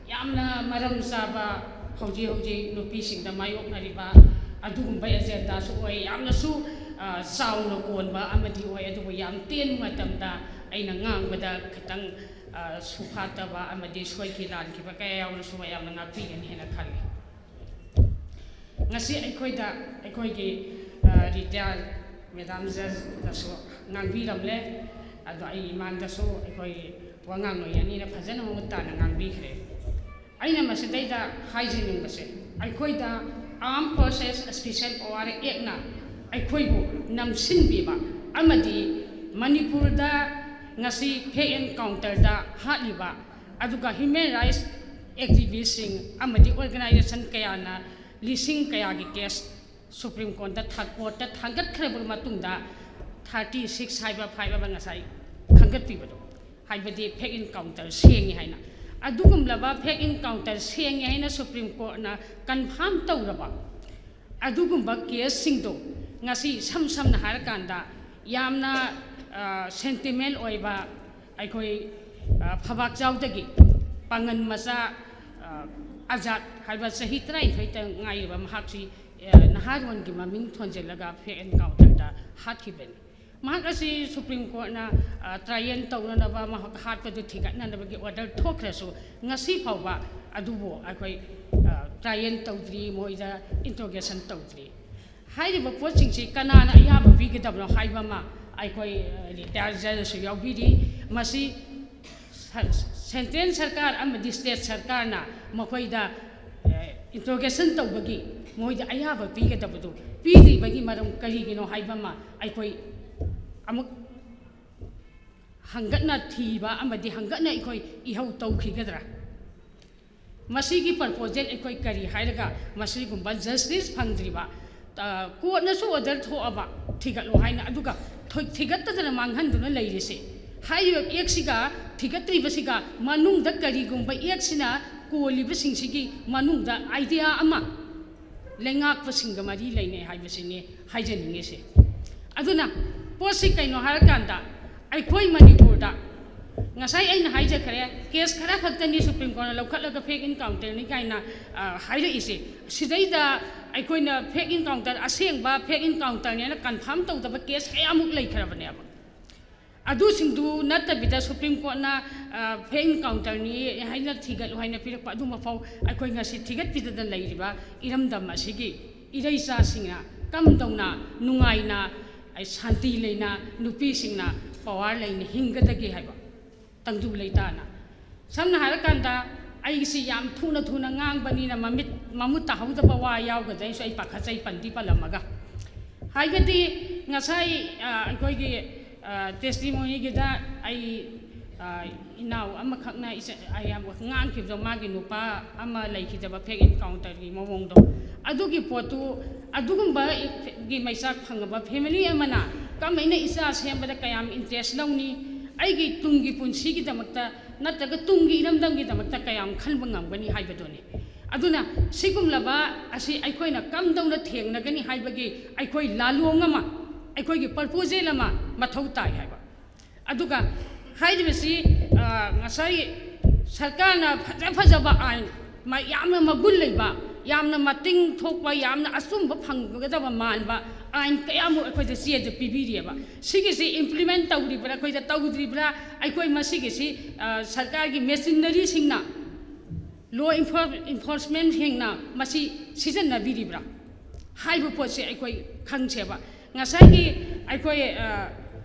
ꯌꯥꯝꯅ ꯃꯔꯝ ꯆꯥꯕ, ꯍꯧꯖꯤꯛ ꯍꯧꯖꯤꯛ ꯅꯨꯄꯤꯁꯤꯡꯗ ꯃꯥꯌꯣꯛꯅꯔꯤꯕ ꯑꯗꯨꯒꯨꯝꯕ agenda ꯁꯨ ꯑꯣꯏ꯫ ꯌꯥꯝꯅꯁꯨ, ꯑ, ꯆꯥꯎꯅ ꯀꯣꯟꯕ ꯑꯃꯗꯤ ꯑꯣꯏ, ꯑꯗꯨꯕꯨ ꯌꯥꯝ ꯇꯦꯟꯕ ꯃꯇꯝꯗ ꯑꯩꯅ ꯉꯥꯡꯕꯗ ꯈꯤꯇꯪ, ꯑ, ꯁꯨꯐꯥꯠꯇꯕ ꯑꯃꯗꯤ ꯁꯣꯏꯈꯤ ꯂꯥꯟꯈꯤꯕ ꯀꯌꯥ ꯌꯥꯎꯔꯁꯨ ꯃꯌꯥꯝꯅ ꯉꯥꯛꯄꯤꯒꯅꯤ ꯍꯥꯏꯅ ꯈꯜꯂꯤ꯫ ꯉꯁꯤ ꯑꯩꯈꯣꯏꯗ ꯑꯩꯈꯣꯏꯒꯤ, ꯑ, retired Madam Judge ꯅꯁꯨ ꯉꯥꯡꯕꯤꯔꯝꯂꯦ꯫ ꯑꯗꯣ ꯑꯩ ꯏꯃꯥꯡꯗꯁꯨ ꯑꯩꯈꯣꯏ ꯋꯥꯉꯥꯡ ꯅꯣꯏ ꯑꯅꯤꯅ ꯐꯖꯅ ꯃꯃꯨꯠ ꯇꯥꯅ ꯉꯥꯡꯕꯤꯈ꯭ꯔꯦ꯫ ꯑꯩꯅ ꯃꯁꯤꯗꯩꯗ ꯍꯥꯏꯖꯅꯤꯡꯕꯁꯦ, ꯑꯩꯈꯣꯏꯗ Armed Forces Special Power Act ꯅ ꯑꯩꯈꯣꯏꯕꯨ ꯅꯝꯁꯤꯟꯕꯤꯕ ꯑꯃꯗꯤ ꯃꯅꯤꯄꯨꯔꯗ ꯉꯁꯤ fake encounter ꯗ ꯍꯥꯠꯂꯤꯕ, ꯑꯗꯨꯒ human rights activist ꯁꯤꯡ ꯑꯃꯗꯤ organization ꯀꯌꯥꯅ ꯂꯤꯁꯤꯡ ꯀꯌꯥꯒꯤ case Supreme Court ꯇ ꯊꯥ-, court ꯇ ꯊꯥꯡꯒꯠꯈ꯭ꯔꯕ ꯃꯇꯨꯡꯗ thirty six ꯍꯥꯏꯕ five ꯑꯃ ꯉꯁꯥꯏ ꯈꯟꯒꯠꯄꯤꯕꯗꯣ, ꯍꯥꯏꯕꯗꯤ fake encounter ꯁꯦꯡꯉꯤ ꯍꯥꯏꯅ, ꯑꯗꯨꯒꯨꯝꯂꯕ fake encounter ꯁꯦꯡꯉꯤ ꯍꯥꯏꯅ Supreme Court ꯅ confirm ꯇꯧꯔꯕ ꯑꯗꯨꯒꯨꯝꯕ case ꯁꯤꯡꯗꯣ ꯉꯁꯤ ꯏꯁꯝ ꯁꯝꯅ ꯍꯥꯏꯔꯀꯥꯟꯗ ꯌꯥꯝꯅ, ꯑ, sentimental ꯑꯣꯏꯕ ꯑꯩꯈꯣꯏ, ꯑ, ꯐꯕꯥꯛꯆꯥꯎꯗꯒꯤ ꯄꯥꯡꯒꯟ ꯃꯆꯥ, ꯑ, ꯑꯖꯥꯠ ꯍꯥꯏꯕ ꯆꯍꯤ ꯇꯔꯥꯅꯤꯊꯣꯏꯇ ꯉꯥꯏꯔꯤꯕ ꯃꯍꯥꯛꯁꯤ, ꯑ, ꯅꯍꯥꯔꯣꯟꯒꯤ ꯃꯃꯤꯡ ꯊꯣꯟꯖꯤꯜꯂꯒ fake encounter ꯗ ꯍꯥꯠꯈꯤꯕꯅꯤ꯫ ꯃꯍꯥꯛ ꯑꯁꯤ ꯁꯨꯄ꯭ꯔꯤꯝ ꯀꯣꯔꯠꯅ ꯇ꯭ꯔꯥꯏꯌꯦꯜ ꯇꯧꯅꯅꯕ, ꯃꯍꯥꯛ ꯍꯥꯠꯄꯗꯨ ꯊꯤꯒꯠꯅꯅꯕꯒꯤ ꯑꯣꯔꯗꯔ ꯊꯣꯛꯈ꯭ꯔꯁꯨ, ꯉꯁꯤ ꯐꯥꯎꯕ ꯑꯗꯨꯕꯨ ꯑꯩꯈꯣꯏ ꯇ꯭ꯔꯥꯏꯌꯦꯜ ꯇꯧꯗ꯭ꯔꯤ, ꯃꯣꯏꯗ ꯏꯟꯇ꯭ꯔꯣꯒꯦꯁꯟ ꯇꯧꯗ꯭ꯔꯤ꯫ ꯍꯥꯏꯔꯤꯕ ꯄꯣꯠꯁꯤꯡꯁꯤ ꯀꯅꯥꯅ ꯑꯌꯥꯕ ꯄꯤꯒꯗꯕꯅꯣ ꯍꯥꯏꯕ ꯑꯃ ꯑꯩꯈꯣꯏ ꯔꯤꯇꯥꯌꯔ ꯖꯖꯁꯨ ꯌꯥꯎꯕꯤꯔꯤ꯫ ꯃꯁꯤ ꯁꯦꯟꯇ꯭ꯔꯦꯜ ꯁꯔꯀꯥꯔ ꯑꯃꯗꯤ ꯁ꯭ꯇꯦꯠ ꯁꯔꯀꯥꯔꯅ ꯃꯈꯣꯏꯗ ꯏꯟꯇ꯭ꯔꯣꯒꯦꯁꯟ ꯇꯧꯕꯒꯤ ꯃꯣꯏꯗ ꯑꯌꯥꯕ ꯄꯤꯒꯗꯕꯗꯨ ꯄꯤꯗ꯭ꯔꯤꯕꯒꯤ ꯃꯔꯝ ꯀꯔꯤꯒꯤꯅꯣ ꯍꯥꯏꯕ ꯑꯃ ꯑꯩꯈꯣꯏ ꯑꯃꯨꯛ ꯍꯪꯒꯠꯅ ꯊꯤꯕ ꯑꯃꯗꯤ ꯍꯪꯒꯠꯅ ꯑꯩꯈꯣꯏ ꯏꯍꯧ ꯇꯧꯈꯤꯒꯗ꯭ꯔꯥ? ꯃꯁꯤꯒꯤ ꯄ꯭ꯔꯄꯣꯖꯦꯜ ꯑꯩꯈꯣꯏ ꯀꯔꯤ ꯍꯥꯏꯔꯒ ꯃꯁꯤꯒꯨꯝꯕ ꯖꯁꯇꯤꯁ ꯐꯪꯗ꯭ꯔꯤꯕ, ꯀꯣꯔꯠꯅꯁꯨ ꯑꯣꯔꯗꯔ ꯊꯣꯛꯑꯕ ꯊꯤꯒꯠꯂꯣ ꯍꯥꯏꯅ, ꯑꯗꯨꯒ ꯊꯤꯒꯠꯇꯗꯅ ꯃꯥꯡꯍꯟꯗꯨꯅ ꯂꯩꯔꯤꯁꯦ? ꯍꯥꯏꯔꯤꯕ ꯑꯦꯛꯁꯤꯒ ꯊꯤꯒꯠꯇ꯭ꯔꯤꯕꯁꯤꯒ ꯃꯅꯨꯡꯗ ꯀꯔꯤꯒꯨꯝꯕ ꯑꯦꯛꯁꯤꯅ ꯀꯣꯜꯂꯤꯕꯁꯤꯡꯁꯤꯒꯤ ꯃꯅꯨꯡꯗ ꯑꯥꯏꯗꯤꯌꯥ ꯑꯃ ꯂꯩꯉꯥꯛꯄꯁꯤꯡꯒ ꯃꯔꯤ ꯂꯩꯅꯩ ꯍꯥꯏꯕꯁꯤꯅꯤ ꯍꯥꯏꯖꯅꯤꯡꯉꯤꯁꯦ꯫ ꯑꯗꯨꯅ ꯄꯣꯠꯁꯤ ꯀꯩꯅꯣ ꯍꯥꯏꯔꯀꯥꯟꯗ, ꯑꯩꯈꯣꯏ ꯃꯅꯤꯄꯨꯔꯗ ꯉꯁꯥꯏ ꯑꯩꯅ ꯍꯥꯏꯖꯈ꯭ꯔꯦ, ꯀꯦꯁ ꯈꯔ ꯈꯛꯇꯅꯤ ꯁꯨꯄ꯭ꯔꯤꯝ ꯀꯣꯔꯠꯅ ꯂꯧꯈꯠꯂꯒ ꯐꯦꯛ ꯏꯟꯀꯥꯎꯟꯇꯔꯅꯤ ꯀꯥꯏꯅ ꯍꯥꯏꯔꯛꯏꯁꯦ꯫ ꯁꯤꯗꯩꯗ ꯑꯩꯈꯣꯏꯅ ꯐꯦꯛ ꯏꯟꯀꯥꯎꯟꯇꯔ, ꯑꯁꯦꯡꯕ ꯐꯦꯛ ꯏꯟꯀꯥꯎꯟꯇꯔꯅꯦꯅ ꯀꯟꯐꯥꯔꯝ ꯇꯧꯗꯕ ꯀꯦꯁ ꯀꯌꯥꯃꯨꯛ ꯂꯩꯈ꯭ꯔꯕꯅꯦꯕ꯫ ꯑꯗꯨꯁꯤꯡꯗꯨ ꯅꯠꯇꯕꯤꯗ ꯁꯨꯄ꯭ꯔꯤꯝ ꯀꯣꯔꯠꯅ ꯐꯦꯛ ꯏꯟꯀꯥꯎꯟꯇꯔꯅꯤ ꯍꯥꯏꯅ ꯊꯤꯒꯠꯂꯨ ꯍꯥꯏꯅ ꯄꯤꯔꯛꯄ ꯑꯗꯨꯃꯐꯥꯎ ꯑꯩꯈꯣꯏ ꯉꯁꯤ ꯊꯤꯒꯠꯄꯤꯗꯅ ꯂꯩꯔꯤꯕ ꯏꯔꯝꯗꯝ ꯑꯁꯤꯒꯤ ꯏꯔꯩꯆꯥꯁꯤꯡꯅ ꯀꯝꯗꯧꯅ ꯅꯨꯡꯉꯥꯏꯅ, ꯁꯥꯟꯇꯤ ꯂꯩꯅ, ꯅꯨꯄꯤꯁꯤꯡꯅ ꯄꯋꯥꯔ ꯂꯩꯅ ꯍꯤꯡꯒꯗꯒꯦ ꯍꯥꯏꯕ ꯇꯪꯗꯨ ꯂꯩꯇꯥꯅ꯫ ꯁꯝꯅ ꯍꯥꯏꯔꯀꯥꯟꯗ, ꯑꯩꯁꯤ ꯌꯥꯝ ꯊꯨꯅ ꯊꯨꯅ ꯉꯥꯡꯕꯅꯤꯅ ꯃꯃꯤꯠ ꯃꯃꯨꯠ ꯇꯥꯍꯧꯗꯕ ꯋꯥ ꯌꯥꯎꯒꯗ꯭ꯔꯥ ꯑꯩꯁꯨ ꯑꯩ ꯄꯥꯈꯠꯆꯩ, ꯄꯟꯗꯤ ꯄꯜꯂꯝꯃꯒ꯫ ꯍꯥꯏꯕꯗꯤ ꯉꯁꯥꯏ ꯑꯩꯈꯣꯏꯒꯤ ꯇꯦꯁꯇꯤꯃꯣꯅꯤꯒꯤꯗ ꯑꯩ ꯏꯅꯥꯎ ꯑꯃꯈꯛꯅ ꯌꯥꯝ ꯉꯥꯡꯈꯤꯕꯗꯣ, ꯃꯥꯒꯤ ꯅꯨꯄꯥ ꯑꯃ ꯂꯩꯈꯤꯗꯕ ꯐꯦꯛ ꯏꯟꯀꯥꯎꯟꯇꯔꯒꯤ ꯃꯑꯣꯡꯗꯣ, ꯑꯗꯨꯒꯤ ꯄꯣꯠꯇꯨ, ꯑꯗꯨꯒꯨꯝꯕꯒꯤ ꯃꯩꯆꯥꯛ ꯐꯪꯉꯕ ꯐꯦꯃꯤꯂꯤ ꯑꯃꯅ ꯀꯃꯥꯏꯅ ꯏꯆꯥ ꯁꯦꯝꯕꯗ ꯀꯌꯥꯝ ꯏꯟꯇꯔꯦꯁ ꯂꯧꯅꯤ, ꯑꯩꯒꯤ ꯇꯨꯡꯒꯤ ꯄꯨꯟꯁꯤꯒꯤꯗꯃꯛꯇ ꯅꯠꯇ꯭ꯔꯒ ꯇꯨꯡꯒꯤ ꯏꯔꯝꯗꯝꯒꯤꯗꯃꯛꯇ ꯀꯌꯥꯝ ꯈꯟꯕ ꯉꯝꯒꯅꯤ ꯍꯥꯏꯕꯗꯨꯅꯤ꯫ ꯑꯗꯨꯅ ꯁꯤꯒꯨꯝꯂꯕ ꯑꯁꯤ ꯑꯩꯈꯣꯏꯅ ꯀꯝꯗꯧꯅ ꯊꯦꯡꯅꯒꯅꯤ ꯍꯥꯏꯕꯒꯤ ꯑꯩꯈꯣꯏ ꯂꯥꯂꯣꯡ ꯑꯃ, ꯑꯩꯈꯣꯏꯒꯤ ꯄ꯭ꯔꯄꯣꯖꯦꯜ ꯑꯃ ꯃꯊꯧ ꯇꯥꯏ ꯍꯥꯏꯕ꯫ ꯑꯗꯨꯒ ꯍꯥꯏꯔꯤꯕꯁꯤ ꯉꯁꯥꯏ ꯁꯔꯀꯥꯔꯅ ꯐꯖ ꯐꯖꯕ ꯑꯥꯏꯟ, ꯌꯥꯝꯅ ꯃꯒꯨꯟ ꯂꯩꯕ, ꯌꯥꯝꯅ ꯃꯇꯤꯡ ꯊꯣꯛꯄ, ꯌꯥꯝꯅ ꯑꯆꯨꯝꯕ ꯐꯪꯒꯗꯕ ꯃꯥꯟꯕ ꯑꯥꯏꯟ ꯀꯌꯥꯃꯨꯛ ꯑꯩꯈꯣꯏꯗ ꯆꯦꯗ ꯄꯤꯕꯤꯔꯤꯑꯕ꯫ ꯁꯤꯒꯤꯁꯤ implement ꯇꯧꯔꯤꯕ꯭ꯔꯥ, ꯑꯩꯈꯣꯏꯗ ꯇꯧꯗ꯭ꯔꯤꯕ꯭ꯔꯥ, ꯑꯩꯈꯣꯏ ꯃꯁꯤꯒꯤꯁꯤ, ꯑ, ꯁꯔꯀꯥꯔꯒꯤ machineryꯁꯤꯡꯅ, law enfor-, enforcementꯁꯤꯡꯅ ꯃꯁꯤ ꯁꯤꯖꯤꯟꯅꯕꯤꯔꯤꯕ꯭ꯔꯥ ꯍꯥꯏꯕ ꯄꯣꯠꯁꯦ ꯑꯩꯈꯣꯏ ꯈꯪꯁꯦꯕ꯫ ꯉꯁꯥꯏꯒꯤ ꯑꯩꯈꯣꯏ, ꯑ,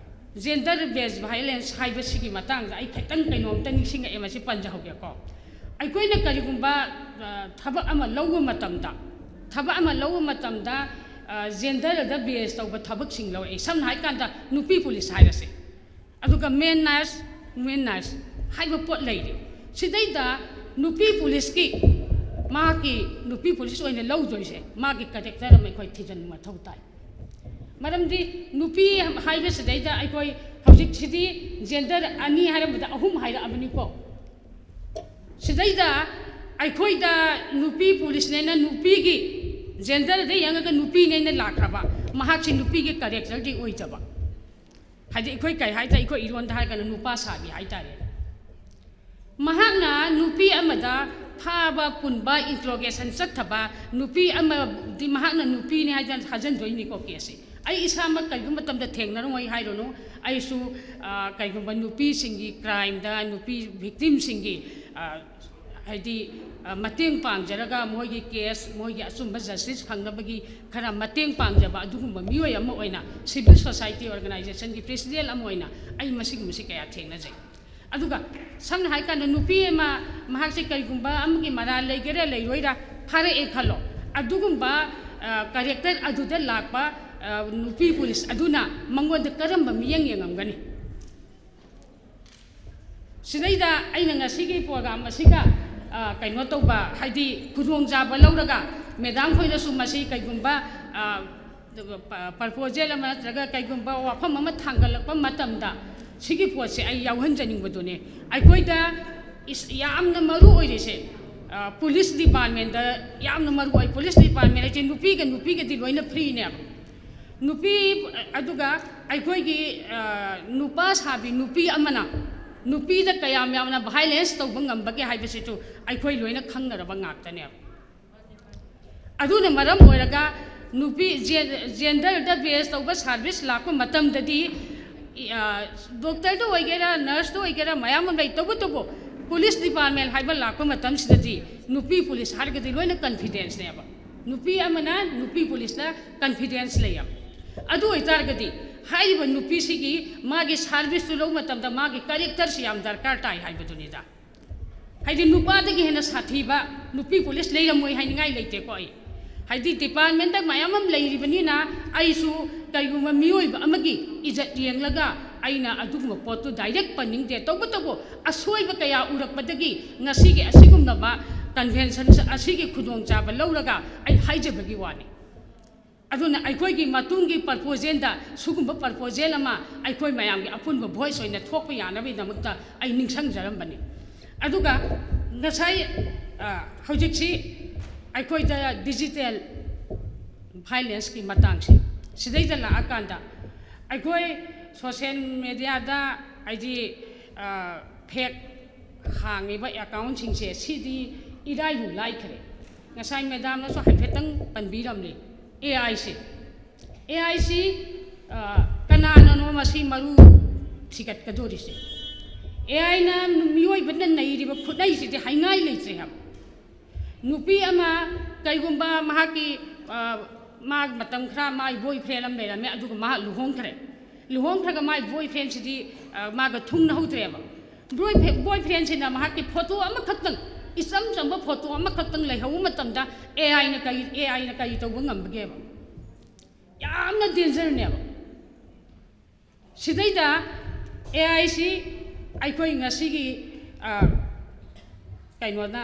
gender based violence ꯍꯥꯏꯕꯁꯤꯒꯤ ꯃꯇꯥꯡꯗ ꯑꯩ ꯈꯤꯇꯪ ꯀꯩꯅꯣꯝꯇ ꯅꯤꯡꯁꯤꯡꯉꯛꯑꯦ, ꯃꯁꯤ ꯄꯟꯖꯍꯧꯒꯦꯀꯣ꯫ ꯑꯩꯈꯣꯏꯅ ꯀꯔꯤꯒꯨꯝꯕ, ꯑ, ꯊꯕꯛ ꯑꯃ ꯂꯧꯕ ꯃꯇꯝꯗ, ꯊꯕꯛ ꯑꯃ ꯂꯧꯕ ꯃꯇꯝꯗ, ꯑ, genderꯗ base ꯇꯧꯕ ꯊꯕꯛꯁꯤꯡ ꯂꯧꯔꯛꯏ꯫ ꯁꯝꯅ ꯍꯥꯏꯀꯥꯟꯗ ꯅꯨꯄꯤ ꯄꯨꯂꯤꯁ ꯍꯥꯏꯔꯁꯦ, ꯑꯗꯨꯒ men nurse, women nurse ꯍꯥꯏꯕ ꯄꯣꯠ ꯂꯩꯔꯤ꯫ ꯁꯤꯗꯩꯗ ꯅꯨꯄꯤ ꯄꯨꯂꯤꯁꯀꯤ ꯃꯍꯥꯛꯀꯤ ꯅꯨꯄꯤ ꯄꯨꯂꯤꯁ ꯑꯣꯏꯅ ꯂꯧꯗꯣꯏꯁꯦ, ꯃꯥꯒꯤ character ꯑꯃ ꯑꯩꯈꯣꯏ ꯊꯤꯖꯤꯟꯕ ꯃꯊꯧ ꯇꯥꯏ꯫ ꯃꯔꯝꯗꯤ ꯅꯨꯄꯤ ꯍꯥꯏꯕꯁꯤꯗꯩꯗ ꯑꯩꯈꯣꯏ ꯍꯧꯖꯤꯛꯁꯤꯗꯤ gender ꯑꯅꯤ ꯍꯥꯏꯔꯝꯕꯗ ꯑꯍꯨꯝ ꯍꯥꯏꯔꯛꯑꯕꯅꯤꯀꯣ꯫ ꯁꯤꯗꯩꯗ ꯑꯩꯈꯣꯏꯗ ꯅꯨꯄꯤ ꯄꯨꯂꯤꯁꯅꯦꯅ ꯅꯨꯄꯤꯒꯤ genderꯗ ꯌꯦꯡꯉꯒ ꯅꯨꯄꯤꯅꯦꯅ ꯂꯥꯛꯈ꯭ꯔꯕ, ꯃꯍꯥꯛꯁꯤ ꯅꯨꯄꯤꯒꯤ characterꯗꯤ ꯑꯣꯏꯗꯕ꯫ ꯍꯥꯏꯗꯤ ꯑꯩꯈꯣꯏ ꯀꯩ ꯍꯥꯏꯇꯥꯔꯦ, ꯑꯩꯈꯣꯏ ꯏꯔꯣꯟꯗ ꯍꯥꯏꯔꯒꯅ ꯅꯨꯄꯥ ꯁꯥꯕꯤ ꯍꯥꯏꯇꯥꯔꯦ꯫ ꯃꯍꯥꯛꯅ ꯅꯨꯄꯤ ꯑꯃꯗ ꯐꯥꯕ ꯄꯨꯟꯕ, interrogation ꯆꯠꯊꯕ, ꯅꯨꯄꯤ ꯑꯃꯗꯤ ꯃꯍꯥꯛꯅ ꯅꯨꯄꯤꯅꯤ ꯍꯥꯏꯗꯅ ꯊꯥꯖꯤꯟꯗꯣꯏꯅꯤꯀꯣ caseꯁꯦ꯫ ꯑꯩ ꯏꯁꯥꯃꯛ ꯀꯔꯤꯒꯨꯝꯕ ꯃꯇꯝꯗ ꯊꯦꯡꯅꯔꯝꯃꯣꯏ ꯍꯥꯏꯔꯨꯅꯨ, ꯑꯩꯁꯨ, ꯑ, ꯀꯔꯤꯒꯨꯝꯕ ꯅꯨꯄꯤꯁꯤꯡꯒꯤ crimeꯗ, ꯅꯨꯄꯤ victimꯁꯤꯡꯒꯤ, ꯑ, ꯍꯥꯏꯗꯤ, ꯑ, ꯃꯇꯦꯡ ꯄꯥꯡꯖꯔꯒ ꯃꯣꯏꯒꯤ case, ꯃꯣꯏꯒꯤ ꯑꯆꯨꯝꯕ justice ꯐꯪꯅꯕꯒꯤ ꯈꯔ ꯃꯇꯦꯡ ꯄꯥꯡꯖꯕ ꯑꯗꯨꯒꯨꯝꯕ ꯃꯤꯑꯣꯏ ꯑꯃ ꯑꯣꯏꯅ, civil society organizationꯒꯤ president ꯑꯃ ꯑꯣꯏꯅ ꯑꯩ ꯃꯁꯤꯒꯨꯝꯕꯁꯤ ꯀꯌꯥ ꯊꯦꯡꯅꯖꯩ꯫ ꯑꯗꯨꯒ ꯁꯝꯅ ꯍꯥꯏꯀꯥꯟꯗ ꯅꯨꯄꯤ ꯑꯃ, ꯃꯍꯥꯛꯁꯦ ꯀꯔꯤꯒꯨꯝꯕ ꯑꯃꯒꯤ ꯃꯔꯥꯜ ꯂꯩꯒꯦꯔꯥ ꯂꯩꯔꯣꯏꯔꯥ ꯐꯥꯔꯛꯑꯦ ꯈꯜꯂꯣ, ꯑꯗꯨꯒꯨꯝꯕ, ꯑ, character ꯑꯗꯨꯗ ꯂꯥꯛꯄ, ꯑ, ꯅꯨꯄꯤ ꯄꯨꯂꯤꯁ ꯑꯗꯨꯅ ꯃꯉꯣꯟꯗ ꯀꯔꯝꯕ ꯃꯤꯠꯌꯦꯡ ꯌꯦꯡꯉꯝꯒꯅꯤ? ꯁꯤꯗꯩꯗ ꯑꯩꯅ ꯉꯁꯤꯒꯤ program ꯑꯁꯤꯒ, ꯑ, ꯀꯩꯅꯣ ꯇꯧꯕ, ꯍꯥꯏꯗꯤ ꯈꯨꯗꯣꯡꯆꯥꯕ ꯂꯧꯔꯒ madam ꯈꯣꯏꯅꯁꯨ ꯃꯁꯤ ꯀꯩꯒꯨꯝꯕ, ꯑ, ꯄ-, proposal ꯑꯃ ꯅꯠꯇ꯭ꯔꯒ ꯀꯩꯒꯨꯝꯕ ꯋꯥꯐꯝ ꯑꯃ ꯊꯥꯡꯒꯠꯂꯛꯄ ꯃꯇꯝꯗ ꯁꯤꯒꯤ ꯄꯣꯠꯁꯦ ꯑꯩ ꯌꯥꯎꯍꯟꯖꯅꯤꯡꯕꯗꯨꯅꯦ꯫ ꯑꯩꯈꯣꯏꯗ ꯏꯁ-, ꯌꯥꯝꯅ ꯃꯔꯨ ꯑꯣꯏꯔꯤꯁꯦ, ꯑ, police departmentꯇ ꯌꯥꯝꯅ ꯃꯔꯨ ꯑꯣꯏ꯫ Police department ꯍꯥꯏꯁꯦ ꯅꯨꯄꯤꯒ ꯅꯨꯄꯤꯒꯗꯤ ꯂꯣꯏꯅ freeꯅꯦꯕ꯫ ꯅꯨꯄꯤ, ꯑꯗꯨꯒ ꯑꯩꯈꯣꯏꯒꯤ, ꯑ, ꯅꯨꯄꯥ ꯁꯥꯕꯤ ꯅꯨꯄꯤ ꯑꯃꯅ ꯅꯨꯄꯤꯗ ꯀꯌꯥꯝ ꯌꯥꯝꯅ violence ꯇꯧꯕ ꯉꯝꯕꯒꯦ ꯍꯥꯏꯕꯁꯤꯁꯨ ꯑꯩꯈꯣꯏ ꯂꯣꯏꯅ ꯈꯪꯅꯔꯕ ꯉꯥꯛꯇꯅꯦꯕ꯫ ꯑꯗꯨꯅ ꯃꯔꯝ ꯑꯣꯏꯔꯒ ꯅꯨꯄꯤ ꯖꯦꯟꯗꯔꯗ ꯕꯦꯁ ꯇꯧꯕ ꯁꯥꯔꯚꯤꯁ ꯂꯥꯛꯄ ꯃꯇꯝꯗꯗꯤ, ꯗꯣꯛꯇꯔꯗ ꯑꯣꯏꯒꯦꯔꯥ, ꯅꯔꯁꯇ ꯑꯣꯏꯒꯦꯔꯥ, ꯃꯌꯥꯝ ꯑꯃ ꯂꯩ꯫ ꯇꯧꯕꯇꯕꯨ ꯄꯨꯂꯤꯁ ꯗꯤꯄꯥꯔꯠꯃꯦꯟ ꯍꯥꯏꯕ ꯂꯥꯛꯄ ꯃꯇꯝꯁꯤꯗꯗꯤ ꯅꯨꯄꯤ ꯄꯨꯂꯤꯁ ꯍꯥꯏꯔꯒꯗꯤ ꯂꯣꯏꯅ ꯀꯟꯐꯤꯗꯦꯟꯁꯅꯦꯕ꯫ ꯅꯨꯄꯤ ꯑꯃꯅ ꯅꯨꯄꯤ ꯄꯨꯂꯤꯁꯅ ꯀꯟꯐꯤꯗꯦꯟꯁ ꯂꯩꯌꯦꯕ꯫ ꯑꯗꯨ ꯑꯣꯏꯇꯥꯔꯒꯗꯤ ꯍꯥꯏꯔꯤꯕ ꯅꯨꯄꯤꯁꯤꯒꯤ ꯃꯥꯒꯤ ꯁꯥꯔꯚꯤꯁꯇꯨ ꯂꯧꯕ ꯃꯇꯝꯗ ꯃꯥꯒꯤ ꯀꯦꯔꯦꯛꯇꯔꯁꯤ ꯌꯥꯝ ꯗꯔꯀꯥꯔ ꯇꯥꯏ ꯍꯥꯏꯕꯗꯨꯅꯤꯗ꯫ ꯍꯥꯏꯗꯤ ꯅꯨꯄꯥꯗꯒꯤ ꯍꯦꯟꯅ ꯁꯥꯊꯤꯕ ꯅꯨꯄꯤ ꯄꯨꯂꯤꯁ ꯂꯩꯔꯝꯃꯣꯏ ꯍꯥꯏꯅꯤꯡꯉꯥꯏ ꯂꯩꯇꯦꯀꯣ꯫ ꯑꯩ ꯍꯥꯏꯗꯤ ꯗꯤꯄꯥꯔꯠꯃꯦꯟꯗ ꯃꯌꯥꯝ ꯑꯃ ꯂꯩꯔꯤꯕꯅꯤꯅ ꯑꯩꯁꯨ ꯀꯩꯒꯨꯝꯕ ꯃꯤꯑꯣꯏꯕ ꯑꯃꯒꯤ ꯏꯖꯠ ꯌꯦꯡꯂꯒ ꯑꯩꯅ ꯑꯗꯨꯒꯨꯝꯕ ꯄꯣꯠꯇꯨ ꯗꯥꯏꯔꯦꯛ ꯄꯟꯅꯤꯡꯗꯦ꯫ ꯇꯧꯕꯇꯕꯨ ꯑꯁꯣꯏꯕ ꯀꯌꯥ ꯎꯔꯛꯄꯗꯒꯤ ꯉꯁꯤꯒꯤ ꯑꯁꯤꯒꯨꯝꯂꯕ ꯀꯟꯚꯦꯟꯁꯟ ꯑꯁꯤꯒꯤ ꯈꯨꯗꯣꯡꯆꯥꯕ ꯂꯧꯔꯒ ꯑꯩ ꯍꯥꯏꯖꯕꯒꯤ ꯋꯥꯅꯤ꯫ ꯑꯗꯨꯅ ꯑꯩꯈꯣꯏꯒꯤ ꯃꯇꯨꯡꯒꯤ ꯄ꯭ꯔꯄꯣꯖꯦꯜꯗ ꯁꯤꯒꯨꯝꯕ ꯄ꯭ꯔꯄꯣꯖꯦꯜ ꯑꯃ ꯑꯩꯈꯣꯏ ꯃꯌꯥꯝꯒꯤ ꯑꯄꯨꯟꯕ ꯚꯣꯏꯁ ꯑꯣꯏꯅ ꯊꯣꯛꯄ ꯌꯥꯅꯕꯒꯤꯗꯃꯛꯇ ꯑꯩ ꯅꯤꯡꯁꯤꯡꯖꯔꯝꯕꯅꯤ꯫ ꯑꯗꯨꯒ ꯉꯁꯥꯏ, ꯑ, ꯍꯧꯖꯤꯛꯁꯤ ꯑꯩꯈꯣꯏꯗ ꯗꯤꯖꯤꯇꯦꯜ ꯚꯥꯏꯂꯦꯟꯁꯀꯤ ꯃꯇꯥꯡꯁꯦ ꯁꯤꯗꯩꯗ ꯂꯥꯛꯑꯀꯥꯟꯗ ꯑꯩꯈꯣꯏ ꯁꯣꯁꯦꯜ ꯃꯦꯗꯤꯌꯥꯗ ꯍꯥꯏꯗꯤ, ꯑ, ꯐꯦꯛ ꯍꯥꯡꯉꯤꯕ ꯑꯦꯀꯥꯎꯟꯁꯤꯡꯁꯦ ꯁꯤꯗꯤ ꯏꯔꯥꯏꯕꯨ ꯂꯥꯏꯈ꯭ꯔꯦ꯫ ꯉꯁꯥꯏ ꯃꯦꯗꯥꯝꯅꯁꯨ ꯍꯥꯏꯐꯦꯠꯇꯪ ꯄꯟꯕꯤꯔꯝꯂꯦ꯫ ꯑꯦ ꯑꯥꯏꯁꯤ, ꯑꯦ ꯑꯥꯏꯁꯤ, ꯑ, ꯀꯅꯥꯅꯅꯣ ꯃꯁꯤ ꯃꯔꯨ ꯊꯤꯒꯠꯀꯗꯣꯔꯤꯁꯦ? ꯑꯦ ꯑꯥꯏꯅ ꯃꯤꯑꯣꯏꯕꯅ ꯅꯩꯔꯤꯕ ꯈꯨꯠꯅꯩꯁꯤꯗꯤ ꯍꯥꯏꯉꯥꯏ ꯂꯩꯇ꯭ꯔꯦ ꯍꯥꯏꯕ꯫ ꯅꯨꯄꯤ ꯑꯃ ꯀꯩꯒꯨꯝꯕ ꯃꯍꯥꯛꯀꯤ, ꯑ, ꯃꯥ ꯃꯇꯝ ꯈꯔ ꯃꯥꯒꯤ ꯕꯣꯏ ꯐ꯭ꯔꯦꯟ ꯑꯃ ꯂꯩꯔꯝꯃꯦ, ꯑꯗꯨꯒ ꯃꯍꯥꯛ ꯂꯨꯍꯣꯡꯈ꯭ꯔꯦ꯫ ꯂꯨꯍꯣꯡꯈ꯭ꯔꯒ ꯃꯥꯒꯤ ꯕꯣꯏ ꯐ꯭ꯔꯦꯟꯁꯤꯗꯤ, ꯑ, ꯃꯥꯒ ꯊꯨꯡꯅꯍꯧꯗ꯭ꯔꯦꯕ꯫ ꯕꯣꯏ ꯐ꯭ꯔꯦ-, ꯕꯣꯏ ꯐ꯭ꯔꯦꯟꯁꯤꯅ ꯃꯍꯥꯛꯀꯤ ꯐꯣꯇꯣ ꯑꯃꯈꯛꯇꯪ, ꯏꯆꯝ ꯆꯝꯕ ꯐꯣꯇꯣ ꯑꯃꯈꯛꯇꯪ ꯂꯩꯍꯧꯕ ꯃꯇꯝꯗ ꯑꯦ ꯑꯥꯏꯅ ꯀꯔꯤ, ꯑꯦ ꯑꯥꯏꯅ ꯀꯔꯤ ꯇꯧꯕ ꯉꯝꯕꯒꯦꯕ? ꯌꯥꯝꯅ ꯗꯦꯟꯖꯔꯅꯦꯕ꯫ ꯁꯤꯗꯩꯗ ꯑꯦ ꯑꯥꯏꯁꯤ ꯑꯩꯈꯣꯏ ꯉꯁꯤꯒꯤ, ꯑ, ꯀꯩꯅꯣꯗ,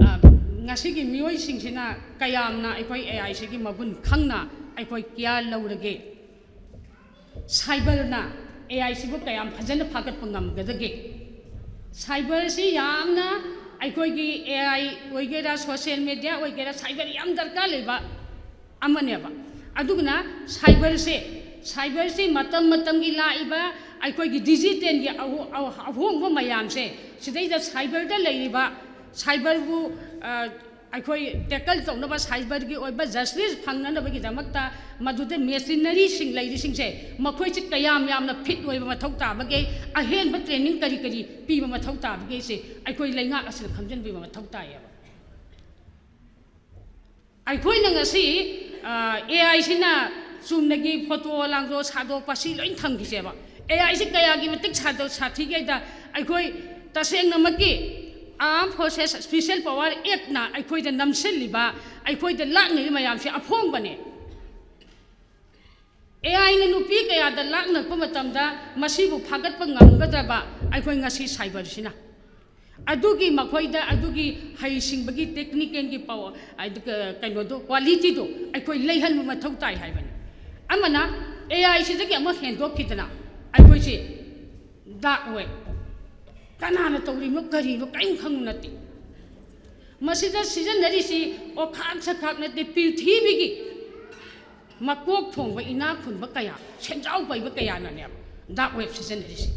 ꯑ, ꯉꯁꯤꯒꯤ ꯃꯤꯑꯣꯏꯁꯤꯡꯁꯤꯅ ꯀꯌꯥꯝꯅ ꯑꯩꯈꯣꯏ ꯑꯦ ꯑꯥꯏꯁꯤꯒꯤ ꯃꯒꯨꯟ ꯈꯪꯅ ꯑꯩꯈꯣꯏ ꯀꯤꯌꯥꯔ ꯂꯧꯔꯒꯦ? ꯁꯥꯏꯕꯔꯅ ꯑꯦ ꯑꯥꯏꯁꯤꯕꯨ ꯀꯌꯥꯝ ꯐꯖꯅ ꯐꯥꯒꯠꯄ ꯉꯝꯒꯗꯒꯦ? ꯁꯥꯏꯕꯔꯁꯤ ꯌꯥꯝꯅ ꯑꯩꯈꯣꯏꯒꯤ ꯑꯦ ꯑꯥꯏ ꯑꯣꯏꯒꯦꯔꯥ, ꯁꯣꯁꯦꯜ ꯃꯦꯗꯤꯌꯥ ꯑꯣꯏꯒꯦꯔꯥ, ꯁꯥꯏꯕꯔ ꯌꯥꯝ ꯗꯔꯀꯥꯔ ꯂꯩꯕ ꯑꯃꯅꯦꯕ꯫ ꯑꯗꯨꯅ ꯁꯥꯏꯕꯔꯁꯦ, ꯁꯥꯏꯕꯔꯁꯤ ꯃꯇꯝ ꯃꯇꯝꯒꯤ ꯂꯥꯛꯏꯕ ꯑꯩꯈꯣꯏꯒꯤ ꯗꯤꯖꯤꯇꯦꯜꯒꯤ ꯑꯍꯣ-, ꯑꯍꯣ-, ꯑꯍꯣꯡꯕ ꯃꯌꯥꯝꯁꯦ, ꯁꯤꯗꯩꯗ ꯁꯥꯏꯕꯔꯗ ꯂꯩꯔꯤꯕ, ꯁꯥꯏꯕꯔꯕꯨ, ꯑ, ꯑꯩꯈꯣꯏ ꯇꯦꯀꯜ ꯇꯧꯅꯕ, ꯁꯥꯏꯕꯔꯒꯤ ꯑꯣꯏꯕ ꯖꯁꯇꯤꯁ ꯐꯪꯅꯅꯕꯒꯤꯗꯃꯛꯇ ꯃꯗꯨꯗ ꯃꯦꯆꯤꯅꯔꯤꯁꯤꯡ ꯂꯩꯔꯤꯁꯤꯡꯁꯦ, ꯃꯈꯣꯏꯁꯤ ꯀꯌꯥꯝ ꯌꯥꯝꯅ ꯐꯤꯠ ꯑꯣꯏꯕ ꯃꯊꯧ ꯇꯥꯕꯒꯦ, ꯑꯍꯦꯟꯕ ꯇ꯭ꯔꯦꯅꯤꯡ ꯀꯔꯤ ꯀꯔꯤ ꯄꯤꯕ ꯃꯊꯧ ꯇꯥꯕꯒꯦꯁꯦ ꯑꯩꯈꯣꯏ ꯂꯩꯉꯥꯛ ꯑꯁꯤꯅ ꯈꯪꯖꯤꯟꯕꯤꯕ ꯃꯊꯧ ꯇꯥꯏꯌꯦꯕ꯫ ꯑꯩꯈꯣꯏꯅ ꯉꯁꯤ ꯑꯦ ꯑꯥꯏꯁꯤꯅ ꯆꯨꯝꯅꯒꯤ ꯐꯣꯇꯣ ꯂꯥꯡꯗꯣ ꯁꯥꯗꯣꯛꯄ ꯁꯤ ꯂꯣꯏ ꯊꯝꯈꯤꯁꯦꯕ꯫ ꯑꯦ ꯑꯥꯏꯁꯤ ꯀꯌꯥꯒꯤ ꯃꯇꯤꯛ ꯁꯥꯊꯤꯒꯦꯗ, ꯑꯩꯈꯣꯏ ꯇꯁꯦꯡꯅꯃꯛꯀꯤ ꯑꯥꯔꯝ ꯐꯣꯔꯁꯦꯁ ꯁ꯭ꯄꯤꯁꯦꯜ ꯄꯋꯥꯔ ꯑꯦꯛꯅ ꯑꯩꯈꯣꯏꯗ ꯅꯝꯁꯤꯜꯂꯤꯕ, ꯑꯩꯈꯣꯏꯗ ꯂꯥꯛꯅꯔꯤꯕ ꯃꯌꯥꯝꯁꯦ ꯑꯐꯣꯡꯕꯅꯦ꯫ ꯑꯦ ꯑꯥꯏꯅ ꯅꯨꯄꯤ ꯀꯌꯥꯗ ꯂꯥꯛꯅꯔꯛꯄ ꯃꯇꯝꯗ ꯃꯁꯤꯕꯨ ꯐꯥꯒꯠꯄ ꯉꯝꯒꯗ꯭ꯔꯕ ꯑꯩꯈꯣꯏ ꯉꯁꯤ ꯁꯥꯏꯕꯔꯁꯤꯅ? ꯑꯗꯨꯒꯤ ꯃꯈꯣꯏꯗ ꯑꯗꯨꯒꯤ ꯍꯩꯁꯤꯡꯕꯒꯤ ꯇꯦꯛꯅꯤꯀꯦꯜꯒꯤ ꯄꯥꯎ, ꯑꯗꯨꯒ ꯀꯩꯅꯣꯗꯣ, ꯀ꯭ꯋꯥꯂꯤꯇꯤꯗꯣ ꯑꯩꯈꯣꯏ ꯂꯩꯍꯟꯕ ꯃꯊꯧ ꯇꯥꯏ ꯍꯥꯏꯕꯅꯤ꯫ ꯑꯃꯅ ꯑꯦ ꯑꯥꯏꯁꯤꯗꯒꯤ ꯑꯃꯨꯛ ꯍꯦꯟꯗꯣꯛꯈꯤꯗꯅ ꯑꯩꯈꯣꯏꯁꯤ ꯗꯥꯛ ꯋꯦꯕ, ꯀꯅꯥꯅ ꯇꯧꯔꯤꯅꯣ ꯀꯔꯤꯅꯣ ꯀꯔꯤꯝ ꯈꯪꯕ ꯅꯠꯇꯦ꯫ ꯃꯁꯤꯗ ꯁꯤꯖꯤꯟꯅꯔꯤꯁꯤ ꯑꯣꯈꯥꯛ ꯁꯈꯥꯛ ꯅꯠꯇꯦ, ꯄ꯭ꯔꯤꯊꯤꯕꯤꯒꯤ ꯃꯀꯣꯛ ꯊꯣꯡꯕ ꯏꯅꯥꯛ ꯈꯨꯟꯕ ꯀꯌꯥ, ꯁꯦꯟꯖꯥꯎ ꯄꯥꯏꯕ ꯀꯌꯥꯅꯅꯦꯕ ꯗꯥꯛ ꯋꯦꯕ ꯁꯤꯖꯤꯟꯅꯔꯤꯁꯤ꯫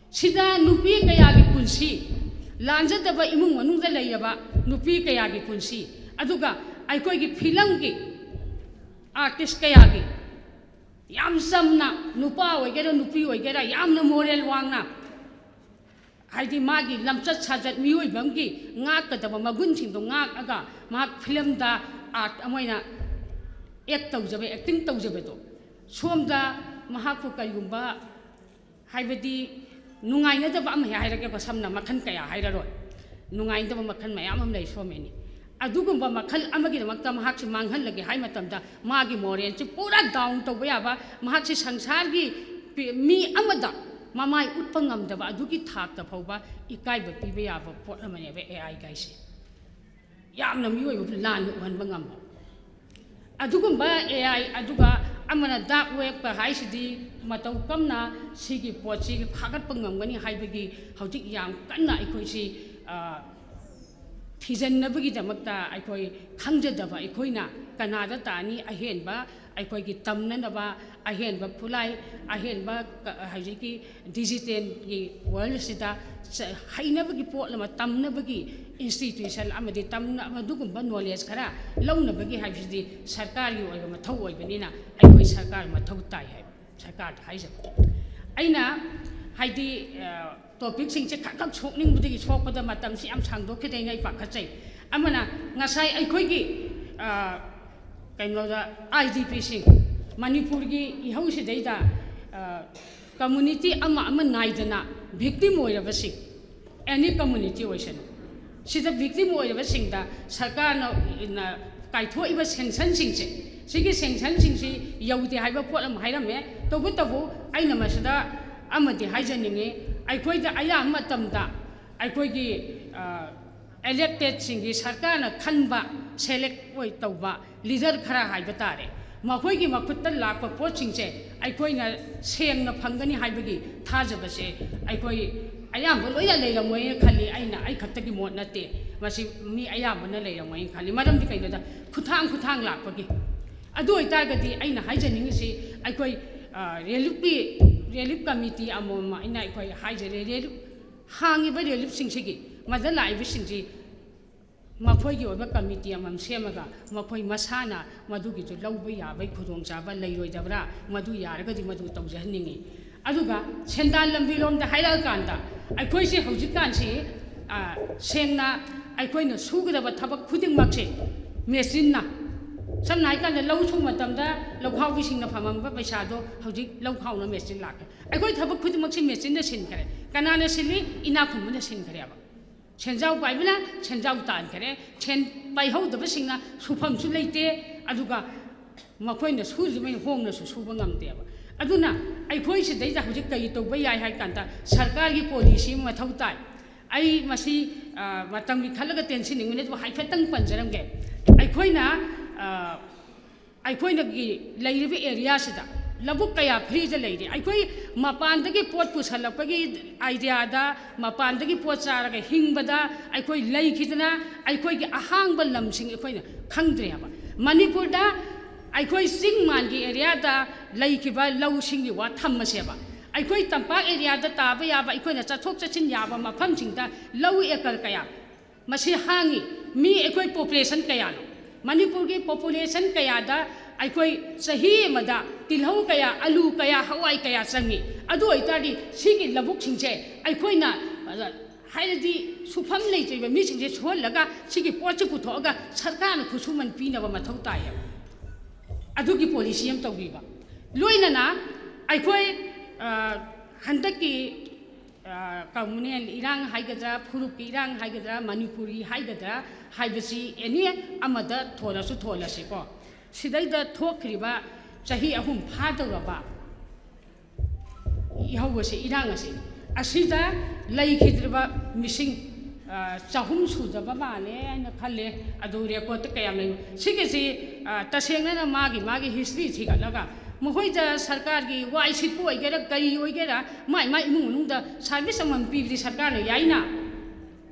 ꯁꯤꯗ ꯅꯨꯄꯤ ꯀꯌꯥꯒꯤ ꯄꯨꯟꯁꯤ, ꯂꯥꯟꯖꯗꯕ ꯏꯃꯨꯡ ꯃꯅꯨꯡꯗ ꯂꯩꯔꯕ ꯅꯨꯄꯤ ꯀꯌꯥꯒꯤ ꯄꯨꯟꯁꯤ, ꯑꯗꯨꯒ ꯑꯩꯈꯣꯏꯒꯤ ꯐꯤꯂꯝꯒꯤ ꯑꯥꯔꯇꯤꯁ ꯀꯌꯥꯒꯤ ꯌꯥꯝ ꯆꯝꯅ, ꯅꯨꯄꯥ ꯑꯣꯏꯒꯦꯔꯥ ꯅꯨꯄꯤ ꯑꯣꯏꯒꯦꯔꯥ, ꯌꯥꯝꯅ ꯃꯣꯔꯦꯜ ꯋꯥꯡꯅ, ꯍꯥꯏꯗꯤ ꯃꯥꯒꯤ ꯂꯝꯆꯠ ꯁꯥꯖꯠ, ꯃꯤꯑꯣꯏꯕ ꯑꯃꯒꯤ ꯉꯥꯛꯀꯗꯕ ꯃꯒꯨꯟꯁꯤꯡꯗꯣ ꯉꯥꯛꯑꯒ ꯃꯍꯥꯛ ꯐꯤꯂꯝꯗ ꯑꯥꯔꯠ ꯑꯃ ꯑꯣꯏꯅ ꯑꯦꯛ ꯇꯧꯖꯕ, ꯑꯦꯛꯇꯤꯡ ꯇꯧꯖꯕꯗꯣ, ꯁꯣꯝꯗ ꯃꯍꯥꯛꯄꯨ ꯀꯔꯤꯒꯨꯝꯕ, ꯍꯥꯏꯕꯗꯤ ꯅꯨꯡꯉꯥꯏꯅꯗꯕ ꯑꯃ ꯍꯦꯛ ꯍꯥꯏꯔꯒꯦꯀꯣ, ꯁꯝꯅ ꯃꯈꯜ ꯀꯌꯥ ꯍꯥꯏꯔꯔꯣꯏ, ꯅꯨꯡꯉꯥꯏꯅꯗꯕ ꯃꯈꯜ ꯃꯌꯥꯝ ꯑꯃ ꯂꯩ ꯁꯣꯝ ꯑꯦꯅꯤ꯫ ꯑꯗꯨꯒꯨꯝꯕ ꯃꯈꯜ ꯑꯃꯒꯤꯗꯃꯛꯇ ꯃꯍꯥꯛꯁꯤ ꯃꯥꯡꯍꯜꯂꯒꯦ ꯍꯥꯏ ꯃꯇꯝꯗ ꯃꯥꯒꯤ ꯃꯣꯔꯦꯜꯁꯤ ꯄꯨꯔꯥ ꯗꯥꯎꯟ ꯇꯧꯕ ꯌꯥꯕ, ꯃꯍꯥꯛꯁꯤ ꯁꯪꯁꯥꯔꯒꯤ ꯄꯤ-, ꯃꯤ ꯑꯃꯗ ꯃꯃꯥꯏ ꯎꯠꯄ ꯉꯝꯗꯕ ꯑꯗꯨꯒꯤ ꯊꯥꯛꯇ ꯐꯥꯎꯕ ꯏꯀꯥꯏꯕ ꯄꯤꯕ ꯌꯥꯕ ꯄꯣꯠ ꯑꯃꯅꯦꯕ ꯑꯦ ꯑꯥꯏ ꯒꯥꯏꯁꯦ꯫ ꯌꯥꯝꯅ ꯃꯤꯑꯣꯏꯕꯕꯨ ꯂꯥꯟꯅ ꯎꯍꯟꯕ ꯉꯝꯕ ꯑꯗꯨꯒꯨꯝꯕ ꯑꯦ ꯑꯥꯏ, ꯑꯗꯨꯒ ꯑꯃꯅ ꯗꯥꯛ ꯋꯦꯕꯀ ꯍꯥꯏꯁꯤꯗꯤ ꯃꯇꯧ ꯀꯝꯅ ꯁꯤꯒꯤ ꯄꯣꯠꯁꯤ ꯐꯥꯒꯠꯄ ꯉꯝꯒꯅꯤ ꯍꯥꯏꯕꯒꯤ ꯍꯧꯖꯤꯛ ꯌꯥꯝ ꯀꯟꯅ ꯑꯩꯈꯣꯏꯁꯤ, ꯑ, ꯊꯤꯖꯤꯟꯅꯕꯒꯤꯗꯃꯛꯇ ꯑꯩꯈꯣꯏ ꯈꯪꯖꯗꯕ ꯑꯩꯈꯣꯏꯅ ꯀꯅꯥꯗ ꯇꯥꯅꯤ? ꯑꯍꯦꯟꯕ ꯑꯩꯈꯣꯏꯒꯤ ꯇꯝꯅꯅꯕ ꯑꯍꯦꯟꯕ ꯈꯨꯠꯂꯥꯏ, ꯑꯍꯦꯟꯕ ꯀ-, ꯍꯧꯖꯤꯛꯀꯤ ꯗꯤꯖꯤꯇꯦꯜꯒꯤ ꯋꯥꯔꯜꯁꯤꯗ ꯆ-, ꯍꯩꯅꯕꯒꯤ ꯄꯣꯠ ꯑꯃ, ꯇꯝꯅꯕꯒꯤ ꯏꯟꯁꯇꯤꯇ꯭ꯌꯨꯁꯟ ꯑꯃꯗꯤ ꯇꯝꯅ-, ꯑꯗꯨꯒꯨꯝꯕ ꯅꯣꯂꯦꯖ ꯈꯔ ꯂꯧꯅꯕꯒꯤ ꯍꯥꯏꯕꯁꯤꯗꯤ ꯁꯔꯀꯥꯔꯒꯤ ꯑꯣꯏꯕ ꯃꯊꯧ ꯑꯣꯏꯕꯅꯤꯅ, ꯑꯩꯈꯣꯏ ꯁꯔꯀꯥꯔ ꯃꯊꯧ ꯇꯥꯏ ꯍꯥꯏꯕ, ꯁꯔꯀꯥꯔꯗ ꯍꯥꯏꯖꯕ꯫ ꯑꯩꯅ ꯍꯥꯏꯗꯤ, ꯑ, ꯇꯣꯄꯤꯛꯁꯤꯡꯁꯦ ꯈꯔ ꯈꯛ ꯁꯣꯛꯅꯤꯡꯕꯗꯒꯤ ꯁꯣꯛꯄꯗ ꯃꯇꯝꯁꯤ ꯌꯥꯝ ꯁꯥꯡꯗꯣꯛꯈꯤꯗꯣꯏꯅ ꯑꯩ ꯄꯥꯈꯠꯆꯩ꯫ ꯑꯃꯅ ꯉꯁꯥꯏ ꯑꯩꯈꯣꯏꯒꯤ, ꯑ, ꯀꯩꯅꯣꯗ, ꯑꯥꯏ ꯗꯤ ꯄꯤꯁꯤꯡ, ꯃꯅꯤꯄꯨꯔꯒꯤ ꯏꯍꯧꯁꯤꯗꯩꯗ, ꯑ, ꯀꯝꯃꯨꯅꯤꯇꯤ ꯑꯃ ꯑꯃ ꯅꯥꯏꯗꯅ ꯚꯤꯛꯇꯤꯝ ꯑꯣꯏꯔꯕꯁꯤꯡ, ꯑꯦꯅꯤ ꯀꯝꯃꯨꯅꯤꯇꯤ ꯑꯣꯏꯁꯅꯨ, ꯁꯤꯗ ꯚꯤꯛꯇꯤꯝ ꯑꯣꯏꯔꯕꯁꯤꯡꯗ ꯁꯔꯀꯥꯔꯅ, ꯅ ꯀꯥꯏꯊꯣꯛꯏꯕ ꯁꯦꯡꯁꯟꯁꯤꯡꯁꯦ, ꯁꯤꯒꯤ ꯁꯦꯡꯁꯟꯁꯤꯡꯁꯤ ꯌꯧꯗꯦ ꯍꯥꯏꯕ ꯄꯣꯠ ꯑꯃ ꯍꯥꯏꯔꯝꯃꯦ꯫ ꯇꯧꯕꯇꯕꯨ ꯑꯩꯅ ꯃꯁꯤꯗ ꯑꯃꯗꯤ ꯍꯥꯏꯖꯅꯤꯡꯉꯤ, ꯑꯩꯈꯣꯏꯗ ꯑꯌꯥꯝꯕ ꯃꯇꯝꯗ ꯑꯩꯈꯣꯏꯒꯤ, ꯑ, ꯏꯂꯦꯛꯇꯦꯠꯁꯤꯡꯒꯤ ꯁꯔꯀꯥꯔꯅ ꯈꯟꯕ, ꯁꯦꯂꯦꯛ ꯑꯣꯏ ꯇꯧꯕ ꯂꯤꯗꯔ ꯈꯔ ꯍꯥꯏꯕ ꯇꯥꯔꯦ, ꯃꯈꯣꯏꯒꯤ ꯃꯈꯨꯠꯇ ꯂꯥꯛꯄ ꯄꯣꯠꯁꯤꯡꯁꯦ ꯑꯩꯈꯣꯏꯅ ꯁꯦꯡꯅ ꯐꯪꯒꯅꯤ ꯍꯥꯏꯕꯒꯤ ꯊꯥꯖꯕꯁꯦ ꯑꯩꯈꯣꯏ ꯑꯌꯥꯝꯕ ꯂꯣꯏꯅ ꯂꯩꯔꯝꯃꯣꯏꯅ ꯈꯜꯂꯤ꯫ ꯑꯩꯅ, ꯑꯩ ꯈꯛꯇꯒꯤ ꯃꯣꯠ ꯅꯠꯇꯦ, ꯃꯁꯤ ꯃꯤ ꯑꯌꯥꯝꯕꯅ ꯂꯩꯔꯝꯃꯣꯏꯅ ꯈꯜꯂꯤ꯫ ꯃꯔꯝꯗꯤ ꯀꯩꯅꯣꯗ, ꯈꯨꯊꯥꯡ ꯈꯨꯊꯥꯡ ꯂꯥꯛꯄꯒꯤ꯫ ꯑꯗꯨ ꯑꯣꯏꯇꯥꯔꯒꯗꯤ ꯑꯩꯅ ꯍꯥꯏꯖꯅꯤꯡꯉꯤꯁꯤ, ꯑꯩꯈꯣꯏ, ꯑ, ꯔꯤꯂꯤꯐꯀꯤ, ꯔꯤꯂꯤꯐ ꯀꯃꯤꯇꯤ ꯑꯃꯃꯝ ꯑꯩꯅ ꯑꯩꯈꯣꯏ ꯍꯥꯏꯖꯔꯦ, ꯔꯤꯂꯤꯐ, ꯍꯥꯡꯉꯤꯕ ꯔꯤꯂꯤꯐꯁꯤꯡꯁꯤꯒꯤ ꯃꯗ ꯂꯥꯛꯏꯕꯁꯤꯡꯁꯤ ꯃꯈꯣꯏꯒꯤ ꯑꯣꯏꯕ ꯀꯃꯤꯇꯤ ꯑꯃꯃꯝ ꯁꯦꯝꯃꯒ ꯃꯈꯣꯏ ꯃꯁꯥꯅ ꯃꯗꯨꯒꯤꯗꯨ ꯂꯧꯕ ꯌꯥꯕꯒꯤ ꯈꯨꯗꯣꯡꯆꯥꯕ ꯂꯩꯔꯣꯏꯗꯕ꯭ꯔꯥ? ꯃꯗꯨ ꯌꯥꯔꯒꯗꯤ ꯃꯗꯨ ꯇꯧꯖꯍꯟꯅꯤꯡꯉꯤ꯫ ꯑꯗꯨꯒ ꯁꯦꯟꯗꯥꯟ ꯂꯝꯕꯤꯔꯣꯝꯗ ꯍꯥꯏꯔꯛꯑꯀꯥꯟꯗ, ꯑꯩꯈꯣꯏꯁꯦ ꯍꯧꯖꯤꯛꯀꯥꯟꯁꯤ, ꯑ, ꯁꯦꯡꯅ ꯑꯩꯈꯣꯏꯅ ꯁꯨꯒꯗꯕ ꯊꯕꯛ ꯈꯨꯗꯤꯡꯃꯛꯁꯦ ꯃꯦꯆꯤꯟꯅ, ꯁꯝꯅ ꯍꯥꯏꯀꯥꯟꯗ ꯂꯧ ꯁꯨꯕ ꯃꯇꯝꯗ ꯂꯧꯈꯥꯎꯕꯤꯁꯤꯡꯅ ꯐꯪꯉꯝꯕ ꯄꯩꯁꯥꯗꯣ ꯍꯧꯖꯤꯛ ꯂꯧ ꯈꯥꯎꯅ ꯃꯦꯆꯤꯟ ꯂꯥꯛꯈ꯭ꯔꯦ꯫ ꯑꯩꯈꯣꯏ ꯊꯕꯛ ꯈꯨꯗꯤꯡꯃꯛꯁꯦ ꯃꯦꯆꯤꯟꯅ ꯁꯤꯟꯈ꯭ꯔꯦ꯫ ꯀꯅꯥꯅ ꯁꯤꯜꯂꯤ? ꯏꯅꯥꯛ ꯈꯨꯟꯕꯅ ꯁꯤꯟꯈ꯭ꯔꯦꯕ꯫ ꯁꯦꯟꯖꯥꯎ ꯄꯥꯏꯕꯅ ꯁꯦꯟꯖꯥꯎ ꯇꯥꯟꯈꯔꯦ, ꯁꯦꯟ ꯄꯥꯏꯍꯧꯗꯕꯁꯤꯡꯅ ꯁꯨꯐꯝꯁꯨ ꯂꯩꯇꯦ, ꯑꯗꯨꯒ ꯃꯈꯣꯏꯅ ꯁꯨꯔꯤꯕ ꯍꯣꯡꯅꯁꯨ ꯁꯨꯕ ꯉꯝꯗꯦꯕ꯫ ꯑꯗꯨꯅ ꯑꯩꯈꯣꯏ ꯁꯤꯗꯩꯗ ꯍꯧꯖꯤꯛ ꯀꯔꯤ ꯇꯧꯕ ꯌꯥꯏ ꯍꯥꯏ ꯀꯥꯟꯗ, ꯁꯔꯀꯥꯔꯒꯤ ꯄꯣꯂꯤꯁꯤ ꯑꯃ ꯃꯊꯧ ꯇꯥꯏ꯫ ꯑꯩ ꯃꯁꯤ, ꯑ, ꯃꯇꯝꯒꯤ ꯈꯜꯂꯒ ꯇꯦꯟꯁꯤꯟꯅꯤꯡꯕꯅꯤ, ꯑꯗꯨꯕꯨ ꯍꯥꯏꯐꯦꯠꯇꯪ ꯄꯟꯖꯔꯝꯒꯦ꯫ ꯑꯩꯈꯣꯏꯅ, ꯑ, ꯑꯩꯈꯣꯏꯅꯒꯤ ꯂꯩꯔꯤꯕ ꯑꯦꯔꯤꯌꯥꯁꯤꯗ ꯂꯧꯕꯨꯛ ꯀꯌꯥ ꯐ꯭ꯔꯤꯗ ꯂꯩꯔꯤ꯫ ꯑꯩꯈꯣꯏ ꯃꯄꯥꯟꯗꯒꯤ ꯄꯣꯠ ꯄꯨꯁꯜꯂꯛꯄꯒꯤ ꯑꯥꯏꯗꯤꯌꯥꯗ, ꯃꯄꯥꯟꯗꯒꯤ ꯄꯣꯠ ꯆꯥꯔꯒ ꯍꯤꯡꯕꯗ ꯑꯩꯈꯣꯏ ꯂꯩꯈꯤꯗꯅ, ꯑꯩꯈꯣꯏꯒꯤ ꯑꯍꯥꯡꯕ ꯂꯝꯁꯤꯡ ꯑꯩꯈꯣꯏꯅ ꯈꯪꯗ꯭ꯔꯦ ꯍꯥꯏꯕ꯫ ꯃꯅꯤꯄꯨꯔꯗ ꯑꯩꯈꯣꯏ ꯆꯤꯡ ꯃꯥꯟꯒꯤ ꯑꯦꯔꯤꯌꯥꯗ ꯂꯩꯈꯤꯕ ꯂꯧꯁꯤꯡꯒꯤ ꯋꯥ ꯊꯝꯃꯁꯦꯕ꯫ ꯑꯩꯈꯣꯏ ꯇꯝꯄꯥꯛ ꯑꯦꯔꯤꯌꯥꯗ ꯇꯥꯕ ꯌꯥꯕ, ꯑꯩꯈꯣꯏꯅ ꯆꯠꯊꯣꯛ ꯆꯠꯁꯤꯟ ꯌꯥꯕ ꯃꯐꯝꯁꯤꯡꯗ ꯂꯧ ꯑꯦꯀꯔ ꯀꯌꯥ, ꯃꯁꯤ ꯍꯥꯡꯉꯤ꯫ ꯃꯤ ꯑꯩꯈꯣꯏ ꯄꯣꯄꯨꯂꯦꯁꯟ ꯀꯌꯥꯅꯣ? ꯃꯅꯤꯄꯨꯔꯒꯤ ꯄꯣꯄꯨꯂꯦꯁꯟ ꯀꯌꯥꯗ ꯑꯩꯈꯣꯏ ꯆꯍꯤ ꯑꯃꯗ ꯇꯤꯜꯍꯧ ꯀꯌꯥ, ꯑꯂꯨ ꯀꯌꯥ, ꯍꯋꯥꯏ ꯀꯌꯥ ꯆꯪꯉꯤ? ꯑꯗꯨ ꯑꯣꯏꯇꯥꯔꯗꯤ ꯁꯤꯒꯤ ꯂꯧꯕꯨꯛꯁꯤꯡꯁꯦ ꯑꯩꯈꯣꯏꯅ, ꯑ, ꯍꯥꯏꯔꯗꯤ ꯁꯨꯐꯝ ꯂꯩꯇ꯭ꯔꯤꯕ ꯃꯤꯁꯤꯡꯁꯦ ꯁꯨꯍꯜꯂꯒ ꯁꯤꯒꯤ ꯄꯣꯠꯁꯤ ꯄꯨꯊꯣꯛꯑꯒ ꯁꯔꯀꯥꯔꯅ ꯈꯨꯠꯁꯨꯃꯟ ꯄꯤꯅꯕ ꯃꯊꯧ ꯇꯥꯏꯌꯦꯕ꯫ ꯑꯗꯨꯒꯤ ꯄꯣꯂꯤꯁꯤ ꯑꯃ ꯇꯧꯕꯤꯕ꯫ ꯂꯣꯏꯅꯅ ꯑꯩꯈꯣꯏ, ꯑ, ꯍꯟꯗꯛꯀꯤ, ꯑ, ꯀꯝꯃꯨꯅꯦꯜ ꯏꯔꯥꯡ ꯍꯥꯏꯒꯗ꯭ꯔꯥ, ꯐꯨꯔꯨꯞꯀꯤ ꯏꯔꯥꯡ ꯍꯥꯏꯒꯗ꯭ꯔꯥ, ꯃꯅꯤꯄꯨꯔꯒꯤ ꯍꯥꯏꯒꯗ꯭ꯔꯥ ꯍꯥꯏꯕꯁꯤ ꯑꯦꯅꯤ ꯑꯃꯗ ꯊꯣꯜꯂꯁꯨ ꯊꯣꯜꯂꯁꯤꯀꯣ, ꯁꯤꯗꯩꯗ ꯊꯣꯛꯈ꯭ꯔꯤꯕ ꯆꯍꯤ ꯑꯍꯨꯝ ꯐꯥꯗꯧꯔꯕ ꯏꯍꯧ ꯑꯁꯤ, ꯏꯔꯥꯡ ꯑꯁꯤ, ꯑꯁꯤꯗ ꯂꯩꯈꯤꯗ꯭ꯔꯤꯕ ꯃꯤꯁꯤꯡ, ꯑ, ꯆꯍꯨꯝ ꯁꯨꯗꯕ ꯃꯥꯜꯂꯦ ꯍꯥꯏꯅ ꯈꯜꯂꯦ꯫ ꯑꯗꯨ ꯔꯦꯀꯣꯔꯠꯇ ꯀꯌꯥꯝ ꯂꯩ? ꯁꯤꯒꯤꯁꯤ, ꯑ, ꯇꯁꯦꯡꯅꯅ ꯃꯥꯒꯤ, ꯃꯥꯒꯤ ꯍꯤꯁꯇ꯭ꯔꯤ ꯊꯤꯒꯠꯂꯒ ꯃꯈꯣꯏꯗ ꯁꯔꯀꯥꯔꯒꯤ ꯋꯥꯏ ꯁꯤꯠꯄ ꯑꯣꯏꯒꯦꯔꯥ, ꯀꯔꯤ ꯑꯣꯏꯒꯦꯔꯥ, ꯃꯥꯏ, ꯃꯥꯏ ꯏꯃꯨꯡ ꯃꯅꯨꯡꯗ ꯁꯥꯔꯚꯤꯁ ꯑꯃꯃꯝ ꯄꯤꯕꯗꯤ ꯁꯔꯀꯥꯔꯅ ꯌꯥꯏꯅ꯫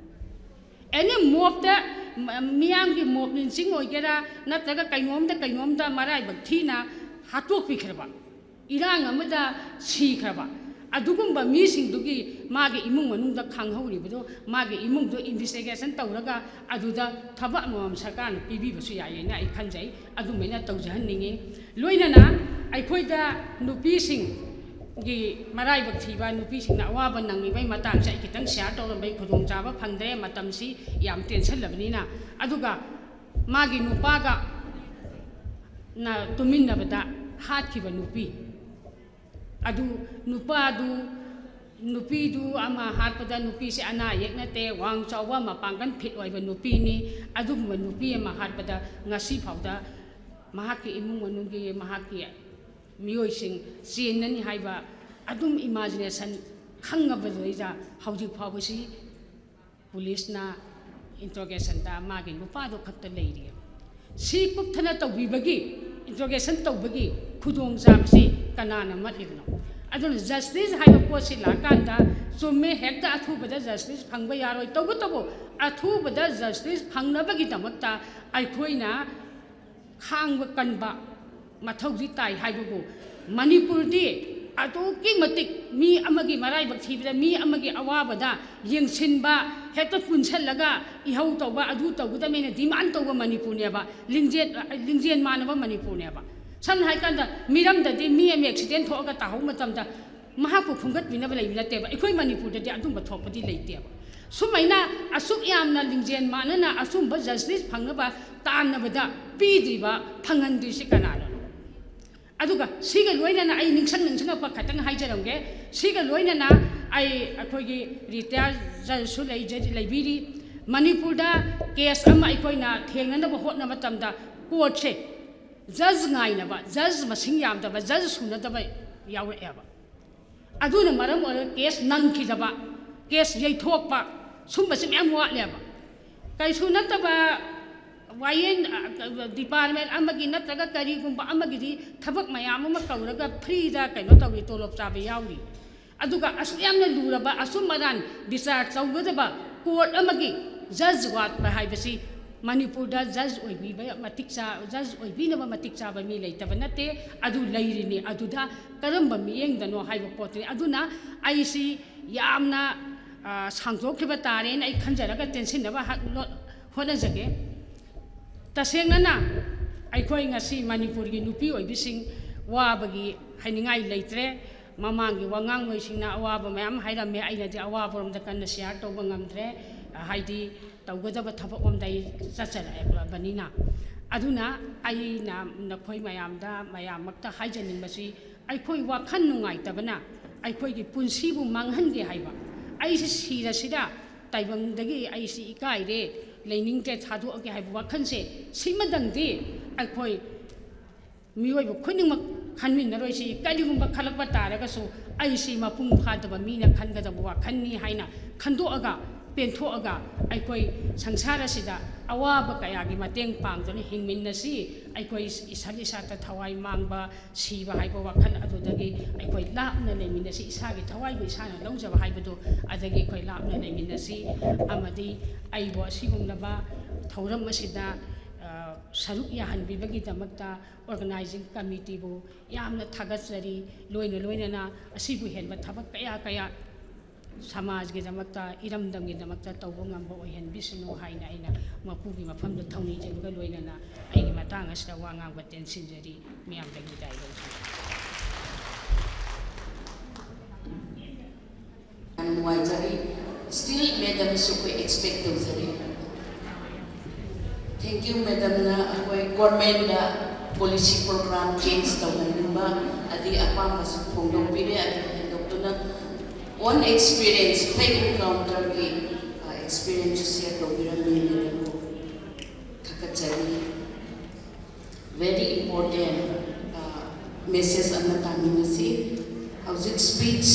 ꯑꯦꯅꯤ ꯃꯣꯞꯇ, ꯃ-, ꯃꯤꯌꯥꯝꯒꯤ ꯃꯣꯞ ꯂꯤꯟꯆꯤꯡ ꯑꯣꯏꯒꯦꯔꯥ, ꯅꯠꯇ꯭ꯔꯒ ꯀꯩꯅꯣꯝꯗ, ꯀꯩꯅꯣꯝꯗ ꯃꯔꯥꯏꯕꯛ ꯊꯤꯅ ꯍꯥꯠꯇꯣꯛꯄꯤꯈ꯭ꯔꯕ, ꯏꯔꯥꯡ ꯑꯃꯗ ꯁꯤꯈ꯭ꯔꯕ, ꯑꯗꯨꯒꯨꯝꯕ ꯃꯤꯁꯤꯡꯗꯨꯒꯤ ꯃꯥꯒꯤ ꯏꯃꯨꯡ ꯃꯅꯨꯡꯗ ꯈꯪꯍꯧꯔꯤꯕꯗꯣ, ꯃꯥꯒꯤ ꯏꯃꯨꯡꯗꯣ ꯏꯟꯚꯦꯁꯇꯤꯒꯦꯁꯟ ꯇꯧꯔꯒ ꯑꯗꯨꯗ ꯊꯕꯛ ꯑꯃꯃꯝ ꯁꯔꯀꯥꯔꯅ ꯄꯤꯕꯤꯕꯁꯨ ꯌꯥꯏꯌꯦꯅ ꯑꯩ ꯈꯟꯖꯩ꯫ ꯑꯗꯨꯃꯥꯏꯅ ꯇꯧꯖꯍꯟꯅꯤꯡꯉꯤ꯫ ꯂꯣꯏꯅꯅ ꯑꯩꯈꯣꯏꯗ ꯅꯨꯄꯤꯁꯤꯡꯒꯤ ꯃꯔꯥꯏꯕꯛ ꯊꯤꯕ, ꯅꯨꯄꯤꯁꯤꯡꯅ ꯑꯋꯥꯕ ꯅꯪꯂꯤꯕꯒꯤ ꯃꯇꯥꯡꯁꯦ ꯑꯩ ꯈꯤꯇꯪ ꯁꯤꯌꯥꯔ ꯇꯧꯔꯝꯕꯒꯤ ꯈꯨꯗꯣꯡꯆꯥꯕ ꯐꯪꯗ꯭ꯔꯦ, ꯃꯇꯝꯁꯤ ꯌꯥꯝ ꯇꯦꯟꯁꯜꯂꯕꯅꯤꯅ꯫ ꯑꯗꯨꯒ ꯃꯥꯒꯤ ꯅꯨꯄꯥꯒ ꯅ ꯇꯨꯃꯤꯟꯅꯕꯗ ꯍꯥꯠꯈꯤꯕ ꯅꯨꯄꯤ ꯑꯗꯨ, ꯅꯨꯄꯥꯗꯨ, ꯅꯨꯄꯤꯗꯨ ꯑꯃ ꯍꯥꯠꯄꯗ, ꯅꯨꯄꯤꯁꯦ ꯑꯅꯥ ꯑꯌꯦꯛ ꯅꯠꯇꯦ, ꯋꯥꯡ ꯆꯥꯎꯕ, ꯃꯄꯥꯡꯒꯜ ꯐꯤꯠ ꯑꯣꯏꯕ ꯅꯨꯄꯤꯅꯤ꯫ ꯑꯗꯨꯒꯨꯝꯕ ꯅꯨꯄꯤ ꯑꯃ ꯍꯥꯠꯄꯗ ꯉꯁꯤ ꯐꯥꯎꯗ ꯃꯍꯥꯛꯀꯤ ꯏꯃꯨꯡ ꯃꯅꯨꯡꯒꯤ, ꯃꯍꯥꯛꯀꯤ ꯃꯤꯑꯣꯏꯁꯤꯡ ꯆꯦꯟꯅꯅꯤ ꯍꯥꯏꯕ ꯑꯗꯨꯝ ꯏꯃꯥꯖꯤꯅꯦꯁꯟ ꯈꯪꯉꯕꯗꯨꯗꯩꯗ ꯍꯧꯖꯤꯛ ꯐꯥꯎꯕꯁꯤ ꯄꯨꯂꯤꯁꯅ ꯏꯟꯇ꯭ꯔꯣꯒꯦꯁꯟꯗ ꯃꯥꯒꯤ ꯅꯨꯄꯥꯗꯣ ꯈꯛꯇ ꯂꯩꯔꯤ꯫ ꯁꯤ ꯀꯨꯞꯊꯅ ꯇꯧꯕꯤꯕꯒꯤ, ꯏꯟꯇ꯭ꯔꯣꯒꯦꯁꯟ ꯇꯧꯕꯒꯤ ꯈꯨꯗꯣꯡꯆꯥꯕꯁꯤ ꯀꯅꯥꯅ ꯃꯠꯂꯤꯕꯅꯣ? ꯑꯗꯨꯅ ꯖꯁꯇꯤꯁ ꯍꯥꯏꯕ ꯄꯣꯠꯁꯤ ꯂꯥꯛꯀꯥꯟꯗ ꯆꯨꯝꯃꯦ, ꯍꯦꯛꯇ ꯑꯊꯨꯕꯗ ꯖꯁꯇꯤꯁ ꯐꯪꯕ ꯌꯥꯔꯣꯏ꯫ ꯇꯧꯕꯇꯕꯨ ꯑꯊꯨꯕꯗ ꯖꯁꯇꯤꯁ ꯐꯪꯅꯕꯒꯤꯗꯃꯛꯇ ꯑꯩꯈꯣꯏꯅ ꯈꯥꯡꯕ ꯀꯟꯕ, ꯃꯊꯧꯗꯤ ꯇꯥꯏ ꯍꯥꯏꯕꯕꯨ, ꯃꯅꯤꯄꯨꯔꯗꯤ ꯑꯗꯨꯛꯀꯤ ꯃꯇꯤꯛ ꯃꯤ ꯑꯃꯒꯤ ꯃꯔꯥꯏꯕꯛ ꯊꯤꯕꯗ, ꯃꯤ ꯑꯃꯒꯤ ꯑꯋꯥꯕꯗ ꯌꯦꯡꯁꯤꯟꯕ, ꯍꯦꯛꯇ ꯄꯨꯟꯁꯜꯂꯒ ꯏꯍꯧ ꯇꯧꯕ, ꯑꯗꯨ ꯇꯧꯒꯗꯕꯅꯦꯅ demand ꯇꯧꯕ ꯃꯅꯤꯄꯨꯔꯅꯦꯕ, ꯂꯤꯡꯖꯦꯜ, ꯂꯤꯡꯖꯦꯜ ꯃꯥꯟꯅꯕ ꯃꯅꯤꯄꯨꯔꯅꯦꯕ꯫ ꯁꯝꯅ ꯍꯥꯏꯀꯥꯟꯗ, ꯃꯤꯔꯝꯗꯗꯤ ꯃꯤ ꯑꯃ accident ꯊꯣꯛꯑꯒ ꯇꯥꯍꯧꯕ ꯃꯇꯝꯗ ꯃꯍꯥꯛꯄꯨ ꯈꯣꯝꯒꯠꯄꯤꯅꯕ ꯂꯩꯕ ꯅꯠꯇꯦꯕ꯫ ꯑꯩꯈꯣꯏ ꯃꯅꯤꯄꯨꯔꯗꯗꯤ ꯑꯗꯨꯝꯕ ꯊꯣꯛꯄꯗꯤ ꯂꯩꯇꯦꯕ꯫ ꯁꯨꯃꯥꯏꯅ ꯑꯁꯨꯛ ꯌꯥꯝꯅ ꯂꯤꯡꯖꯦꯜ ꯃꯥꯟꯅꯅ ꯑꯆꯨꯝꯕ justice ꯐꯪꯅꯕ ꯇꯥꯟꯅꯕꯗ ꯄꯤꯗ꯭ꯔꯤꯕ, ꯐꯪꯍꯟꯗ꯭ꯔꯤꯁꯤ ꯀꯅꯥꯅꯣ? ꯑꯗꯨꯒ ꯁꯤꯒ ꯂꯣꯏꯅꯅ ꯑꯩ ꯅꯤꯡꯁꯤꯡ ꯅꯤꯡꯁꯤꯡꯉꯛꯄ ꯈꯛꯇꯪ ꯍꯥꯏꯖꯔꯝꯒꯦ꯫ ꯁꯤꯒ ꯂꯣꯏꯅꯅ ꯑꯩ, ꯑꯩꯈꯣꯏꯒꯤ retired judgeꯁꯨ ꯂꯩꯖ-, ꯂꯩꯕꯤꯔꯤ꯫ ꯃꯅꯤꯄꯨꯔꯗ case ꯑꯃ ꯑꯩꯈꯣꯏꯅ ꯊꯦꯡꯅꯅꯕ ꯍꯣꯠꯅꯕ ꯃꯇꯝꯗ courtꯁꯦ judge ꯉꯥꯏꯅꯕ, judge ꯃꯁꯤꯡ ꯌꯥꯝꯗꯕ, judge ꯁꯨꯅꯗꯕ ꯌꯥꯎꯔꯛꯑꯦꯕ꯫ ꯑꯗꯨꯅ ꯃꯔꯝ ꯑꯣꯏꯔꯒ case ꯅꯪꯈꯤꯗꯕ, case ꯌꯩꯊꯣꯛꯄ, ꯁꯨꯝꯕꯁꯤ ꯃꯌꯥꯝ ꯋꯥꯠꯂꯦꯕ꯫ ꯀꯩꯁꯨ ꯅꯠꯇꯕ ꯋꯥꯌꯦꯜ, ꯑ, department ꯑꯃꯒꯤ ꯅꯠꯇ꯭ꯔꯒ ꯀꯔꯤꯒꯨꯝꯕ ꯑꯃꯒꯤꯗꯤ ꯊꯕꯛ ꯃꯌꯥꯝ ꯑꯃ ꯀꯧꯔꯒ freeꯗ ꯀꯩꯅꯣ ꯇꯧꯔꯤ, ꯇꯣꯂꯣꯞ ꯆꯥꯕ ꯌꯥꯎꯔꯤ꯫ ꯑꯗꯨꯒ ꯑꯁꯨꯛ ꯌꯥꯝꯅ ꯂꯨꯔꯕ ꯑꯆꯨꯝ ꯑꯔꯥꯟ ꯕꯤꯆꯥꯔ ꯇꯧꯒꯗꯕ court ꯑꯃꯒꯤ judge ꯋꯥꯠꯄ ꯍꯥꯏꯕꯁꯤ ꯃꯅꯤꯄꯨꯔꯗ judge ꯑꯣꯏꯕꯤꯕ ꯃꯇꯤꯛ ꯆꯥ-, judge ꯑꯣꯏꯕꯤꯅꯕ ꯃꯇꯤꯛ ꯆꯥꯕ ꯃꯤ ꯂꯩꯇꯕ ꯅꯠꯇꯦ, ꯑꯗꯨ ꯂꯩꯔꯤꯅꯤ꯫ ꯑꯗꯨꯗ ꯀꯔꯝꯕ ꯃꯤꯠꯌꯦꯡꯗꯅꯣ ꯍꯥꯏꯕ ꯄꯣꯠꯇꯨꯅꯤ꯫ ꯑꯗꯨꯅ ꯑꯩꯁꯤ ꯌꯥꯝꯅ, ꯑ, ꯁꯥꯡꯗꯣꯛꯈꯤꯕ ꯇꯥꯔꯦꯅ ꯑꯩ ꯈꯟꯖꯔꯒ ꯇꯦꯟꯁꯤꯟꯅꯕ ꯍ-, ꯂꯣ-, ꯍꯣꯠꯅꯖꯒꯦ꯫ ꯇꯁꯦꯡꯅꯅ ꯑꯩꯈꯣꯏ ꯉꯁꯤ ꯃꯅꯤꯄꯨꯔꯒꯤ ꯅꯨꯄꯤ ꯑꯣꯏꯕꯤꯁꯤꯡ ꯋꯥꯕꯒꯤ ꯍꯥꯏꯅꯤꯡꯉꯥꯏ ꯂꯩꯇ꯭ꯔꯦ꯫ ꯃꯃꯥꯡꯒꯤ ꯋꯥꯉꯥꯡꯂꯣꯏꯁꯤꯡꯅ ꯑꯋꯥꯕ ꯃꯌꯥꯝ ꯍꯥꯏꯔꯝꯃꯦ, ꯑꯩꯅꯗꯤ ꯑꯋꯥꯕꯔꯣꯝꯗ ꯀꯟꯅ share ꯇꯧꯕ ꯉꯝꯗ꯭ꯔꯦ꯫ ꯍꯥꯏꯗꯤ ꯇꯧꯒꯗꯕ ꯊꯕꯛ ꯑꯃꯗ ꯑꯩ ꯆꯠꯆꯔꯛꯑꯕꯅꯤꯅ꯫ ꯑꯗꯨꯅ ꯑꯩꯅ ꯅꯈꯣꯏ ꯃꯌꯥꯝꯗ, ꯃꯌꯥꯝꯃꯛꯇ ꯍꯥꯏꯖꯅꯤꯡꯕꯁꯤ, ꯑꯩꯈꯣꯏ ꯋꯥꯈꯜ ꯅꯨꯡꯉꯥꯏꯇꯕꯅ ꯑꯩꯈꯣꯏꯒꯤ ꯄꯨꯟꯁꯤꯕꯨ ꯃꯥꯡꯍꯟꯒꯦ ꯍꯥꯏꯕ, ꯑꯩꯁꯤ ꯁꯤꯔꯁꯤꯔ, ꯇꯥꯏꯕꯪꯗꯒꯤ ꯑꯩꯁꯤ ꯏꯀꯥꯏꯔꯦ, ꯂꯩꯅꯤꯡꯗ꯭ꯔꯦ, ꯊꯥꯗꯣꯛꯑꯒꯦ ꯍꯥꯏꯕ ꯋꯥꯈꯜꯁꯦ, ꯁꯤꯃꯗꯪꯗꯤ ꯑꯩꯈꯣꯏ ꯃꯤꯑꯣꯏꯕ ꯈꯨꯗꯤꯡꯃꯛ ꯈꯟꯃꯤꯟꯅꯔꯣꯏꯁꯤ꯫ ꯀꯔꯤꯒꯨꯝꯕ ꯈꯜꯂꯛꯄ ꯇꯥꯔꯒꯁꯨ, ꯑꯩꯁꯤ ꯃꯄꯨꯡ ꯐꯥꯗꯕ ꯃꯤꯅ ꯈꯟꯒꯗꯕ ꯋꯥꯈꯜꯅꯤ ꯍꯥꯏꯅ ꯈꯟꯗꯣꯛꯑꯒ, ꯄꯦꯟꯊꯣꯛꯑꯒ, ꯑꯩꯈꯣꯏ ꯁꯪꯁꯥꯔ ꯑꯁꯤꯗ ꯑꯋꯥꯕ ꯀꯌꯥꯒꯤ ꯃꯇꯦꯡ ꯄꯥꯡꯗꯨꯅ ꯍꯤꯡꯃꯤꯟꯅꯁꯤ꯫ ꯑꯩꯈꯣꯏ ꯏꯁꯥ ꯏꯁꯥꯗ ꯊꯋꯥꯏ ꯃꯥꯡꯕ, ꯁꯤꯕ ꯍꯥꯏꯕ ꯋꯥꯈꯜ ꯑꯗꯨꯗꯒꯤ ꯑꯩꯈꯣꯏ ꯂꯥꯞꯅ ꯂꯩꯃꯤꯟꯅꯁꯤ, ꯏꯁꯥꯒꯤ ꯊꯋꯥꯏꯕꯨ ꯏꯁꯥꯅ ꯂꯧꯖꯕ ꯍꯥꯏꯕꯗꯨ, ꯑꯗꯒꯤ ꯑꯩꯈꯣꯏ ꯂꯥꯞꯅ ꯂꯩꯃꯤꯟꯅꯁꯤ꯫ ꯑꯃꯗꯤ ꯑꯩꯕꯨ ꯑꯁꯤꯒꯨꯝꯂꯕ ꯊꯧꯔꯝ ꯑꯁꯤꯗ, ꯑ, ꯁꯔꯨꯛ ꯌꯥꯍꯟꯕꯤꯕꯒꯤꯗꯃꯛꯇ organizing committeeꯕꯨ ꯌꯥꯝꯅ ꯊꯥꯒꯠꯆꯔꯤ꯫ ꯂꯣꯏꯅ ꯂꯣꯏꯅꯅ ꯑꯁꯤꯕꯨ ꯍꯦꯟꯕ ꯊꯕꯛ ꯀꯌꯥ ꯀꯌꯥ ꯁꯃꯥꯖꯒꯤꯗꯃꯛꯇ, ꯏꯔꯝꯗꯝꯒꯤꯗꯃꯛꯇ ꯇꯧꯕ ꯉꯝꯕ ꯑꯣꯏꯍꯟꯕꯤꯁꯅꯨ ꯍꯥꯏꯅ ꯑꯩꯅ ꯃꯄꯨꯒꯤ ꯃꯐꯝꯗ ꯊꯧꯅꯤꯖꯕꯒ ꯂꯣꯏꯅꯅ ꯑꯩꯒꯤ ꯃꯇꯥꯡ ꯑꯁꯤꯗ ꯋꯥ ꯉꯥꯡꯕ ꯇꯦꯟꯁꯤꯟꯖꯔꯤ꯫ ꯃꯤꯌꯥꯝꯗꯒꯤ ꯕꯤꯗꯥꯏ ꯂꯧꯖꯔꯤ꯫ ꯌꯥꯝ ꯅꯨꯡꯉꯥꯏꯖꯔꯤ꯫ Still madamꯁꯨ ꯑꯩꯈꯣꯏ expect ꯇꯧꯖꯔꯤ꯫ Thank you, madamꯅ ꯑꯩꯈꯣꯏ governmentꯗ policy program change ꯇꯧꯍꯟꯅꯤꯡꯕ ꯑꯗꯩ ꯑꯄꯥꯝꯕꯁꯨ ꯐꯣꯡꯗꯣꯛꯄꯤꯔꯦ꯫ ꯑꯗꯨ ꯍꯦꯟꯗꯣꯛꯇꯨꯅ own experience, fake encounterꯒꯤ, ꯑ, experience share ꯇꯧꯕꯤꯔꯝꯃꯤ꯫ Madamꯕꯨ ꯊꯥꯒꯠꯆꯔꯤ꯫ Very important, ꯑ, message ꯑꯃ ꯇꯥꯃꯤꯟꯅꯁꯤ꯫ ꯍꯧꯖꯤꯛ speech,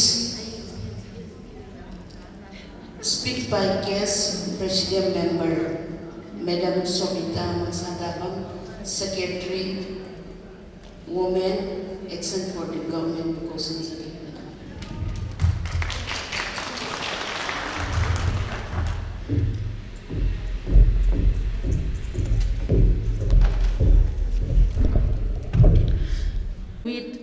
speech by guest president member, Madam Sobita Maksatabam, Secretary, Women, Action for Development, ꯀꯧꯁꯤꯟꯖꯔꯤ꯫ With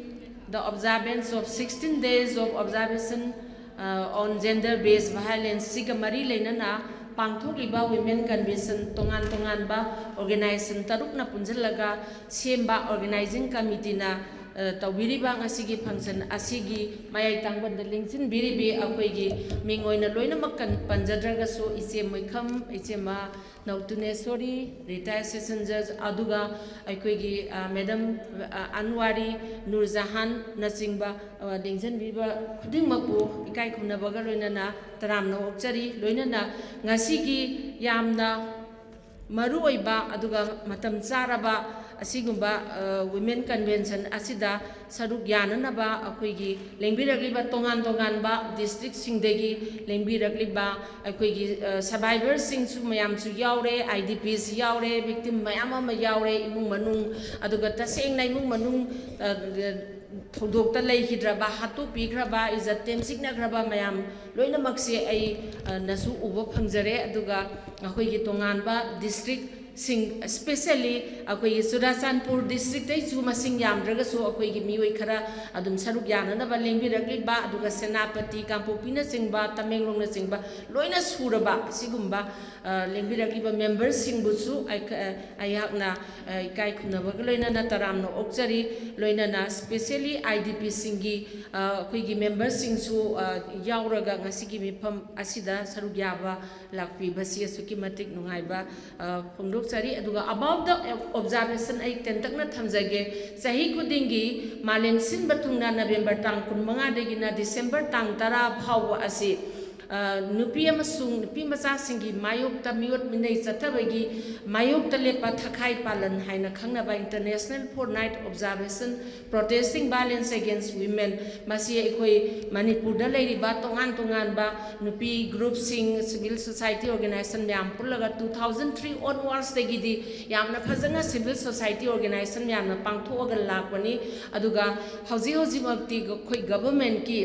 the observance of sixteen days of observation, uh, on gender based violence ꯁꯤꯒ ꯃꯔꯤ ꯂꯩꯅꯅ ꯄꯥꯡꯊꯣꯛꯂꯤꯕ women convention ꯇꯣꯉꯥꯟ ꯇꯣꯉꯥꯟꯕ organization ꯇꯔꯨꯛꯅ ꯄꯨꯟꯁꯤꯜꯂꯒ ꯁꯦꯝꯕ organizing committeeꯅ, ꯑ, ꯇꯧꯕꯤꯔꯤꯕ ꯉꯁꯤꯒꯤ function ꯑꯁꯤꯒꯤ ꯃꯌꯥꯏ ꯇꯥꯡꯕꯗ ꯂꯦꯡꯁꯤꯟꯕꯤꯔꯤꯕꯤ ꯑꯩꯈꯣꯏꯒꯤ ꯃꯤꯡ ꯑꯣꯏꯅ ꯂꯣꯏꯅꯃꯛ ꯀꯟ-, ꯄꯟꯖꯗ꯭ꯔꯒꯁꯨ ꯏꯆꯦ ꯃꯣꯏꯈꯝ, ꯏꯆꯦꯃ ꯅꯧꯇꯨꯅꯦꯁꯣꯔꯤ, retired session judge, ꯑꯗꯨꯒ ꯑꯩꯈꯣꯏꯒꯤ, ꯑ, madam, ꯑ, ꯑꯟꯋꯥꯔꯤ, ꯅꯨꯔꯖꯍꯥꯟꯅꯆꯤꯡꯕ, ꯑ, ꯂꯦꯡꯁꯤꯟꯕꯤꯕ ꯈꯨꯗꯤꯡꯃꯛꯄꯨ ꯏꯀꯥꯏ ꯈꯨꯝꯅꯕꯒ ꯂꯣꯏꯅꯅ ꯇꯔꯥꯝꯅ ꯑꯣꯛꯆꯔꯤ꯫ ꯂꯣꯏꯅꯅ ꯉꯁꯤꯒꯤ ꯌꯥꯝꯅ ꯃꯔꯨꯑꯣꯏꯕ ꯑꯗꯨꯒ ꯃꯇꯝ ꯆꯥꯔꯕ ꯑꯁꯤꯒꯨꯝꯕ, ꯑ, women convention ꯑꯁꯤꯗ ꯁꯔꯨꯛ ꯌꯥꯅꯅꯕ ꯑꯩꯈꯣꯏꯒꯤ ꯂꯦꯡꯕꯤꯔꯛꯂꯤꯕ ꯇꯣꯉꯥꯟ ꯇꯣꯉꯥꯟꯕ districtꯁꯤꯡꯗꯒꯤ ꯂꯦꯡꯕꯤꯔꯛꯂꯤꯕ ꯑꯩꯈꯣꯏꯒꯤ, ꯑ, survivorꯁꯤꯡꯁꯨ ꯃꯌꯥꯝꯁꯨ ꯌꯥꯎꯔꯦ, IDPs ꯌꯥꯎꯔꯦ, victim ꯃꯌꯥꯝ ꯑꯃ ꯌꯥꯎꯔꯦ, ꯏꯃꯨꯡ ꯃꯅꯨꯡ, ꯑꯗꯨꯒ ꯇꯁꯦꯡꯅ ꯏꯃꯨꯡ ꯃꯅꯨꯡ, ꯑ, ꯊꯧꯗꯣꯛꯇ ꯂꯩꯈꯤꯗ꯭ꯔꯕ, ꯍꯥꯠꯇꯣꯛꯄꯤꯈ꯭ꯔꯕ, ꯏꯖꯠ ꯇꯦꯝꯁꯤꯛꯅꯈ꯭ꯔꯕ ꯃꯌꯥꯝ ꯂꯣꯏꯅꯃꯛꯁꯦ ꯑꯩ, ꯑ, ꯅꯁꯨ ꯎꯕ ꯐꯪꯖꯔꯦ꯫ ꯑꯗꯨꯒ ꯑꯩꯈꯣꯏꯒꯤ ꯇꯣꯉꯥꯟꯕ district ꯁꯤꯡ, especially ꯑꯩꯈꯣꯏꯒꯤ ꯆꯨꯔꯥꯆꯥꯟꯄꯨꯔ ꯗꯤꯁꯇ꯭ꯔꯤꯛꯇꯩꯁꯨ ꯃꯁꯤꯡ ꯌꯥꯝꯗ꯭ꯔꯒꯁꯨ ꯑꯩꯈꯣꯏꯒꯤ ꯃꯤꯑꯣꯏ ꯈꯔ ꯑꯗꯨꯝ ꯁꯔꯨꯛ ꯌꯥꯅꯅꯕ ꯂꯦꯡꯕꯤꯔꯛꯂꯤꯕ, ꯑꯗꯨꯒ ꯁꯦꯅꯥꯄꯇꯤ, ꯀꯥꯡꯄꯣꯛꯄꯤꯅꯆꯤꯡꯕ, ꯇꯃꯦꯡꯂꯣꯡꯅꯆꯤꯡꯕ ꯂꯣꯏꯅ ꯁꯨꯔꯕ ꯑꯁꯤꯒꯨꯝꯕ, ꯑ, ꯂꯦꯡꯕꯤꯔꯛꯂꯤꯕ ꯃꯦꯝꯕꯔꯁꯤꯡꯕꯨꯁꯨ ꯑꯩ-, ꯑ, ꯑꯩꯍꯥꯛꯅ, ꯑ, ꯏꯀꯥꯏ ꯈꯨꯝꯅꯕꯒ ꯂꯣꯏꯅꯅ ꯇꯔꯥꯝꯅ ꯑꯣꯛꯆꯔꯤ꯫ ꯂꯣꯏꯅꯅ specially IDPꯁꯤꯡꯒꯤ, ꯑ, ꯑꯩꯈꯣꯏꯒꯤ ꯃꯦꯝꯕꯔꯁꯤꯡꯁꯨ, ꯑ, ꯌꯥꯎꯔꯒ ꯉꯁꯤꯒꯤ ꯃꯤꯐꯝ ꯑꯁꯤꯗ ꯁꯔꯨꯛ ꯌꯥꯕ ꯂꯥꯛꯄꯤꯕꯁꯤ ꯑꯁꯨꯛꯀꯤ ꯃꯇꯤꯛ ꯅꯨꯡꯉꯥꯏꯕ, ꯑ, ꯐꯣꯡꯗꯣꯛꯆꯔꯤ꯫ ꯑꯗꯨꯒ about the observation ꯑꯩ ꯇꯦꯟꯇꯛꯅ ꯊꯝꯖꯒꯦ꯫ ꯆꯍꯤ ꯈꯨꯗꯤꯡꯒꯤ ꯃꯥꯂꯦꯝ ꯁꯤꯟꯕ ꯊꯨꯡꯅ ꯅꯕꯦꯝꯕꯔ ꯇꯥꯡ ꯀꯨꯟꯃꯉꯥꯗꯒꯤꯅ ꯗꯤꯁꯦꯝꯕꯔ ꯇꯥꯡ ꯇꯔꯥ ꯐꯥꯎꯕ ꯑꯁꯤ, ꯑ, ꯅꯨꯄꯤ ꯑꯃꯁꯨꯡ ꯅꯨꯄꯤ ꯃꯆꯥꯁꯤꯡꯒꯤ ꯃꯥꯌꯣꯛꯇ ꯃꯤꯑꯣꯠ ꯃꯤꯅꯩ ꯆꯠꯊꯕꯒꯤ ꯃꯥꯌꯣꯛꯇ ꯂꯦꯞꯄ ꯊꯈꯥꯏ ꯄꯥꯂꯟ ꯍꯥꯏꯅ ꯈꯪꯅꯕ International Fortnight Observation Protesting Violence Against Women, ꯃꯁꯤ ꯑꯩꯈꯣꯏ ꯃꯅꯤꯄꯨꯔꯗ ꯂꯩꯔꯤꯕ ꯇꯣꯉꯥꯟ ꯇꯣꯉꯥꯟꯕ ꯅꯨꯄꯤ ꯒ꯭ꯔꯨꯞꯁꯤꯡ, civil society organization ꯃꯌꯥꯝ ꯄꯨꯜꯂꯒ two thousand three onwardsꯗꯒꯤꯗꯤ ꯌꯥꯝꯅ ꯐꯖꯅ civil society organization ꯃꯌꯥꯝꯅ ꯄꯥꯡꯊꯣꯛꯑꯒ ꯂꯥꯛꯄꯅꯤ꯫ ꯑꯗꯨꯒ ꯍꯧꯖꯤꯛ ꯍꯧꯖꯤꯛꯃꯛꯇꯤ ꯑꯩꯈꯣꯏ governmentꯀꯤ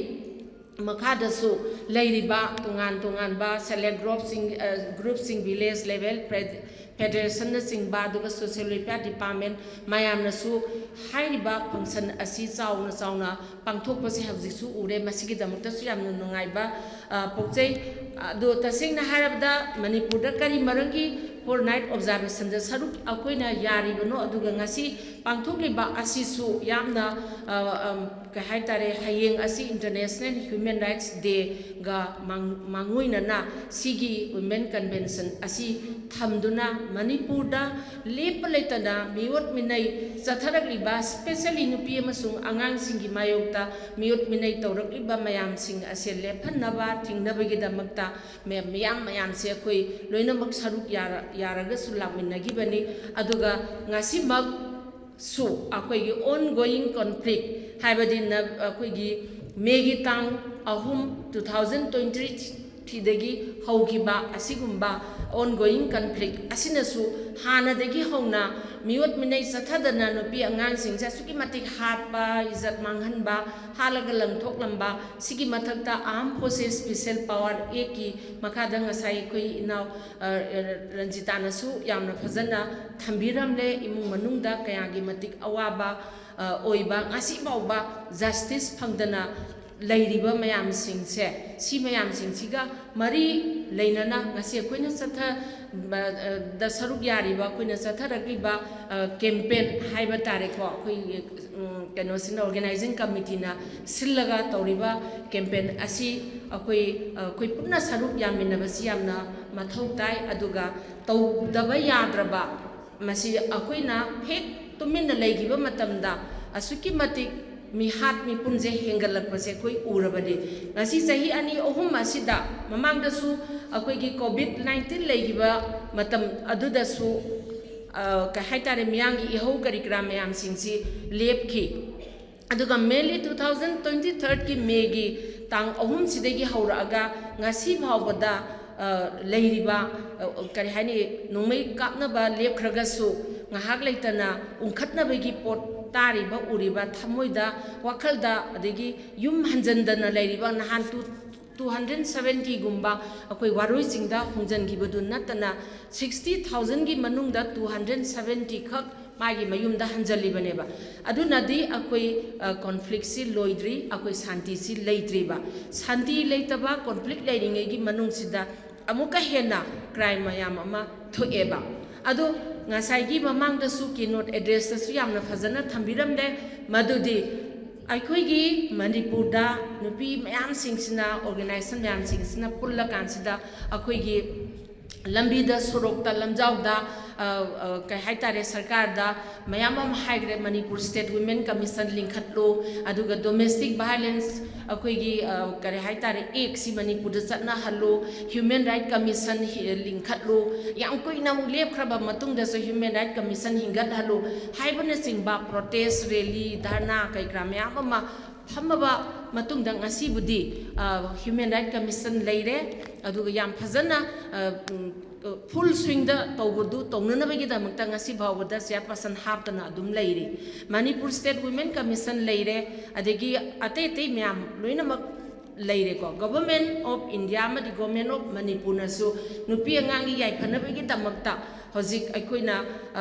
ꯃꯈꯥꯗꯁꯨ ꯂꯩꯔꯤꯕ ꯇꯣꯉꯥꯟ ꯇꯣꯉꯥꯟꯕ self help groupꯁꯤꯡ, ꯑ, groupꯁꯤꯡ, village level fed-, federationꯅꯆꯤꯡꯕ, ꯑꯗꯨꯒ social welfare department ꯃꯌꯥꯝꯅꯁꯨ ꯍꯥꯏꯔꯤꯕ function ꯑꯁꯤ ꯆꯥꯎꯅ ꯆꯥꯎꯅ ꯄꯥꯡꯊꯣꯛꯄꯁꯦ ꯍꯧꯖꯤꯛꯁꯨ ꯎꯔꯦ꯫ ꯃꯁꯤꯒꯤꯗꯃꯛꯇꯁꯨ ꯌꯥꯝꯅ ꯅꯨꯡꯉꯥꯏꯕ, ꯑ, ꯄꯣꯛꯆꯩ꯫ ꯑꯗꯣ ꯇꯁꯦꯡꯅ ꯍꯥꯏꯔꯕꯗ ꯃꯅꯤꯄꯨꯔꯗ ꯀꯔꯤ ꯃꯔꯝꯒꯤ Fortnight Observationꯗ ꯁꯔꯨꯛ ꯑꯩꯈꯣꯏꯅ ꯌꯥꯔꯤꯕꯅꯣ, ꯑꯗꯨꯒ ꯉꯁꯤ ꯄꯥꯡꯊꯣꯛꯂꯤꯕ ꯑꯁꯤꯁꯨ ꯌꯥꯝꯅ, ꯑ, ꯑ, ꯀꯩ ꯍꯥꯏꯇꯥꯔꯦ, ꯍꯌꯦꯡ ꯑꯁꯤ International Human Rights Dayꯒ ꯃꯥꯡ-, ꯃꯥꯡꯑꯣꯏꯅꯅ ꯁꯤꯒꯤ Women Convention ꯑꯁꯤ ꯊꯝꯗꯨꯅ ꯃꯅꯤꯄꯨꯔꯗ ꯂꯦꯞꯄ ꯂꯩꯇꯅ ꯃꯤꯑꯣꯠ ꯃꯤꯅꯩ ꯆꯠꯊꯔꯛꯂꯤꯕ, specially ꯅꯨꯄꯤ ꯑꯃꯁꯨꯡ ꯑꯉꯥꯡꯁꯤꯡꯒꯤ ꯃꯥꯌꯣꯛꯇ ꯃꯤꯑꯣꯠ ꯃꯤꯅꯩ ꯇꯧꯔꯛꯂꯤꯕ ꯃꯌꯥꯝꯁꯤꯡ ꯑꯁꯦ ꯂꯦꯞꯍꯟꯅꯕ, ꯊꯤꯡꯅꯕꯒꯤꯗꯃꯛꯇ ꯃꯌꯥꯝ, ꯃꯌꯥꯝ ꯃꯌꯥꯝꯁꯦ ꯑꯩꯈꯣꯏ ꯂꯣꯏꯅꯃꯛ ꯁꯔꯨꯛ ꯌꯥꯔ-, ꯌꯥꯔꯒꯁꯨ ꯂꯥꯛꯃꯤꯟꯅꯈꯤꯕꯅꯤ꯫ ꯑꯗꯨꯒ ꯉꯁꯤꯃꯛꯁꯨ ꯑꯩꯈꯣꯏꯒꯤ ongoing conflict, ꯍꯥꯏꯕꯗꯤ ꯅ-, ꯑꯩꯈꯣꯏꯒꯤ ꯃꯦꯒꯤ ꯇꯥꯡ ꯑꯍꯨꯝ, two thousand twenty, ꯊꯤꯗꯒꯤ ꯍꯧꯈꯤꯕ ꯑꯁꯤꯒꯨꯝꯕ ongoing conflict ꯑꯁꯤꯅꯁꯨ ꯍꯥꯟꯅꯗꯒꯤ ꯍꯧꯅ ꯃꯤꯑꯣꯠ ꯃꯤꯅꯩ ꯆꯠꯊꯗꯅ ꯅꯨꯄꯤ ꯑꯉꯥꯡꯁꯤꯡꯁꯦ ꯑꯁꯨꯛꯀꯤ ꯃꯇꯤꯛ ꯍꯥꯠꯄ, ꯏꯖꯠ ꯃꯥꯡꯍꯟꯕ, ꯍꯥꯠꯂꯒ ꯂꯪꯊꯣꯛꯂꯝꯕ, ꯁꯤꯒꯤ ꯃꯊꯛꯇ Armed Forces Special Power Actꯀꯤ ꯃꯈꯥꯗ ꯉꯁꯥꯏ ꯑꯩꯈꯣꯏ ꯏꯅꯥꯎ, ꯑ, ꯔꯟꯖꯤꯇꯥꯅꯁꯨ ꯌꯥꯝꯅ ꯐꯖꯅ ꯊꯝꯕꯤꯔꯝꯂꯦ꯫ ꯏꯃꯨꯡ ꯃꯅꯨꯡꯗ ꯀꯌꯥꯒꯤ ꯃꯇꯤꯛ ꯑꯋꯥꯕ, ꯑ, ꯑꯣꯏꯕ, ꯉꯁꯤ ꯐꯥꯎꯕ justice ꯐꯪꯗꯅ ꯂꯩꯔꯤꯕ ꯃꯌꯥꯝꯁꯤꯡꯁꯦ, ꯁꯤ ꯃꯌꯥꯝꯁꯤꯡꯁꯤꯒ ꯃꯔꯤ ꯂꯩꯅꯅ ꯉꯁꯤ ꯑꯩꯈꯣꯏꯅ ꯆꯠꯊ-, ꯕ-, ꯑ, ꯗ ꯁꯔꯨꯛ ꯌꯥꯔꯤꯕ, ꯑꯩꯈꯣꯏꯅ ꯆꯠꯊꯔꯛꯂꯤꯕ, ꯑ, campaign ꯍꯥꯏꯕ ꯇꯥꯔꯦꯀꯣ, ꯑꯩꯈꯣꯏꯒꯤ, ꯎꯝ, ꯀꯩꯅꯣꯁꯤꯅ, organizing committeeꯅ ꯁꯤꯜꯂꯒ ꯇꯧꯔꯤꯕ campaign ꯑꯁꯤ ꯑꯩꯈꯣꯏ, ꯑ, ꯑꯩꯈꯣꯏ ꯄꯨꯟꯅ ꯁꯔꯨꯛ ꯌꯥꯃꯤꯟꯅꯕꯁꯤ ꯌꯥꯝꯅ ꯃꯊꯧ ꯇꯥꯏ꯫ ꯑꯗꯨꯒ ꯇꯧꯗꯕ ꯌꯥꯗ꯭ꯔꯕ, ꯃꯁꯤ ꯑꯩꯈꯣꯏꯅ ꯍꯦꯛ ꯇꯨꯃꯤꯟꯅ ꯂꯩꯈꯤꯕ ꯃꯇꯝꯗ ꯑꯁꯨꯛꯀꯤ ꯃꯇꯤꯛ ꯃꯤꯍꯥꯠ ꯃꯤꯄꯨꯟꯁꯦ ꯍꯦꯟꯒꯠꯂꯛꯄꯁꯦ ꯑꯩꯈꯣꯏ ꯎꯔꯕꯅꯤ꯫ ꯉꯁꯤ ꯆꯍꯤ ꯑꯅꯤ ꯑꯍꯨꯝ ꯑꯁꯤꯗ, ꯃꯃꯥꯡꯗꯁꯨ ꯑꯩꯈꯣꯏꯒꯤ COVID nineteen ꯂꯩꯈꯤꯕ ꯃꯇꯝ ꯑꯗꯨꯗꯁꯨ, ꯑ, ꯀꯩ ꯍꯥꯏꯇꯥꯔꯦ, ꯃꯤꯌꯥꯝꯒꯤ ꯏꯍꯧ ꯀꯔꯤ ꯀꯔꯥ ꯃꯌꯥꯝꯁꯤꯡꯁꯤ ꯂꯦꯞꯈꯤ꯫ ꯑꯗꯨꯒ mainly two thousand twenty thirdꯀꯤ Mayꯒꯤ ꯇꯥꯡ ꯑꯍꯨꯝꯁꯤꯗꯒꯤ ꯍꯧꯔꯛꯑꯒ ꯉꯁꯤ ꯐꯥꯎꯕꯗ, ꯑ, ꯂꯩꯔꯤꯕ, ꯑ, ꯀꯔꯤ ꯍꯥꯏꯅꯤ, ꯅꯣꯡꯃꯩ ꯀꯥꯞꯅꯕ ꯂꯦꯞꯈ꯭ꯔꯒꯁꯨ ꯉꯥꯏꯍꯥꯛ ꯂꯩꯇꯅ ꯎꯪꯈꯠꯅꯕꯒꯤ ꯄꯣꯠ ꯇꯥꯔꯤꯕ, ꯎꯔꯤꯕ, ꯊꯃꯣꯏꯗ, ꯋꯥꯈꯜꯗ, ꯑꯗꯒꯤ ꯌꯨꯝ ꯍꯟꯖꯟꯗꯅ ꯂꯩꯔꯤꯕ ꯅꯍꯥꯟ two, two hundred seventyꯒꯨꯝꯕ ꯑꯩꯈꯣꯏ ꯋꯥꯔꯣꯏꯁꯤꯡꯗ ꯍꯣꯡꯖꯟꯈꯤꯕꯗꯨ ꯅꯠꯇꯅ sixty thousandꯒꯤ ꯃꯅꯨꯡꯗ two hundred seventy ꯈꯛ ꯃꯥꯒꯤ ꯃꯌꯨꯝꯗ ꯍꯟꯖꯜꯂꯤꯕꯅꯦꯕ꯫ ꯑꯗꯨꯅꯗꯤ ꯑꯩꯈꯣꯏ, ꯑ, conflictꯁꯤ ꯂꯣꯏꯗ꯭ꯔꯤ, ꯑꯩꯈꯣꯏ ꯁꯥꯟꯇꯤꯁꯤ ꯂꯩꯇ꯭ꯔꯤꯕ꯫ ꯁꯥꯟꯇꯤ ꯂꯩꯇꯕ, conflict ꯂꯩꯔꯤꯉꯩꯒꯤ ꯃꯅꯨꯡꯁꯤꯗ ꯑꯃꯨꯛꯀ ꯍꯦꯟꯅ crime ꯃꯌꯥꯝ ꯑꯃ ꯊꯣꯛꯑꯦꯕ꯫ ꯑꯗꯣ ꯉꯁꯥꯏꯒꯤ ꯃꯃꯥꯡꯗꯁꯨ keynote addressꯇꯁꯨ ꯌꯥꯝꯅ ꯐꯖꯅ ꯊꯝꯕꯤꯔꯝꯂꯦ, ꯃꯗꯨꯗꯤ ꯑꯩꯈꯣꯏꯒꯤ ꯃꯅꯤꯄꯨꯔꯗ ꯅꯨꯄꯤ ꯃꯌꯥꯝꯁꯤꯡꯁꯤꯅ, organization ꯃꯌꯥꯝꯁꯤꯡꯁꯤꯅ ꯄꯨꯜꯂꯀꯥꯟꯁꯤꯗ ꯑꯩꯈꯣꯏꯒꯤ ꯂꯝꯕꯤꯗ, ꯁꯣꯔꯣꯛꯇ, ꯂꯝꯖꯥꯎꯗ, ꯑ, ꯑ, ꯀꯩ ꯍꯥꯏꯇꯥꯔꯦ, ꯁꯔꯀꯥꯔꯗ ꯃꯌꯥꯝ ꯑꯃ ꯍꯥꯏꯈ꯭ꯔꯦ, ꯃꯅꯤꯄꯨꯔ State Women Commission ꯂꯤꯡꯈꯠꯂꯨ, ꯑꯗꯨꯒ domestic violence, ꯑꯩꯈꯣꯏꯒꯤ, ꯑ, ꯀꯔꯤ ꯍꯥꯏꯇꯥꯔꯦ, actꯁꯤ ꯃꯅꯤꯄꯨꯔꯗ ꯆꯠꯅꯍꯜꯂꯨ, Human Right Commission ꯍꯤ-, ꯂꯤꯡꯈꯠꯂꯨ꯫ ꯌꯥꯝ ꯀꯨꯏꯅ ꯑꯃꯨꯛ ꯂꯦꯞꯈ꯭ꯔꯕ ꯃꯇꯨꯡꯗꯁꯨ Human Right Commission ꯍꯤꯡꯒꯠꯍꯜꯂꯨ ꯍꯥꯏꯕꯅꯆꯤꯡꯕ protest rally, ꯙꯔꯅꯥ ꯀꯩ ꯀꯔꯥ ꯃꯌꯥꯝ ꯑꯃ ꯐꯝꯃꯕ ꯃꯇꯨꯡꯗ ꯉꯁꯤꯕꯨꯗꯤ Human Rights Commission ꯂꯩꯔꯦ, ꯑꯗꯨꯒ ꯌꯥꯝ ꯐꯖꯅ full swingꯗ ꯇꯧꯕꯗꯨ ꯇꯧꯅꯅꯕꯒꯤꯗꯃꯛꯇ ꯉꯁꯤ ꯐꯥꯎꯕꯗ chairperson ꯍꯥꯞꯇꯅ ꯑꯗꯨꯝ ꯂꯩꯔꯤ꯫ Manipur State Women Commission ꯂꯩꯔꯦ, ꯑꯗꯒꯤ ꯑꯇꯩ ꯑꯇꯩ ꯃꯌꯥꯝ ꯂꯣꯏꯅꯃꯛ ꯂꯩꯔꯦꯀꯣ꯫ Government of India ꯑꯃꯗꯤ Government of ꯃꯅꯤꯄꯨꯔꯅꯁꯨ ꯅꯨꯄꯤ ꯑꯉꯥꯡꯒꯤ ꯌꯥꯏꯐꯅꯕꯒꯤꯗꯃꯛꯇ ꯍꯧꯖꯤꯛ ꯑꯩꯈꯣꯏꯅ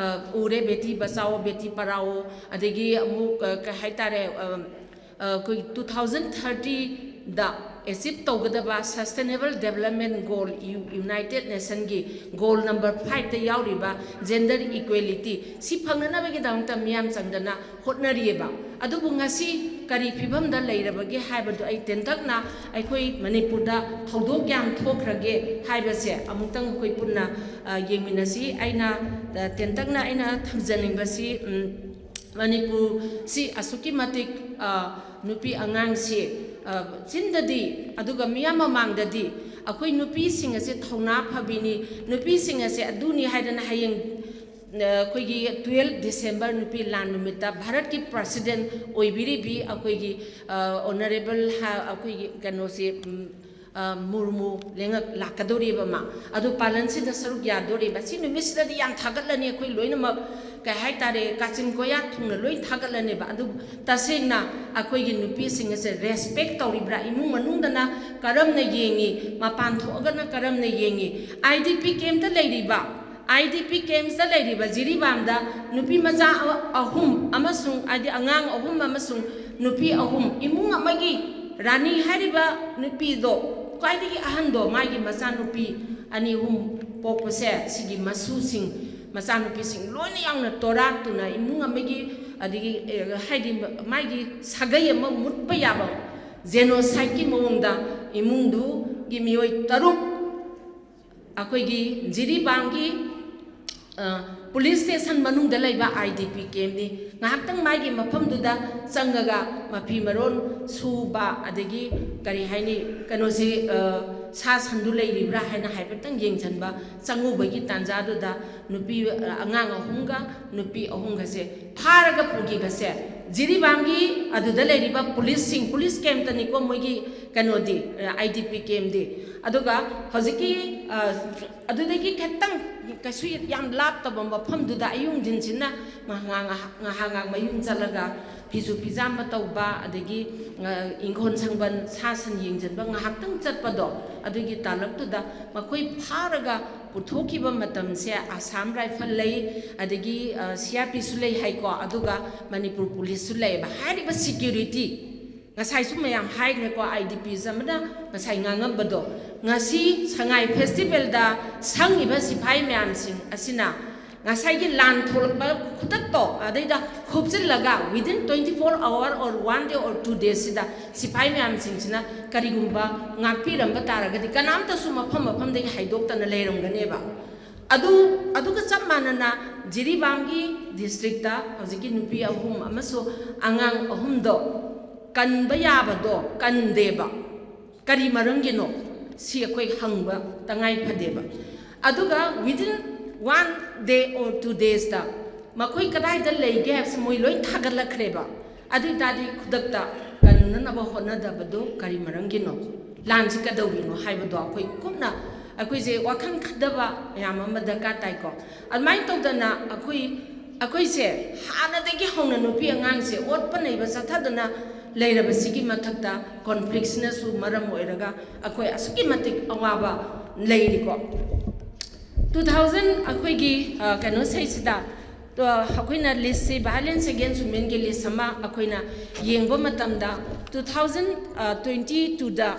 ꯎꯔꯦ, ꯕꯦꯇꯤ ꯕꯆꯥꯑꯣ, ꯕꯦꯇꯤ ꯄꯔꯥꯑꯣ, ꯑꯗꯒꯤ ꯑꯃꯨꯛ ꯀꯩ ꯍꯥꯏꯇꯥꯔꯦ, ꯑꯩꯈꯣꯏ two thousand thirtyꯗ achieve ꯇꯧꯒꯗꯕ Sustainable Development Goal, United Nationꯒꯤ goal number fiveꯇ ꯌꯥꯎꯔꯤꯕ gender equality, ꯁꯤ ꯐꯪꯅꯅꯕꯒꯤꯗꯃꯛꯇ ꯃꯤꯌꯥꯝ ꯆꯪꯗꯅ ꯍꯣꯠꯅꯔꯤꯑꯕ꯫ ꯑꯗꯨꯕꯨ ꯉꯁꯤ ꯀꯔꯤ ꯐꯤꯕꯝꯗ ꯂꯩꯔꯕꯒꯦ ꯍꯥꯏꯕꯗꯨ ꯑꯩ ꯇꯦꯟꯇꯛꯅ ꯑꯩꯈꯣꯏ ꯃꯅꯤꯄꯨꯔꯗ ꯊꯧꯗꯣꯛ ꯀꯌꯥꯝ ꯊꯣꯛꯈ꯭ꯔꯒꯦ ꯍꯥꯏꯕꯁꯦ ꯑꯃꯨꯛꯇꯪ ꯑꯩꯈꯣꯏ ꯄꯨꯟꯅ ꯌꯦꯡꯃꯤꯟꯅꯁꯤ꯫ ꯑꯩꯅ ꯇꯦꯟꯇꯛꯅ ꯑꯩꯅ ꯊꯝꯖꯅꯤꯡꯕꯁꯤ, ꯃꯅꯤꯄꯨꯔꯁꯤ ꯑꯁꯨꯛꯀꯤ ꯃꯇꯤꯛ ꯅꯨꯄꯤ ꯑꯉꯥꯡꯁꯤ ꯆꯤꯟꯗꯗꯤ, ꯑꯗꯨꯒ ꯃꯤꯌꯥꯝ ꯃꯃꯥꯡꯗꯗꯤ ꯑꯩꯈꯣꯏ ꯅꯨꯄꯤꯁꯤꯡ ꯑꯁꯦ ꯊꯧꯅꯥ ꯐꯕꯤꯅꯤ, ꯅꯨꯄꯤꯁꯤꯡ ꯑꯁꯦ ꯑꯗꯨꯅꯤ ꯍꯥꯏꯗꯅ ꯍꯌꯦꯡ ꯑꯩꯈꯣꯏꯒꯤ twelve December ꯅꯨꯄꯤ ꯂꯥꯟ ꯅꯨꯃꯤꯠꯇ ꯚꯥꯔꯠꯀꯤ president ꯑꯣꯏꯕꯤꯔꯤꯕꯤ ꯑꯩꯈꯣꯏꯒꯤ Honourable ꯑꯩꯈꯣꯏꯒꯤ ꯀꯩꯅꯣꯁꯦ, ꯃꯨꯔꯃꯨ ꯂꯦꯡꯉꯛ ꯂꯥꯛꯀꯗꯧꯔꯤꯕ ꯃꯥ, ꯑꯗꯨ ꯄꯥꯂꯟꯁꯤꯗ ꯁꯔꯨꯛ ꯌꯥꯗꯣꯔꯤꯕ꯫ ꯁꯤ ꯅꯨꯃꯤꯠꯁꯤꯗꯗꯤ ꯌꯥꯝ ꯊꯥꯒꯠꯂꯅꯤ, ꯑꯩꯈꯣꯏ ꯂꯣꯏꯅꯃꯛ ꯀꯩ ꯍꯥꯏꯇꯥꯔꯦ, ꯀꯥꯆꯤꯟ ꯀꯣꯌꯥ ꯊꯨꯡꯅ ꯂꯣꯏ ꯊꯥꯒꯠꯂꯅꯦꯕ꯫ ꯑꯗꯨ ꯇꯁꯦꯡꯅ ꯑꯩꯈꯣꯏꯒꯤ ꯅꯨꯄꯤꯁꯤꯡ ꯑꯁꯦ respect ꯇꯧꯔꯤꯕ꯭ꯔꯥ, ꯏꯃꯨꯡ ꯃꯅꯨꯡꯗꯅ ꯀꯔꯝꯅ ꯌꯦꯡꯉꯤ, ꯃꯄꯥꯟ ꯊꯣꯛꯑꯒꯅ ꯀꯔꯝꯅ ꯌꯦꯡꯉꯤ, IDP campꯇ ꯂꯩꯔꯤꯕ IDP campsꯇ ꯂꯩꯔꯤꯕ ꯖꯤꯔꯤꯕꯥꯝꯗ ꯅꯨꯄꯤ ꯃꯆꯥ ꯑꯍꯨꯝ ꯑꯃꯁꯨꯡ, ꯍꯥꯏꯗꯤ, ꯑꯉꯥꯡ ꯑꯍꯨꯝ ꯑꯃꯁꯨꯡ ꯅꯨꯄꯤ ꯑꯍꯨꯝ, ꯏꯃꯨꯡ ꯑꯃꯒꯤ ꯔꯥꯅꯤ ꯍꯥꯏꯔꯤꯕ ꯅꯨꯄꯤꯗꯣ, ꯈ꯭ꯋꯥꯏꯗꯒꯤ ꯑꯍꯟꯗꯣ, ꯃꯥꯒꯤ ꯃꯆꯥꯅꯨꯄꯤ ꯑꯅꯤ ꯑꯍꯨꯝ ꯄꯣꯛꯄꯁꯦ, ꯁꯤꯒꯤ ꯃꯁꯨꯁꯤꯡ, ꯃꯆꯥꯅꯨꯄꯤꯁꯤꯡ ꯂꯣꯏꯅ ꯌꯥꯎꯅ ꯇꯣꯔꯥꯛꯇꯨꯅ ꯏꯃꯨꯡ ꯑꯃꯒꯤ, ꯑꯗꯒꯤ ꯍꯥꯏꯗꯤ ꯃꯥꯒꯤ ꯁꯥꯒꯩ ꯑꯃ ꯃꯨꯠꯄ ꯌꯥꯕ genocideꯀꯤ ꯃꯑꯣꯡꯗ ꯏꯃꯨꯡꯗꯨꯒꯤ ꯃꯤꯑꯣꯏ ꯇꯔꯨꯛ ꯑꯩꯈꯣꯏꯒꯤ ꯖꯤꯔꯤꯕꯥꯝꯒꯤ police station ꯃꯅꯨꯡꯗ ꯂꯩꯕ IDP campꯅꯤ꯫ ꯉꯥꯏꯍꯥꯛꯇꯪ ꯃꯥꯒꯤ ꯃꯐꯝꯗꯨꯗ ꯆꯪꯉꯒ ꯃꯐꯤ ꯃꯔꯣꯟ ꯁꯨꯕ, ꯑꯗꯒꯤ ꯀꯔꯤ ꯍꯥꯏꯅꯤ, ꯀꯩꯅꯣꯁꯤ, ꯁꯥ ꯁꯟꯗꯨ ꯂꯩꯔꯤꯕ꯭ꯔꯥ ꯍꯥꯏꯅ ꯍꯥꯏꯐꯦꯠꯇꯪ ꯌꯦꯡꯁꯤꯟꯕ ꯆꯪꯉꯨꯕꯒꯤ ꯇꯥꯟꯖꯥꯗꯨꯗ ꯅꯨꯄꯤ, ꯑꯉꯥꯡ ꯑꯍꯨꯝꯒ ꯅꯨꯄꯤ ꯑꯍꯨꯝꯒꯁꯦ ꯐꯥꯔꯒ ꯄꯨꯈꯤꯕꯁꯦ ꯖꯤꯔꯤꯕꯥꯝꯒꯤ ꯑꯗꯨꯗ ꯂꯩꯔꯤꯕ ꯄꯨꯂꯤꯁꯁꯤꯡ, ꯄꯨꯂꯤꯁ ꯀꯦꯝꯇꯅꯤꯀꯣ ꯃꯣꯏꯒꯤ ꯀꯩꯅꯣꯗꯤ, ꯑꯥꯏ ꯗꯤ ꯄꯤ ꯀꯦꯝꯗꯤ꯫ ꯑꯗꯨꯒ ꯍꯧꯖꯤꯛꯀꯤ, ꯑ, ꯑꯗꯨꯗꯒꯤ ꯈꯤꯇꯪ ꯀꯩꯁꯨ ꯌꯥꯝ ꯂꯥꯞꯇꯕ ꯃꯐꯝꯗꯨꯗ ꯑꯌꯨꯛ ꯅꯨꯡꯊꯤꯟꯁꯤꯅ ꯉꯥꯏꯍꯥꯛ ꯉꯥꯏꯍꯥꯛ, ꯉꯥꯏꯍꯥꯛ ꯉꯥꯏꯍꯥꯛ ꯃꯌꯨꯝ ꯆꯠꯂꯒ ꯐꯤꯁꯨ ꯐꯤꯖꯥꯝꯕ ꯇꯧꯕ, ꯑꯗꯒꯤ, ꯑ, ꯏꯪꯈꯣꯜ ꯁꯪꯕꯜ, ꯁꯥ ꯁꯟ ꯌꯦꯡꯁꯤꯟꯕ ꯉꯥꯏꯍꯥꯛꯇꯪ ꯆꯠꯄꯗꯣ, ꯑꯗꯨꯒꯤ ꯇꯥꯂꯛꯇꯨꯗ ꯃꯈꯣꯏ ꯐꯥꯔꯒ ꯄꯨꯊꯣꯛꯈꯤꯕ ꯃꯇꯝꯁꯦ ꯑꯁꯥꯝ ꯔꯥꯏꯐꯜ ꯂꯩ, ꯑꯗꯒꯤ, ꯑ, ꯁꯤ ꯑꯥꯔ ꯄꯤꯁꯨ ꯂꯩ ꯍꯥꯏꯀꯣ, ꯑꯗꯨꯒ ꯃꯅꯤꯄꯨꯔ ꯄꯨꯂꯤꯁꯁꯨ ꯂꯩꯌꯦꯕ꯫ ꯍꯥꯏꯔꯤꯕ ꯁꯦꯀ꯭ꯌꯨꯔꯤꯇꯤ, ꯉꯁꯥꯏꯁꯨ ꯃꯌꯥꯝ ꯍꯥꯏꯈ꯭ꯔꯦꯀꯣ, ꯑꯥꯏ ꯗꯤ ꯄꯤꯁ ꯑꯃꯅ ꯉꯁꯥꯏ ꯉꯥꯡꯉꯝꯕꯗꯣ, ꯉꯁꯤ ꯁꯉꯥꯏ ꯐꯦꯁꯇꯤꯚꯦꯜꯗ ꯁꯪꯉꯤꯕ ꯁꯤꯐꯥꯏ ꯃꯌꯥꯝꯁꯤꯡ ꯑꯁꯤꯅ ꯉꯁꯥꯏꯒꯤ ꯂꯥꯟ ꯊꯣꯛꯂꯛꯄ ꯈꯨꯗꯛꯇꯣ, ꯑꯗꯩꯗ ꯈꯣꯞꯆꯤꯜꯂꯒ within twenty four hour or one day or two days ꯁꯤꯗ ꯁꯤꯐꯥꯏ ꯃꯌꯥꯝꯁꯤꯡꯁꯤꯅ ꯀꯔꯤꯒꯨꯝꯕ ꯉꯥꯛꯄꯤꯔꯝꯕ ꯇꯥꯔꯒꯗꯤ ꯀꯅꯥꯝꯇꯁꯨ ꯃꯐꯝ ꯃꯐꯝꯗꯒꯤ ꯍꯥꯏꯗꯣꯛꯇꯅ ꯂꯩꯔꯝꯒꯅꯦꯕ꯫ ꯑꯗꯨ, ꯑꯗꯨꯒ ꯆꯞ ꯃꯥꯟꯅꯅ ꯖꯤꯔꯤꯕꯥꯝꯒꯤ ꯗꯤꯁꯇ꯭ꯔꯤꯛꯇ ꯍꯧꯖꯤꯛꯀꯤ ꯅꯨꯄꯤ ꯑꯍꯨꯝ ꯑꯃꯁꯨ ꯑꯉꯥꯡ ꯑꯍꯨꯝꯗꯣ ꯀꯟꯕ ꯌꯥꯕꯗꯣ ꯀꯟꯗꯦꯕ꯫ ꯀꯔꯤ ꯃꯔꯝꯒꯤꯅꯣ? ꯁꯤ ꯑꯩꯈꯣꯏ ꯍꯪꯕ ꯇꯉꯥꯏ ꯐꯗꯦꯕ꯫ ꯑꯗꯨꯒ within one day or two days ꯇ ꯃꯈꯣꯏ ꯀꯗꯥꯏꯗ ꯂꯩꯒꯦ ꯍꯥꯏꯕꯁꯤ ꯃꯣꯏ ꯂꯣꯏ ꯊꯥꯒꯠꯂꯛꯈ꯭ꯔꯦꯕ꯫ ꯑꯗꯨ ꯑꯣꯏ ꯇꯥꯔꯗꯤ ꯈꯨꯗꯛꯇ ꯀꯟꯅꯅꯕ ꯍꯣꯠꯅꯗꯕꯗꯨ ꯀꯔꯤ ꯃꯔꯝꯒꯤꯅꯣ? ꯂꯥꯟꯁꯤ ꯀꯩꯗꯧꯔꯤꯅꯣ ꯍꯥꯏꯕꯗꯣ ꯑꯩꯈꯣꯏ ꯀꯨꯞꯅ, ꯑꯩꯈꯣꯏꯁꯦ ꯋꯥꯈꯜ ꯈꯟꯊꯕ ꯃꯌꯥꯝ ꯑꯃ ꯗꯔꯀꯥꯔ ꯇꯥꯏꯀꯣ꯫ ꯑꯗꯨꯃꯥꯏꯅ ꯇꯧꯗꯅ ꯑꯩꯈꯣꯏ, ꯑꯩꯈꯣꯏꯁꯦ ꯍꯥꯟꯅꯗꯒꯤ ꯍꯧꯅ ꯅꯨꯄꯤ ꯑꯉꯥꯡꯁꯦ ꯑꯣꯠꯄ ꯅꯩꯕ ꯆꯠꯊꯗꯨꯅ ꯂꯩꯔꯕꯁꯤꯒꯤ ꯃꯊꯛꯇ ꯀꯣꯟꯐ꯭ꯂꯤꯛꯁꯤꯅꯁꯨ ꯃꯔꯝ ꯑꯣꯏꯔꯒ ꯑꯩꯈꯣꯏ ꯑꯁꯨꯛꯀꯤ ꯃꯇꯤꯛ ꯑꯋꯥꯕ ꯂꯩꯔꯤꯀꯣ꯫ ꯇꯨ ꯊꯥꯎꯖꯟ ꯑꯩꯈꯣꯏꯒꯤ, ꯑ, ꯀꯩꯅꯣꯁꯤꯗꯩꯁꯤꯗ, ꯑ, ꯑꯩꯈꯣꯏꯅ ꯂꯤꯁꯁꯤ, violence against women ꯒꯤ ꯂꯤꯁ ꯑꯃ ꯑꯩꯈꯣꯏꯅ ꯌꯦꯡꯕ ꯃꯇꯝꯗ, ꯇꯨ ꯊꯥꯎꯖꯟ ꯇ꯭ꯋꯦꯟꯇꯤ ꯇꯨꯗ,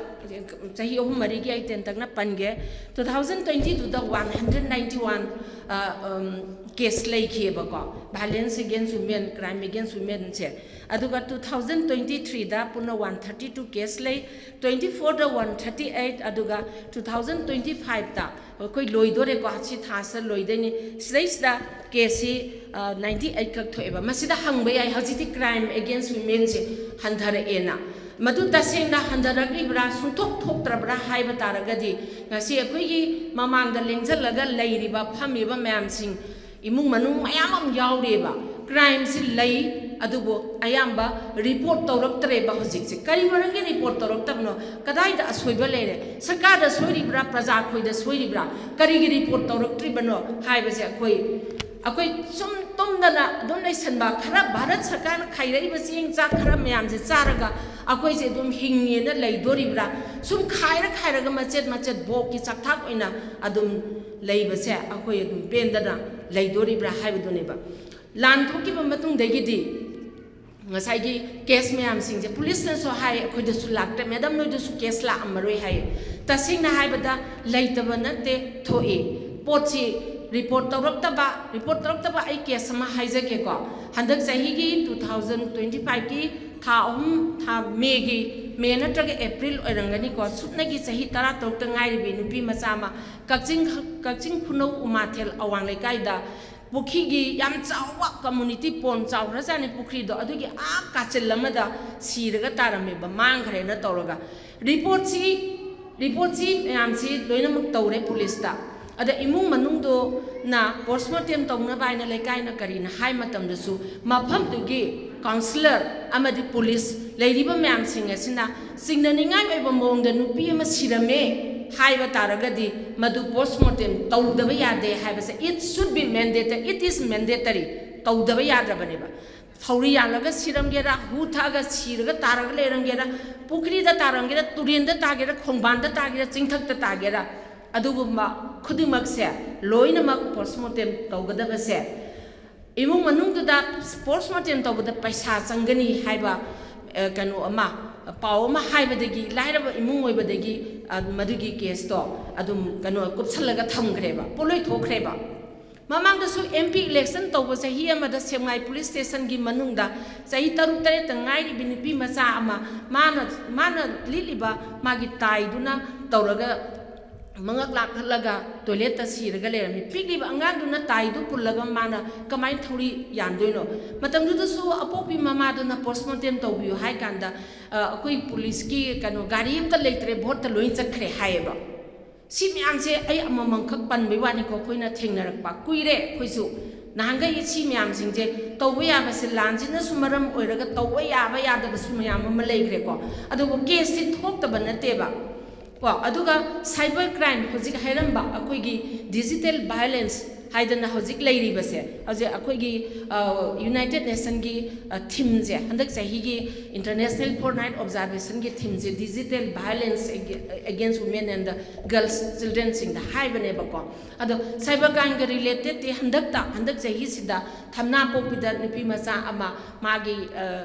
ꯆꯍꯤ ꯑꯍꯨꯝ ꯃꯔꯤꯒꯤ ꯑꯩ ꯇꯦꯟꯇꯛꯅ ꯄꯟꯒꯦ, ꯇꯨ ꯊꯥꯎꯖꯟ ꯇ꯭ꯋꯦꯟꯇꯤ ꯇꯨꯗ one hundred ninety one case ꯂꯩꯈꯤꯑꯕꯀꯣ, violence against women, crime against women ꯁꯦ꯫ ꯑꯗꯨꯒ ꯇꯨ ꯊꯥꯎꯖꯟ ꯇ꯭ꯋꯦꯟꯇꯤ ꯊ꯭ꯔꯤꯗ ꯄꯨꯟꯅ ꯋꯥꯟ ꯊꯥꯔꯇꯤ ꯇꯨ ꯀꯦꯁ ꯂꯩ, ꯇ꯭ꯋꯦꯟꯇꯤ ꯐꯣꯔꯗ ꯋꯥꯟ ꯊꯥꯔꯇꯤ ꯑꯩꯠ, ꯑꯗꯨꯒ ꯇꯨ ꯊꯥꯎꯖꯟ ꯇ꯭ꯋꯦꯟꯇꯤ ꯐꯥꯏꯚꯇ ꯑꯩꯈꯣꯏ ꯂꯣꯏꯗꯣꯔꯦꯀꯣ, ꯁꯤ ꯊꯥꯁꯤꯗ ꯂꯣꯏꯗꯣꯏꯅꯤ꯫ ꯁꯤꯗꯩꯁꯤꯗ ꯀꯦꯁꯁꯤ, ꯑ, ꯅꯥꯏꯟꯇꯤ ꯑꯩꯠ ꯈꯛ ꯊꯣꯛꯑꯦꯕ꯫ ꯃꯁꯤꯗ ꯍꯪꯕ ꯌꯥꯏ, ꯍꯧꯖꯤꯛꯇꯤ crime against women ꯁꯦ ꯍꯟꯊꯔꯛꯑꯦꯅ꯫ ꯃꯗꯨ ꯇꯁꯦꯡꯅ ꯍꯟꯊꯔꯛꯂꯤꯕ꯭ꯔꯥ, ꯁꯨꯡꯊꯣꯛ ꯊꯣꯛꯇ꯭ꯔꯕ꯭ꯔꯥ ꯍꯥꯏꯕ ꯇꯥꯔꯒꯗꯤ, ꯉꯁꯤ ꯑꯩꯈꯣꯏꯒꯤ ꯃꯃꯥꯡꯗ ꯂꯦꯡꯁꯤꯜꯂꯒ ꯂꯩꯔꯤꯕ, ꯐꯝꯃꯤꯕ ꯃꯌꯥꯝꯁꯤꯡ, ꯏꯃꯨꯡ ꯃꯅꯨꯡ ꯃꯌꯥꯝ ꯑꯃ ꯌꯥꯎꯔꯤꯑꯕ꯫ ꯀ꯭ꯔꯥꯏꯝꯁꯤ ꯂꯩ, ꯑꯗꯨꯕꯨ ꯑꯌꯥꯝꯕ ꯔꯤꯄꯣꯔꯠ ꯇꯧꯔꯛꯇ꯭ꯔꯦꯕ ꯍꯧꯖꯤꯛꯁꯦ꯫ ꯀꯔꯤ ꯃꯔꯝꯒꯤ ꯔꯤꯄꯣꯔꯠ ꯇꯧꯔꯛꯇꯕꯅꯣ? ꯀꯗꯥꯏꯗ ꯑꯁꯣꯏꯕ ꯂꯩꯔꯦ? ꯁꯔꯀꯥꯔꯗ ꯁꯣꯏꯔꯤꯕ꯭ꯔꯥ, ꯄ꯭ꯔꯖꯥꯈꯣꯏꯗ ꯁꯣꯏꯔꯤꯕ꯭ꯔꯥ? ꯀꯔꯤꯒꯤ ꯔꯤꯄꯣꯔꯠ ꯇꯧꯔꯛꯇ꯭ꯔꯤꯕꯅꯣ ꯍꯥꯏꯕꯁꯦ ꯑꯩꯈꯣꯏ, ꯑꯩꯈꯣꯏ ꯁꯨꯝ ꯇꯨꯝꯗꯅ ꯑꯗꯨꯝ ꯂꯩꯁꯟꯕ, ꯈꯔ ꯚꯥꯔꯠ ꯁꯔꯀꯥꯔꯅ ꯈꯥꯏꯔꯛꯏꯕ ꯆꯦꯡ ꯆꯥꯛ ꯈꯔ ꯃꯌꯥꯝꯁꯦ ꯆꯥꯔꯒ ꯑꯩꯈꯣꯏꯁꯦ ꯑꯗꯨꯝ ꯍꯤꯡꯉꯦꯅ ꯂꯩꯗꯣꯔꯤꯕ꯭ꯔꯥ? ꯁꯨꯝ ꯈꯥꯏꯔ ꯈꯥꯏꯔꯒ ꯃꯆꯦꯠ ꯃꯆꯦꯠ ꯕꯣꯛꯀꯤ ꯆꯥꯛꯊꯥꯛ ꯑꯣꯏꯅ ꯑꯗꯨꯝ ꯂꯩꯕꯁꯦ ꯑꯩꯈꯣꯏ ꯑꯗꯨꯝ ꯄꯦꯟꯗꯅ ꯂꯩꯗꯣꯔꯤꯕ꯭ꯔꯥ ꯍꯥꯏꯕꯗꯨꯅꯦꯕ꯫ ꯂꯥꯟ ꯊꯣꯛꯈꯤꯕ ꯃꯇꯨꯡꯗꯒꯤꯗꯤ ꯉꯁꯥꯏꯒꯤ ꯀꯦꯁ ꯃꯌꯥꯝꯁꯤꯡꯁꯦ ꯄꯨꯂꯤꯁꯅꯁꯨ ꯍꯥꯏ, ꯑꯩꯈꯣꯏꯗꯁꯨ ꯂꯥꯛꯇ꯭ꯔꯦ, ꯃꯦꯗꯝ ꯅꯣꯏꯗꯁꯨ ꯀꯦꯁ ꯂꯥꯛꯑꯝꯃꯔꯣꯏ ꯍꯥꯏ꯫ ꯇꯁꯦꯡꯅ ꯍꯥꯏꯕꯗ ꯂꯩꯇꯕ ꯅꯠꯇꯦ, ꯊꯣꯛꯏ꯫ ꯄꯣꯠꯁꯤ ꯔꯤꯄꯣꯔꯠ ꯇꯧꯔꯛꯇꯕ, ꯔꯤꯄꯣꯔꯠ ꯇꯧꯔꯛꯇꯕ ꯑꯩ ꯀꯦꯁ ꯑꯃ ꯍꯥꯏꯖꯒꯦꯀꯣ꯫ ꯍꯟꯗꯛ ꯆꯍꯤꯒꯤ two thousand twenty fiveꯀꯤ ꯊꯥ ꯑꯍꯨꯝ, ꯊꯥ ꯃꯦꯒꯤ, ꯃꯦ ꯅꯠꯇ꯭ꯔꯒ ꯑꯦꯄ꯭ꯔꯤꯜ ꯑꯣꯏꯔꯝꯒꯅꯤꯀꯣ, ꯁꯨꯞꯅꯒꯤ ꯆꯍꯤ ꯇꯔꯥꯇꯔꯨꯛꯇ ꯉꯥꯏꯔꯤꯕꯤ ꯅꯨꯄꯤ ꯃꯆꯥ ꯑꯃ ꯀꯛꯆꯤꯡ, ꯀꯛꯆꯤꯡ ꯈꯨꯅꯧ ꯎꯃꯥꯊꯦꯜ ꯑꯋꯥꯡ ꯂꯩꯀꯥꯏꯗ ꯄꯨꯈ꯭ꯔꯤꯒꯤ ꯌꯥꯝ ꯆꯥꯎꯕ ꯀꯝꯃꯨꯅꯤꯇꯤ ꯄꯣꯟ ꯆꯥꯎꯈ꯭ꯔꯖꯥꯠꯅꯤ ꯄꯨꯈ꯭ꯔꯤꯗꯣ, ꯑꯗꯨꯒꯤ ꯑꯥ ꯀꯥꯆꯤꯜ ꯑꯃꯗ ꯁꯤꯔꯒ ꯇꯥꯔꯝꯃꯦꯕ, ꯃꯥꯡꯈ꯭ꯔꯦꯅ ꯇꯧꯔꯒ꯫ ꯔꯤꯄꯣꯔꯠꯁꯤ, ꯔꯤꯄꯣꯔꯠꯁꯤ ꯃꯌꯥꯝꯁꯤ ꯂꯣꯏꯅꯃꯛ ꯇꯧꯔꯦ ꯄꯨꯂꯤꯁꯇ꯫ ꯑꯗ ꯏꯃꯨꯡ ꯃꯅꯨꯡꯗꯨꯅ ꯄꯣꯁꯃꯣꯔꯇꯦꯝ ꯇꯧꯅꯕ ꯍꯥꯏꯅ ꯂꯩꯀꯥꯏꯅ ꯀꯔꯤꯅ ꯍꯥꯏ ꯃꯇꯝꯗꯁꯨ ꯃꯐꯝꯗꯨꯒꯤ ꯀꯥꯎꯟꯁꯤꯂꯔ ꯑꯃꯗꯤ ꯄꯨꯂꯤꯁ ꯂꯩꯔꯤꯕ ꯃꯌꯥꯝꯁꯤꯡ ꯑꯁꯤꯅ ꯆꯤꯡꯅꯅꯤꯡꯉꯥꯏ ꯑꯣꯏꯕ ꯃꯑꯣꯡꯗ ꯅꯨꯄꯤ ꯑꯃ ꯁꯤꯔꯝꯃꯦ ꯍꯥꯏꯕ ꯇꯥꯔꯒꯗꯤ ꯃꯗꯨ ꯄꯣꯁꯃꯣꯔꯇꯦꯝ ꯇꯧꯗꯕ ꯌꯥꯗꯦ ꯍꯥꯏꯕꯁꯦ, it should be mandatory, it is mandatory, ꯇꯧꯗꯕ ꯌꯥꯗ꯭ꯔꯕꯅꯦꯕ꯫ ꯊꯧꯔꯤ ꯌꯥꯜꯂꯒ ꯁꯤꯔꯝꯒꯦꯔꯥ, ꯍꯨ ꯊꯛꯑꯒ ꯁꯤꯔꯒ ꯇꯥꯔꯒ ꯂꯩꯔꯝꯒꯦꯔꯥ, ꯄꯨꯈ꯭ꯔꯤꯗ ꯇꯥꯔꯝꯒꯦꯔꯥ, ꯇꯨꯔꯦꯟꯗ ꯇꯥꯒꯦꯔꯥ, ꯈꯣꯡꯕꯥꯟꯗ ꯇꯥꯒꯦꯔꯥ, ꯆꯤꯡꯊꯛꯇ ꯇꯥꯒꯦꯔꯥ, ꯑꯗꯨꯒꯨꯝꯕ ꯈꯨꯗꯤꯡꯃꯛꯁꯦ ꯂꯣꯏꯅꯃꯛ ꯄꯣꯁꯃꯣꯔꯇꯦꯝ ꯇꯧꯒꯗꯕꯁꯦ, ꯏꯃꯨꯡ ꯃꯅꯨꯡꯗꯨꯗ ꯄꯣꯁꯃꯣꯔꯇꯦꯝ ꯇꯧꯕꯗ ꯄꯩꯁꯥ ꯆꯪꯒꯅꯤ ꯍꯥꯏꯕ, ꯑ, ꯀꯩꯅꯣ ꯑꯃ, ꯄꯥꯎ ꯑꯃ ꯍꯥꯏꯕꯗꯒꯤ, ꯂꯥꯏꯔꯕ ꯏꯃꯨꯡ ꯑꯣꯏꯕꯗꯒꯤ, ꯑ, ꯃꯗꯨꯒꯤ ꯀꯦꯁꯇꯣ ꯑꯗꯨꯝ ꯀꯩꯅꯣ ꯀꯨꯞꯁꯜꯂꯒ ꯊꯝꯈ꯭ꯔꯦꯕ, ꯄꯣꯠꯂꯣꯏ ꯊꯣꯛꯈ꯭ꯔꯦꯕ꯫ ꯃꯃꯥꯡꯗꯁꯨ ꯑꯦꯝ ꯄꯤ ꯏꯂꯦꯛꯁꯟ ꯇꯧꯕ ꯆꯍꯤ ꯑꯃꯗ ꯁꯦꯛꯃꯥꯏ ꯄꯨꯂꯤꯁ ꯁ꯭ꯇꯦꯁꯟꯒꯤ ꯃꯅꯨꯡꯗ ꯆꯍꯤ ꯇꯔꯨꯛ ꯇꯔꯦꯠꯇ ꯉꯥꯏꯔꯤꯕꯤ ꯅꯨꯄꯤ ꯃꯆꯥ ꯑꯃ, ꯃꯥꯅ, ꯃꯥꯅ ꯂꯤꯠꯂꯤꯕ ꯃꯥꯒꯤ ꯇꯥꯏꯗꯨꯅ ꯇꯧꯔꯒ ꯃꯉꯛ ꯂꯥꯛꯈꯠꯂꯒ ꯇꯣꯏꯂꯦꯠꯇ ꯁꯤꯔꯒ ꯂꯩꯔꯝꯃꯤ꯫ ꯄꯤꯛꯂꯤꯕ ꯑꯉꯥꯡꯗꯨꯅ ꯇꯥꯏꯗꯨ ꯄꯨꯜꯂꯒ ꯃꯥꯅ ꯀꯃꯥꯏꯅ ꯊꯧꯔꯤ ꯌꯥꯟꯗꯣꯏꯅꯣ? ꯃꯇꯝꯗꯨꯗꯁꯨ ꯑꯄꯣꯛꯄꯤ ꯃꯃꯥꯗꯨꯅ ꯄꯣꯁꯃꯣꯔꯇꯦꯝ ꯇꯧꯕꯤꯌꯨ ꯍꯥꯏ ꯀꯥꯟꯗ, ꯑ, ꯑꯩꯈꯣꯏ ꯄꯨꯂꯤꯁꯀꯤ ꯀꯩꯅꯣ ꯒꯥꯔꯤ ꯑꯝꯇ ꯂꯩꯇ꯭ꯔꯦ, ꯚꯣꯠꯇ ꯂꯣꯏ ꯆꯠꯈ꯭ꯔꯦ ꯍꯥꯏꯌꯦꯕ꯫ ꯁꯤ ꯃꯌꯥꯝꯁꯦ ꯑꯩ ꯑꯃꯃꯝꯈꯛ ꯄꯟꯕꯩ ꯋꯥꯅꯤꯀꯣ, ꯑꯩꯈꯣꯏꯅ ꯊꯦꯡꯅꯔꯛꯄ ꯀꯨꯏꯔꯦ꯫ ꯑꯩꯈꯣꯏꯁꯨ ꯅꯍꯥꯟꯈꯩ ꯁꯤ ꯃꯌꯥꯝꯁꯤꯡꯁꯦ ꯇꯧꯕ ꯌꯥꯕꯁꯦ ꯂꯥꯟꯁꯤꯅꯁꯨ ꯃꯔꯝ ꯑꯣꯏꯔꯒ ꯇꯧꯕ ꯌꯥꯕ ꯌꯥꯗꯕꯁꯨ ꯃꯌꯥꯝ ꯑꯃ ꯂꯩꯈ꯭ꯔꯦꯀꯣ꯫ ꯑꯗꯨꯕꯨ ꯀꯦꯁꯇꯤ ꯊꯣꯛꯇꯕ ꯅꯠꯇꯦꯕ꯫ ꯀꯣ, ꯑꯗꯨꯒ cyber crime ꯍꯧꯖꯤꯛ ꯍꯥꯏꯔꯝꯕ ꯑꯩꯈꯣꯏꯒꯤ digital violence ꯍꯥꯏꯗꯅ ꯍꯧꯖꯤꯛ ꯂꯩꯔꯤꯕꯁꯦ, ꯍꯧꯖꯤꯛ ꯑꯩꯈꯣꯏꯒꯤ ꯌꯨꯅꯥꯏꯇꯦꯠ ꯅꯦꯁꯟꯒꯤ ꯊꯤꯝꯁꯦ, ꯍꯟꯗꯛ ꯆꯍꯤꯒꯤ International Fortnight Observationꯒꯤ ꯊꯤꯝꯁꯦ digital violence against women and girls, childrenꯁꯤꯡꯗ ꯍꯥꯏꯕꯅꯦꯕꯀꯣ꯫ ꯑꯗꯣ cyber crimeꯒ relatedꯇꯤ ꯍꯟꯗꯛꯇ, ꯍꯟꯗꯛ ꯆꯍꯤꯁꯤꯗ ꯊꯝꯅꯥ ꯄꯣꯛꯄꯤꯗ ꯅꯨꯄꯤ ꯃꯆꯥ ꯑꯃ ꯃꯥꯒꯤ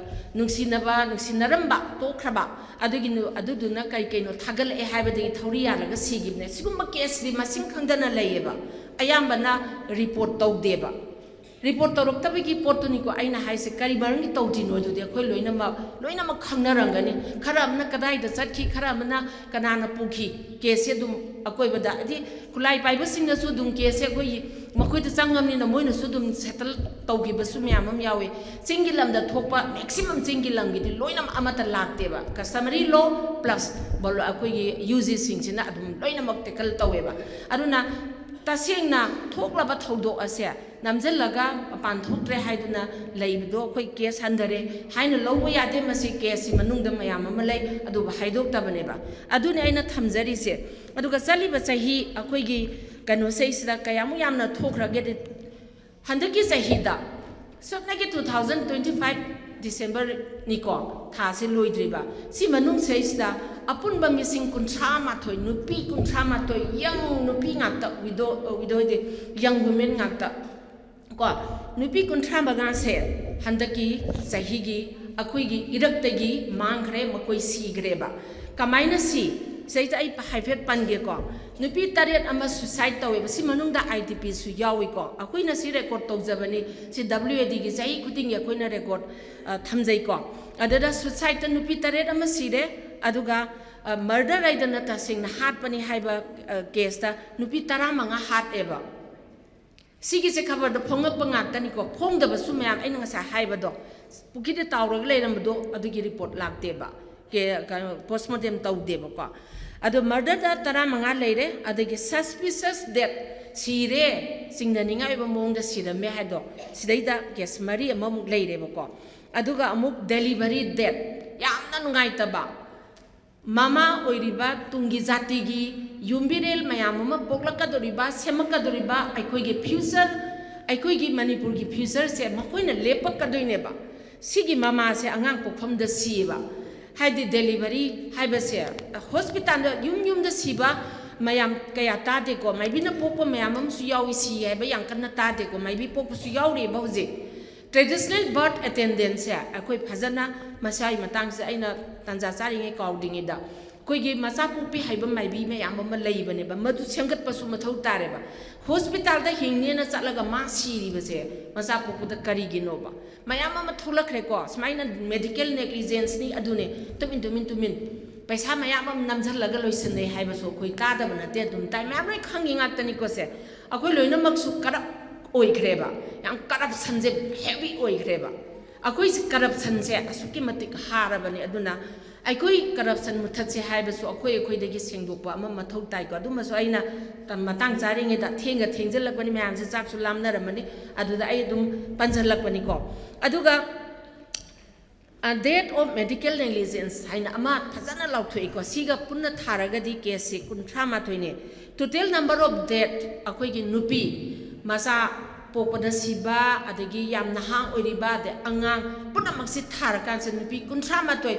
ꯅꯨꯡꯁꯤꯅꯕ, ꯅꯨꯡꯁꯤꯅꯔꯝꯕ ꯇꯣꯛꯈ꯭ꯔꯕ ꯑꯗꯨꯒꯤ, ꯑꯗꯨꯗꯨꯅ ꯀꯩ ꯀꯩꯅꯣ ꯊꯥꯒꯠꯂꯛꯑꯦ ꯍꯥꯏꯕꯗꯒꯤ ꯊꯧꯔꯤ ꯌꯥꯜꯂꯒ ꯁꯤꯈꯤꯕꯅꯦ꯫ ꯁꯤꯒꯨꯝꯕ ꯀꯦꯁꯇꯤ ꯃꯁꯤꯡ ꯈꯪꯗꯅ ꯂꯩꯌꯦꯕ, ꯑꯌꯥꯝꯕꯅ ꯔꯤꯄꯣꯔꯠ ꯇꯧꯗꯦꯕ꯫ ꯔꯤꯄꯣꯔꯠ ꯇꯧꯔꯛꯇꯕꯒꯤ ꯄꯣꯠꯇꯨꯅꯤꯀꯣ ꯑꯩꯅ ꯍꯥꯏꯁꯦ꯫ ꯀꯔꯤ ꯃꯔꯝꯒꯤ ꯇꯧꯗ꯭ꯔꯤꯅꯣ? ꯑꯗꯨꯗꯤ ꯑꯩꯈꯣꯏ ꯂꯣꯏꯅꯃꯛ, ꯂꯣꯏꯅꯃꯛ ꯈꯪꯅꯔꯝꯒꯅꯤ꯫ ꯈꯔ ꯑꯃꯅ ꯀꯗꯥꯏꯗ ꯆꯠꯈꯤ, ꯈꯔ ꯑꯃꯅ ꯀꯅꯥꯅ ꯄꯨꯈꯤ, ꯀꯦꯁꯁꯦ ꯑꯗꯨꯝ ꯑꯀꯣꯏꯕꯗ, ꯍꯥꯏꯗꯤ ꯈꯨꯠꯂꯥꯏ ꯄꯥꯏꯕꯁꯤꯡꯅꯁꯨ ꯑꯗꯨꯝ ꯀꯦꯁꯁꯦ ꯑꯩꯈꯣꯏꯒꯤ ꯃꯈꯣꯏꯗ ꯆꯪꯉꯕꯅꯤꯅ ꯃꯣꯏꯅꯁꯨ ꯑꯗꯨꯝ ꯁꯦꯇꯜ ꯇꯧꯈꯤꯕꯁꯨ ꯃꯌꯥꯝ ꯑꯃ ꯌꯥꯎꯏ꯫ ꯆꯤꯡꯒꯤ ꯂꯝꯗ ꯊꯣꯛꯄ maximum ꯆꯤꯡꯒꯤ ꯂꯝꯒꯤꯗꯤ ꯂꯣꯏꯅꯃꯛ ꯑꯃꯠꯇ ꯂꯥꯛꯇꯦꯕ꯫ Customary law plus ꯑꯩꯈꯣꯏꯒꯤ ꯌꯨ ꯖꯤꯁꯤꯡꯁꯤꯅ ꯑꯗꯨꯝ ꯂꯣꯏꯅꯃꯛ ꯇꯦꯀꯜ ꯇꯧꯋꯦꯕ꯫ ꯑꯗꯨꯅ ꯇꯁꯦꯡꯅ ꯊꯣꯛꯂꯕ ꯊꯧꯗꯣꯛ ꯑꯁꯦ ꯅꯝꯁꯤꯜꯂꯒ ꯃꯄꯥꯟ ꯊꯣꯛꯇ꯭ꯔꯦ ꯍꯥꯏꯗꯨꯅ ꯂꯩꯕꯗꯣ ꯑꯩꯈꯣꯏ ꯀꯦꯁ ꯍꯟꯊꯔꯦ ꯍꯥꯏꯅ ꯂꯧꯕ ꯌꯥꯗꯦ꯫ ꯃꯁꯤ ꯀꯦꯁꯁꯤ ꯃꯅꯨꯡꯗ ꯃꯌꯥꯝ ꯑꯃ ꯂꯩ, ꯑꯗꯨꯕꯨ ꯍꯥꯏꯗꯣꯛꯇꯕꯅꯦꯕ꯫ ꯑꯗꯨꯅꯤ ꯑꯩꯅ ꯊꯝꯖꯔꯤꯁꯦ꯫ ꯑꯗꯨꯒ ꯆꯠꯂꯤꯕ ꯆꯍꯤ ꯑꯩꯈꯣꯏꯒꯤ ꯀꯩꯅꯣꯁꯤꯗꯩꯁꯤꯗ ꯀꯌꯥꯃꯨꯛ ꯌꯥꯝꯅ ꯊꯣꯛꯈ꯭ꯔꯒꯦꯗꯤ, ꯍꯟꯗꯛꯀꯤ ꯆꯍꯤꯗ ꯁꯨꯞꯅꯒꯤ two thousand twenty five Decemberꯅꯤꯀꯣ, ꯊꯥꯁꯦ ꯂꯣꯏꯗ꯭ꯔꯤꯕ, ꯁꯤ ꯃꯅꯨꯡꯁꯤꯗꯩꯁꯤꯗ ꯑꯄꯨꯟꯕ ꯃꯤꯁꯤꯡ ꯀꯨꯟꯊ꯭ꯔꯥ ꯃꯥꯊꯣꯏ, ꯅꯨꯄꯤ ꯀꯨꯟꯊ꯭ꯔꯥ ꯃꯥꯊꯣꯏ, young ꯅꯨꯄꯤ ꯉꯥꯛꯇ, widow, widow ꯗꯤ young women ꯉꯥꯛꯇ ꯀꯣ, ꯅꯨꯄꯤ ꯀꯨꯟꯊ꯭ꯔꯥ ꯃꯉꯥꯁꯦ ꯍꯟꯗꯛꯀꯤ ꯆꯍꯤꯒꯤ ꯑꯩꯈꯣꯏꯒꯤ ꯏꯔꯛꯇꯒꯤ ꯃꯥꯡꯈ꯭ꯔꯦ, ꯃꯈꯣꯏ ꯁꯤꯈ꯭ꯔꯦꯕ꯫ ꯀꯃꯥꯏꯅ ꯁꯤ? ꯁꯤꯗꯩꯗ ꯑꯩ ꯍꯥꯏꯐꯦꯠ ꯄꯟꯒꯦꯀꯣ꯫ ꯅꯨꯄꯤ ꯇꯔꯦꯠ ꯑꯃ suicide ꯇꯧꯋꯦꯕ꯫ ꯁꯤ ꯃꯅꯨꯡꯗ ꯑꯥꯏ ꯗꯤ ꯄꯤꯁꯨ ꯌꯥꯎꯏꯀꯣ꯫ ꯑꯩꯈꯣꯏꯅ ꯁꯤ ꯔꯦꯀꯣꯔꯠ ꯇꯧꯖꯕꯅꯤ꯫ ꯁꯤ ꯗꯕ꯭ꯂꯤꯎ ꯑꯦ ꯗꯤꯒꯤ ꯆꯍꯤ ꯈꯨꯗꯤꯡꯒꯤ ꯑꯩꯈꯣꯏꯅ ꯔꯦꯀꯣꯔꯠ, ꯑ, ꯊꯝꯖꯩꯀꯣ꯫ ꯑꯗꯨꯗ suicideꯇ ꯅꯨꯄꯤ ꯇꯔꯦꯠ ꯑꯃ ꯁꯤꯔꯦ, ꯑꯗꯨꯒ, ꯑ, murder ꯍꯥꯏꯗꯅ ꯇꯁꯦꯡꯅ ꯍꯥꯠꯄꯅꯤ ꯍꯥꯏꯕ, ꯑ, ꯀꯦꯁꯇ ꯅꯨꯄꯤ ꯇꯔꯥꯃꯉꯥ ꯍꯥꯠꯂꯦꯕ꯫ ꯁꯤꯒꯤꯁꯦ ꯈꯕꯔꯗ ꯐꯣꯡꯉꯛꯄ ꯉꯥꯛꯇꯅꯤꯀꯣ꯫ ꯐꯣꯡꯗꯕꯁꯨ ꯃꯌꯥꯝ, ꯑꯩꯅ ꯉꯁꯥꯏ ꯍꯥꯏꯕꯗꯣ, ꯄꯨꯈ꯭ꯔꯤꯗ ꯇꯥꯎꯔꯒ ꯂꯩꯔꯝꯕꯗꯣ, ꯑꯗꯨꯒꯤ ꯔꯤꯄꯣꯔꯠ ꯂꯥꯛꯇꯦꯕ꯫ ꯀꯦ-, ꯀꯩꯅꯣ, postmortem ꯇꯧꯗꯦꯕꯀꯣ꯫ ꯑꯗꯣ murderꯗ ꯇꯔꯥꯃꯉꯥ ꯂꯩꯔꯦ, ꯑꯗꯒꯤ suspicious death ꯁꯤꯔꯦ, ꯆꯤꯡꯅꯅꯤꯡꯉꯥꯏ ꯑꯣꯏꯕ ꯃꯑꯣꯡꯗ ꯁꯤꯔꯝꯃꯦ ꯍꯥꯏꯗꯣ, ꯁꯤꯗꯩꯗ ꯀꯦꯁ ꯃꯔꯤ ꯑꯃꯃꯨꯛ ꯂꯩꯔꯦꯕꯀꯣ꯫ ꯑꯗꯨꯒ ꯑꯃꯨꯛ ꯗꯦꯂꯤꯚꯔꯤ ꯗꯦꯠ, ꯌꯥꯝꯅ ꯅꯨꯡꯉꯥꯏꯇꯕ, ꯃꯃꯥ ꯑꯣꯏꯔꯤꯕ ꯇꯨꯡꯒꯤ ꯖꯥꯇꯤꯒꯤ ꯌꯨꯝꯕꯤꯔꯦꯜ ꯃꯌꯥꯝ ꯑꯃ ꯄꯣꯛꯂꯛꯀꯗꯧꯔꯤꯕ, ꯁꯦꯝꯃꯛꯀꯗꯧꯔꯤꯕ ꯑꯩꯈꯣꯏꯒꯤ ꯐ꯭ꯌꯨꯆꯔ, ꯑꯩꯈꯣꯏꯒꯤ ꯃꯅꯤꯄꯨꯔꯒꯤ ꯐ꯭ꯌꯨꯆꯔꯁꯦ ꯃꯈꯣꯏꯅ ꯂꯦꯞꯄꯛꯀꯗꯣꯏꯅꯦꯕ꯫ ꯁꯤꯒꯤ ꯃꯃꯥꯁꯦ ꯑꯉꯥꯡ ꯄꯣꯛꯐꯝꯗ ꯁꯤꯌꯦꯕ꯫ ꯍꯥꯏꯗꯤ ꯗꯦꯂꯤꯚꯔꯤ ꯍꯥꯏꯕꯁꯦ ꯍꯣꯁꯄꯤꯇꯥꯜꯗ ꯌꯨꯝ ꯌꯨꯝꯗ ꯁꯤꯕ ꯃꯌꯥꯝ ꯀꯌꯥ ꯇꯥꯗꯦꯀꯣ, ꯃꯥꯏꯕꯤꯅ ꯄꯣꯛꯄ ꯃꯌꯥꯝ ꯑꯃꯁꯨ ꯌꯥꯎꯏ, ꯁꯤ ꯍꯥꯏꯕ ꯌꯥꯝ ꯀꯟꯅ ꯇꯥꯗꯦꯀꯣ, ꯃꯥꯏꯕꯤ ꯄꯣꯛꯄꯁꯨ ꯌꯥꯎꯔꯤꯕ ꯍꯧꯖꯤꯛ꯫ ꯇ꯭ꯔꯦꯗꯤꯁꯅꯦꯜ ꯕꯥꯔꯠ ꯑꯦꯇꯦꯟꯗꯦꯟꯁꯁꯦ ꯑꯩꯈꯣꯏ ꯐꯖꯅ ꯃꯁꯥꯒꯤ ꯃꯇꯥꯡꯁꯦ ꯑꯩꯅ ꯇꯥꯟꯖꯥ ꯆꯥꯔꯤꯉꯩ ꯀꯥꯎꯗ꯭ꯔꯤꯉꯩꯗ, ꯑꯩꯈꯣꯏꯒꯤ ꯃꯆꯥ ꯄꯣꯛꯄꯤ ꯍꯥꯏꯕ ꯃꯥꯏꯕꯤ ꯃꯌꯥꯝ ꯑꯃ ꯂꯩꯕꯅꯦꯕ, ꯃꯗꯨ ꯁꯦꯝꯒꯠꯄꯁꯨ ꯃꯊꯧ ꯇꯥꯔꯦꯕ꯫ ꯍꯣꯁꯄꯤꯇꯥꯜꯗ ꯍꯤꯡꯅꯦꯅ ꯆꯠꯂꯒ ꯃꯥ ꯁꯤꯔꯤꯕꯁꯦ ꯃꯆꯥ ꯄꯣꯛꯄꯗ ꯀꯔꯤꯒꯤꯅꯣꯕ? ꯃꯌꯥꯝ ꯑꯃ ꯊꯣꯛꯂꯛꯈ꯭ꯔꯦꯀꯣ, ꯁꯨꯃꯥꯏꯅ ꯃꯦꯗꯤꯀꯦꯜ ꯅꯦꯒ꯭ꯂꯤꯖꯦꯟꯁꯅꯤ, ꯑꯗꯨꯅꯦ, ꯇꯨꯃꯤꯟ ꯇꯨꯃꯤꯟ ꯇꯨꯃꯤꯟ, ꯄꯩꯁꯥ ꯃꯌꯥꯝ ꯑꯃ ꯅꯝꯁꯤꯜꯂꯒ ꯂꯣꯏꯁꯤꯟꯅꯩ ꯍꯥꯏꯕꯁꯨ ꯑꯩꯈꯣꯏ ꯇꯥꯗꯕ ꯅꯠꯇꯦ, ꯑꯗꯨꯝ ꯇꯥꯏ, ꯃꯌꯥꯝ ꯂꯣꯏ ꯈꯪꯉꯤ ꯉꯥꯛꯇꯅꯤꯀꯣ ꯁꯦ꯫ ꯑꯩꯈꯣꯏ ꯂꯣꯏꯅꯃꯛꯁꯨ ꯀꯔꯞ ꯑꯣꯏꯈ꯭ꯔꯦꯕ, ꯌꯥꯝ ꯀꯔꯞꯁꯟꯁꯦ ꯍꯦꯚꯤ ꯑꯣꯏꯈ꯭ꯔꯦꯕ꯫ ꯑꯩꯈꯣꯏꯁꯦ ꯀꯔꯞꯁꯟꯁꯦ ꯑꯁꯨꯛꯀꯤ ꯃꯇꯤꯛ ꯍꯥꯔꯕꯅꯦ꯫ ꯑꯗꯨꯅ ꯑꯩꯈꯣꯏ ꯀꯔꯞꯁꯟ ꯃꯨꯊꯠꯁꯦ ꯍꯥꯏꯕꯁꯨ ꯑꯩꯈꯣꯏ ꯑꯩꯈꯣꯏꯗꯒꯤ ꯁꯦꯡꯗꯣꯛꯄ ꯑꯃ ꯃꯊꯧ ꯇꯥꯏꯀꯣ꯫ ꯑꯗꯨꯃꯁꯨ ꯑꯩꯅ ꯃꯇꯥꯡ ꯆꯥꯔꯤꯉꯩꯗ, ꯊꯦꯡꯒ ꯊꯦꯡꯖꯤꯜꯂꯛꯄꯅꯤ, ꯃꯌꯥꯝꯁꯦ ꯆꯥꯛꯁꯨ ꯂꯥꯝꯅꯔꯝꯃꯅꯤ, ꯑꯗꯨꯗ ꯑꯩ ꯑꯗꯨꯝ ꯄꯟꯁꯤꯜꯂꯛꯄꯅꯤꯀꯣ꯫ ꯑꯗꯨꯒ ꯗꯦꯠ ꯑꯣꯐ ꯃꯦꯗꯤꯀꯦꯜ ꯅꯦꯒ꯭ꯂꯤꯖꯦꯟꯁ ꯍꯥꯏꯅ ꯑꯃ ꯐꯖꯅ ꯂꯥꯎꯊꯣꯛꯏꯀꯣ꯫ ꯁꯤꯒ ꯄꯨꯟꯅ ꯊꯥꯔꯒꯗꯤ ꯀꯦꯁꯁꯤ ꯀꯨꯟꯊ꯭ꯔꯥ ꯃꯥꯊꯣꯏꯅꯦ꯫ ꯇꯣꯇꯦꯜ ꯅꯝꯕꯔ ꯑꯣꯐ ꯗꯦꯠ, ꯑꯩꯈꯣꯏꯒꯤ ꯅꯨꯄꯤ ꯃꯆꯥ ꯄꯣꯛꯄꯗ ꯁꯤꯕ, ꯑꯗꯒꯤ ꯌꯥꯝ ꯅꯍꯥ ꯑꯣꯏꯔꯤꯕ, ꯑꯗꯩ ꯑꯉꯥꯡ, ꯄꯨꯝꯅꯃꯛꯁꯤ ꯊꯥꯔꯀꯥꯟꯁꯤꯗ ꯅꯨꯄꯤ ꯀꯨꯟꯊ꯭ꯔꯥ ꯃꯥꯊꯣꯏ,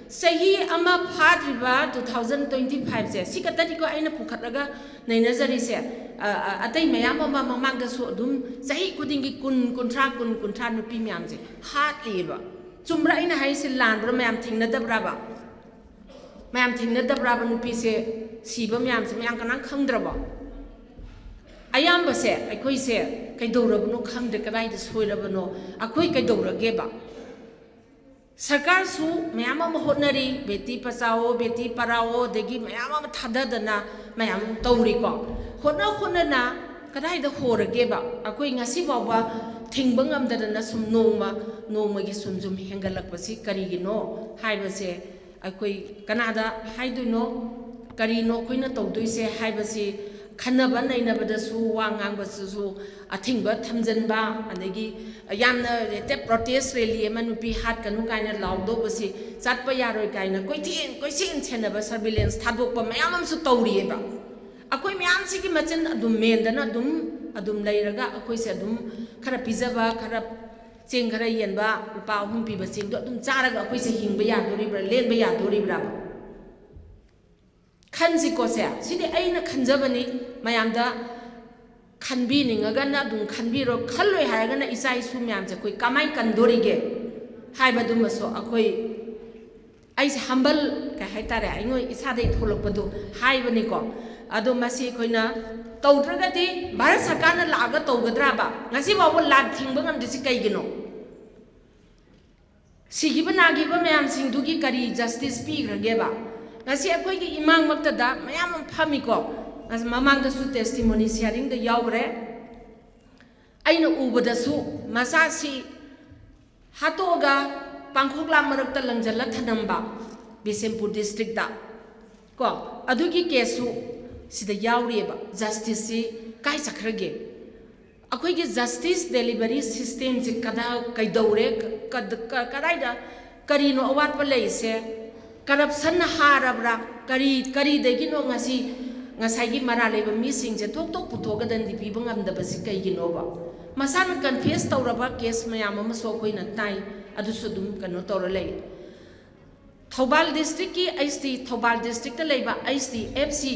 ꯆꯍꯤ ꯑꯃ ꯐꯥꯗ꯭ꯔꯤꯕ two thousand twenty five ꯁꯦ, ꯁꯤ ꯈꯛꯇꯅꯤꯀꯣ ꯑꯩꯅ ꯄꯨꯈꯠꯂꯒ ꯅꯩꯅꯖꯔꯤꯁꯦ꯫ ꯑ, ꯑ, ꯑꯇꯩ ꯃꯌꯥꯝ ꯑꯃ ꯃꯃꯥꯡꯗꯁꯨ ꯑꯗꯨꯝ ꯆꯍꯤ ꯈꯨꯗꯤꯡꯒꯤ ꯀꯨꯟ, ꯀꯨꯟꯊ꯭ꯔꯥ, ꯀꯨꯟ, ꯀꯨꯟꯊ꯭ꯔꯥ ꯅꯨꯄꯤ ꯃꯌꯥꯝꯁꯦ ꯍꯥꯠꯂꯤꯑꯕ꯫ ꯆꯨꯝꯕ꯭ꯔꯥ ꯑꯩꯅ ꯍꯥꯏꯔꯤꯁꯦ? ꯂꯥꯟꯕ꯭ꯔꯥ? ꯃꯌꯥꯝ ꯊꯦꯡꯅꯗꯕ꯭ꯔꯥꯕ? ꯃꯌꯥꯝ ꯊꯦꯡꯅꯗꯕ꯭ꯔꯥꯕ? ꯅꯨꯄꯤꯁꯦ ꯁꯤꯕ ꯃꯌꯥꯝꯁꯦ ꯃꯌꯥꯝ ꯀꯅꯥꯝ ꯈꯪꯗ꯭ꯔꯕꯣ? ꯑꯌꯥꯝꯕꯁꯦ ꯑꯩꯈꯣꯏꯁꯦ ꯀꯩꯗꯧꯔꯕꯅꯣ ꯈꯪꯗ꯭ꯔꯦ, ꯀꯗꯥꯏꯗ ꯁꯣꯏꯔꯕꯅꯣ? ꯑꯩꯈꯣꯏ ꯀꯩꯗꯧꯔꯒꯦꯕ? ꯁꯔꯀꯥꯔꯁꯨ ꯃꯌꯥꯝ ꯑꯃ ꯍꯣꯠꯅꯔꯤ, ꯕꯦꯇꯤ ꯄꯆꯥꯑꯣ, ꯕꯦꯇꯤ ꯄꯔꯥꯑꯣ, ꯑꯗꯒꯤ ꯃꯌꯥꯝ ꯑꯃ ꯊꯥꯗꯗꯅ ꯃꯌꯥꯝ ꯑꯃ ꯇꯧꯔꯤꯀꯣ꯫ ꯍꯣꯠꯅ ꯍꯣꯠꯅꯅ ꯀꯗꯥꯏꯗ ꯍꯣꯔꯒꯦꯕ? ꯑꯩꯈꯣꯏ ꯉꯁꯤ ꯐꯥꯎꯕ ꯊꯤꯡꯕ ꯉꯝꯗꯗꯅ ꯁꯨꯝ ꯅꯣꯡꯃ ꯅꯣꯡꯃꯒꯤ ꯁꯨꯝ ꯁꯨꯝ ꯍꯦꯟꯒꯠꯂꯛꯄꯁꯤ ꯀꯔꯤꯒꯤꯅꯣ ꯍꯥꯏꯕꯁꯦ ꯑꯩꯈꯣꯏ ꯀꯅꯥꯗ ꯍꯥꯏꯗꯣꯏꯅꯣ? ꯀꯔꯤꯅꯣ ꯑꯩꯈꯣꯏꯅ ꯇꯧꯗꯣꯏꯁꯦ ꯍꯥꯏꯕꯁꯤ ꯈꯟꯅꯕ ꯅꯩꯅꯕꯗꯁꯨ, ꯋꯥ ꯉꯥꯡꯕꯁꯤꯁꯨ ꯑꯊꯤꯡꯕ ꯊꯝꯖꯤꯟꯕ, ꯑꯗꯒꯤ ꯌꯥꯝꯅ ꯍꯦꯛꯇ ꯄ꯭ꯔꯣꯇꯦꯁ ꯔꯦꯂꯤ ꯑꯃ, ꯅꯨꯄꯤ ꯍꯥꯠꯀꯅꯨ ꯀꯥꯏꯅ ꯂꯥꯎꯗꯧꯕꯁꯤ ꯆꯠꯄ ꯌꯥꯔꯣꯏ ꯀꯥꯏꯅ ꯀꯣꯏꯊꯦꯟ ꯀꯣꯏꯁꯦꯟ ꯁꯦꯟꯅꯕ, ꯁꯔꯚꯤꯂꯦꯟꯁ ꯊꯥꯗꯣꯛꯄ ꯃꯌꯥꯝ ꯑꯃꯁꯨ ꯇꯧꯔꯤꯑꯕ꯫ ꯑꯩꯈꯣꯏ ꯃꯌꯥꯝꯁꯤꯒꯤ ꯃꯆꯤꯟ ꯑꯗꯨꯝ ꯃꯦꯟꯗꯅ ꯑꯗꯨꯝ ꯑꯗꯨꯝ ꯂꯩꯔꯒ, ꯑꯩꯈꯣꯏꯁꯦ ꯑꯗꯨꯝ ꯈꯔ ꯄꯤꯖꯕ, ꯈꯔ ꯆꯦꯡ ꯈꯔ ꯌꯦꯟꯕ, ꯂꯨꯄꯥ ꯑꯍꯨꯝ ꯄꯤꯕ ꯆꯦꯡꯗꯣ ꯑꯗꯨꯝ ꯆꯥꯔꯒ ꯑꯩꯈꯣꯏꯁꯦ ꯍꯤꯡꯕ ꯌꯥꯗꯣꯔꯤꯕ꯭ꯔꯥ, ꯂꯦꯟꯕ ꯌꯥꯗꯣꯔꯤꯕ꯭ꯔꯥꯕ? ꯈꯟꯁꯤꯀꯣ ꯁꯦ, ꯁꯤꯗꯤ ꯑꯩꯅ ꯈꯟꯖꯕꯅꯤ, ꯃꯌꯥꯝꯗ ꯈꯟꯕꯤꯅꯤꯡꯉꯒꯅ ꯑꯗꯨꯝ ꯈꯟꯕꯤꯔꯣ, ꯈꯜꯂꯣꯏ ꯍꯥꯏꯔꯒꯅ ꯏꯆꯥ ꯏꯁꯨ ꯃꯌꯥꯝꯁꯦ ꯑꯩꯈꯣꯏ ꯀꯃꯥꯏꯅ ꯀꯟꯗꯣꯔꯤꯒꯦ ꯍꯥꯏꯕꯗꯨꯃꯁꯨ ꯑꯩꯈꯣꯏ, ꯑꯩꯁꯦ ꯍꯝꯕꯜ ꯀꯩ ꯍꯥꯏꯇꯥꯔꯦ, ꯑꯩꯉꯣꯟ ꯏꯁꯥꯗꯒꯤ ꯊꯣꯛꯂꯛꯄꯗꯣ ꯍꯥꯏꯕꯅꯤꯀꯣ꯫ ꯑꯗꯣ ꯃꯁꯤ ꯑꯩꯈꯣꯏꯅ ꯇꯧꯗ꯭ꯔꯒꯗꯤ ꯚꯥꯔꯠ ꯁꯔꯀꯥꯔꯅ ꯂꯥꯛꯑꯒ ꯇꯧꯒꯗ꯭ꯔꯥꯕ? ꯉꯁꯤ ꯐꯥꯎꯕ ꯂꯥꯟ ꯊꯤꯡꯕ ꯉꯝꯗ꯭ꯔꯤꯁꯤ ꯀꯩꯒꯤꯅꯣ? ꯁꯤꯈꯤꯕ ꯅꯥꯈꯤꯕ ꯃꯌꯥꯝꯁꯤꯡꯗꯨꯒꯤ ꯀꯔꯤ ꯖꯁꯇꯤꯁ ꯄꯤꯈ꯭ꯔꯒꯦꯕ? ꯉꯁꯤ ꯑꯩꯈꯣꯏꯒꯤ ꯏꯃꯥꯡꯃꯛꯇꯗ ꯃꯌꯥꯝ ꯑꯃ ꯐꯝꯃꯤꯀꯣ꯫ ꯉꯁꯤ ꯃꯃꯥꯡꯗꯁꯨ ꯇꯦꯁꯇꯤꯃꯣꯅꯤ ꯁꯤꯌꯥꯔꯤꯡꯗ ꯌꯥꯎꯈ꯭ꯔꯦ꯫ ꯑꯩꯅ ꯎꯕꯗꯁꯨ ꯃꯆꯥꯁꯤ ꯍꯥꯠꯇꯣꯛꯑꯒ ꯄꯥꯡꯈꯣꯛꯂꯥ ꯃꯔꯛꯇ ꯂꯪꯖꯜꯂ ꯊꯅꯝꯕ ꯕꯤꯁꯦꯝꯄꯨꯔ ꯗꯤꯁꯇ꯭ꯔꯤꯛꯇ ꯀꯣ, ꯑꯗꯨꯒꯤ ꯀꯦꯁꯁꯨ ꯁꯤꯗ ꯌꯥꯎꯔꯤꯑꯕ꯫ ꯖꯁꯇꯤꯁꯁꯤ ꯀꯥꯏ ꯆꯠꯈ꯭ꯔꯒꯦ? ꯑꯩꯈꯣꯏꯒꯤ ꯖꯁꯇꯤꯁ ꯗꯦꯂꯤꯚꯔꯤ ꯁꯤꯁꯇꯦꯝꯁꯤ ꯀꯗꯥ ꯀꯩꯗꯧꯔꯦ? ꯀ-, ꯀ-, ꯀꯗꯥꯏꯗ, ꯀꯔꯤꯅꯣ ꯑꯋꯥꯠꯄ ꯂꯩꯔꯤꯁꯦ? ꯀꯔꯞꯁꯟꯅ ꯍꯥꯔꯕ꯭ꯔꯥ? ꯀꯔꯤ, ꯀꯔꯤꯗꯒꯤꯅꯣ ꯉꯁꯤ ꯉꯁꯥꯏꯒꯤ ꯃꯔꯥꯜ ꯂꯩꯕ ꯃꯤꯁꯤꯡꯁꯦ ꯊꯣꯛ ꯊꯣꯛ ꯄꯨꯊꯣꯛꯑꯒ ꯗꯟꯗꯤ ꯄꯤꯕ ꯉꯝꯗꯕꯁꯤ ꯀꯩꯒꯤꯅꯣꯕ? ꯃꯁꯥꯅ ꯀꯟꯐꯦꯁ ꯇꯧꯔꯕ ꯀꯦꯁ ꯃꯌꯥꯝ ꯑꯃꯁꯨ ꯑꯩꯈꯣꯏꯅ ꯇꯥꯏ, ꯑꯗꯨꯁꯨ ꯑꯗꯨꯝ ꯀꯩꯅꯣ ꯇꯧꯔ ꯂꯩ꯫ ꯊꯧꯕꯥꯜ ꯗꯤꯁꯇ꯭ꯔꯤꯛꯀꯤ ꯑꯩꯆ ꯗꯤ, ꯊꯧꯕꯥꯜ ꯗꯤꯁꯇ꯭ꯔꯤꯛꯇ ꯂꯩꯕ ꯑꯩꯆ ꯗꯤ ꯑꯦꯐ ꯁꯤ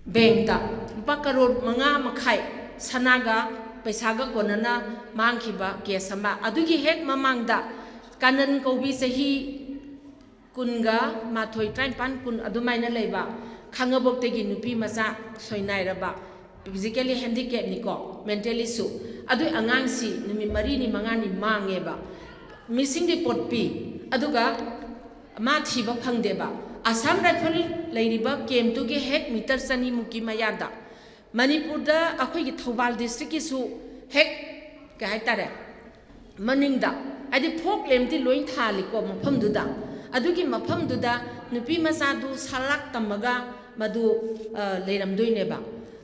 ꯕꯦꯡꯛꯇ ꯂꯨꯄꯥ ꯀꯔꯣꯔ ꯃꯉꯥ ꯃꯈꯥꯏ ꯁꯅꯥꯒ ꯄꯩꯁꯥꯒ ꯀꯣꯟꯅꯅ ꯃꯥꯡꯈꯤꯕ ꯀꯦꯁ ꯑꯃ, ꯑꯗꯨꯒꯤ ꯍꯦꯛ ꯃꯃꯥꯡꯗ ꯀꯥꯅꯟ ꯀꯧꯕꯤ ꯆꯍꯤ ꯀꯨꯟꯒ ꯃꯥꯊꯣꯏ, ꯇꯔꯥꯅꯤꯄꯥꯟ, ꯀꯨꯟ ꯑꯗꯨꯃꯥꯏꯅ ꯂꯩꯕ ꯈꯥꯡꯉꯕꯣꯛꯇꯒꯤ ꯅꯨꯄꯤ ꯃꯆꯥ ꯁꯣꯏꯅꯥꯏꯔꯕ, ꯐꯤꯖꯤꯀꯦꯜꯂꯤ ꯍꯦꯟꯗꯤꯀꯦꯞꯅꯤꯀꯣ, ꯃꯦꯟꯇꯦꯜꯂꯤꯁꯨ, ꯑꯗꯨꯏ ꯑꯉꯥꯡꯁꯤ ꯅꯨꯃꯤꯠ ꯃꯔꯤꯅꯤ ꯃꯉꯥꯅꯤ ꯃꯥꯡꯉꯦꯕ, ꯃꯤꯁꯤꯡ ꯔꯤꯄꯣꯔꯠ ꯄꯤ꯫ ꯑꯗꯨꯒ ꯃꯥ ꯊꯤꯕ ꯐꯪꯗꯦꯕ꯫ ꯑꯁꯥꯝ ꯔꯥꯏꯐꯜ ꯂꯩꯔꯤꯕ ꯀꯦꯝꯞꯇꯨꯒꯤ ꯍꯦꯛ ꯃꯤꯇꯔ ꯆꯅꯤꯃꯨꯛꯀꯤ ꯃꯌꯥꯗ, ꯃꯅꯤꯄꯨꯔꯗ ꯑꯩꯈꯣꯏꯒꯤ ꯊꯧꯕꯥꯜ ꯗꯤꯁꯇ꯭ꯔꯤꯛꯀꯤꯁꯨ ꯍꯦꯛ, ꯀꯩ ꯍꯥꯏꯇꯥꯔꯦ, ꯃꯅꯤꯡꯗ, ꯍꯥꯏꯗꯤ ꯐꯣꯛ ꯂꯦꯝꯞꯇꯤ ꯂꯣꯏ ꯊꯥꯜꯂꯤꯀꯣ ꯃꯐꯝꯗꯨꯗ꯫ ꯑꯗꯨꯒꯤ ꯃꯐꯝꯗꯨꯗ ꯅꯨꯄꯤ ꯃꯆꯥꯗꯨ ꯁꯂꯥꯛ ꯇꯝꯃꯒ ꯃꯗꯨ ꯑ, ꯂꯩꯔꯝꯗꯣꯏꯅꯦꯕ꯫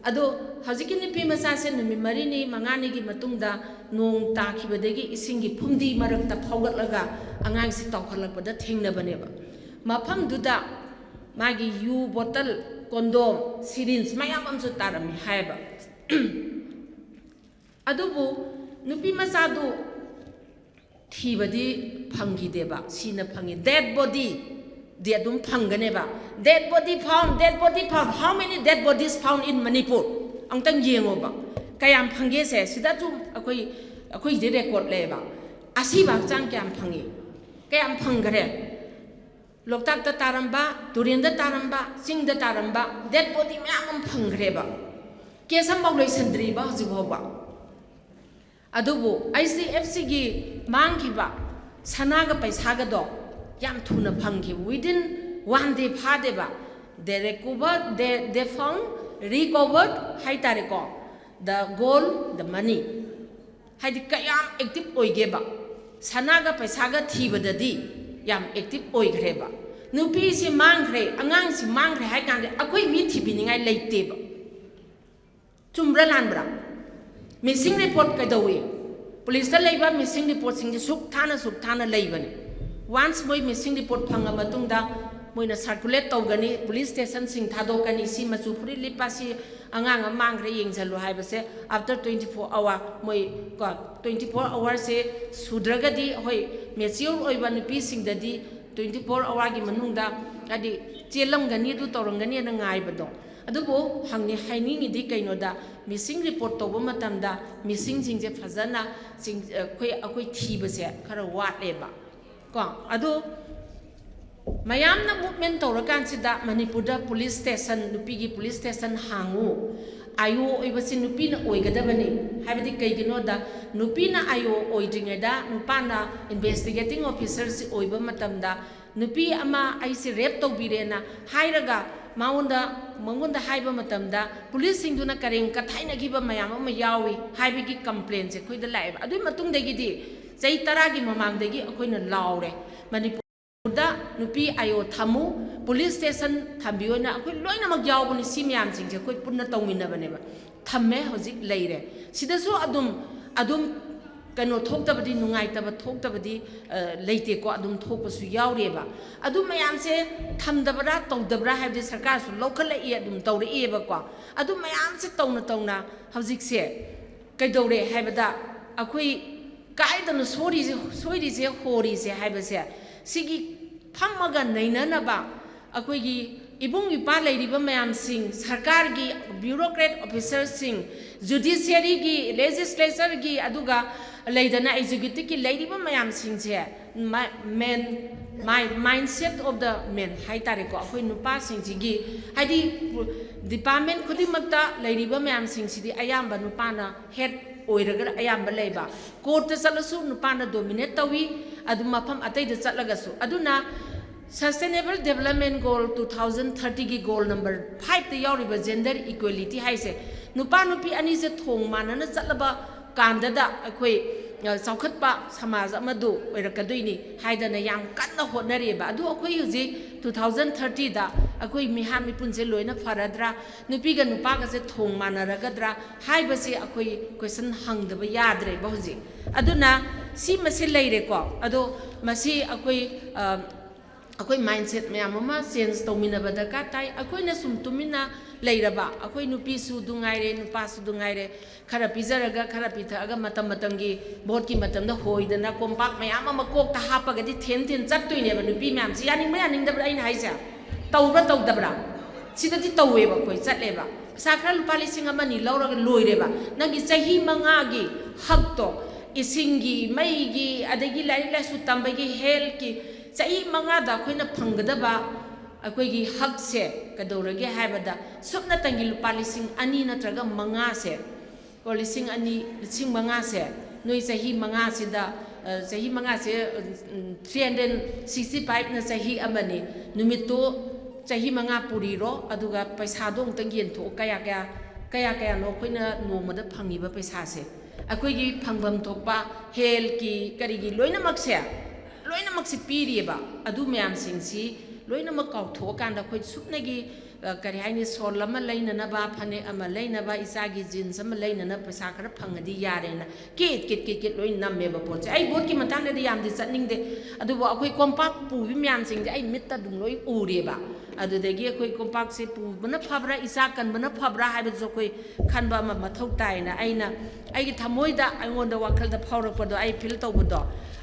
ꯑꯗꯣ ꯍꯧꯖꯤꯛꯀꯤ ꯅꯨꯄꯤ ꯃꯆꯥꯁꯦ ꯅꯨꯃꯤꯠ ꯃꯔꯤꯅꯤ ꯃꯉꯥꯅꯤꯒꯤ ꯃꯇꯨꯡꯗ ꯅꯣꯡ ꯇꯥꯈꯤꯕꯗꯒꯤ ꯏꯁꯤꯡꯒꯤ ꯐꯨꯝꯗꯤ ꯃꯔꯛꯇ ꯐꯥꯎꯒꯠꯂꯒ ꯑꯉꯥꯡꯁꯤ ꯇꯥꯎꯈꯠꯂꯛꯄꯗ ꯊꯦꯡꯅꯕꯅꯦꯕ꯫ ꯃꯐꯝꯗꯨꯗ ꯃꯥꯒꯤ ꯌꯨ ꯕꯣꯇꯜ, ꯀꯣꯟꯗꯣꯝ, ꯁꯤꯔꯤꯟꯁ ꯃꯌꯥꯝ ꯑꯃꯁꯨ ꯇꯥꯔꯝꯃꯤ ꯍꯥꯏꯌꯦꯕ꯫ ꯑꯗꯨꯕꯨ ꯅꯨꯄꯤ ꯃꯆꯥꯗꯨ ꯊꯤꯕꯗꯤ ꯐꯪꯈꯤꯗꯦꯕ, ꯁꯤꯅ ꯐꯪꯉꯤ꯫ Dead body ꯗꯤ ꯑꯗꯨꯝ ꯐꯪꯒꯅꯦꯕ꯫ Dead body found, dead body found, how many dead bodies found in Manipur? ꯑꯃꯨꯛꯇꯪ ꯌꯦꯡꯉꯣꯕ, ꯀꯌꯥꯝ ꯐꯪꯒꯦꯁꯦ꯫ ꯁꯤꯗꯁꯨ ꯑꯩꯈꯣꯏ, ꯑꯩꯈꯣꯏꯒꯤꯗꯤ ꯔꯦꯀꯣꯔꯠ ꯂꯩꯌꯦꯕ꯫ ꯑꯁꯤꯕ ꯍꯛꯆꯥꯡ ꯀꯌꯥꯝ ꯐꯪꯉꯤ, ꯀꯌꯥꯝ ꯐꯪꯈꯔꯦ? ꯂꯣꯛꯇꯥꯛꯇ ꯇꯥꯔꯝꯕ, ꯇꯨꯔꯦꯟꯗ ꯇꯥꯔꯝꯕ, ꯆꯤꯡꯗ ꯇꯥꯔꯝꯕ ꯗꯦꯠ ꯕꯣꯗꯤ ꯃꯌꯥꯝ ꯑꯃ ꯐꯪꯈ꯭ꯔꯦꯕ꯫ ꯀꯦꯁ ꯑꯃꯐꯥꯎ ꯂꯣꯏꯁꯤꯟꯗ꯭ꯔꯤꯕ ꯍꯧꯖꯤꯛ ꯐꯥꯎꯕ꯫ ꯑꯗꯨꯕꯨ ꯑꯩꯆ ꯗꯤ ꯑꯦꯐ ꯁꯤꯒꯤ ꯃꯥꯡꯈꯤꯕ ꯁꯅꯥꯒ ꯄꯩꯁꯥꯒꯗꯣ ꯌꯥꯝ ꯊꯨꯅ ꯐꯪꯈꯤꯕ, within one day ꯐꯥꯗꯦꯕ꯫ They recovered, they, they found, recovered ꯍꯥꯏꯇꯥꯔꯦꯀꯣ, the gold, the money꯫ ꯍꯥꯏꯗꯤ ꯀꯌꯥꯝ ꯑꯦꯛꯇꯤꯚ ꯑꯣꯏꯒꯦꯕ? ꯁꯅꯥꯒ ꯄꯩꯁꯥꯒ ꯊꯤꯕꯗꯗꯤ ꯌꯥꯝ ꯑꯦꯛꯇꯤꯚ ꯑꯣꯏꯈ꯭ꯔꯦꯕ꯫ ꯅꯨꯄꯤꯁꯤ ꯃꯥꯡꯈ꯭ꯔꯦ, ꯑꯉꯥꯡꯁꯤ ꯃꯥꯡꯈ꯭ꯔꯦ ꯍꯥꯏ ꯀꯥꯟꯗ ꯑꯩꯈꯣꯏ ꯃꯤ ꯊꯤꯕꯤꯅꯤꯡꯉꯥꯏ ꯂꯩꯇꯦꯕ꯫ ꯆꯨꯝꯕ꯭ꯔꯥ ꯂꯥꯟꯕ꯭ꯔꯥ? ꯃꯤꯁꯤꯡ ꯔꯤꯄꯣꯔꯠ ꯀꯩꯗꯧꯏ? ꯄꯨꯂꯤꯁꯇ ꯂꯩꯕ ꯃꯤꯁꯤꯡ ꯔꯤꯄꯣꯔꯠꯁꯤꯡꯁꯦ ꯁꯨꯛ ꯊꯥꯅ ꯁꯨꯛ ꯊꯥꯅ ꯂꯩꯕꯅꯤ꯫ ꯋꯥꯟꯁ ꯃꯣꯏ ꯃꯤꯁꯤꯡ ꯔꯤꯄꯣꯔꯠ ꯐꯪꯉ ꯃꯇꯨꯡꯗ ꯃꯣꯏꯅ ꯁꯥꯔꯀꯨꯂꯦꯠ ꯇꯧꯒꯅꯤ, ꯄꯨꯂꯤꯁ ꯁ꯭ꯇꯦꯁꯟꯁꯤꯡ ꯊꯥꯗꯣꯛꯀꯅꯤ, ꯁꯤ ꯃꯆꯨ ꯐꯨꯔꯤꯠ ꯂꯤꯠꯄ, ꯁꯤ ꯑꯉꯥꯡ ꯑꯃ ꯃꯥꯡꯈ꯭ꯔꯦ ꯌꯦꯡꯁꯤꯜꯂꯨ ꯍꯥꯏꯕꯁꯦ ꯑꯥꯐꯇꯔ ꯇ꯭ꯋꯦꯟꯇꯤ ꯐꯣꯔ ꯑꯋꯥꯔ ꯃꯣꯏ ꯀꯣ, ꯇ꯭ꯋꯦꯟꯇꯤ ꯐꯣꯔ ꯑꯋꯥꯔꯁꯦ ꯁꯨꯗ꯭ꯔꯒꯗꯤ, ꯍꯣꯏ, ꯃꯦꯆꯤꯌꯣꯔ ꯑꯣꯏꯕ ꯅꯨꯄꯤꯁꯤꯡꯗꯗꯤ ꯇ꯭ꯋꯦꯟꯇꯤ ꯐꯣꯔ ꯑꯋꯥꯔꯒꯤ ꯃꯅꯨꯡꯗ ꯍꯥꯏꯗꯤ ꯆꯦꯜꯂꯝꯒꯅꯤ, ꯑꯗꯨ ꯇꯧꯔꯝꯒꯅꯤꯅ ꯉꯥꯏꯕꯗꯣ꯫ ꯑꯗꯨꯕꯨ ꯍꯪꯅꯤ-, ꯍꯥꯏꯅꯤꯡꯉꯤꯗꯤ ꯀꯩꯅꯣꯗ, ꯃꯤꯁꯤꯡ ꯔꯤꯄꯣꯔꯠ ꯇꯧꯕ ꯃꯇꯝꯗ ꯃꯤꯁꯤꯡꯁꯤꯡꯁꯦ ꯐꯖꯅ ꯆꯤꯡ-, ꯑꯩꯈꯣꯏ, ꯑꯩꯈꯣꯏ ꯊꯤꯕꯁꯦ ꯈꯔ ꯋꯥꯠꯂꯦꯕ ꯀꯣ꯫ ꯑꯗꯨ ꯃꯌꯥꯝꯅ ꯃꯨꯞꯃꯦꯟ ꯇꯧꯔꯀꯥꯟꯁꯤꯗ ꯃꯅꯤꯄꯨꯔꯗ ꯄꯨꯂꯤꯁ ꯁ꯭ꯇꯦꯁꯟ, ꯅꯨꯄꯤꯒꯤ ꯄꯨꯂꯤꯁ ꯁ꯭ꯇꯦꯁꯟ ꯍꯥꯡꯉꯨ꯫ ꯑꯥꯏ ꯑꯣ ꯑꯣꯏꯕꯁꯤ ꯅꯨꯄꯤꯅ ꯑꯣꯏꯒꯗꯕꯅꯤ꯫ ꯍꯥꯏꯕꯗꯤ ꯀꯩꯒꯤꯅꯣꯗ, ꯅꯨꯄꯤꯅ ꯑꯥꯏ ꯑꯣ ꯑꯣꯏꯗ꯭ꯔꯤꯉꯩꯗ ꯅꯨꯄꯥꯅ ꯏꯟꯚꯦꯁꯇꯤꯒꯦꯇꯤꯡ ꯑꯣꯐꯤꯁꯔꯁꯤ ꯑꯣꯏꯕ ꯃꯇꯝꯗ, ꯅꯨꯄꯤ ꯑꯃ ꯑꯩꯁꯦ ꯔꯦꯞ ꯇꯧꯕꯤꯔꯦꯅ ꯍꯥꯏꯔꯒ ꯃꯉꯣꯟꯗ, ꯃꯉꯣꯟꯗ ꯍꯥꯏꯕ ꯃꯇꯝꯗ ꯄꯨꯂꯤꯁꯁꯤꯡꯗꯨꯅ ꯀꯔꯦꯝ ꯀꯊꯥꯏꯅꯈꯤꯕ ꯃꯌꯥꯝ ꯑꯃ ꯌꯥꯎꯏ ꯍꯥꯏꯕꯒꯤ ꯀꯝꯄ꯭ꯂꯦꯟꯁꯦ ꯑꯩꯈꯣꯏꯗ ꯂꯥꯛꯑꯦꯕ꯫ ꯑꯗꯨꯒꯤ ꯃꯇꯨꯡꯗꯒꯤꯗꯤ ꯆꯍꯤ ꯇꯔꯥꯒꯤ ꯃꯃꯥꯡꯗꯒꯤ ꯑꯩꯈꯣꯏꯅ ꯂꯥꯎꯔꯦ꯫ ꯃꯅꯤꯄꯨꯔ ꯃꯅꯤꯄꯨꯔꯗ ꯅꯨꯄꯤ ꯑꯥꯏ ꯑꯣ ꯊꯝꯃꯨ, ꯄꯨꯂꯤꯁ ꯁ꯭ꯇꯦꯁꯟ ꯊꯝꯕꯤꯌꯣꯅ ꯑꯩꯈꯣꯏ ꯂꯣꯏꯅꯃꯛ ꯌꯥꯎꯕꯅꯤ꯫ ꯁꯤ ꯃꯌꯥꯝꯁꯤꯡꯁꯦ ꯑꯩꯈꯣꯏ ꯄꯨꯟꯅ ꯇꯧꯃꯤꯟꯅꯕꯅꯦꯕ꯫ ꯊꯝꯃꯦ, ꯍꯧꯖꯤꯛ ꯂꯩꯔꯦ꯫ ꯁꯤꯗꯁꯨ ꯑꯗꯨꯝ ꯑꯗꯨꯝ ꯀꯩꯅꯣ ꯊꯣꯛꯇꯕꯗꯤ, ꯅꯨꯡꯉꯥꯏꯇꯕ ꯊꯣꯛꯇꯕꯗꯤ, ꯑ, ꯂꯩꯇꯦꯀꯣ꯫ ꯑꯗꯨꯝ ꯊꯣꯛꯄꯁꯨ ꯌꯥꯎꯔꯤꯑꯕ꯫ ꯑꯗꯨ ꯃꯌꯥꯝꯁꯦ ꯊꯝꯗꯕ꯭ꯔꯥ ꯇꯧꯗꯕ꯭ꯔꯥ ꯍꯥꯏꯕꯗꯤ ꯁꯔꯀꯥꯔꯁꯨ ꯂꯧꯈꯠꯂꯛꯏ, ꯑꯗꯨꯝ ꯇꯧꯔꯛꯏꯑꯕꯀꯣ꯫ ꯑꯗꯨ ꯃꯌꯥꯝꯁꯦ ꯇꯧꯅ ꯇꯧꯅ ꯍꯧꯖꯤꯛꯁꯦ ꯀꯩꯗꯧꯔꯦ ꯍꯥꯏꯕꯗ, ꯑꯩꯈꯣꯏ ꯀꯥꯏꯗꯅꯣ ꯁꯣꯔꯤꯁꯦ, ꯁꯣꯏꯔꯤꯁꯦ, ꯍꯣꯔꯤꯁꯦ ꯍꯥꯏꯕꯁꯦ, ꯁꯤꯒꯤ ꯐꯝꯃꯒ ꯅꯩꯅꯅꯕ ꯑꯩꯈꯣꯏꯒꯤ ꯏꯕꯨꯡ ꯏꯄ꯭ꯋꯥ ꯂꯩꯔꯤꯕ ꯃꯌꯥꯝꯁꯤꯡ, ꯁꯔꯀꯥꯔꯒꯤ bureaucrat officerꯁꯤꯡ, judiciaryꯒꯤ, legislatureꯒꯤ, ꯑꯗꯨꯒ ꯂꯩꯗꯅ executiveꯀꯤ ꯂꯩꯔꯤꯕ ꯃꯌꯥꯝꯁꯤꯡꯁꯦ, ꯃ-, men, my, mindset of the men ꯍꯥꯏ ꯇꯥꯔꯦꯀꯣ꯫ ꯑꯩꯈꯣꯏ ꯅꯨꯄꯥꯁꯤꯡꯁꯤꯒꯤ, ꯍꯥꯏꯗꯤ, department ꯈꯨꯗꯤꯡꯃꯛꯇ ꯂꯩꯔꯤꯕ ꯃꯌꯥꯝꯁꯤꯡꯁꯤꯗꯤ ꯑꯌꯥꯝꯕ ꯅꯨꯄꯥꯅ head ꯑꯣꯏꯔꯒ ꯑꯌꯥꯝꯕ ꯂꯩꯕ꯫ Courtꯇ ꯆꯠꯂꯁꯨ ꯅꯨꯄꯥꯅ dominate ꯇꯧꯏ, ꯑꯗꯨ ꯃꯐꯝ ꯑꯇꯩꯗ ꯆꯠꯂꯒꯁꯨ꯫ ꯑꯗꯨꯅ Sustainable Development Goal two thousand thirtyꯒꯤ goal number fiveꯇ ꯌꯥꯎꯔꯤꯕ gender equality ꯍꯥꯏꯁꯦ, ꯅꯨꯄꯥ ꯅꯨꯄꯤ ꯑꯅꯤꯁꯦ ꯊꯣꯡ ꯃꯥꯟꯅꯅ ꯆꯠꯂꯕ ꯀꯥꯟꯗꯗ ꯑꯩꯈꯣꯏ, ꯑ, ꯆꯥꯎꯈꯠꯄ ꯁꯃꯥꯖ ꯑꯃꯗꯨ ꯑꯣꯏꯔꯛꯀꯗꯣꯏꯅꯤ ꯍꯥꯏꯗꯅ ꯌꯥꯝ ꯀꯟꯅ ꯍꯣꯠꯅꯔꯤꯑꯕ꯫ ꯑꯗꯨ ꯑꯩꯈꯣꯏ ꯍꯧꯖꯤꯛ two thousand thirtyꯗ ꯑꯩꯈꯣꯏ ꯃꯤꯍꯥꯠ ꯃꯤꯄꯨꯟꯁꯦ ꯂꯣꯏꯅ ꯐꯔꯗ꯭ꯔꯥ, ꯅꯨꯄꯤꯒ ꯅꯨꯄꯥꯒꯁꯦ ꯊꯣꯡ ꯃꯥꯟꯅꯔꯒꯗ꯭ꯔꯥ ꯍꯥꯏꯕꯁꯦ ꯑꯩꯈꯣꯏ question ꯍꯪꯗꯕ ꯌꯥꯗ꯭ꯔꯦꯕ ꯍꯧꯖꯤꯛ꯫ ꯑꯗꯨꯅ ꯁꯤ ꯃꯁꯤ ꯂꯩꯔꯦꯀꯣ꯫ ꯑꯗꯣ ꯃꯁꯤ ꯑꯩꯈꯣꯏ, ꯑ, ꯑꯩꯈꯣꯏ mindset ꯃꯌꯥꯝ ꯑꯃ change ꯇꯧꯃꯤꯟꯅꯕ ꯗꯔꯀꯥꯔ ꯇꯥꯏ꯫ ꯑꯩꯈꯣꯏꯅ ꯁꯨꯝ ꯇꯨꯃꯤꯟꯅ ꯂꯩꯔꯕ, ꯑꯩꯈꯣꯏ ꯅꯨꯄꯤꯁꯨ ꯑꯗꯨ ꯉꯥꯏꯔꯦ, ꯅꯨꯄꯥꯁꯨ ꯑꯗꯨ ꯉꯥꯏꯔꯦ, ꯈꯔ ꯄꯤꯖꯔꯒ, ꯈꯔ ꯄꯤꯊꯛꯑꯒ, ꯃꯇꯝ ꯃꯇꯝꯒꯤ voteꯀꯤ ꯃꯇꯝꯗ ꯍꯣꯏꯗꯅ ꯀꯣꯝꯄꯥꯛ ꯃꯌꯥꯝ ꯑꯃ ꯀꯣꯛꯇ ꯍꯥꯞꯄꯒꯗꯤ ꯊꯦꯟ ꯊꯦꯟ ꯆꯠꯇꯣꯏꯅꯦꯕ ꯅꯨꯄꯤ ꯃꯌꯥꯝꯁꯤ꯫ ꯌꯥꯅꯤꯡꯕ꯭ꯔꯥ ꯌꯥꯅꯤꯡꯗꯕ꯭ꯔꯥ ꯑꯩꯅ ꯍꯥꯏꯁꯦ? ꯇꯧꯕ꯭ꯔꯥ ꯇꯧꯗꯕ꯭ꯔꯥ? ꯁꯤꯗꯗꯤ ꯇꯧꯋꯦꯕ, ꯑꯩꯈꯣꯏ ꯆꯠꯂꯦꯕ꯫ ꯄꯩꯁꯥ ꯈꯔ ꯂꯨꯄꯥ ꯂꯤꯁꯤꯡ ꯑꯃ ꯑꯅꯤ ꯂꯧꯔꯒ ꯂꯣꯏꯔꯦꯕ꯫ ꯅꯪꯒꯤ ꯆꯍꯤ ꯃꯉꯥꯒꯤ ꯍꯛꯇꯣ, ꯏꯁꯤꯡꯒꯤ, ꯃꯩꯒꯤ, ꯑꯗꯒꯤ ꯂꯥꯏꯔꯤꯛ ꯂꯥꯏꯁꯨ ꯇꯝꯕꯒꯤ, healthꯀꯤ, ꯆꯍꯤ ꯃꯉꯥꯗ ꯑꯩꯈꯣꯏꯅ ꯐꯪꯒꯗꯕ ꯑꯩꯈꯣꯏꯒꯤ ꯍꯛꯁꯦ ꯀꯩꯗꯧꯔꯒꯦ ꯍꯥꯏꯕꯗ, ꯁꯨꯞꯅꯇꯪꯒꯤ ꯂꯨꯄꯥ ꯂꯤꯁꯤꯡ ꯑꯅꯤ ꯅꯠꯇ꯭ꯔꯒ ꯃꯉꯥꯁꯦ, ꯀꯣ, ꯂꯤꯁꯤꯡ ꯑꯅꯤ, ꯂꯤꯁꯤꯡ ꯃꯉꯥꯁꯦ, ꯅꯣꯏ ꯆꯍꯤ ꯃꯉꯥꯁꯤꯗ, ꯑ, ꯆꯍꯤ ꯃꯉꯥꯁꯦ, ꯎꯝ, three hundred sixty fiveꯅ ꯆꯍꯤ ꯑꯃꯅꯤ꯫ ꯅꯨꯃꯤꯠꯇꯣ ꯆꯍꯤ ꯃꯉꯥ ꯄꯨꯔꯤꯔꯣ, ꯑꯗꯨꯒ ꯄꯩꯁꯥꯗꯣ ꯑꯃꯨꯛꯇꯪ ꯌꯦꯟꯊꯣꯛꯑꯣ꯫ ꯀꯌꯥ, ꯀꯌꯥ, ꯀꯌꯥ, ꯀꯌꯥꯅꯣ ꯑꯩꯈꯣꯏꯅ ꯅꯣꯡꯃꯗ ꯐꯪꯉꯤꯕ ꯄꯩꯁꯥꯁꯦ? ꯑꯩꯈꯣꯏꯒꯤ ꯐꯪꯐꯝ ꯊꯣꯛꯄ healthꯀꯤ, ꯀꯔꯤꯒꯤ, ꯂꯣꯏꯅꯃꯛꯁꯦ ꯂꯣꯏꯅꯃꯛꯁꯤ ꯄꯤꯔꯤꯑꯕ꯫ ꯑꯗꯨ ꯃꯌꯥꯝꯁꯤꯡꯁꯤ ꯂꯣꯏꯅꯃꯛ ꯀꯥꯎꯊꯣꯛꯑꯀꯥꯟꯗ ꯑꯩꯈꯣꯏ ꯁꯨꯞꯅꯒꯤ, ꯑ, ꯀꯔꯤ ꯍꯥꯏꯅꯤ, ꯁꯣꯜ ꯑꯃ ꯂꯩꯅꯅꯕ, ꯐꯅꯦꯛ ꯑꯃ ꯂꯩꯅꯕ, ꯏꯆꯥꯒꯤ ꯖꯤꯟꯁ ꯑꯃ ꯂꯩꯅꯅꯕ ꯄꯩꯁꯥ ꯈꯔ ꯐꯪꯉꯗꯤ ꯌꯥꯔꯦꯅ ꯀꯤꯠ ꯀꯤꯠ ꯀꯤꯠ ꯀꯤꯠ ꯂꯣꯏ ꯅꯝꯃꯦꯕ ꯄꯣꯠꯁꯦ꯫ ꯑꯩ ꯚꯣꯠꯀꯤ ꯃꯇꯥꯡꯗꯗꯤ ꯌꯥꯝꯗꯤ ꯆꯠꯅꯤꯡꯗꯦ, ꯑꯗꯨꯕꯨ ꯑꯩꯈꯣꯏ ꯀꯣꯝꯄꯥꯛ ꯄꯨꯕꯤ ꯃꯌꯥꯝꯁꯤꯡꯁꯦ ꯑꯩ ꯃꯤꯠꯇ ꯑꯗꯨꯝ ꯂꯣꯏ ꯎꯔꯦꯕ꯫ ꯑꯗꯨꯗꯒꯤ ꯑꯩꯈꯣꯏ ꯀꯣꯝꯄꯥꯛꯁꯦ ꯄꯨꯕꯅ ꯐꯕ꯭ꯔꯥ, ꯏꯆꯥ ꯀꯟꯕꯅ ꯐꯕ꯭ꯔꯥ ꯍꯥꯏꯕꯗꯨꯁꯨ ꯑꯩꯈꯣꯏ ꯈꯟꯕ ꯑꯃ ꯃꯊꯧ ꯇꯥꯏꯅ ꯑꯩꯅ ꯑꯩꯒꯤ ꯊꯃꯣꯏꯗ, ꯑꯩꯉꯣꯟꯗ ꯋꯥꯈꯜꯗ ꯐꯥꯎꯔꯛꯄꯗꯣ, ꯑꯩ ꯐꯤꯜ ꯇꯧꯕꯗꯣ,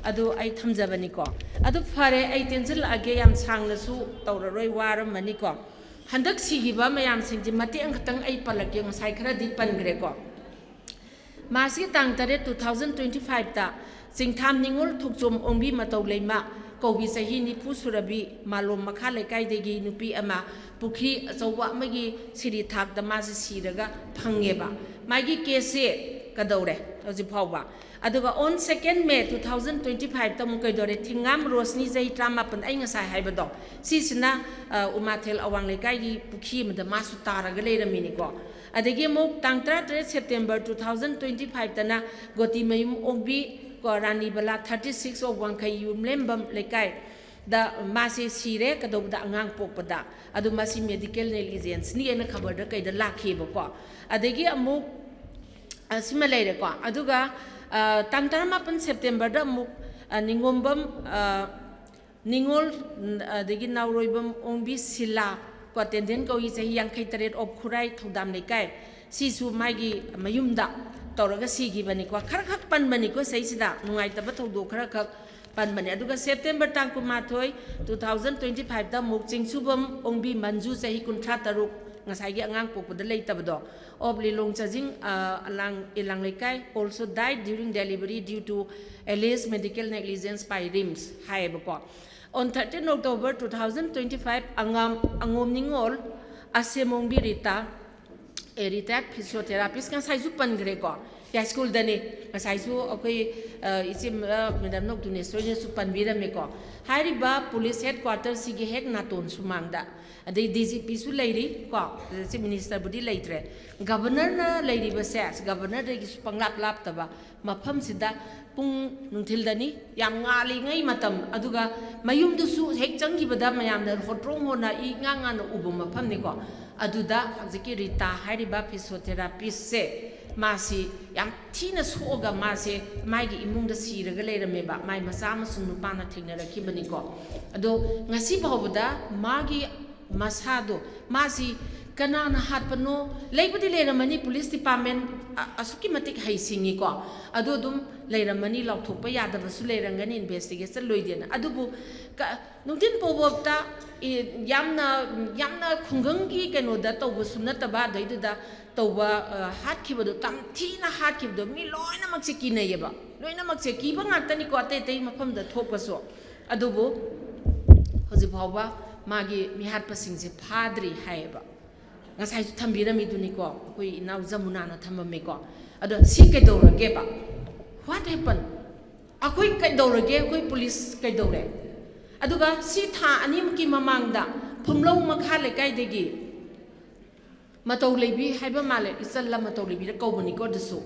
ꯑꯗꯨ ꯑꯩ ꯊꯝꯖꯕꯅꯤꯀꯣ꯫ ꯑꯗꯨ ꯐꯔꯦ, ꯑꯩ ꯇꯦꯟꯁꯤꯜꯂꯛꯑꯒꯦ, ꯌꯥꯝ ꯁꯥꯡꯅꯁꯨ ꯇꯧꯔꯔꯣꯏ, ꯋꯥꯔꯝꯃꯅꯤꯀꯣ꯫ ꯍꯟꯗꯛ ꯁꯤꯈꯤꯕ ꯃꯌꯥꯝꯁꯤꯡꯁꯦ ꯃꯇꯦꯛ ꯑꯃꯈꯛꯇꯪ ꯑꯩ ꯄꯜꯂꯛꯀꯦ, ꯉꯁꯥꯏ ꯈꯔꯗꯤ ꯄꯟꯈ꯭ꯔꯦꯀꯣ꯫ ꯃꯥꯔꯁꯀꯤ ꯇꯥꯡ ꯇꯔꯦꯠ, two thousand twenty five ꯇ ꯆꯤꯡꯊꯥꯝ ꯅꯤꯉꯣꯜ ꯊꯣꯛꯆꯣꯝ ꯑꯣꯡꯕꯤ ꯃꯇꯧ ꯂꯩꯃ ꯀꯧꯕꯤ, ꯆꯍꯤ ꯅꯤꯐꯨ ꯁꯨꯔꯕꯤ, ꯃꯥꯂꯣꯝ ꯃꯈꯥ ꯂꯩꯀꯥꯏꯗꯒꯤ ꯅꯨꯄꯤ ꯑꯃ ꯄꯨꯈ꯭ꯔꯤ ꯑꯆꯧꯕ ꯑꯃꯒꯤ ꯁꯤꯔꯤ ꯊꯥꯛꯇ ꯃꯥꯁꯦ ꯁꯤꯔꯒ ꯐꯪꯉꯦꯕ꯫ ꯃꯥꯒꯤ ꯀꯦꯁꯁꯦ ꯀꯗꯧꯔꯦ ꯍꯧꯖꯤꯛ ꯐꯥꯎꯕ꯫ ꯑꯗꯨꯒ on second May two thousand twenty five ꯇ ꯑꯃꯨꯛ ꯀꯩꯗꯧꯔꯦ? ꯊꯤꯡꯉꯥꯝ ꯔꯣꯁꯅꯤ, ꯆꯍꯤ ꯇꯔꯥꯃꯥꯄꯟ, ꯑꯩ ꯉꯁꯥꯏ ꯍꯥꯏꯕꯗꯣ, ꯁꯤꯁꯤꯅ, ꯑ, ꯎꯃꯥꯊꯦꯜ ꯑꯋꯥꯡ ꯂꯩꯀꯥꯏꯒꯤ ꯄꯨꯈ꯭ꯔꯤ ꯑꯃꯗ ꯃꯥꯁꯨ ꯇꯥꯔꯒ ꯂꯩꯔꯝꯃꯤꯅꯤꯀꯣ꯫ ꯑꯗꯒꯤ ꯑꯃꯨꯛ ꯇꯥꯡ ꯇꯔꯥꯇꯔꯦꯠ September two thousand twenty five ꯇꯅ ꯒꯣꯇꯤꯃꯌꯨꯝ ꯑꯣꯡꯕꯤ ꯀꯣ, ꯔꯥꯅꯤꯕꯂꯥ, thirty six of ꯋꯥꯡꯈꯩ ꯌꯨꯝꯂꯦꯝꯕꯝ ꯂꯩꯀꯥꯏꯗ ꯃꯥꯁꯦ ꯁꯤꯔꯦ꯫ ꯀꯩꯗꯧꯕꯗ? ꯑꯉꯥꯡ ꯄꯣꯛꯄꯗ꯫ ꯑꯗꯨ ꯃꯁꯤ medical negligence ꯅꯤ ꯍꯥꯏꯅ ꯈꯕꯔꯗ ꯀꯩꯗ ꯂꯥꯛꯈꯤꯕꯀꯣ꯫ ꯑꯗꯒꯤ ꯑꯃꯨꯛ, ꯑ, ꯁꯤꯃ ꯂꯩꯔꯦꯀꯣ꯫ ꯑꯗꯨꯒ, ꯑ, ꯇꯥꯡ ꯇꯔꯥꯃꯥꯄꯟ September ꯗ ꯑꯃꯨꯛ, ꯑ, ꯅꯤꯉꯣꯝꯕꯝ, ꯑ, ꯅꯤꯉꯣꯜ, ꯎꯝ, ꯑꯗꯒꯤ ꯅꯥꯎꯔꯣꯏꯕꯝ ꯑꯣꯡꯕꯤ ꯁꯤꯂꯥ ꯀꯣ, ꯇꯦꯟꯗꯦꯟ ꯀꯧꯏ, ꯆꯍꯤ ꯌꯥꯡꯈꯩ ꯇꯔꯦꯠ, of ꯈꯨꯔꯥꯏ ꯊꯧꯗꯥꯝ ꯂꯩꯀꯥꯏ꯫ ꯁꯤꯁꯨ ꯃꯥꯒꯤ ꯃꯌꯨꯝꯗ ꯇꯧꯔꯒ ꯁꯤꯈꯤꯕꯅꯤꯀꯣ꯫ ꯈꯔ ꯈꯛ ꯄꯟꯕꯅꯤꯀꯣ ꯁꯩꯁꯤꯗ, ꯅꯨꯡꯉꯥꯏꯇꯕ ꯊꯧꯗꯣꯛ ꯈꯔ ꯈꯛ ꯄꯟꯕꯅꯤ꯫ ꯑꯗꯨꯒ September ꯇꯥꯡ ꯀꯨꯟꯃꯥꯊꯣꯏ, two thousand twenty five ꯇ ꯑꯃꯨꯛ ꯆꯤꯡꯁꯨꯕꯝ ꯑꯣꯡꯕꯤ ꯃꯟꯖꯨ, ꯆꯍꯤ ꯀꯨꯟꯊ꯭ꯔꯥ ꯇꯔꯨꯛ, ꯉꯁꯥꯏꯒꯤ ꯑꯉꯥꯡ ꯄꯣꯛꯄꯗ ꯂꯩꯇꯕꯗꯣ, of ꯂꯤꯂꯣꯡ ꯆꯥꯖꯤꯡ, ꯑ, ꯑꯂꯥꯡ, ꯏꯂꯥꯡ ꯂꯩꯀꯥꯏ, also died during delivery due to alleged medical negligence by RIMS ꯍꯥꯏꯌꯦꯕꯀꯣ꯫ On thirteen October two thousand twenty five, ꯑꯉꯥꯝ, ꯑꯉꯣꯝ ꯅꯤꯉꯣꯜ ꯑꯁꯦꯝ ꯑꯣꯡꯕꯤ ꯔꯤꯇꯥ, a retired physiotherapist, ꯉꯁꯥꯏꯁꯨ ꯄꯟꯈ꯭ꯔꯦꯀꯣ꯫ ꯌꯥꯏꯁ꯭ꯀꯨꯜꯗꯅꯤ꯫ ꯉꯁꯥꯏꯁꯨ ꯑꯩꯈꯣꯏ, ꯑ, ꯏꯆꯦ, ꯑ, ꯃꯦꯗꯥꯝ ꯅꯧꯇꯨꯅꯦꯁꯣꯔꯤꯅꯁꯨ ꯄꯟꯕꯤꯔꯝꯃꯦꯀꯣ꯫ ꯍꯥꯏꯔꯤꯕ ꯄꯨꯂꯤꯁ ꯍꯦꯗ ꯀ꯭ꯋꯥꯇꯔꯁꯤꯒꯤ ꯍꯦꯛ ꯅꯥꯇꯣꯟ ꯁꯨꯃꯥꯡꯗ, ꯑꯗꯩ ꯗꯤ ꯖꯤ ꯄꯤꯁꯨ ꯂꯩꯔꯤ ꯀꯣ, ꯆꯤꯐ ꯃꯤꯅꯤꯁꯇꯔꯕꯨꯗꯤ ꯂꯩꯇ꯭ꯔꯦ꯫ ꯒꯕꯔꯅꯔꯅ ꯂꯩꯔꯤꯕꯁꯦ, ꯒꯕꯔꯅꯔꯗꯒꯤꯁꯨ ꯄꯪꯂꯥꯞ ꯂꯥꯞꯇꯕ ꯃꯐꯝꯁꯤꯗ ꯄꯨꯡ ꯅꯨꯡꯊꯤꯜꯗꯅꯤ, ꯌꯥꯝ ꯉꯥꯜꯂꯤꯉꯩ ꯃꯇꯝ, ꯑꯗꯨꯒ ꯃꯌꯨꯝꯗꯨꯁꯨ ꯍꯦꯛ ꯆꯪꯈꯤꯕꯗ ꯃꯌꯥꯝꯅ ꯍꯣꯇ꯭ꯔꯣꯡ ꯍꯣꯅ ꯏ ꯉꯥꯡ ꯉꯥꯡꯅ ꯎꯕ ꯃꯐꯝꯅꯤꯀꯣ꯫ ꯑꯗꯨꯗ ꯍꯧꯖꯤꯛꯀꯤ ꯔꯤꯇꯥ ꯍꯥꯏꯔꯤꯕ ꯐꯤꯁꯣꯊꯦꯔꯥꯄꯤꯁꯁꯦ, ꯃꯥꯁꯤ ꯌꯥꯝ ꯊꯤꯅ ꯁꯣꯛꯑꯒ ꯃꯥꯁꯦ ꯃꯥꯒꯤ ꯏꯃꯨꯡꯗ ꯁꯤꯔꯒ ꯂꯩꯔꯝꯃꯦꯕ꯫ ꯃꯥꯏ ꯃꯆꯥ ꯑꯃꯁꯨꯡ ꯅꯨꯄꯥꯅ ꯊꯦꯡꯅꯔꯛꯈꯤꯕꯅꯤꯀꯣ꯫ ꯑꯗꯣ ꯉꯁꯤ ꯐꯥꯎꯕꯗ ꯃꯥꯒꯤ ꯃꯁꯥꯗꯣ, ꯃꯥꯁꯤ ꯀꯅꯥꯅ ꯍꯥꯠꯄꯅꯣ? ꯂꯩꯕꯨꯗꯤ ꯂꯩꯔꯝꯃꯅꯤ, ꯄꯨꯂꯤꯁ ꯗꯤꯄꯥꯔꯠꯃꯦꯟ ꯑ-, ꯑꯁꯨꯛꯀꯤ ꯃꯇꯤꯛ ꯍꯩꯁꯤꯡꯉꯤꯀꯣ꯫ ꯑꯗꯣ ꯑꯗꯨꯝ ꯂꯩꯔꯝꯃꯅꯤ, ꯂꯥꯎꯊꯣꯛꯄ ꯌꯥꯗꯕꯁꯨ ꯂꯩꯔꯝꯒꯅꯤ, ꯏꯟꯚꯦꯁꯇꯤꯒꯦꯁꯟ ꯂꯣꯏꯗꯦꯅ꯫ ꯑꯗꯨꯕꯨ ꯀ-, ꯅꯨꯡꯊꯤꯟ ꯐꯥꯎꯕꯇ, ꯏ, ꯌꯥꯝꯅ, ꯌꯥꯝꯅ ꯈꯨꯡꯒꯪꯒꯤ ꯀꯩꯅꯣꯗ ꯇꯧꯕꯁꯨ ꯅꯠꯇꯕ, ꯑꯗꯩꯗꯨꯗ ꯇꯧꯕ, ꯑ, ꯍꯥꯠꯈꯤꯕꯗꯣ, ꯇꯝꯊꯤꯅ ꯍꯥꯠꯈꯤꯕꯗꯣ, ꯃꯤ ꯂꯣꯏꯅꯃꯛꯁꯦ ꯀꯤꯅꯩꯌꯦꯕ꯫ ꯂꯣꯏꯅꯃꯛꯁꯦ ꯀꯤꯕ ꯉꯥꯛꯇꯅꯤꯀꯣ, ꯑꯇꯩ ꯑꯇꯩ ꯃꯐꯝꯗ ꯊꯣꯛꯄꯁꯨ꯫ ꯑꯗꯨꯕꯨ ꯍꯧꯖꯤꯛ ꯐꯥꯎꯕ ꯃꯥꯒꯤ ꯃꯤꯍꯥꯠꯄꯁꯤꯡꯁꯦ ꯐꯥꯗ꯭ꯔꯤ ꯍꯥꯏꯌꯦꯕ꯫ ꯉꯁꯥꯏꯁꯨ ꯊꯝꯕꯤꯔꯝꯃꯤꯗꯨꯅꯤꯀꯣ, ꯑꯩꯈꯣꯏ ꯏꯅꯥꯎ ꯖꯃꯨꯅꯥꯅ ꯊꯝꯃꯝꯃꯦꯀꯣ꯫ ꯑꯗꯣ ꯁꯤ ꯀꯩꯗꯧꯔꯒꯦꯕ? What happened? ꯑꯩꯈꯣꯏ ꯀꯩꯗꯧꯔꯒꯦ? ꯑꯩꯈꯣꯏ ꯄꯨꯂꯤꯁ ꯀꯩꯗꯧꯔꯦ? ꯑꯗꯨꯒ ꯁꯤ ꯊꯥ ꯑꯅꯤꯃꯨꯛꯀꯤ ꯃꯃꯥꯡꯗ ꯐꯨꯝꯂꯧ ꯃꯈꯥ ꯂꯩꯀꯥꯏꯗꯒꯤ ꯃꯇꯧ ꯂꯩꯕꯤ ꯍꯥꯏꯕ ꯃꯥꯜꯂꯦ, ꯏꯆꯜꯂ ꯃꯇꯧ ꯂꯩꯕꯤꯔ ꯀꯧꯕꯅꯤꯀꯣ꯫ ꯑꯗꯨꯁꯨ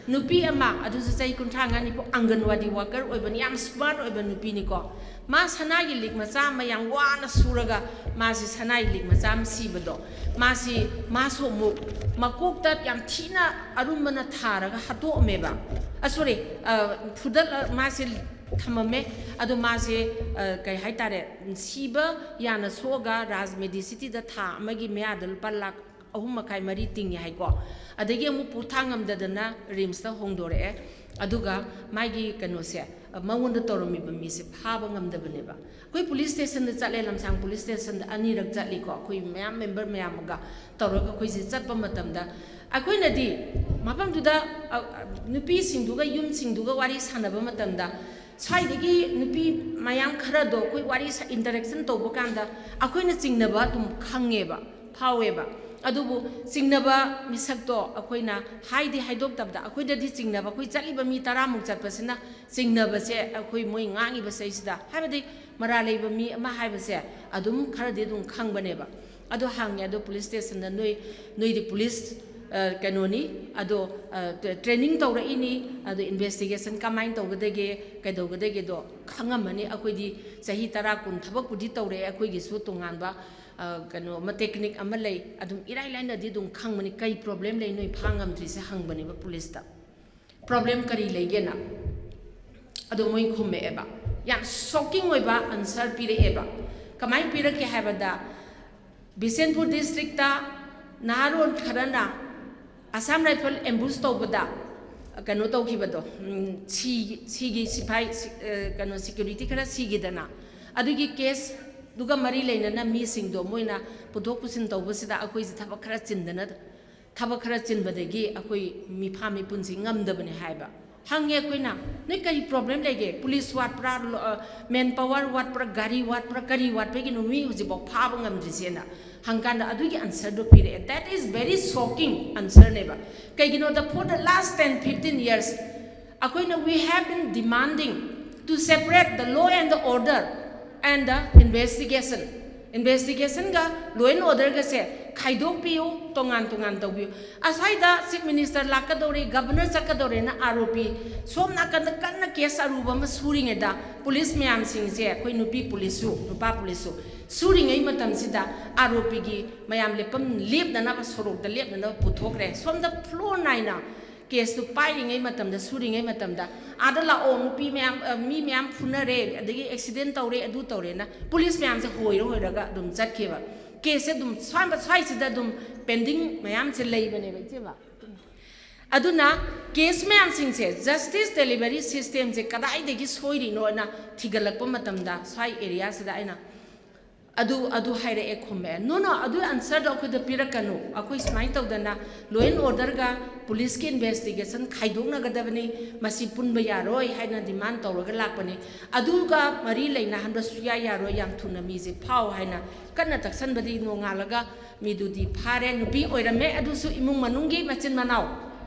ꯅꯨꯄꯤ ꯑꯃ, ꯑꯗꯨꯁꯨ ꯆꯍꯤ ꯀꯨꯟꯊ꯭ꯔꯥ ꯃꯉꯥ ꯅꯤꯐꯨ, ꯑꯪꯒꯟꯋꯥꯗꯤ ꯋꯥꯀꯔ ꯑꯣꯏꯕꯅꯤ, ꯌꯥꯝ ꯁ꯭ꯃꯥꯔꯠ ꯑꯣꯏꯕ ꯅꯨꯄꯤꯅꯤꯀꯣ꯫ ꯃꯥ ꯁꯅꯥꯒꯤ ꯂꯤꯛ ꯃꯆꯥ ꯑꯃ ꯌꯥꯝ ꯋꯥꯅ ꯁꯨꯔꯒ, ꯃꯥꯁꯤ ꯁꯅꯥꯒꯤ ꯂꯤꯛ ꯃꯆꯥ ꯑꯃ ꯁꯤꯕꯗꯣ, ꯃꯥꯁꯤ, ꯃꯥꯁꯨ ꯑꯃꯨꯛ ꯃꯀꯣꯛꯇ ꯌꯥꯝ ꯊꯤꯅ ꯑꯔꯨꯝꯕꯅ ꯊꯥꯔꯒ ꯍꯥꯠꯇꯣꯛꯑꯝꯃꯦꯕ꯫ ꯑ, ꯁꯣꯔꯤ, ꯑ, ꯐꯨꯗꯠꯂ ꯃꯥꯁꯦ ꯊꯝꯃꯝꯃꯦ꯫ ꯑꯗꯣ ꯃꯥꯁꯦ, ꯑ, ꯀꯩ ꯍꯥꯏꯇꯥꯔꯦ, ꯁꯤꯕ ꯌꯥꯅ ꯁꯣꯛꯑꯒ ꯔꯥꯖ ꯃꯦꯗꯤꯁꯤꯇꯤꯗ ꯊꯥ ꯑꯃꯒꯤ ꯃꯌꯥꯗ ꯂꯨꯄꯥ ꯂꯥꯈ ꯑꯍꯨꯝ ꯃꯈꯥꯏ, ꯃꯔꯤ ꯇꯤꯡꯉꯤ ꯍꯥꯏꯀꯣ꯫ ꯑꯗꯒꯤ ꯑꯃꯨꯛ ꯄꯨꯊꯥꯡ ꯉꯝꯗꯗꯅ ꯔꯤꯝꯁꯇ ꯍꯣꯡꯗꯣꯔꯛꯑꯦ꯫ ꯑꯗꯨꯒ ꯃꯥꯒꯤ ꯀꯩꯅꯣꯁꯦ, ꯃꯉꯣꯟꯗ ꯇꯧꯔꯝꯃꯤꯕ ꯃꯤꯁꯦ ꯐꯥꯕ ꯉꯝꯗꯕꯅꯦꯕ꯫ ꯑꯩꯈꯣꯏ ꯄꯨꯂꯤꯁ ꯁ꯭ꯇꯦꯁꯟꯗ ꯆꯠꯂꯦ, ꯂꯝꯁꯥꯡ ꯄꯨꯂꯤꯁ ꯁ꯭ꯇꯦꯁꯟꯗ ꯑꯅꯤꯔꯛ ꯆꯠꯂꯤꯀꯣ, ꯑꯩꯈꯣꯏ ꯃꯌꯥꯝ, ꯃꯦꯝꯕꯔ ꯃꯌꯥꯝꯒ ꯇꯧꯔꯒ ꯑꯩꯈꯣꯏꯁꯦ ꯆꯠꯄ ꯃꯇꯝꯗ, ꯑꯩꯈꯣꯏꯅꯗꯤ ꯃꯐꯝꯗꯨꯗ, ꯑ, ꯑ, ꯅꯨꯄꯤꯁꯤꯡꯗꯨꯒ ꯌꯨꯝꯁꯤꯡꯗꯨꯒ ꯋꯥꯔꯤ ꯁꯥꯟꯅꯕ ꯃꯇꯝꯗ, ꯁ꯭ꯋꯥꯏꯗꯒꯤ ꯅꯨꯄꯤ ꯃꯌꯥꯝ ꯈꯔꯗꯣ ꯑꯩꯈꯣꯏ ꯋꯥꯔꯤ ꯁꯥ-, ꯏꯟꯇꯔꯦꯛꯁꯟ ꯇꯧꯕ ꯀꯥꯟꯗ ꯑꯩꯈꯣꯏꯅ ꯆꯤꯡꯅꯕ ꯑꯗꯨꯝ ꯈꯪꯉꯦꯕ, ꯐꯥꯎꯋꯦꯕ꯫ ꯑꯗꯨꯕꯨ ꯆꯤꯡꯅꯕ ꯃꯤꯁꯛꯇꯣ ꯑꯩꯈꯣꯏꯅ ꯍꯥꯏꯗꯤ ꯍꯥꯏꯗꯣꯛꯇꯕꯗ, ꯑꯩꯈꯣꯏꯗꯗꯤ ꯆꯤꯡꯅꯕ, ꯑꯩꯈꯣꯏ ꯆꯠꯂꯤꯕ ꯃꯤ ꯇꯔꯥꯃꯨꯛ ꯆꯠꯄꯁꯤꯅ ꯆꯤꯡꯅꯕꯁꯦ ꯑꯩꯈꯣꯏ ꯃꯣꯏ ꯉꯥꯡꯉꯤꯕ ꯆꯩꯁꯤꯗ, ꯍꯥꯏꯕꯗꯤ ꯃꯔꯥꯜ ꯂꯩꯕ ꯃꯤ ꯑꯃ ꯍꯥꯏꯕꯁꯦ ꯑꯗꯨꯝ ꯈꯔꯗꯤ ꯑꯗꯨꯝ ꯈꯪꯕꯅꯦꯕ꯫ ꯑꯗꯣ ꯍꯪꯉꯦ, ꯑꯗꯣ ꯄꯨꯂꯤꯁ ꯁ꯭ꯇꯦꯁꯟꯗ ꯅꯣꯏ, ꯅꯣꯏꯗꯤ ꯄꯨꯂꯤꯁ, ꯑ, ꯀꯩꯅꯣꯅꯤ, ꯑꯗꯣ, ꯑ, ꯇ꯭ꯔꯦꯅꯤꯡ ꯇꯧꯔꯛꯏꯅꯤ, ꯑꯗꯣ ꯏꯟꯚꯦꯁꯇꯤꯒꯦꯁꯟ ꯀꯃꯥꯏꯅ ꯇꯧꯒꯗꯒꯦ, ꯀꯩꯗꯧꯒꯗꯒꯦꯗꯣ ꯈꯪꯉꯝꯃꯅꯤ꯫ ꯑꯩꯈꯣꯏꯗꯤ ꯆꯍꯤ ꯇꯔꯥ, ꯀꯨꯟ ꯊꯕꯛꯄꯨꯗꯤ ꯇꯧꯔꯛꯑꯦ, ꯑꯩꯈꯣꯏꯒꯤꯁꯨ ꯇꯣꯉꯥꯟꯕ, ꯑ, ꯀꯩꯅꯣ ꯑꯃ, ꯇꯦꯛꯅꯤꯛ ꯑꯃ ꯂꯩ꯫ ꯑꯗꯨꯝ ꯏꯔꯥꯏ ꯂꯥꯏꯅꯗꯤ ꯑꯗꯨꯝ ꯈꯪꯕꯅꯤ, ꯀꯩ ꯄ꯭ꯔꯣꯕ꯭ꯂꯦꯝ ꯂꯩ ꯅꯣꯏ ꯐꯥ ꯉꯝꯗ꯭ꯔꯤꯁꯦ ꯍꯪꯕꯅꯦꯕ ꯄꯨꯂꯤꯁꯇ꯫ ꯄ꯭ꯔꯣꯕ꯭ꯂꯦꯝ ꯀꯔꯤ ꯂꯩꯒꯦꯅ? ꯑꯗꯣ ꯃꯣꯏ ꯈꯨꯝꯃꯛꯑꯦꯕ, ꯌꯥꯝ ꯁꯣꯛꯀꯤꯡ ꯑꯣꯏꯕ ꯑꯟꯁꯔ ꯄꯤꯔꯛꯑꯦꯕ꯫ ꯀꯃꯥꯏꯅ ꯄꯤꯔꯛꯀꯦ ꯍꯥꯏꯕꯗ, ꯕꯤꯁꯦꯟꯄꯨꯔ ꯗꯤꯁꯇ꯭ꯔꯤꯛꯇ ꯅꯍꯥꯔꯣꯜ ꯈꯔꯅ ꯑꯁꯥꯝ ꯔꯥꯏꯐꯜ ꯑꯦꯝꯕꯨꯁ ꯇꯧꯕꯗ ꯀꯩꯅꯣ ꯇꯧꯈꯤꯕꯗꯣ, ꯎꯝ, ꯁꯤ-, ꯁꯤꯒꯤ ꯁꯤꯐꯥꯏ, ꯁꯤ-, ꯑ, ꯀꯩꯅꯣ, ꯁꯦꯀ꯭ꯌꯨꯔꯤꯇꯤ ꯈꯔ ꯁꯤꯈꯤꯗꯅ, ꯑꯗꯨꯒꯤ ꯀꯦꯁꯇꯨꯒ ꯃꯔꯤ ꯂꯩꯅꯅ ꯃꯤꯁꯤꯡꯗꯣ ꯃꯣꯏꯅ ꯄꯨꯊꯣꯛ ꯄꯨꯁꯤꯟ ꯇꯧꯕꯁꯤꯗ ꯑꯩꯈꯣꯏꯁꯦ ꯊꯕꯛ ꯈꯔ ꯆꯤꯟꯗꯅ, ꯊꯕꯛ ꯈꯔ ꯆꯤꯟꯕꯗꯒꯤ ꯑꯩꯈꯣꯏ ꯃꯤꯐꯥ ꯃꯤꯄꯨꯟꯁꯤ ꯉꯝꯗꯕꯅꯦ ꯍꯥꯏꯕ꯫ ꯍꯪꯉꯦ ꯑꯩꯈꯣꯏꯅ, "ꯅꯣꯏ ꯀꯔꯤ ꯄ꯭ꯔꯣꯕ꯭ꯂꯦꯝ ꯂꯩꯒꯦ? ꯄꯨꯂꯤꯁ ꯋꯥꯠꯄ꯭ꯔꯥ, ꯂꯣ-, ꯑ, ꯃꯦꯟ ꯄꯥꯋꯔ ꯋꯥꯠꯄ꯭ꯔꯥ, ꯒꯥꯔꯤ ꯋꯥꯠꯄ꯭ꯔꯥ, ꯀꯔꯤ ꯋꯥꯠꯄꯒꯤꯅꯣ ꯃꯤ ꯍꯧꯖꯤꯛꯐꯥꯎ ꯐꯥꯕ ꯉꯝꯗ꯭ꯔꯤꯁꯦꯅ?" ꯍꯪꯀꯥꯟꯗ ꯑꯗꯨꯒꯤ ꯑꯟꯁꯔꯗꯣ ꯄꯤꯔꯛꯑꯦ꯫ That is very shocking answer ꯅꯦꯕ꯫ ꯀꯩꯒꯤꯅꯣꯗ, for the last ten fifteen years ꯑꯩꯈꯣꯏꯅ, we have been demanding to separate the law and the order and the investigation. Investigationꯒ law and orderꯒꯁꯦ ꯈꯥꯏꯗꯣꯛꯄꯤꯌꯨ, ꯇꯣꯉꯥꯟ ꯇꯣꯉꯥꯟ ꯇꯧꯕꯤꯌꯨ꯫ ꯑꯁ꯭ꯋꯥꯏꯗ Chief Minister ꯂꯥꯛꯀꯗꯧꯔꯦ, Governor ꯆꯠꯀꯗꯧꯔꯦꯅ ꯑꯥꯔ ꯑꯣ ꯄꯤ, ꯁꯣꯝ ꯅꯥꯀꯟꯗ ꯀꯟꯅ ꯀꯦꯁ ꯑꯔꯨꯕ ꯑꯃ ꯁꯨꯔꯤꯉꯩꯗ ꯄꯨꯂꯤꯁ ꯃꯌꯥꯝꯁꯤꯡꯁꯦ, ꯑꯩꯈꯣꯏ ꯅꯨꯄꯤ ꯄꯨꯂꯤꯁꯁꯨ, ꯅꯨꯄꯥ ꯄꯨꯂꯤꯁꯁꯨ ꯁꯨꯔꯤꯉꯩ ꯃꯇꯝꯁꯤꯗ ꯑꯥꯔ ꯑꯣ ꯄꯤꯒꯤ ꯃꯌꯥꯝ ꯂꯦꯞꯐꯝ, ꯂꯦꯞꯅꯅꯕ, ꯁꯣꯔꯣꯛꯇ ꯂꯦꯞꯅꯅꯕ ꯄꯨꯊꯣꯛꯈ꯭ꯔꯦ꯫ ꯁꯣꯝꯗ floor ꯅꯥꯏꯅ ꯀꯦꯁꯇꯨ ꯄꯥꯏꯔꯤꯉꯩ ꯃꯇꯝꯗ, ꯁꯨꯔꯤꯉꯩ ꯃꯇꯝꯗ, "ꯑꯥꯗ ꯂꯥꯛꯑꯣ, ꯅꯨꯄꯤ ꯃꯌꯥꯝ, ꯑ, ꯃꯤ ꯃꯌꯥꯝ ꯐꯨꯅꯔꯦ, ꯑꯗꯒꯤ ꯑꯦꯛꯁꯤꯗꯦꯟ ꯇꯧꯔꯦ, ꯑꯗꯨ ꯇꯧꯔꯦꯅ" ꯄꯨꯂꯤꯁ ꯃꯌꯥꯝꯁꯦ ꯍꯣꯏꯔ ꯍꯣꯏꯔꯒ ꯑꯗꯨꯝ ꯆꯠꯈꯤꯕ꯫ ꯀꯦꯁꯁꯦ ꯑꯗꯨꯝ ꯁ꯭ꯋꯥꯏ-, ꯁ꯭ꯋꯥꯏꯁꯤꯗ ꯑꯗꯨꯝ ꯄꯦꯟꯗꯤꯡ ꯃꯌꯥꯝꯁꯦ ꯂꯩꯕꯅꯦꯕ, ꯏꯆꯦꯃ꯫ ꯑꯗꯨꯅ ꯀꯦꯁ ꯃꯌꯥꯝꯁꯤꯡꯁꯦ, justice delivery systemꯁꯦ ꯀꯗꯥꯏꯗꯒꯤ ꯁꯣꯏꯔꯤꯅꯣꯅ ꯊꯤꯒꯠꯂꯛꯄ ꯃꯇꯝꯗ, ꯁ꯭ꯋꯥꯏ ꯑꯦꯔꯤꯌꯥꯁꯤꯗ ꯑꯩꯅ ꯑꯗꯨ ꯑꯗꯨ ꯍꯥꯏꯔꯛꯑꯦ, ꯈꯨꯝꯃꯛꯑꯦ꯫ ꯅꯣ ꯅꯣ, ꯑꯗꯨ ꯑꯟꯁꯔꯗꯣ ꯑꯩꯈꯣꯏꯗ ꯄꯤꯔꯛꯀꯅꯨ꯫ ꯑꯩꯈꯣꯏ ꯁꯨꯃꯥꯏꯅ ꯇꯧꯗꯅ law and orderꯒ policeꯀꯤ investigation ꯈꯥꯏꯗꯣꯛꯅꯒꯗꯕꯅꯤ, ꯃꯁꯤ ꯄꯨꯟꯕ ꯌꯥꯔꯣꯏ ꯍꯥꯏꯅ demand ꯇꯧꯔꯒ ꯂꯥꯛꯄꯅꯤ꯫ ꯑꯗꯨꯒ ꯃꯔꯤ ꯂꯩꯅꯍꯟꯕ ꯁꯨꯌꯥ ꯌꯥꯔꯣꯏ, ꯌꯥꯝ ꯊꯨꯅ ꯃꯤꯁꯦ ꯐꯥꯎ ꯍꯥꯏꯅ ꯀꯟꯅ ꯇꯛꯁꯟꯕꯗꯤ ꯅꯣꯡꯉꯥꯜꯂꯒ ꯃꯤꯗꯨꯗꯤ ꯐꯥꯔꯦ꯫ ꯅꯨꯄꯤ ꯑꯣꯏꯔꯝꯃꯦ, ꯑꯗꯨꯁꯨ ꯏꯃꯨꯡ ꯃꯅꯨꯡꯒꯤ ꯃꯆꯤꯟ ꯃꯅꯥꯎ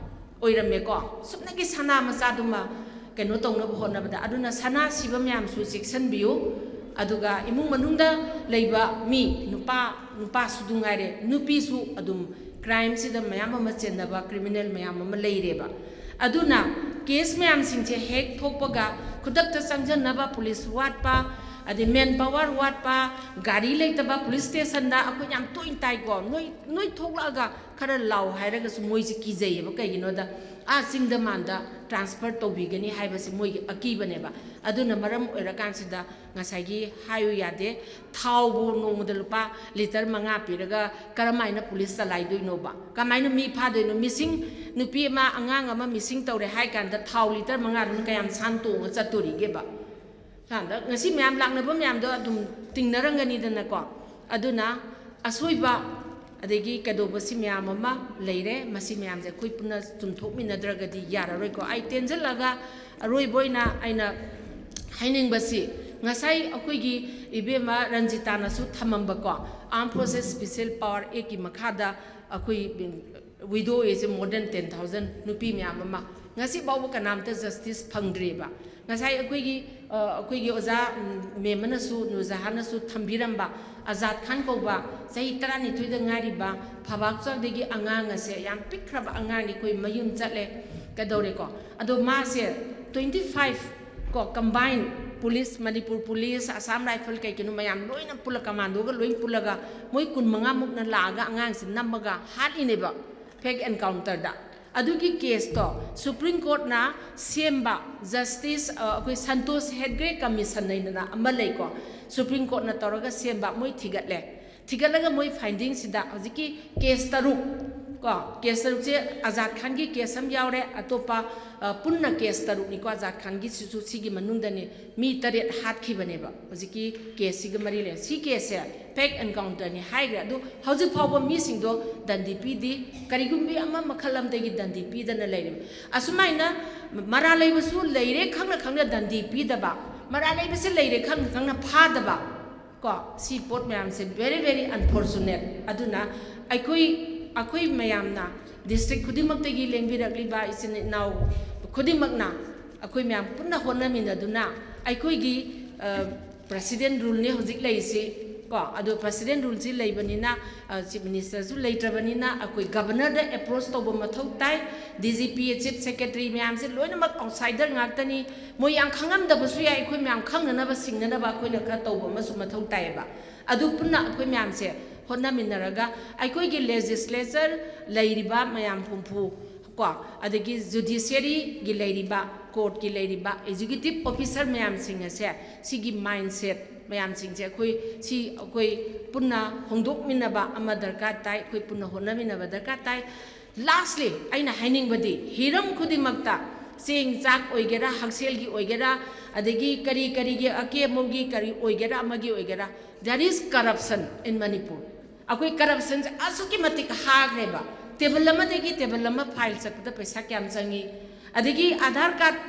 ꯑꯣꯏꯔꯝꯃꯦꯀꯣ꯫ ꯁꯨꯞꯅꯒꯤ ꯁꯅꯥ ꯃꯆꯥꯗꯨꯃ ꯀꯩꯅꯣ ꯇꯧꯅꯕ ꯍꯣꯠꯅꯕꯗ꯫ ꯑꯗꯨꯅ ꯁꯅꯥ ꯁꯤꯕ ꯃꯌꯥꯝꯁꯨ ꯆꯦꯛꯁꯤꯟꯕꯤꯌꯨ꯫ ꯑꯗꯨꯒ ꯏꯃꯨꯡ ꯃꯅꯨꯡꯗ ꯂꯩꯕ ꯃꯤ, ꯅꯨꯄꯥ, ꯅꯨꯄꯥꯁꯨ ꯑꯗꯨ ꯉꯥꯏꯔꯦ, ꯅꯨꯄꯤꯁꯨ ꯑꯗꯨꯝ crimeꯁꯤꯗ ꯃꯌꯥꯝ ꯑꯃ ꯆꯦꯟꯅꯕ criminal ꯃꯌꯥꯝ ꯑꯃ ꯂꯩꯔꯦꯕ꯫ ꯑꯗꯨꯅ case ꯃꯌꯥꯝꯁꯤꯡꯁꯦ ꯍꯦꯛ ꯊꯣꯛꯄꯒ ꯈꯨꯗꯛꯇ ꯆꯪꯁꯤꯟꯅꯕ police ꯋꯥꯠꯄ, ꯑꯗꯩ manpower ꯋꯥꯠꯄ, ꯒꯥꯔꯤ ꯂꯩꯇꯕ꯫ Police stationꯗ ꯑꯩꯈꯣꯏ ꯌꯥꯝ ꯇꯣꯏꯅ ꯇꯥꯏꯀꯣ, "ꯅꯣꯏ, ꯅꯣꯏ ꯊꯣꯛꯂꯛꯑꯒ ꯈꯔ ꯂꯥꯎ" ꯍꯥꯏꯔꯒꯁꯨ ꯃꯣꯏꯁꯦ ꯀꯤꯖꯩꯌꯦꯕ꯫ ꯀꯩꯒꯤꯅꯣꯗ, ꯑꯥ ꯆꯤꯡꯗ ꯃꯥꯟꯗ transfer ꯇꯧꯕꯤꯒꯅꯤ ꯍꯥꯏꯕꯁꯤ ꯃꯣꯏꯒꯤ ꯑꯀꯤꯕꯅꯦꯕ꯫ ꯑꯗꯨꯅ ꯃꯔꯝ ꯑꯣꯏꯔꯀꯥꯟꯁꯤꯗ ꯉꯁꯥꯏꯒꯤ ꯍꯥꯏꯌꯨ ꯌꯥꯗꯦ, ꯊꯥꯎꯕꯨ ꯅꯣꯡꯃꯗ ꯂꯨꯄꯥ litre ꯃꯉꯥ ꯄꯤꯔꯒ ꯀꯔꯝꯍꯥꯏꯅ police ꯆꯂꯥꯏꯗꯣꯏꯅꯣꯕ? ꯀꯃꯥꯏꯅ ꯃꯤ ꯐꯥꯗꯣꯏꯅꯣ? Missing, ꯅꯨꯄꯤ ꯑꯃ, ꯑꯉꯥꯡ ꯑꯃ missing ꯇꯧꯔꯦ ꯍꯥꯏ ꯀꯥꯟꯗ ꯊꯥꯎ litre ꯃꯉꯥꯗꯨꯅ ꯀꯌꯥꯝ ꯁꯥꯟ ꯇꯣꯡꯉ ꯆꯠꯇꯣꯔꯤꯒꯦꯕ? ꯁꯥꯟꯗ ꯉꯁꯤ ꯃꯌꯥꯝ ꯂꯥꯛꯅꯕ ꯃꯌꯥꯝꯗꯣ ꯑꯗꯨꯝ ꯇꯤꯡꯅꯔꯝꯒꯅꯤꯗꯅꯀꯣ꯫ ꯑꯗꯨꯅ ꯑꯁꯣꯏꯕ ꯑꯗꯒꯤ ꯀꯩꯗꯧꯕꯁꯤ ꯃꯌꯥꯝ ꯑꯃ ꯂꯩꯔꯦ꯫ ꯃꯁꯤ ꯃꯌꯥꯝꯁꯦ ꯑꯩꯈꯣꯏ ꯄꯨꯟꯅ ꯆꯨꯝꯊꯣꯛꯃꯤꯟꯅꯗ꯭ꯔꯒꯗꯤ ꯌꯥꯔꯔꯣꯏꯀꯣ꯫ ꯑꯩ ꯇꯦꯟꯁꯤꯜꯂꯒ ꯑꯔꯣꯏꯕ ꯑꯣꯏꯅ ꯑꯩꯅ ꯍꯥꯏꯅꯤꯡꯕꯁꯤ, ꯉꯁꯥꯏ ꯑꯩꯈꯣꯏꯒꯤ ꯏꯕꯦꯝꯃ ꯔꯟꯖꯤꯇꯥꯅꯁꯨ ꯊꯝꯃꯝꯕꯀꯣ, Armed Forces Special Power Actꯀꯤ ꯃꯈꯥꯗ ꯑꯩꯈꯣꯏ widow ꯑꯣꯏꯁꯦ more than ten thousand, ꯅꯨꯄꯤ ꯃꯌꯥꯝ ꯑꯃ ꯉꯁꯤ ꯐꯥꯎꯕ ꯀꯅꯥꯝꯇ justice ꯐꯪꯗ꯭ꯔꯤꯕ꯫ ꯉꯁꯥꯏ ꯑꯩꯈꯣꯏꯒꯤ, ꯑ, ꯑꯩꯈꯣꯏꯒꯤ ꯑꯣꯖꯥ, ꯎꯝ, ꯃꯦꯝ ꯑꯃꯅꯁꯨ, ꯅꯨꯔꯖꯍꯥꯟꯅꯁꯨ ꯊꯝꯕꯤꯔꯝꯕ ꯑꯖꯥꯗ ꯈꯥꯟ ꯀꯧꯕ ꯆꯍꯤ ꯇꯔꯥꯅꯤꯊꯣꯏꯗ ꯉꯥꯏꯔꯤꯕ ꯐꯕꯥꯛꯆꯥꯛꯗꯒꯤ ꯑꯉꯥꯡ ꯑꯁꯦ, ꯌꯥꯝ ꯄꯤꯛꯈ꯭ꯔꯕ ꯑꯉꯥꯡꯅꯤ, ꯑꯩꯈꯣꯏ ꯃꯌꯨꯝ ꯆꯠꯂꯦ, ꯀꯩꯗꯧꯔꯦꯀꯣ꯫ ꯑꯗꯣ ꯃꯥꯁꯦ twenty five ꯀꯣ, combine police, Manipur police, Assam Rifle, ꯀꯩ ꯀꯩꯅꯣ ꯃꯌꯥꯝ ꯂꯣꯏꯅ ꯄꯨꯜꯂ, commandoꯒ ꯂꯣꯏ ꯄꯨꯜꯂꯒ ꯃꯣꯏ ꯀꯨꯟꯃꯉꯥ ꯃꯨꯛꯅ ꯂꯥꯛꯑꯒ ꯑꯉꯥꯡꯁꯦ ꯅꯝꯃꯒ ꯍꯥꯠꯂꯤꯅꯦꯕ, fake encounterꯗ꯫ ꯑꯗꯨꯒꯤ caseꯇꯣ Supreme Courtꯅ ꯁꯦꯝꯕ, Justice, ꯑ, ꯑꯩꯈꯣꯏ ꯁꯟꯇꯣꯁ ꯍꯦꯒꯗꯦ commission ꯍꯥꯏꯗꯅ ꯑꯃ ꯂꯩꯀꯣ, Supreme Courtꯅ ꯇꯧꯔꯒ ꯁꯦꯝꯕ, ꯃꯣꯏ ꯊꯤꯒꯠꯂꯦ꯫ ꯊꯤꯒꯠꯂꯒ ꯃꯣꯏ findingꯁꯤꯗ ꯍꯧꯖꯤꯛꯀꯤ case ꯇꯔꯨꯛ, ꯀꯣ, ꯀꯦꯁ ꯇꯔꯨꯛꯁꯦ ꯑꯖꯥꯗ ꯈꯥꯟꯒꯤ ꯀꯦꯁ ꯑꯃ ꯌꯥꯎꯔꯦ, ꯑꯇꯣꯞꯄ, ꯑ, ꯄꯨꯟꯅ ꯀꯦꯁ ꯇꯔꯨꯛꯅꯤꯀꯣ, ꯑꯖꯥꯗ ꯈꯥꯟꯒꯤꯁꯤꯁꯨ ꯁꯤꯒꯤ ꯃꯅꯨꯡꯗꯅꯦ ꯃꯤ ꯇꯔꯦꯠ ꯍꯥꯠꯈꯤꯕꯅꯦꯕ꯫ ꯍꯧꯖꯤꯛꯀꯤ ꯀꯦꯁꯁꯤꯒ ꯃꯔꯤ ꯂꯩ꯫ ꯁꯤ ꯀꯦꯁꯁꯦ ꯐꯦꯛ ꯑꯦꯟꯀꯥꯎꯟꯇꯔꯅꯤ ꯍꯥꯏꯈ꯭ꯔꯦ, ꯑꯗꯨ ꯍꯧꯖꯤꯛ ꯐꯥꯎꯕ ꯃꯤꯁꯤꯡꯗꯣ ꯗꯟꯗꯤ ꯄꯤꯗꯦ, ꯀꯔꯤꯒꯨꯝꯕꯤ ꯑꯃ ꯃꯈꯜ ꯑꯃꯗꯒꯤ ꯗꯟꯗꯤ ꯄꯤꯗꯅ ꯂꯩꯔꯤꯕ꯫ ꯑꯁꯨꯃꯥꯏꯅ ꯃꯔꯥꯜ ꯂꯩꯕꯁꯨ ꯂꯩꯔꯦ ꯈꯪꯅ ꯈꯪꯅ ꯗꯟꯗꯤ ꯄꯤꯗꯕ, ꯃꯔꯥꯜ ꯂꯩꯕꯁꯦ ꯂꯩꯔꯦ ꯈꯪꯅ ꯈꯪꯅ ꯐꯥꯗꯕ, ꯀꯣ, ꯁꯤ ꯄꯣꯠ ꯃꯌꯥꯝꯁꯦ very very unfortunate꯫ ꯑꯗꯨꯅ ꯑꯩꯈꯣꯏ, ꯑꯩꯈꯣꯏ ꯃꯌꯥꯝꯅ, ꯗꯤꯁꯇ꯭ꯔꯤꯛ ꯈꯨꯗꯤꯡꯃꯛꯇꯒꯤ ꯂꯦꯡꯕꯤꯔꯛꯂꯤꯕ ꯏꯆꯤꯟ ꯏꯅꯥꯎ ꯈꯨꯗꯤꯡꯃꯛꯅ ꯑꯩꯈꯣꯏ ꯃꯌꯥꯝ ꯄꯨꯟꯅ ꯍꯣꯠꯅꯃꯤꯟꯅꯗꯨꯅ ꯑꯩꯈꯣꯏꯒꯤ, ꯑ, ꯄ꯭ꯔꯁꯤꯗꯦꯟ ꯔꯨꯜꯅꯤ ꯍꯧꯖꯤꯛ ꯂꯩꯔꯤꯁꯤ, ꯀꯣ, ꯑꯗꯣ ꯄ꯭ꯔꯁꯤꯗꯦꯟ ꯔꯨꯜꯁꯤ ꯂꯩꯕꯅꯤꯅ, ꯑ, ꯆꯤꯐ ꯃꯤꯅꯤꯁꯇꯔꯁꯨ ꯂꯩꯇ꯭ꯔꯕꯅꯤꯅ ꯑꯩꯈꯣꯏ ꯒꯕꯔꯅꯔꯗ ꯑꯦꯄ꯭ꯔꯣꯁ ꯇꯧꯕ ꯃꯊꯧ ꯇꯥꯏ꯫ D G P, chief secretary ꯃꯌꯥꯝꯁꯦ ꯂꯣꯏꯅꯃꯛ ꯑꯥꯎꯠꯁꯥꯏꯗꯔ ꯉꯥꯛꯇꯅꯤ꯫ ꯃꯣꯏ ꯌꯥꯝ ꯈꯪꯉꯝꯗꯕꯁꯨ ꯌꯥꯏ, ꯑꯩꯈꯣꯏ ꯃꯌꯥꯝ ꯈꯪꯅꯅꯕ ꯁꯤꯡꯅꯅꯕ ꯑꯩꯈꯣꯏꯅ ꯈꯔ ꯇꯧꯕ ꯑꯃꯁꯨ ꯃꯊꯧ ꯇꯥꯏꯌꯦꯕ꯫ ꯑꯗꯨ ꯄꯨꯟꯅ ꯑꯩꯈꯣꯏ ꯃꯌꯥꯝꯁꯦ ꯍꯣꯠꯅꯃꯤꯟꯅꯔꯒ ꯑꯩꯈꯣꯏꯒꯤ ꯂꯦꯖꯤꯁꯂꯦꯆꯔ ꯂꯩꯔꯤꯕ ꯃꯌꯥꯝ ꯍꯨꯝꯐꯨ, ꯀꯣ, ꯑꯗꯒꯤ ꯖꯨꯗꯤꯁꯤꯌꯔꯤꯒꯤ ꯂꯩꯔꯤꯕ, ꯀꯣꯔꯠꯀꯤ ꯂꯩꯔꯤꯕ ꯑꯦꯛꯖꯤꯀ꯭ꯌꯨꯇꯤꯞ ꯑꯣꯐꯤꯁꯔ ꯃꯌꯥꯝꯁꯤꯡ ꯑꯁꯦ, ꯁꯤꯒꯤ ꯃꯥꯏꯟꯁꯦꯠ ꯃꯌꯥꯝꯁꯤꯡꯁꯦ ꯑꯩꯈꯣꯏ ꯁꯤ ꯑꯩꯈꯣꯏ ꯄꯨꯟꯅ ꯍꯣꯡꯗꯣꯛꯃꯤꯟꯅꯕ ꯑꯃ ꯗꯔꯀꯥꯔ ꯇꯥꯏ, ꯑꯩꯈꯣꯏ ꯄꯨꯟꯅ ꯍꯣꯠꯅꯃꯤꯟꯅꯕ ꯗꯔꯀꯥꯔ ꯇꯥꯏ꯫ ꯂꯥꯁꯂꯤ, ꯑꯩꯅ ꯍꯥꯏꯅꯤꯡꯕꯗꯤ ꯍꯤꯔꯝ ꯈꯨꯗꯤꯡꯃꯛꯇ, ꯆꯦꯡ ꯆꯥꯛ ꯑꯣꯏꯒꯦꯔꯥ, ꯍꯛꯁꯦꯜꯒꯤ ꯑꯣꯏꯒꯦꯔꯥ, ꯑꯗꯒꯤ ꯀꯔꯤ ꯀꯔꯤꯒꯤ ꯑꯀꯦ ꯑꯃꯧꯒꯤ ꯀꯔꯤ ꯑꯣꯏꯒꯦꯔꯥ, ꯑꯃꯒꯤ ꯑꯣꯏꯒꯦꯔꯥ, there is corruption in Manipur꯫ ꯑꯩꯈꯣꯏ ꯀꯔꯞꯁꯟꯁꯦ ꯑꯁꯨꯛꯀꯤ ꯃꯇꯤꯛ ꯍꯥꯈ꯭ꯔꯦꯕ꯫ ꯇꯦꯕꯜ ꯑꯃꯗꯒꯤ ꯇꯦꯕꯜ ꯑꯃ ꯐꯥꯏꯜ ꯆꯠꯄꯗ ꯄꯩꯁꯥ ꯀꯌꯥꯝ ꯆꯪꯉꯤ, ꯑꯗꯒꯤ ꯑꯥꯙꯥꯔ ꯀꯥꯔꯗ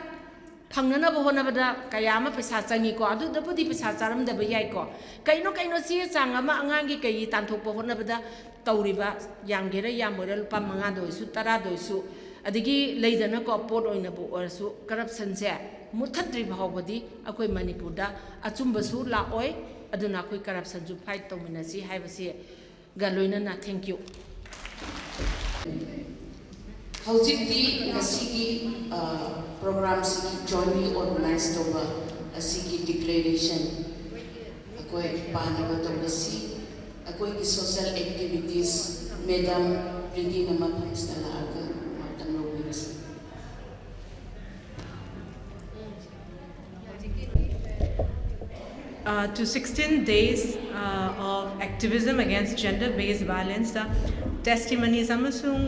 ꯐꯪꯅꯅꯕ ꯍꯣꯠꯅꯕꯗ ꯀꯌꯥ ꯑꯃ ꯄꯩꯁꯥ ꯆꯪꯉꯤꯀꯣ, ꯑꯗꯨꯗꯕꯨꯗꯤ ꯄꯩꯁꯥ ꯆꯥꯔꯝꯗꯕ ꯌꯥꯏꯀꯣ꯫ ꯀꯩꯅꯣ ꯀꯩꯅꯣ ꯆꯦ ꯆꯥꯡ ꯑꯃ ꯑꯉꯥꯡꯒꯤ ꯀꯩꯒꯤ ꯇꯥꯟꯊꯣꯛꯄ ꯍꯣꯠꯅꯕꯗ ꯇꯧꯔꯤꯕ, ꯌꯥꯝꯒꯦꯔꯥ ꯌꯥꯝꯃꯣꯏꯔꯥ, ꯂꯨꯄꯥ ꯃꯉꯥꯗ ꯑꯣꯏꯔꯁꯨ, ꯇꯔꯥꯗ ꯑꯣꯏꯔꯁꯨ, ꯑꯗꯒꯤ ꯂꯩꯗꯅꯀꯣ, ꯄꯣꯠ ꯑꯣꯏꯅꯕꯨ ꯑꯣꯏꯔꯁꯨ, ꯀꯔꯞꯁꯟꯁꯦ ꯃꯨꯠꯊꯠꯇ꯭ꯔꯤ ꯐꯥꯎꯕꯗꯤ ꯑꯩꯈꯣꯏ ꯃꯅꯤꯄꯨꯔꯗ ꯑꯆꯨꯝꯕꯁꯨ ꯂꯥꯛꯑꯣꯏ꯫ ꯑꯗꯨꯅ ꯑꯩꯈꯣꯏ ꯀꯔꯞꯁꯟꯁꯨ ꯐꯥꯏꯠ ꯇꯧꯃꯤꯟꯅꯁꯤ ꯍꯥꯏꯕꯁꯤꯒ ꯂꯣꯏꯅꯅ, thank you꯫ ꯍꯧꯖꯤꯛꯇꯤ ꯉꯁꯤꯒꯤ, ꯑ, ꯄ꯭ꯔꯣꯒ꯭ꯔꯥꯝꯁꯤꯒꯤ jointly organize ꯇꯧꯕ ꯑꯁꯤꯒꯤ declaration ꯑꯩꯈꯣꯏ ꯄꯥꯅꯕ ꯇꯧꯔꯁꯤ꯫ ꯑꯩꯈꯣꯏꯒꯤ social activities, ꯃꯦꯗꯥꯝ ꯄ꯭ꯔꯤꯇꯤꯅ ꯃꯐꯝꯁꯤꯗ ꯂꯥꯛꯑꯒ ꯉꯥꯛꯇꯪ ꯂꯧꯕꯤꯔꯁꯤ꯫ Uh, to sixteen days, of Activism Against Gender-Based Violence ꯇ testimonies ꯑꯃꯁꯨꯡ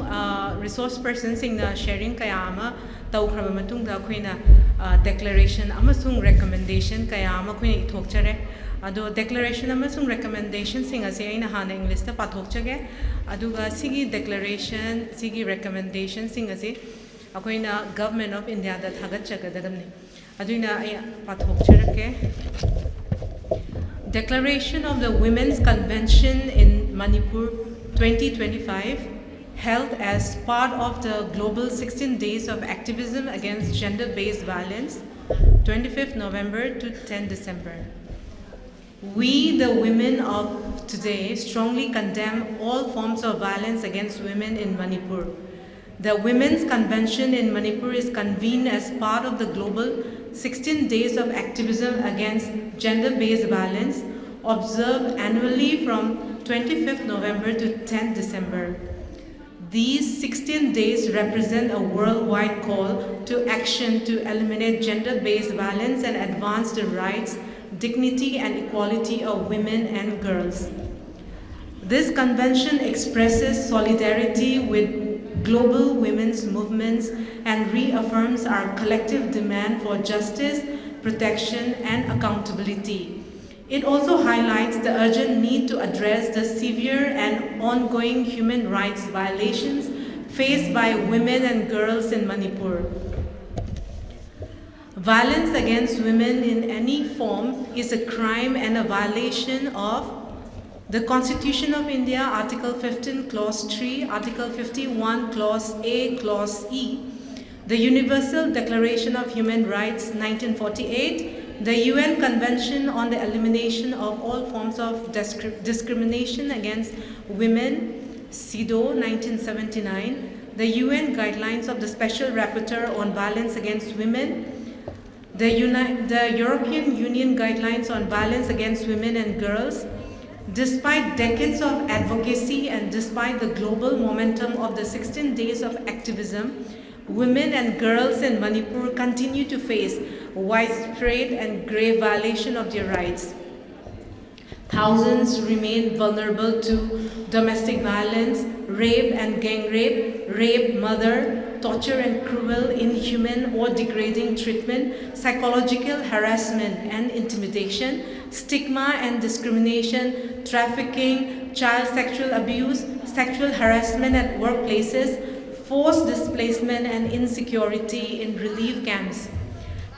resource person ꯁꯤꯡꯅ sharing ꯀꯌꯥ ꯑꯃ ꯇꯧꯈ꯭ꯔꯕ ꯃꯇꯨꯡꯗ ꯑꯩꯈꯣꯏꯅ declaration ꯑꯃꯁꯨꯡ recommendation ꯀꯌꯥ ꯑꯃ ꯑꯩꯈꯣꯏꯅ ꯏꯊꯣꯛꯆꯔꯦ꯫ ꯑꯗꯣ declaration ꯑꯃꯁꯨꯡ recommendation ꯁꯤꯡ ꯑꯁꯤ ꯑꯩꯅ ꯍꯥꯟꯅ English ꯇ ꯄꯥꯊꯣꯛꯆꯒꯦ꯫ ꯑꯗꯨꯒ ꯁꯤꯒꯤ declaration, ꯁꯤꯒꯤ recommendation ꯁꯤꯡ ꯑꯁꯤ ꯑꯩꯈꯣꯏꯅ Government of India ꯗ ꯊꯥꯒꯠꯆꯒꯗꯕꯅꯤ꯫ ꯑꯗꯨꯅ ꯑꯩ ꯄꯥꯊꯣꯛꯆꯔꯛꯀꯦ꯫ Declaration of the Women's Convention in Manipur twenty twenty-five, held as part of the Global sixteen Days of Activism Against Gender-Based Violence, twenty-fifth November to ten December. We, the women of today, strongly condemn all forms of violence against women in Manipur. The Women's Convention in Manipur is convened as part of the Global sixteen Days of Activism Against Gender-Based Violence, observed annually from twenty-fifth November to ten December. These sixteen days represent a worldwide call to action to eliminate gender-based violence and advance the rights, dignity, and equality of women and girls. This convention expresses solidarity with global women's movements and reaffirms our collective demand for justice, protection, and accountability. It also highlights the urgent need to address the severe and ongoing human rights violations faced by women and girls in Manipur. Violence against women in any form is a crime and a violation of the Constitution of India, Article fifteen, Clause three, Article fifty-one, Clause A, Clause E, the Universal Declaration of Human Rights, nineteen forty-eight, the U N Convention on the Elimination of All Forms of Discri-, Discrimination Against Women, CEDAW, nineteen seventy-nine, the U N Guidelines of the Special Rapporteur on Violence Against Women, the, Uni-, the European Union Guidelines on Violence Against Women and Girls. Despite decades of advocacy and despite the global momentum of the sixteen Days of Activism, women and girls in Manipur continue to face widespread and grave violation of their rights. Thousands remain vulnerable to domestic violence, rape and gang rape, rape, murder, torture and cruel, inhuman or degrading treatment, psychological harassment and intimidation, stigma and discrimination, trafficking, child sexual abuse, sexual harassment at workplaces, forced displacement and insecurity in relief camps.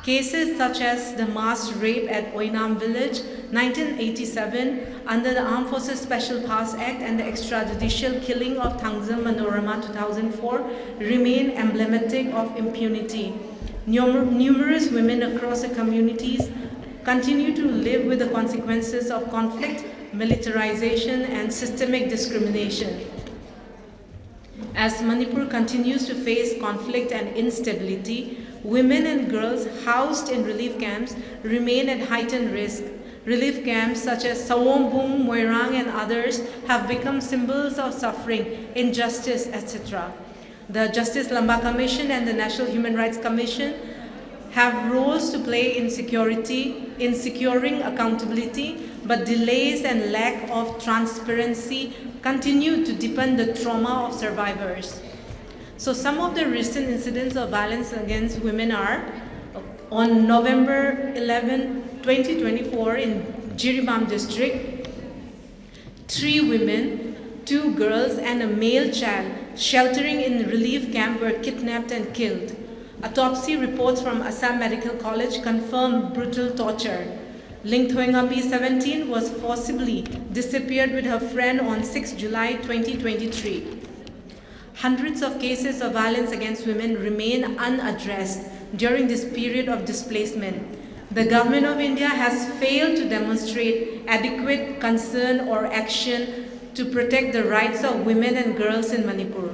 Cases such as the mass rape at Oinam village, nineteen eighty-seven, under the Armed Forces Special Powers Act and the extrajudicial killing of Thangzam Manorama, two thousand four, remain emblematic of impunity. Numer- numerous women across the communities continue to live with the consequences of conflict, militarization, and systemic discrimination. As Manipur continues to face conflict and instability, women and girls housed in relief camps remain at heightened risk. Relief camps such as Sawombung, Moirang, and others have become symbols of suffering, injustice, et cetera. The Justice Lamba Commission and the National Human Rights Commission have roles to play in security, in securing accountability, but delays and lack of transparency continue to deepen the trauma of survivors. So some of the recent incidents of violence against women are: on November eleven, twenty twenty-four, in Jiribam district, three women, two girls, and a male child sheltering in relief camp were kidnapped and killed. Autopsy reports from Assam Medical College confirmed brutal torture. Lingthoingambi, seventeen, was forcibly disappeared with her friend on sixth July twenty twenty-three. Hundreds of cases of violence against women remain unaddressed during this period of displacement. The Government of India has failed to demonstrate adequate concern or action to protect the rights of women and girls in Manipur.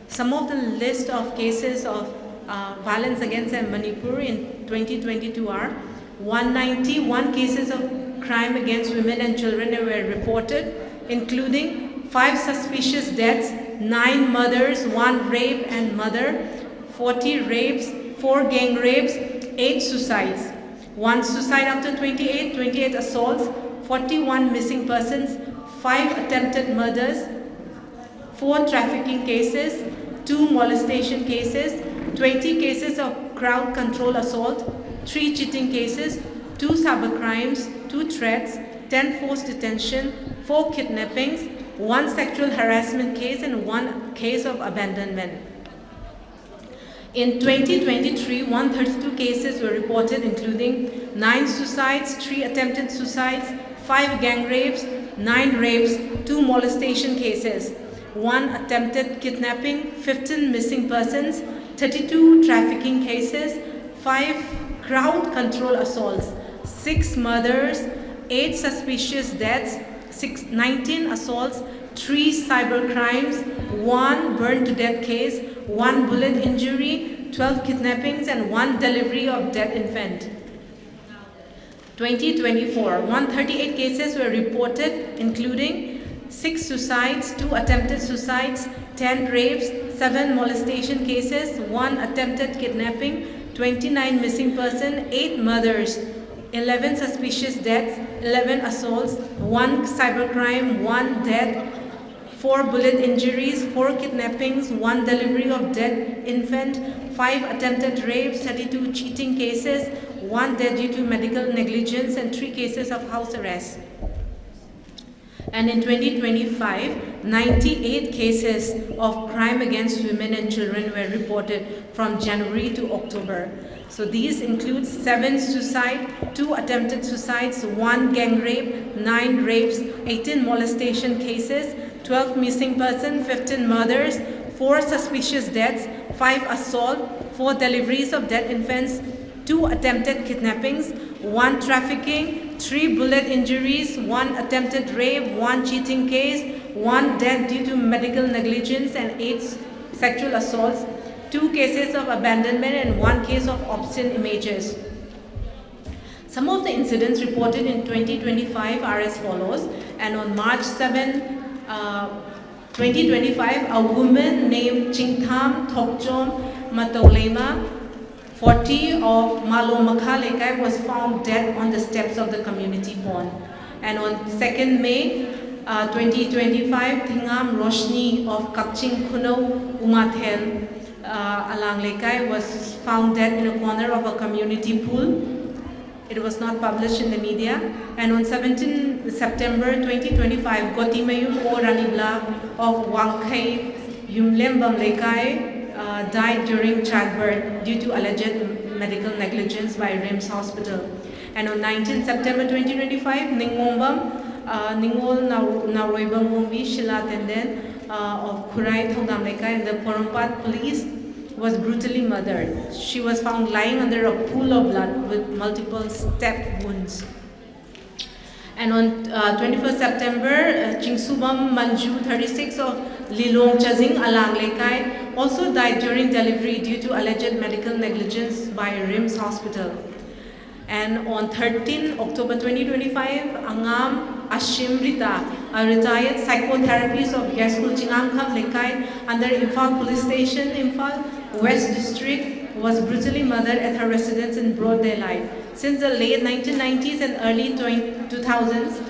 Some of the list of cases of uh, violence against in Manipur in twenty twenty-two are: one ninety-one cases of crime against women and children were reported, including five suspicious deaths, nine murders, one rape and murder, forty rapes, four gang rapes, eight suicides, one suicide after twenty-eight, twenty-eight assaults, forty-one missing persons, five attempted murders, four trafficking cases, two molestation cases, twenty cases of crowd control assault, three cheating cases, two cyber crimes, two threats, ten forced detention, four kidnappings, one sexual harassment case, and one case of abandonment. In twenty twenty-three, one thirty-two cases were reported, including nine suicides, three attempted suicides, five gang rapes, nine rapes, two molestation cases, one attempted kidnapping, fifteen missing persons, thirty-two trafficking cases, five crowd control assaults, six murders, eight suspicious deaths, six, nineteen assaults, three cyber crimes, one burned to death case, one bullet injury, twelve kidnappings, and one delivery of dead infant. twenty twenty-four, one thirty-eight cases were reported, including six suicides, two attempted suicides, ten rapes, seven molestation cases, one attempted kidnapping, twenty-nine missing person, eight murders, eleven suspicious deaths, eleven assaults, one cybercrime, one death, four bullet injuries, four kidnappings, one delivery of dead infant, five attempted rapes, thirty-two cheating cases, one death due to medical negligence, and three cases of house arrest. And in twenty twenty-five, ninety-eight cases of crime against women and children were reported from January to October. So these include seven suicide, two attempted suicides, one gang rape, nine rapes, eighteen molestation cases, twelve missing person, fifteen murders, four suspicious deaths, five assault, four deliveries of dead infants, two attempted kidnappings, one trafficking, three bullet injuries, one attempted rape, one cheating case, one death due to medical negligence, and eight sexual assaults, two cases of abandonment, and one case of obscene images. Some of the incidents reported in twenty twenty-five are as follows. And on March seven, uh, twenty twenty-five, a woman named Chingtham Thokchom Mataulema, forty, of Malo Makha Lekai, was found dead on the steps of the community pond. And on second May uh, twenty twenty-five, Thingam Roshni of Kakching Khunou, Umathel, uh, Alang Leikai, was found dead in a corner of a community pool. It was not published in the media. And on seventeen September twenty twenty-five, Gotimayum O Ranibla of Wangkhei Yumlembam Leikai uh, died during childbirth due to alleged medical negligence by RIMS Hospital. And on nineteenth September twenty twenty-five, Ningombam, uh, Ningol Nau- Nauroibam Wongbi Shila Tenden uh, of Khurai Thongdam Leikai and the Porompat police was brutally murdered. She was found lying under a pool of blood with multiple stab wounds. And on uh, twenty-first September, uh, Chingsubam Manju, thirty-six of Lilong Chazing Alang Leikai, also died during delivery due to alleged medical negligence by RIMS Hospital. And on thirteenth October twenty twenty-five, Angam Ashim Rita, a retired psychotherapist of Yaskul Chingangkham Leikai under Imphal Police Station, Imphal West District, was brutally murdered at her residence in broad daylight. Since the late nineteen nineties and early twen- two thousands,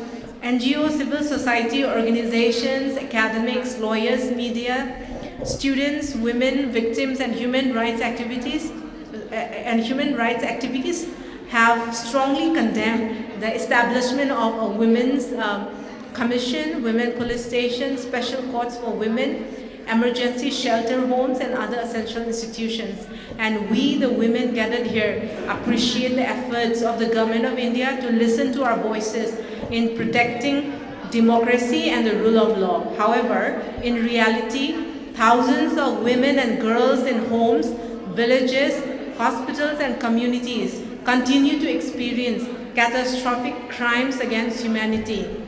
N G O, civil society organizations, academics, lawyers, media, students, women, victims, and human rights activities, uh, and human rights activists have strongly condemned the establishment of a women's um, commission, women police stations, special courts for women, emergency shelter homes, and other essential institutions. And we, the women gathered here, appreciate the efforts of the Government of India to listen to our voices in protecting democracy and the rule of law. However, in reality, thousands of women and girls in homes, villages, hospitals, and communities continue to experience catastrophic crimes against humanity.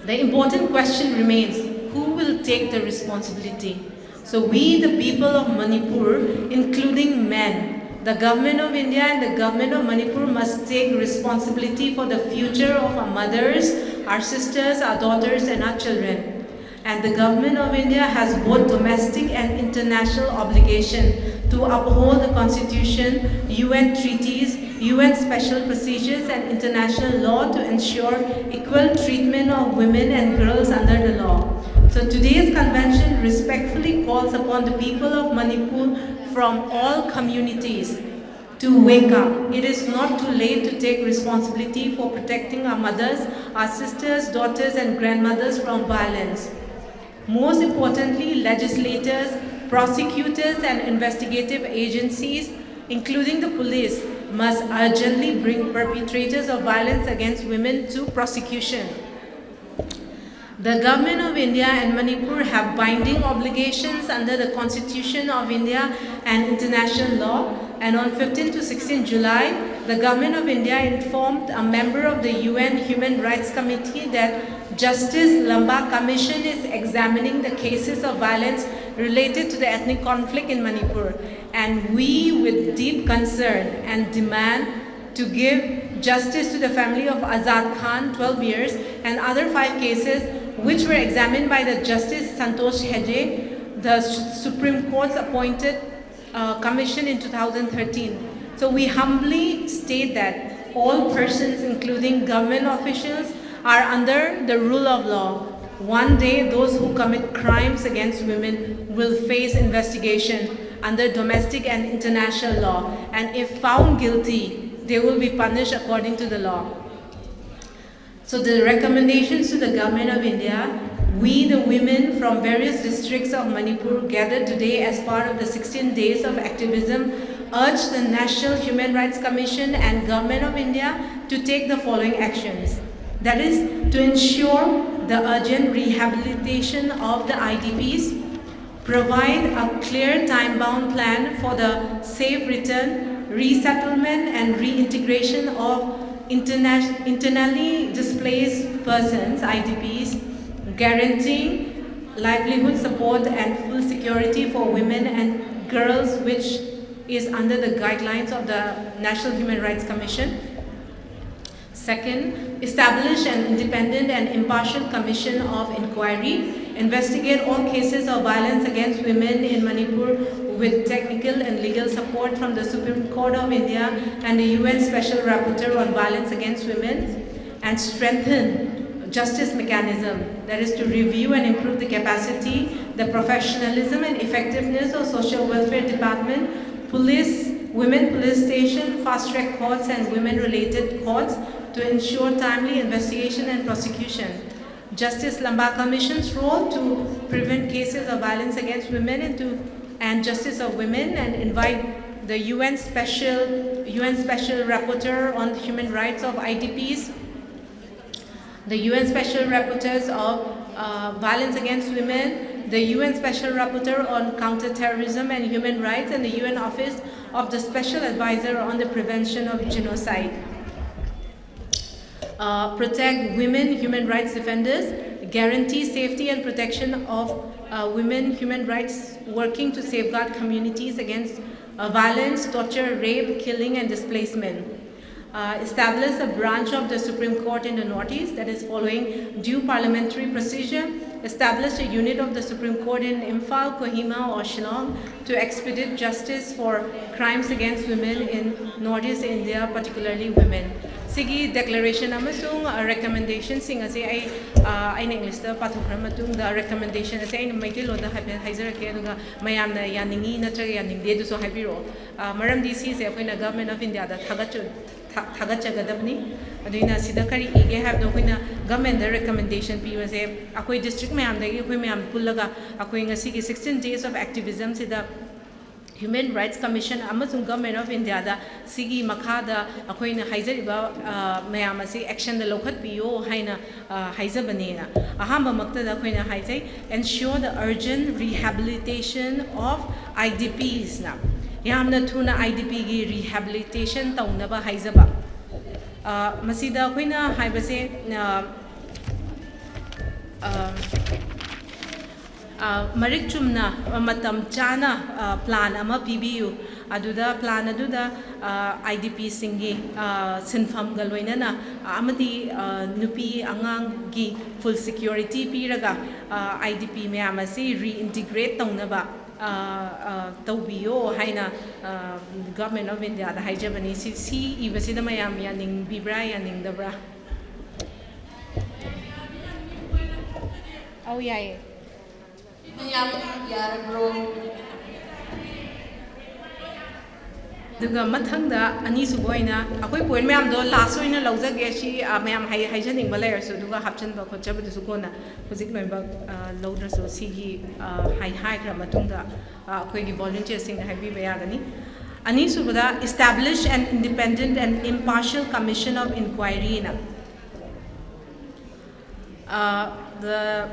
The important question remains, who will take the responsibility? So we, the people of Manipur, including men, the Government of India and the Government of Manipur must take responsibility for the future of our mothers, our sisters, our daughters, and our children. And the Government of India has both domestic and international obligation to uphold the Constitution, U N treaties, U N special procedures, and international law to ensure equal treatment of women and girls under the law. So today's convention respectfully calls upon the people of Manipur from all communities to wake up. It is not too late to take responsibility for protecting our mothers, our sisters, daughters, and grandmothers from violence. Most importantly, legislators, prosecutors, and investigative agencies, including the police, must urgently bring perpetrators of violence against women to prosecution. The Government of India and Manipur have binding obligations under the Constitution of India and international law. And on fifteenth to sixteenth July, the Government of India informed a member of the U N Human Rights Committee that Justice Lamba Commission is examining the cases of violence related to the ethnic conflict in Manipur. And we, with deep concern and demand to give justice to the family of Azad Khan, twelve years, and other five cases which were examined by the Justice Santosh Hegde, the Supreme Court's appointed uh, commission in two thousand thirteen. So we humbly state that all persons, including government officials, are under the rule of law. One day, those who commit crimes against women will face investigation under domestic and international law, and if found guilty, they will be punished according to the law. So the recommendations to the Government of India: we, the women from various districts of Manipur gathered today as part of the sixteen days of activism, urge the National Human Rights Commission and Government of India to take the following actions. That is, to ensure the urgent rehabilitation of the I D Ps, provide a clear time-bound plan for the safe return, resettlement, and reintegration of interna- internally displaced persons, I D Ps, guaranteeing livelihood support and full security for women and girls, which is under the guidelines of the National Human Rights Commission. Second, establish an independent and impartial commission of inquiry Investigate all cases of violence against women in Manipur with technical and legal support from the Supreme Court of India and the U N Special Rapporteur on Violence Against Women, and strengthen justice mechanism, that is to review and improve the capacity, the professionalism and effectiveness of Social Welfare Department, police, women police station, fast track courts and women related courts to ensure timely investigation and prosecution. Justice Lamba Commission's role to prevent cases of violence against women and to and justice of women, and invite the U N special U N special rapporteur on human rights of I D Ps, the U N special rapporteurs of uh, violence against women, the U N special rapporteur on counterterrorism and human rights, and the U N office of the special advisor on the prevention of genocide. Uh, protect women human rights defenders, guarantee safety and protection of uh, women human rights, working to safeguard communities against uh, violence, torture, rape, killing, and displacement. Uh, establish a branch of the Supreme Court in the Northeast that is following due parliamentary procedure. Establish a unit of the Supreme Court in Imphal, Kohima, or Shillong to expedite justice for crimes against women in Northeast India, particularly women. ꯁꯤꯒꯤ declaration ꯑꯃꯁꯨꯡ recommendationꯁꯤꯡ ꯑꯁꯤ ꯑꯩ ꯑꯩꯅ Englishꯇ ꯄꯥꯊꯣꯛꯈ꯭ꯔ ꯃꯇꯨꯡꯗ recommendation ꯑꯁꯤ ꯑꯩꯅ ꯃꯩꯇꯩꯂꯣꯟꯗ ꯍꯥꯏꯐꯦꯠ ꯍꯥꯏꯖꯔꯛꯀꯦ, ꯑꯗꯨꯒ ꯃꯌꯥꯝꯅ ꯌꯥꯅꯤꯡꯉꯤ ꯅꯠꯇ꯭ꯔꯒ ꯌꯥꯅꯤꯡꯗꯦ ꯑꯗꯨꯁꯨ ꯍꯥꯏꯕꯤꯔꯛꯑꯣ꯫ ꯃꯔꯝꯗꯤ ꯁꯤꯁꯦ ꯑꯩꯈꯣꯏꯅ Government of Indiaꯗ ꯊꯥꯒꯠꯆ ꯊꯥꯒꯠꯆꯒꯗꯕꯅꯤ꯫ ꯑꯗꯨꯅ ꯁꯤꯗ ꯀꯔꯤ ꯏꯒꯦ ꯍꯥꯏꯕꯗꯣ, ꯑꯩꯈꯣꯏꯅ governmentꯗ recommendation ꯄꯤꯕꯁꯦ, ꯑꯩꯈꯣꯏ district ꯃꯌꯥꯝꯗꯒꯤ ꯑꯩꯈꯣꯏ ꯃꯌꯥꯝ ꯄꯨꯜꯂꯒ ꯑꯩꯈꯣꯏ ꯉꯁꯤꯒꯤ sixteen days of activismꯁꯤꯗ Human Rights Commission ꯑꯃꯁꯨꯡ Government of Indiaꯗ ꯁꯤꯒꯤ ꯃꯈꯥꯗ ꯑꯩꯈꯣꯏꯅ ꯍꯥꯏꯖꯔꯤꯕ ꯃꯌꯥꯝ ꯑꯁꯤ actionꯗ ꯂꯧꯈꯠꯄꯤꯌꯣ ꯍꯥꯏꯅ ꯍꯥꯏꯖꯕꯅꯦꯅ꯫ ꯑꯍꯥꯟꯕꯃꯛꯇꯗ ꯑꯩꯈꯣꯏꯅ ꯍꯥꯏꯖꯩ, ensure the urgent rehabilitation of I D Psꯅ, ꯌꯥꯝꯅ ꯊꯨꯅ I D Pꯒꯤ rehabilitation ꯇꯧꯅꯕ ꯍꯥꯏꯖꯕ꯫ ꯃꯁꯤꯗ ꯑꯩꯈꯣꯏꯅ ꯍꯥꯏꯕꯁꯦ, ꯃꯔꯤꯛ ꯆꯨꯝꯅ, ꯃꯇꯝ ꯆꯥꯅ ꯄ꯭ꯂꯥꯟ ꯑꯃ ꯄꯤꯕꯤꯌꯨ꯫ ꯑꯗꯨꯗ ꯄ꯭ꯂꯥꯟ ꯑꯗꯨꯗ ꯑꯥꯏ ꯗꯤ ꯄꯤꯁꯤꯡꯒꯤ ꯁꯤꯟꯐꯝꯒ ꯂꯣꯏꯅꯅ, ꯑꯃꯗꯤ ꯅꯨꯄꯤ ꯑꯉꯥꯡꯒꯤ ꯐꯨꯜ ꯁꯤꯀ꯭ꯌꯨꯔꯤꯇꯤ ꯄꯤꯔꯒ ꯑꯥꯏ ꯗꯤ ꯄꯤ ꯃꯌꯥꯝ ꯑꯁꯤ ꯔꯤꯏꯟꯇꯤꯒ꯭ꯔꯦꯠ ꯇꯧꯅꯕ ꯇꯧꯕꯤꯌꯣ ꯍꯥꯏꯅ Government of India ꯗ ꯍꯥꯏꯖꯕꯅꯤ꯫ ꯁꯤ, ꯁꯤ ꯏꯕꯁꯤꯗ ꯃꯌꯥꯝ ꯌꯥꯅꯤꯡꯕꯤꯕ꯭ꯔꯥ, ꯌꯥꯅꯤꯡꯗꯕ꯭ꯔꯥ? ꯑꯧ, ꯌꯥꯏꯌꯦ꯫ ꯃꯌꯥꯝ ꯌꯥꯔꯕ꯭ꯔꯣ? ꯑꯗꯨꯒ ꯃꯊꯪꯗ ꯑꯅꯤꯁꯨꯕ ꯑꯣꯏꯅ ꯑꯩꯈꯣꯏ ꯄꯣꯏꯟ ꯃꯌꯥꯝꯗꯣ ꯂꯥꯁ ꯑꯣꯏꯅ ꯂꯧꯖꯒꯦ꯫ ꯁꯤ, ꯑ, ꯃꯌꯥꯝ ꯍꯥꯏ-, ꯍꯥꯏꯖꯅꯤꯡꯕ ꯂꯩꯔꯁꯨ, ꯑꯗꯨꯒ ꯍꯥꯞꯆꯤꯟꯕ ꯈꯣꯠꯆꯕꯗꯨꯁꯨ ꯀꯣꯟꯅ ꯍꯧꯖꯤꯛ ꯂꯣꯏꯅꯃꯛ, ꯑ, ꯂꯧꯗ꯭ꯔꯁꯨ, ꯁꯤꯒꯤ, ꯑ, ꯍꯥꯏ-, ꯍꯥꯏꯈ꯭ꯔ ꯃꯇꯨꯡꯗ, ꯑ, ꯑꯩꯈꯣꯏꯒꯤ ꯚꯣꯂꯨꯟꯇꯤꯌꯔꯁꯤꯡꯗ ꯍꯥꯏꯕꯤꯕ ꯌꯥꯒꯅꯤ꯫ ꯑꯅꯤꯁꯨꯕꯗ, establish an independent and impartial commission of inquiry ꯅ꯫ ꯑ, the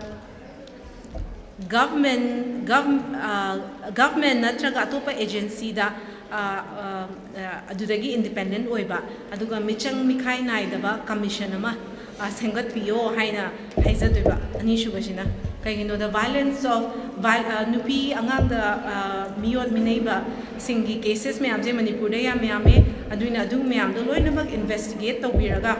government, gov-, ꯑ, government ꯅꯠꯇ꯭ꯔꯒ ꯑꯇꯣꯞꯄ agency ꯗ, ꯑ, ꯑ, ꯑ, ꯑꯗꯨꯗꯒꯤ independent ꯑꯣꯏꯕ, ꯑꯗꯨꯒ ꯃꯤꯆꯪ ꯃꯤꯈꯥꯏ ꯅꯥꯏꯗꯕ commission ꯑꯃ, ꯑ, ꯁꯦꯝꯒꯠꯄꯤꯌꯣ ꯍꯥꯏꯅ ꯍꯥꯏꯖꯗꯣꯏꯕ꯫ ꯑꯅꯤꯁꯨꯕꯁꯤꯅ ꯀꯩꯒꯤꯅꯣꯗ, violence of, vi-, ꯑ, ꯅꯨꯄꯤ ꯑꯉꯥꯡꯗ, ꯑ, ꯃꯤꯑꯣꯠ ꯃꯤꯅꯩꯕꯁꯤꯡꯒꯤ cases ꯃꯌꯥꯝꯁꯦ ꯃꯅꯤꯄꯨꯔꯗ ꯌꯥꯝ ꯌꯥꯝꯃꯦ꯫ ꯑꯗꯨꯅ ꯑꯗꯨ ꯃꯌꯥꯝꯗꯣ ꯂꯣꯏꯅꯃꯛ investigate ꯇꯧꯕꯤꯔꯒ,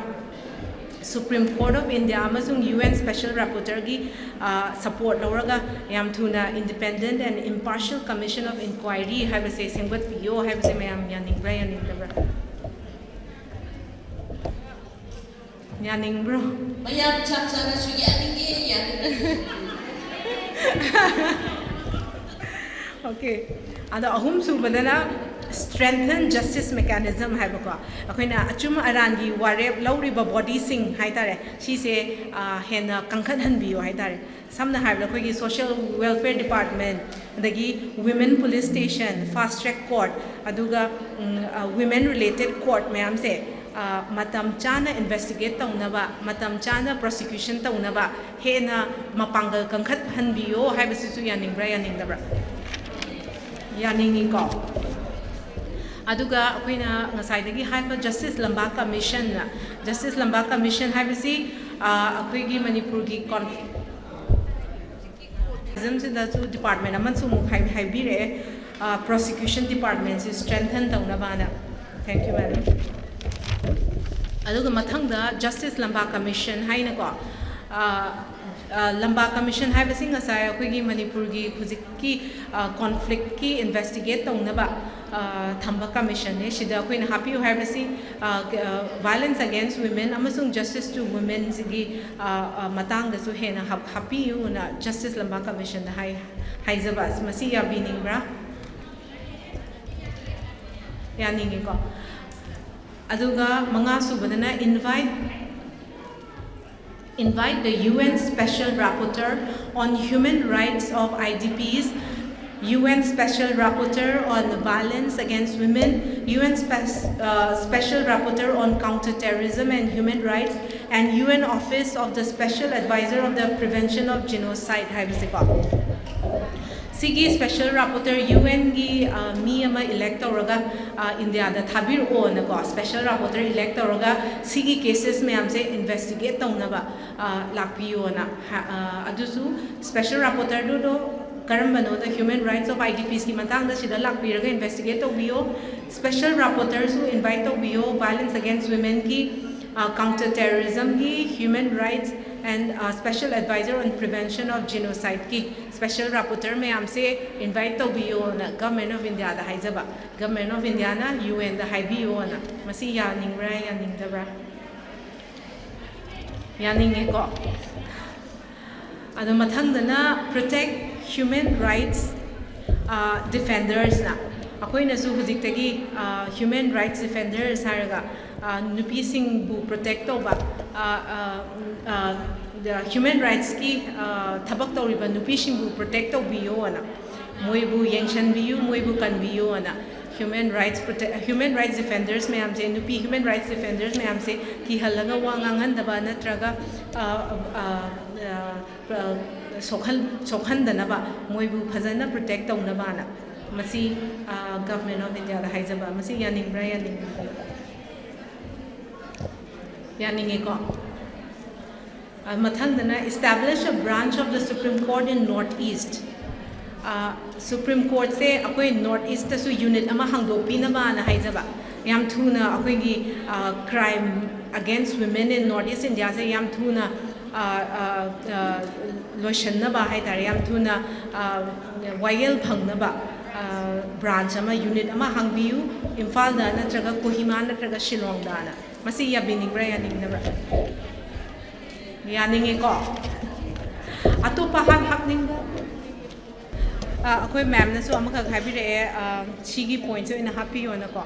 Supreme Court of India ꯑꯃꯁꯨꯡ U N Special Rapporteur ꯒꯤ, ꯑ, support ꯂꯧꯔꯒ ꯌꯥꯝ ꯊꯨꯅ independent and impartial commission of inquiry ꯍꯥꯏꯕꯁꯦ ꯁꯦꯝꯒꯠꯄꯤꯌꯣ ꯍꯥꯏꯕꯁꯦ ꯃꯌꯥꯝ ꯌꯥꯅꯤꯡꯕ꯭ꯔꯥ, ꯌꯥꯅꯤꯡꯗꯕ꯭ꯔꯥ? ꯌꯥꯅꯤꯡꯕ꯭ꯔꯣ? ꯃꯌꯥꯝ ꯆꯞ ꯆꯥꯅꯁꯨ ꯌꯥꯅꯤꯡꯉꯦ, ꯌꯥꯅꯤꯡꯗꯦ꯫ Okay꯫ ꯑꯗꯣ ꯑꯍꯨꯝꯁꯨꯕꯗꯅ strengthen justice mechanism ꯍꯥꯏꯕꯀꯣ꯫ ꯑꯩꯈꯣꯏꯅ ꯑꯆꯨꯝ ꯑꯔꯥꯟꯒꯤ ꯋꯥꯔꯦꯞ ꯂꯧꯔꯤꯕ body ꯁꯤꯡ ꯍꯥꯏꯇꯥꯔꯦ, ꯁꯤꯁꯦ, ꯑ, ꯍꯦꯟꯅ ꯀꯟꯈꯠꯍꯟꯕꯤꯌꯨ ꯍꯥꯏꯇꯥꯔꯦ꯫ ꯁꯝꯅ ꯍꯥꯏꯔꯕꯗ, ꯑꯩꯈꯣꯏꯒꯤ social welfare department, ꯑꯗꯒꯤ women police station, fast track court, ꯑꯗꯨꯒ, ꯎꯝ, ꯑ, women related court ꯃꯌꯥꯝꯁꯦ, ꯑ, ꯃꯇꯝ ꯆꯥꯅ investigate ꯇꯧꯅꯕ, ꯃꯇꯝ ꯆꯥꯅ prosecution ꯇꯧꯅꯕ ꯍꯦꯟꯅ ꯃꯄꯥꯡꯒꯜ ꯀꯟꯈꯠꯍꯟꯕꯤꯌꯣ ꯍꯥꯏꯕꯁꯤꯁꯨ ꯌꯥꯅꯤꯡꯕ꯭ꯔꯥ, ꯌꯥꯅꯤꯡꯗꯕ꯭ꯔꯥ? ꯌꯥꯅꯤꯡꯉꯤꯀꯣ꯫ ꯑꯗꯨꯒ ꯑꯩꯈꯣꯏꯅ ꯉꯁꯥꯏꯗꯒꯤ ꯍꯥꯏꯕ Justice Lambah Commission ꯅ, Justice Lambah Commission ꯍꯥꯏꯕꯁꯤ, ꯑ, ꯑꯩꯈꯣꯏꯒꯤ ꯃꯅꯤꯄꯨꯔꯒꯤ conf-, ꯁꯤꯗꯁꯨ department ꯑꯃꯁꯨ ꯑꯃꯨꯛ ꯍꯥꯏ- ꯍꯥꯏꯕꯤꯔꯛꯑꯦ, prosecution departmentꯁꯤ strengthen ꯇꯧꯅꯕꯅ꯫ Thank you, madam. ꯑꯗꯨꯒ ꯃꯊꯪꯗ Justice Lamba Commission ꯍꯥꯏꯅꯀꯣ, ꯂꯝꯕꯥ ꯀꯃꯤꯁꯟ ꯍꯥꯏꯕꯁꯤ ꯉꯁꯥꯏ ꯑꯩꯈꯣꯏꯒꯤ ꯃꯅꯤꯄꯨꯔꯒꯤ ꯍꯧꯖꯤꯛꯀꯤ conflictꯀꯤ investigate ꯇꯧꯅꯕ ꯊꯝꯕ commissionꯅꯦ꯫ ꯁꯤꯗ ꯑꯩꯈꯣꯏꯅ ꯍꯥꯞꯄꯤꯌꯨ ꯍꯥꯏꯕꯁꯤ violence against women ꯑꯃꯁꯨꯡ justice to womenꯁꯤꯒꯤ ꯃꯇꯥꯡꯗꯁꯨ ꯍꯦꯟꯅ ꯍꯥꯞꯄꯤꯌꯨꯅ Justice Lamba Commissionꯗ ꯍꯥꯏ ꯍꯥꯏꯖꯕ꯫ ꯃꯁꯤ ꯌꯥꯕꯤꯅꯤꯡꯕ꯭ꯔꯥ? ꯌꯥꯅꯤꯡꯉꯤꯀꯣ꯫ ꯑꯗꯨꯒ ꯃꯉꯥ ꯁꯨꯕꯗꯅ invite invite the U N Special Rapporteur on Human Rights of I D Ps, U N Special Rapporteur on Violence Against Women, U N Spe- uh, Special Rapporteur on Counterterrorism and Human Rights, and U N Office of the Special Advisor of the Prevention of Genocide ꯍꯥꯏꯕꯁꯦꯀꯣ꯫ ꯁꯤꯒꯤ special rapporteur UNꯒꯤ ꯃꯤ ꯑꯃ elect ꯇꯧꯔꯒ ꯏꯟꯗꯤꯌꯥꯗ ꯊꯥꯕꯤꯔꯛꯑꯣꯅꯀꯣ, special rapporteur elect ꯇꯧꯔꯒ ꯁꯤꯒꯤ cases ꯃꯌꯥꯝꯁꯦ investigate ꯇꯧꯅꯕ ꯂꯥꯛꯄꯤꯌꯣꯅ꯫ ꯑꯗꯨꯁꯨ special rapporteurꯗꯨꯗꯣ ꯀꯔꯝꯕꯅꯣꯗ human rights of I D Psꯀꯤ ꯃꯇꯥꯡꯗ ꯁꯤꯗ ꯂꯥꯛꯄꯤꯔꯒ investigate ꯇꯧꯕꯤꯌꯣ꯫ Special rapporteurꯁꯨ invite ꯇꯧꯕꯤꯌꯣ violence against womenꯒꯤ, counter terrorismꯒꯤ, human rights and special advisor on prevention of genocidekey special rapporteur ꯃꯌꯥꯝꯁꯦ invite ꯇꯧꯕꯤꯌꯣꯅ Government of Indiaꯗ ꯍꯥꯏꯖꯕ꯫ Government of Indiaꯅ UNꯗ ꯍꯥꯏꯕꯤꯌꯣꯅ꯫ ꯃꯁꯤ ꯌꯥꯅꯤꯡꯕ꯭ꯔꯥ ꯌꯥꯅꯤꯡꯗꯕ꯭ꯔꯥ? ꯌꯥꯅꯤꯡꯉꯦꯀꯣ꯫ ꯑꯗꯣ ꯃꯊꯪꯗꯅ protect human rights defendersꯅ꯫ ꯑꯩꯈꯣꯏꯅꯁꯨ ꯍꯧꯖꯤꯛꯇꯒꯤ human rights defenders ꯍꯥꯏꯔꯒ ꯅꯨꯄꯤꯁꯤꯡꯕꯨ protect ꯇꯧꯕ, human rightsꯀꯤ ꯊꯕꯛ ꯇꯧꯔꯤꯕ ꯅꯨꯄꯤꯁꯤꯡꯕꯨ protect ꯇꯧꯕꯤꯌꯣꯅ, ꯃꯣꯏꯕꯨ ꯌꯦꯡꯁꯤꯟꯕꯤꯌꯨ, ꯃꯣꯏꯕꯨ ꯀꯟꯕꯤꯌꯨꯅ꯫ Human rights protect human rights defenders ꯃꯌꯥꯝꯁꯦ, ꯅꯨꯄꯤ human rights defenders ꯃꯌꯥꯝꯁꯦ ꯀꯤꯍꯜꯂꯒ ꯋꯥ ꯉꯥꯡꯍꯟꯗꯕ ꯅꯠꯇ꯭ꯔꯒ ꯁꯣꯛꯍꯟ ꯁꯣꯛꯍꯟꯗꯅꯕ ꯃꯣꯏꯕꯨ ꯐꯖꯅ protect ꯇꯧꯅꯕꯅ꯫ ꯃꯁꯤ Government of Indiaꯗ ꯍꯥꯏꯖꯕ꯫ ꯃꯁꯤ ꯌꯥꯅꯤꯡꯕ꯭ꯔꯥ ꯌꯥꯅꯤꯡꯕ꯭ꯔꯥ? ꯌꯥꯅꯤꯡꯉꯤꯀꯣ꯫ ꯃꯊꯪꯗꯅ, establish a branch of the Supreme Court in North East. Supreme ꯀꯣꯔꯠꯁꯦ ꯑꯩꯈꯣꯏ ꯅꯣꯔꯠ ꯏꯁꯇꯁꯨ ꯌꯨꯅꯤꯠ ꯑꯃ ꯍꯥꯡꯗꯣꯛꯄꯤꯅꯕꯅ ꯍꯥꯏꯖꯕ꯫ ꯌꯥꯝ ꯊꯨꯅ ꯑꯩꯈꯣꯏꯒꯤ crime against women in North East Indiaꯁꯦ ꯌꯥꯝ ꯊꯨꯅ ꯂꯣꯏꯁꯤꯟꯅꯕ ꯍꯥꯏ ꯇꯥꯔꯦ, ꯌꯥꯝ ꯊꯨꯅ ꯋꯥꯌꯦꯜ ꯐꯪꯅꯕ ꯕ꯭ꯔꯥꯟꯆ ꯑꯃ, ꯌꯨꯅꯤꯠ ꯑꯃ ꯍꯥꯡꯕꯤꯌꯨ, ꯏꯝꯐꯥꯜꯗ ꯅꯠꯇ꯭ꯔꯒ ꯀꯣꯍꯤꯃꯥ ꯅꯠꯇ꯭ꯔꯒ ꯁꯤꯂꯣꯡꯗꯅ꯫ ꯃꯁꯤ ꯌꯥꯕꯤꯅꯤꯡꯕ꯭ꯔꯥ, ꯌꯥꯅꯤꯡꯗꯕ꯭ꯔꯥ? ꯌꯥꯅꯤꯡꯉꯤꯀꯣ꯫ ꯑꯇꯣꯞꯄ ꯍꯥꯞ ꯍꯥꯞꯅꯤꯡꯕ? ꯑꯩꯈꯣꯏ ꯃꯦꯝꯅꯁꯨ ꯑꯃꯈꯛ ꯍꯥꯏꯕꯤꯔꯛꯑꯦ, ꯁꯤꯒꯤ ꯄꯣꯏꯟꯠꯁꯦ ꯑꯣꯏꯅ ꯍꯥꯞꯄꯤꯌꯣꯅꯀꯣ꯫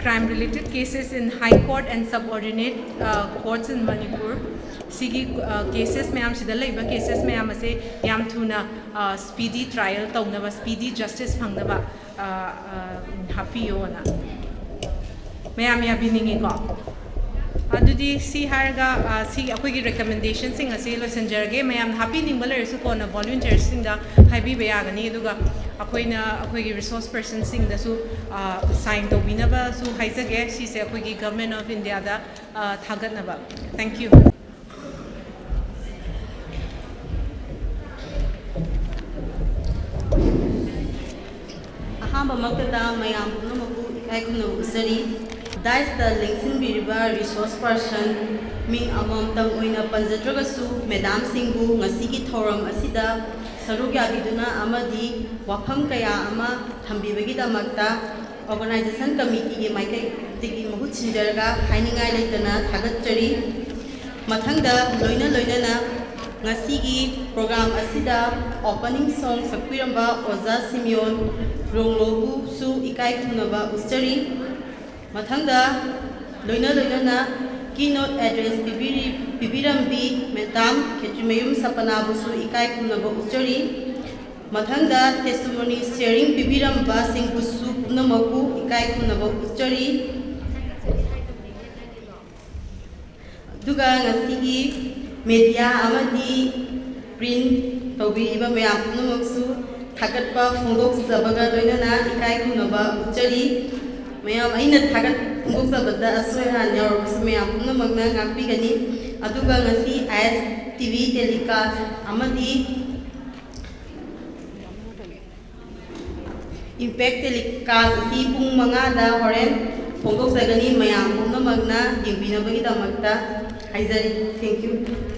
Crime related cases in High Court and subordinate courts in Manipur. ꯁꯤꯒꯤ ꯀꯦꯁꯦꯁ ꯃꯌꯥꯝꯁꯤꯗ ꯂꯩꯕ ꯀꯦꯁꯦꯁ ꯃꯌꯥꯝ ꯑꯁꯦ ꯌꯥꯝ ꯊꯨꯅ ꯁ꯭ꯄꯤꯗꯤ ꯇ꯭ꯔꯥꯏꯌꯦꯜ ꯇꯧꯅꯕ, ꯁ꯭ꯄꯤꯗꯤ ꯖꯁꯇꯤꯁ ꯐꯪꯅꯕ ꯍꯥꯞꯄꯤꯌꯣꯅ꯫ ꯃꯌꯥꯝ ꯌꯥꯕꯤꯅꯤꯡꯉꯤꯀꯣ꯫ ꯑꯗꯨꯗꯤ ꯁꯤ ꯍꯥꯏꯔꯒ, ꯁꯤ ꯑꯩꯈꯣꯏꯒꯤ ꯔꯤꯀꯃꯦꯟꯗꯦꯁꯟꯁꯤꯡ ꯑꯁꯤ ꯂꯣꯏꯁꯤꯟꯖꯔꯒꯦ꯫ ꯃꯌꯥꯝꯅ ꯍꯥꯞꯄꯤꯅꯤꯡꯕ ꯂꯩꯔꯁꯨ ꯀꯣꯟꯅ ꯚꯣꯂꯨꯟꯇꯤꯌꯔꯁꯤꯡꯗ ꯍꯥꯏꯕꯤꯕ ꯌꯥꯒꯅꯤ꯫ ꯑꯗꯨꯒ ꯑꯩꯈꯣꯏꯅ ꯑꯩꯈꯣꯏꯒꯤ ꯔꯤꯁꯣꯔꯁ ꯄꯔꯁꯟꯁꯤꯡꯗꯁꯨ ꯁꯥꯏꯟ ꯇꯧꯕꯤꯅꯕꯁꯨ ꯍꯥꯏꯖꯒꯦ꯫ ꯁꯤꯁꯦ ꯑꯩꯈꯣꯏꯒꯤ Government of Indiaꯗ ꯊꯥꯒꯠꯅꯕ꯫ Thank you꯫ ꯑꯍꯥꯟꯕꯃꯛꯇꯗ ꯃꯌꯥꯝ ꯄꯨꯝꯅꯃꯛꯄꯨ ꯏꯀꯥꯏ ꯈꯨꯝꯅꯕ ꯎꯠꯆꯔꯤ꯫ ꯗꯥꯏꯁꯇ ꯂꯦꯡꯁꯤꯟꯕꯤꯔꯤꯕ ꯔꯤꯁꯣꯔꯁ ꯄꯔꯁꯟ, ꯃꯤꯡ ꯑꯃꯃꯝꯇꯪ ꯑꯣꯏꯅ ꯄꯟꯖꯗ꯭ꯔꯒꯁꯨ, ꯃꯦꯗꯥꯝꯁꯤꯡꯕꯨ ꯉꯁꯤꯒꯤ ꯊꯧꯔꯝ ꯑꯁꯤꯗ ꯁꯔꯨꯛ ꯌꯥꯕꯤꯗꯨꯅ ꯑꯃꯗꯤ ꯋꯥꯐꯝ ꯀꯌꯥ ꯑꯃ ꯊꯝꯕꯤꯕꯒꯤꯗꯃꯛꯇ ꯑꯣꯔꯒꯅꯥꯏꯖꯦꯁꯟ ꯀꯃꯤꯇꯤꯒꯤ ꯃꯥꯏꯀꯩꯗꯒꯤ ꯃꯍꯨꯠ ꯁꯤꯟꯖꯔꯒ ꯍꯥꯏꯅꯤꯡꯉꯥꯏ ꯂꯩꯇꯅ ꯊꯥꯒꯠꯆꯔꯤ꯫ ꯃꯊꯪꯗ, ꯂꯣꯏꯅ ꯂꯣꯏꯅꯅ ꯉꯁꯤꯒꯤ ꯄ꯭ꯔꯣꯒ꯭ꯔꯥꯝ ꯑꯁꯤꯗ ꯑꯣꯄꯅꯤꯡ ꯁꯣꯡ ꯁꯛꯄꯤꯔꯝꯕ ꯑꯣꯖꯥ ꯁꯤꯃꯤꯌꯣꯟ ꯔꯣꯡꯂꯣꯕꯨꯁꯨ ꯏꯀꯥꯏ ꯈꯨꯝꯅꯕ ꯎꯠꯆꯔꯤ꯫ ꯃꯊꯪꯗ, ꯂꯣꯏꯅ ꯂꯣꯏꯅꯅ keynote address ꯄꯤꯕꯤꯔꯤ-, ꯄꯤꯕꯤꯔꯝꯕꯤ ꯃꯦꯗꯥꯝ ꯈꯦꯇ꯭ꯔꯤꯃꯌꯨꯝ ꯁꯄꯅꯥꯕꯨꯁꯨ ꯏꯀꯥꯏ ꯈꯨꯝꯅꯕ ꯎꯠꯆꯔꯤ꯫ ꯃꯊꯪꯗ, testimony sharing ꯄꯤꯕꯤꯔꯝꯕꯁꯤꯡꯕꯨꯁꯨ ꯄꯨꯝꯅꯃꯛꯄꯨ ꯏꯀꯥꯏ ꯈꯨꯝꯅꯕ ꯎꯠꯆꯔꯤ꯫ ꯑꯗꯨꯒ ꯉꯁꯤꯒꯤ media ꯑꯃꯗꯤ print ꯇꯧꯕꯤꯔꯤꯕ ꯃꯌꯥꯝ ꯄꯨꯝꯅꯃꯛꯁꯨ ꯊꯥꯒꯠꯄ ꯐꯣꯡꯗꯣꯛꯆꯕꯒ ꯂꯣꯏꯅꯅ ꯏꯀꯥꯏ ꯈꯨꯝꯅꯕ ꯎꯠꯆꯔꯤ꯫ ꯃꯌꯥꯝ, ꯑꯩꯅ ꯊꯥꯒꯠ-, ꯐꯣꯡꯗꯣꯛꯆꯕꯗ ꯑꯁꯣꯏ ꯑꯔꯥꯟ ꯌꯥꯎꯔꯕꯁꯨ ꯃꯌꯥꯝ ꯄꯨꯝꯅꯃꯛꯅ ꯉꯥꯛꯄꯤꯒꯅꯤ꯫ ꯑꯗꯨꯒ ꯉꯁꯤ ꯑꯥꯏ ꯑꯦꯁ ꯇꯤ ꯚꯤ telecast ꯑꯃꯗꯤ Impact telecast ꯑꯁꯤ ꯄꯨꯡ ꯃꯉꯥꯗ ꯍꯣꯔꯦꯟ ꯐꯣꯡꯗꯣꯛꯆꯒꯅꯤ꯫ ꯃꯌꯥꯝ ꯄꯨꯝꯅꯃꯛꯅ ꯌꯦꯡꯕꯤꯅꯕꯒꯤꯗꯃꯛꯇ ꯍꯥꯏꯖꯔꯤ꯫ Thank you꯫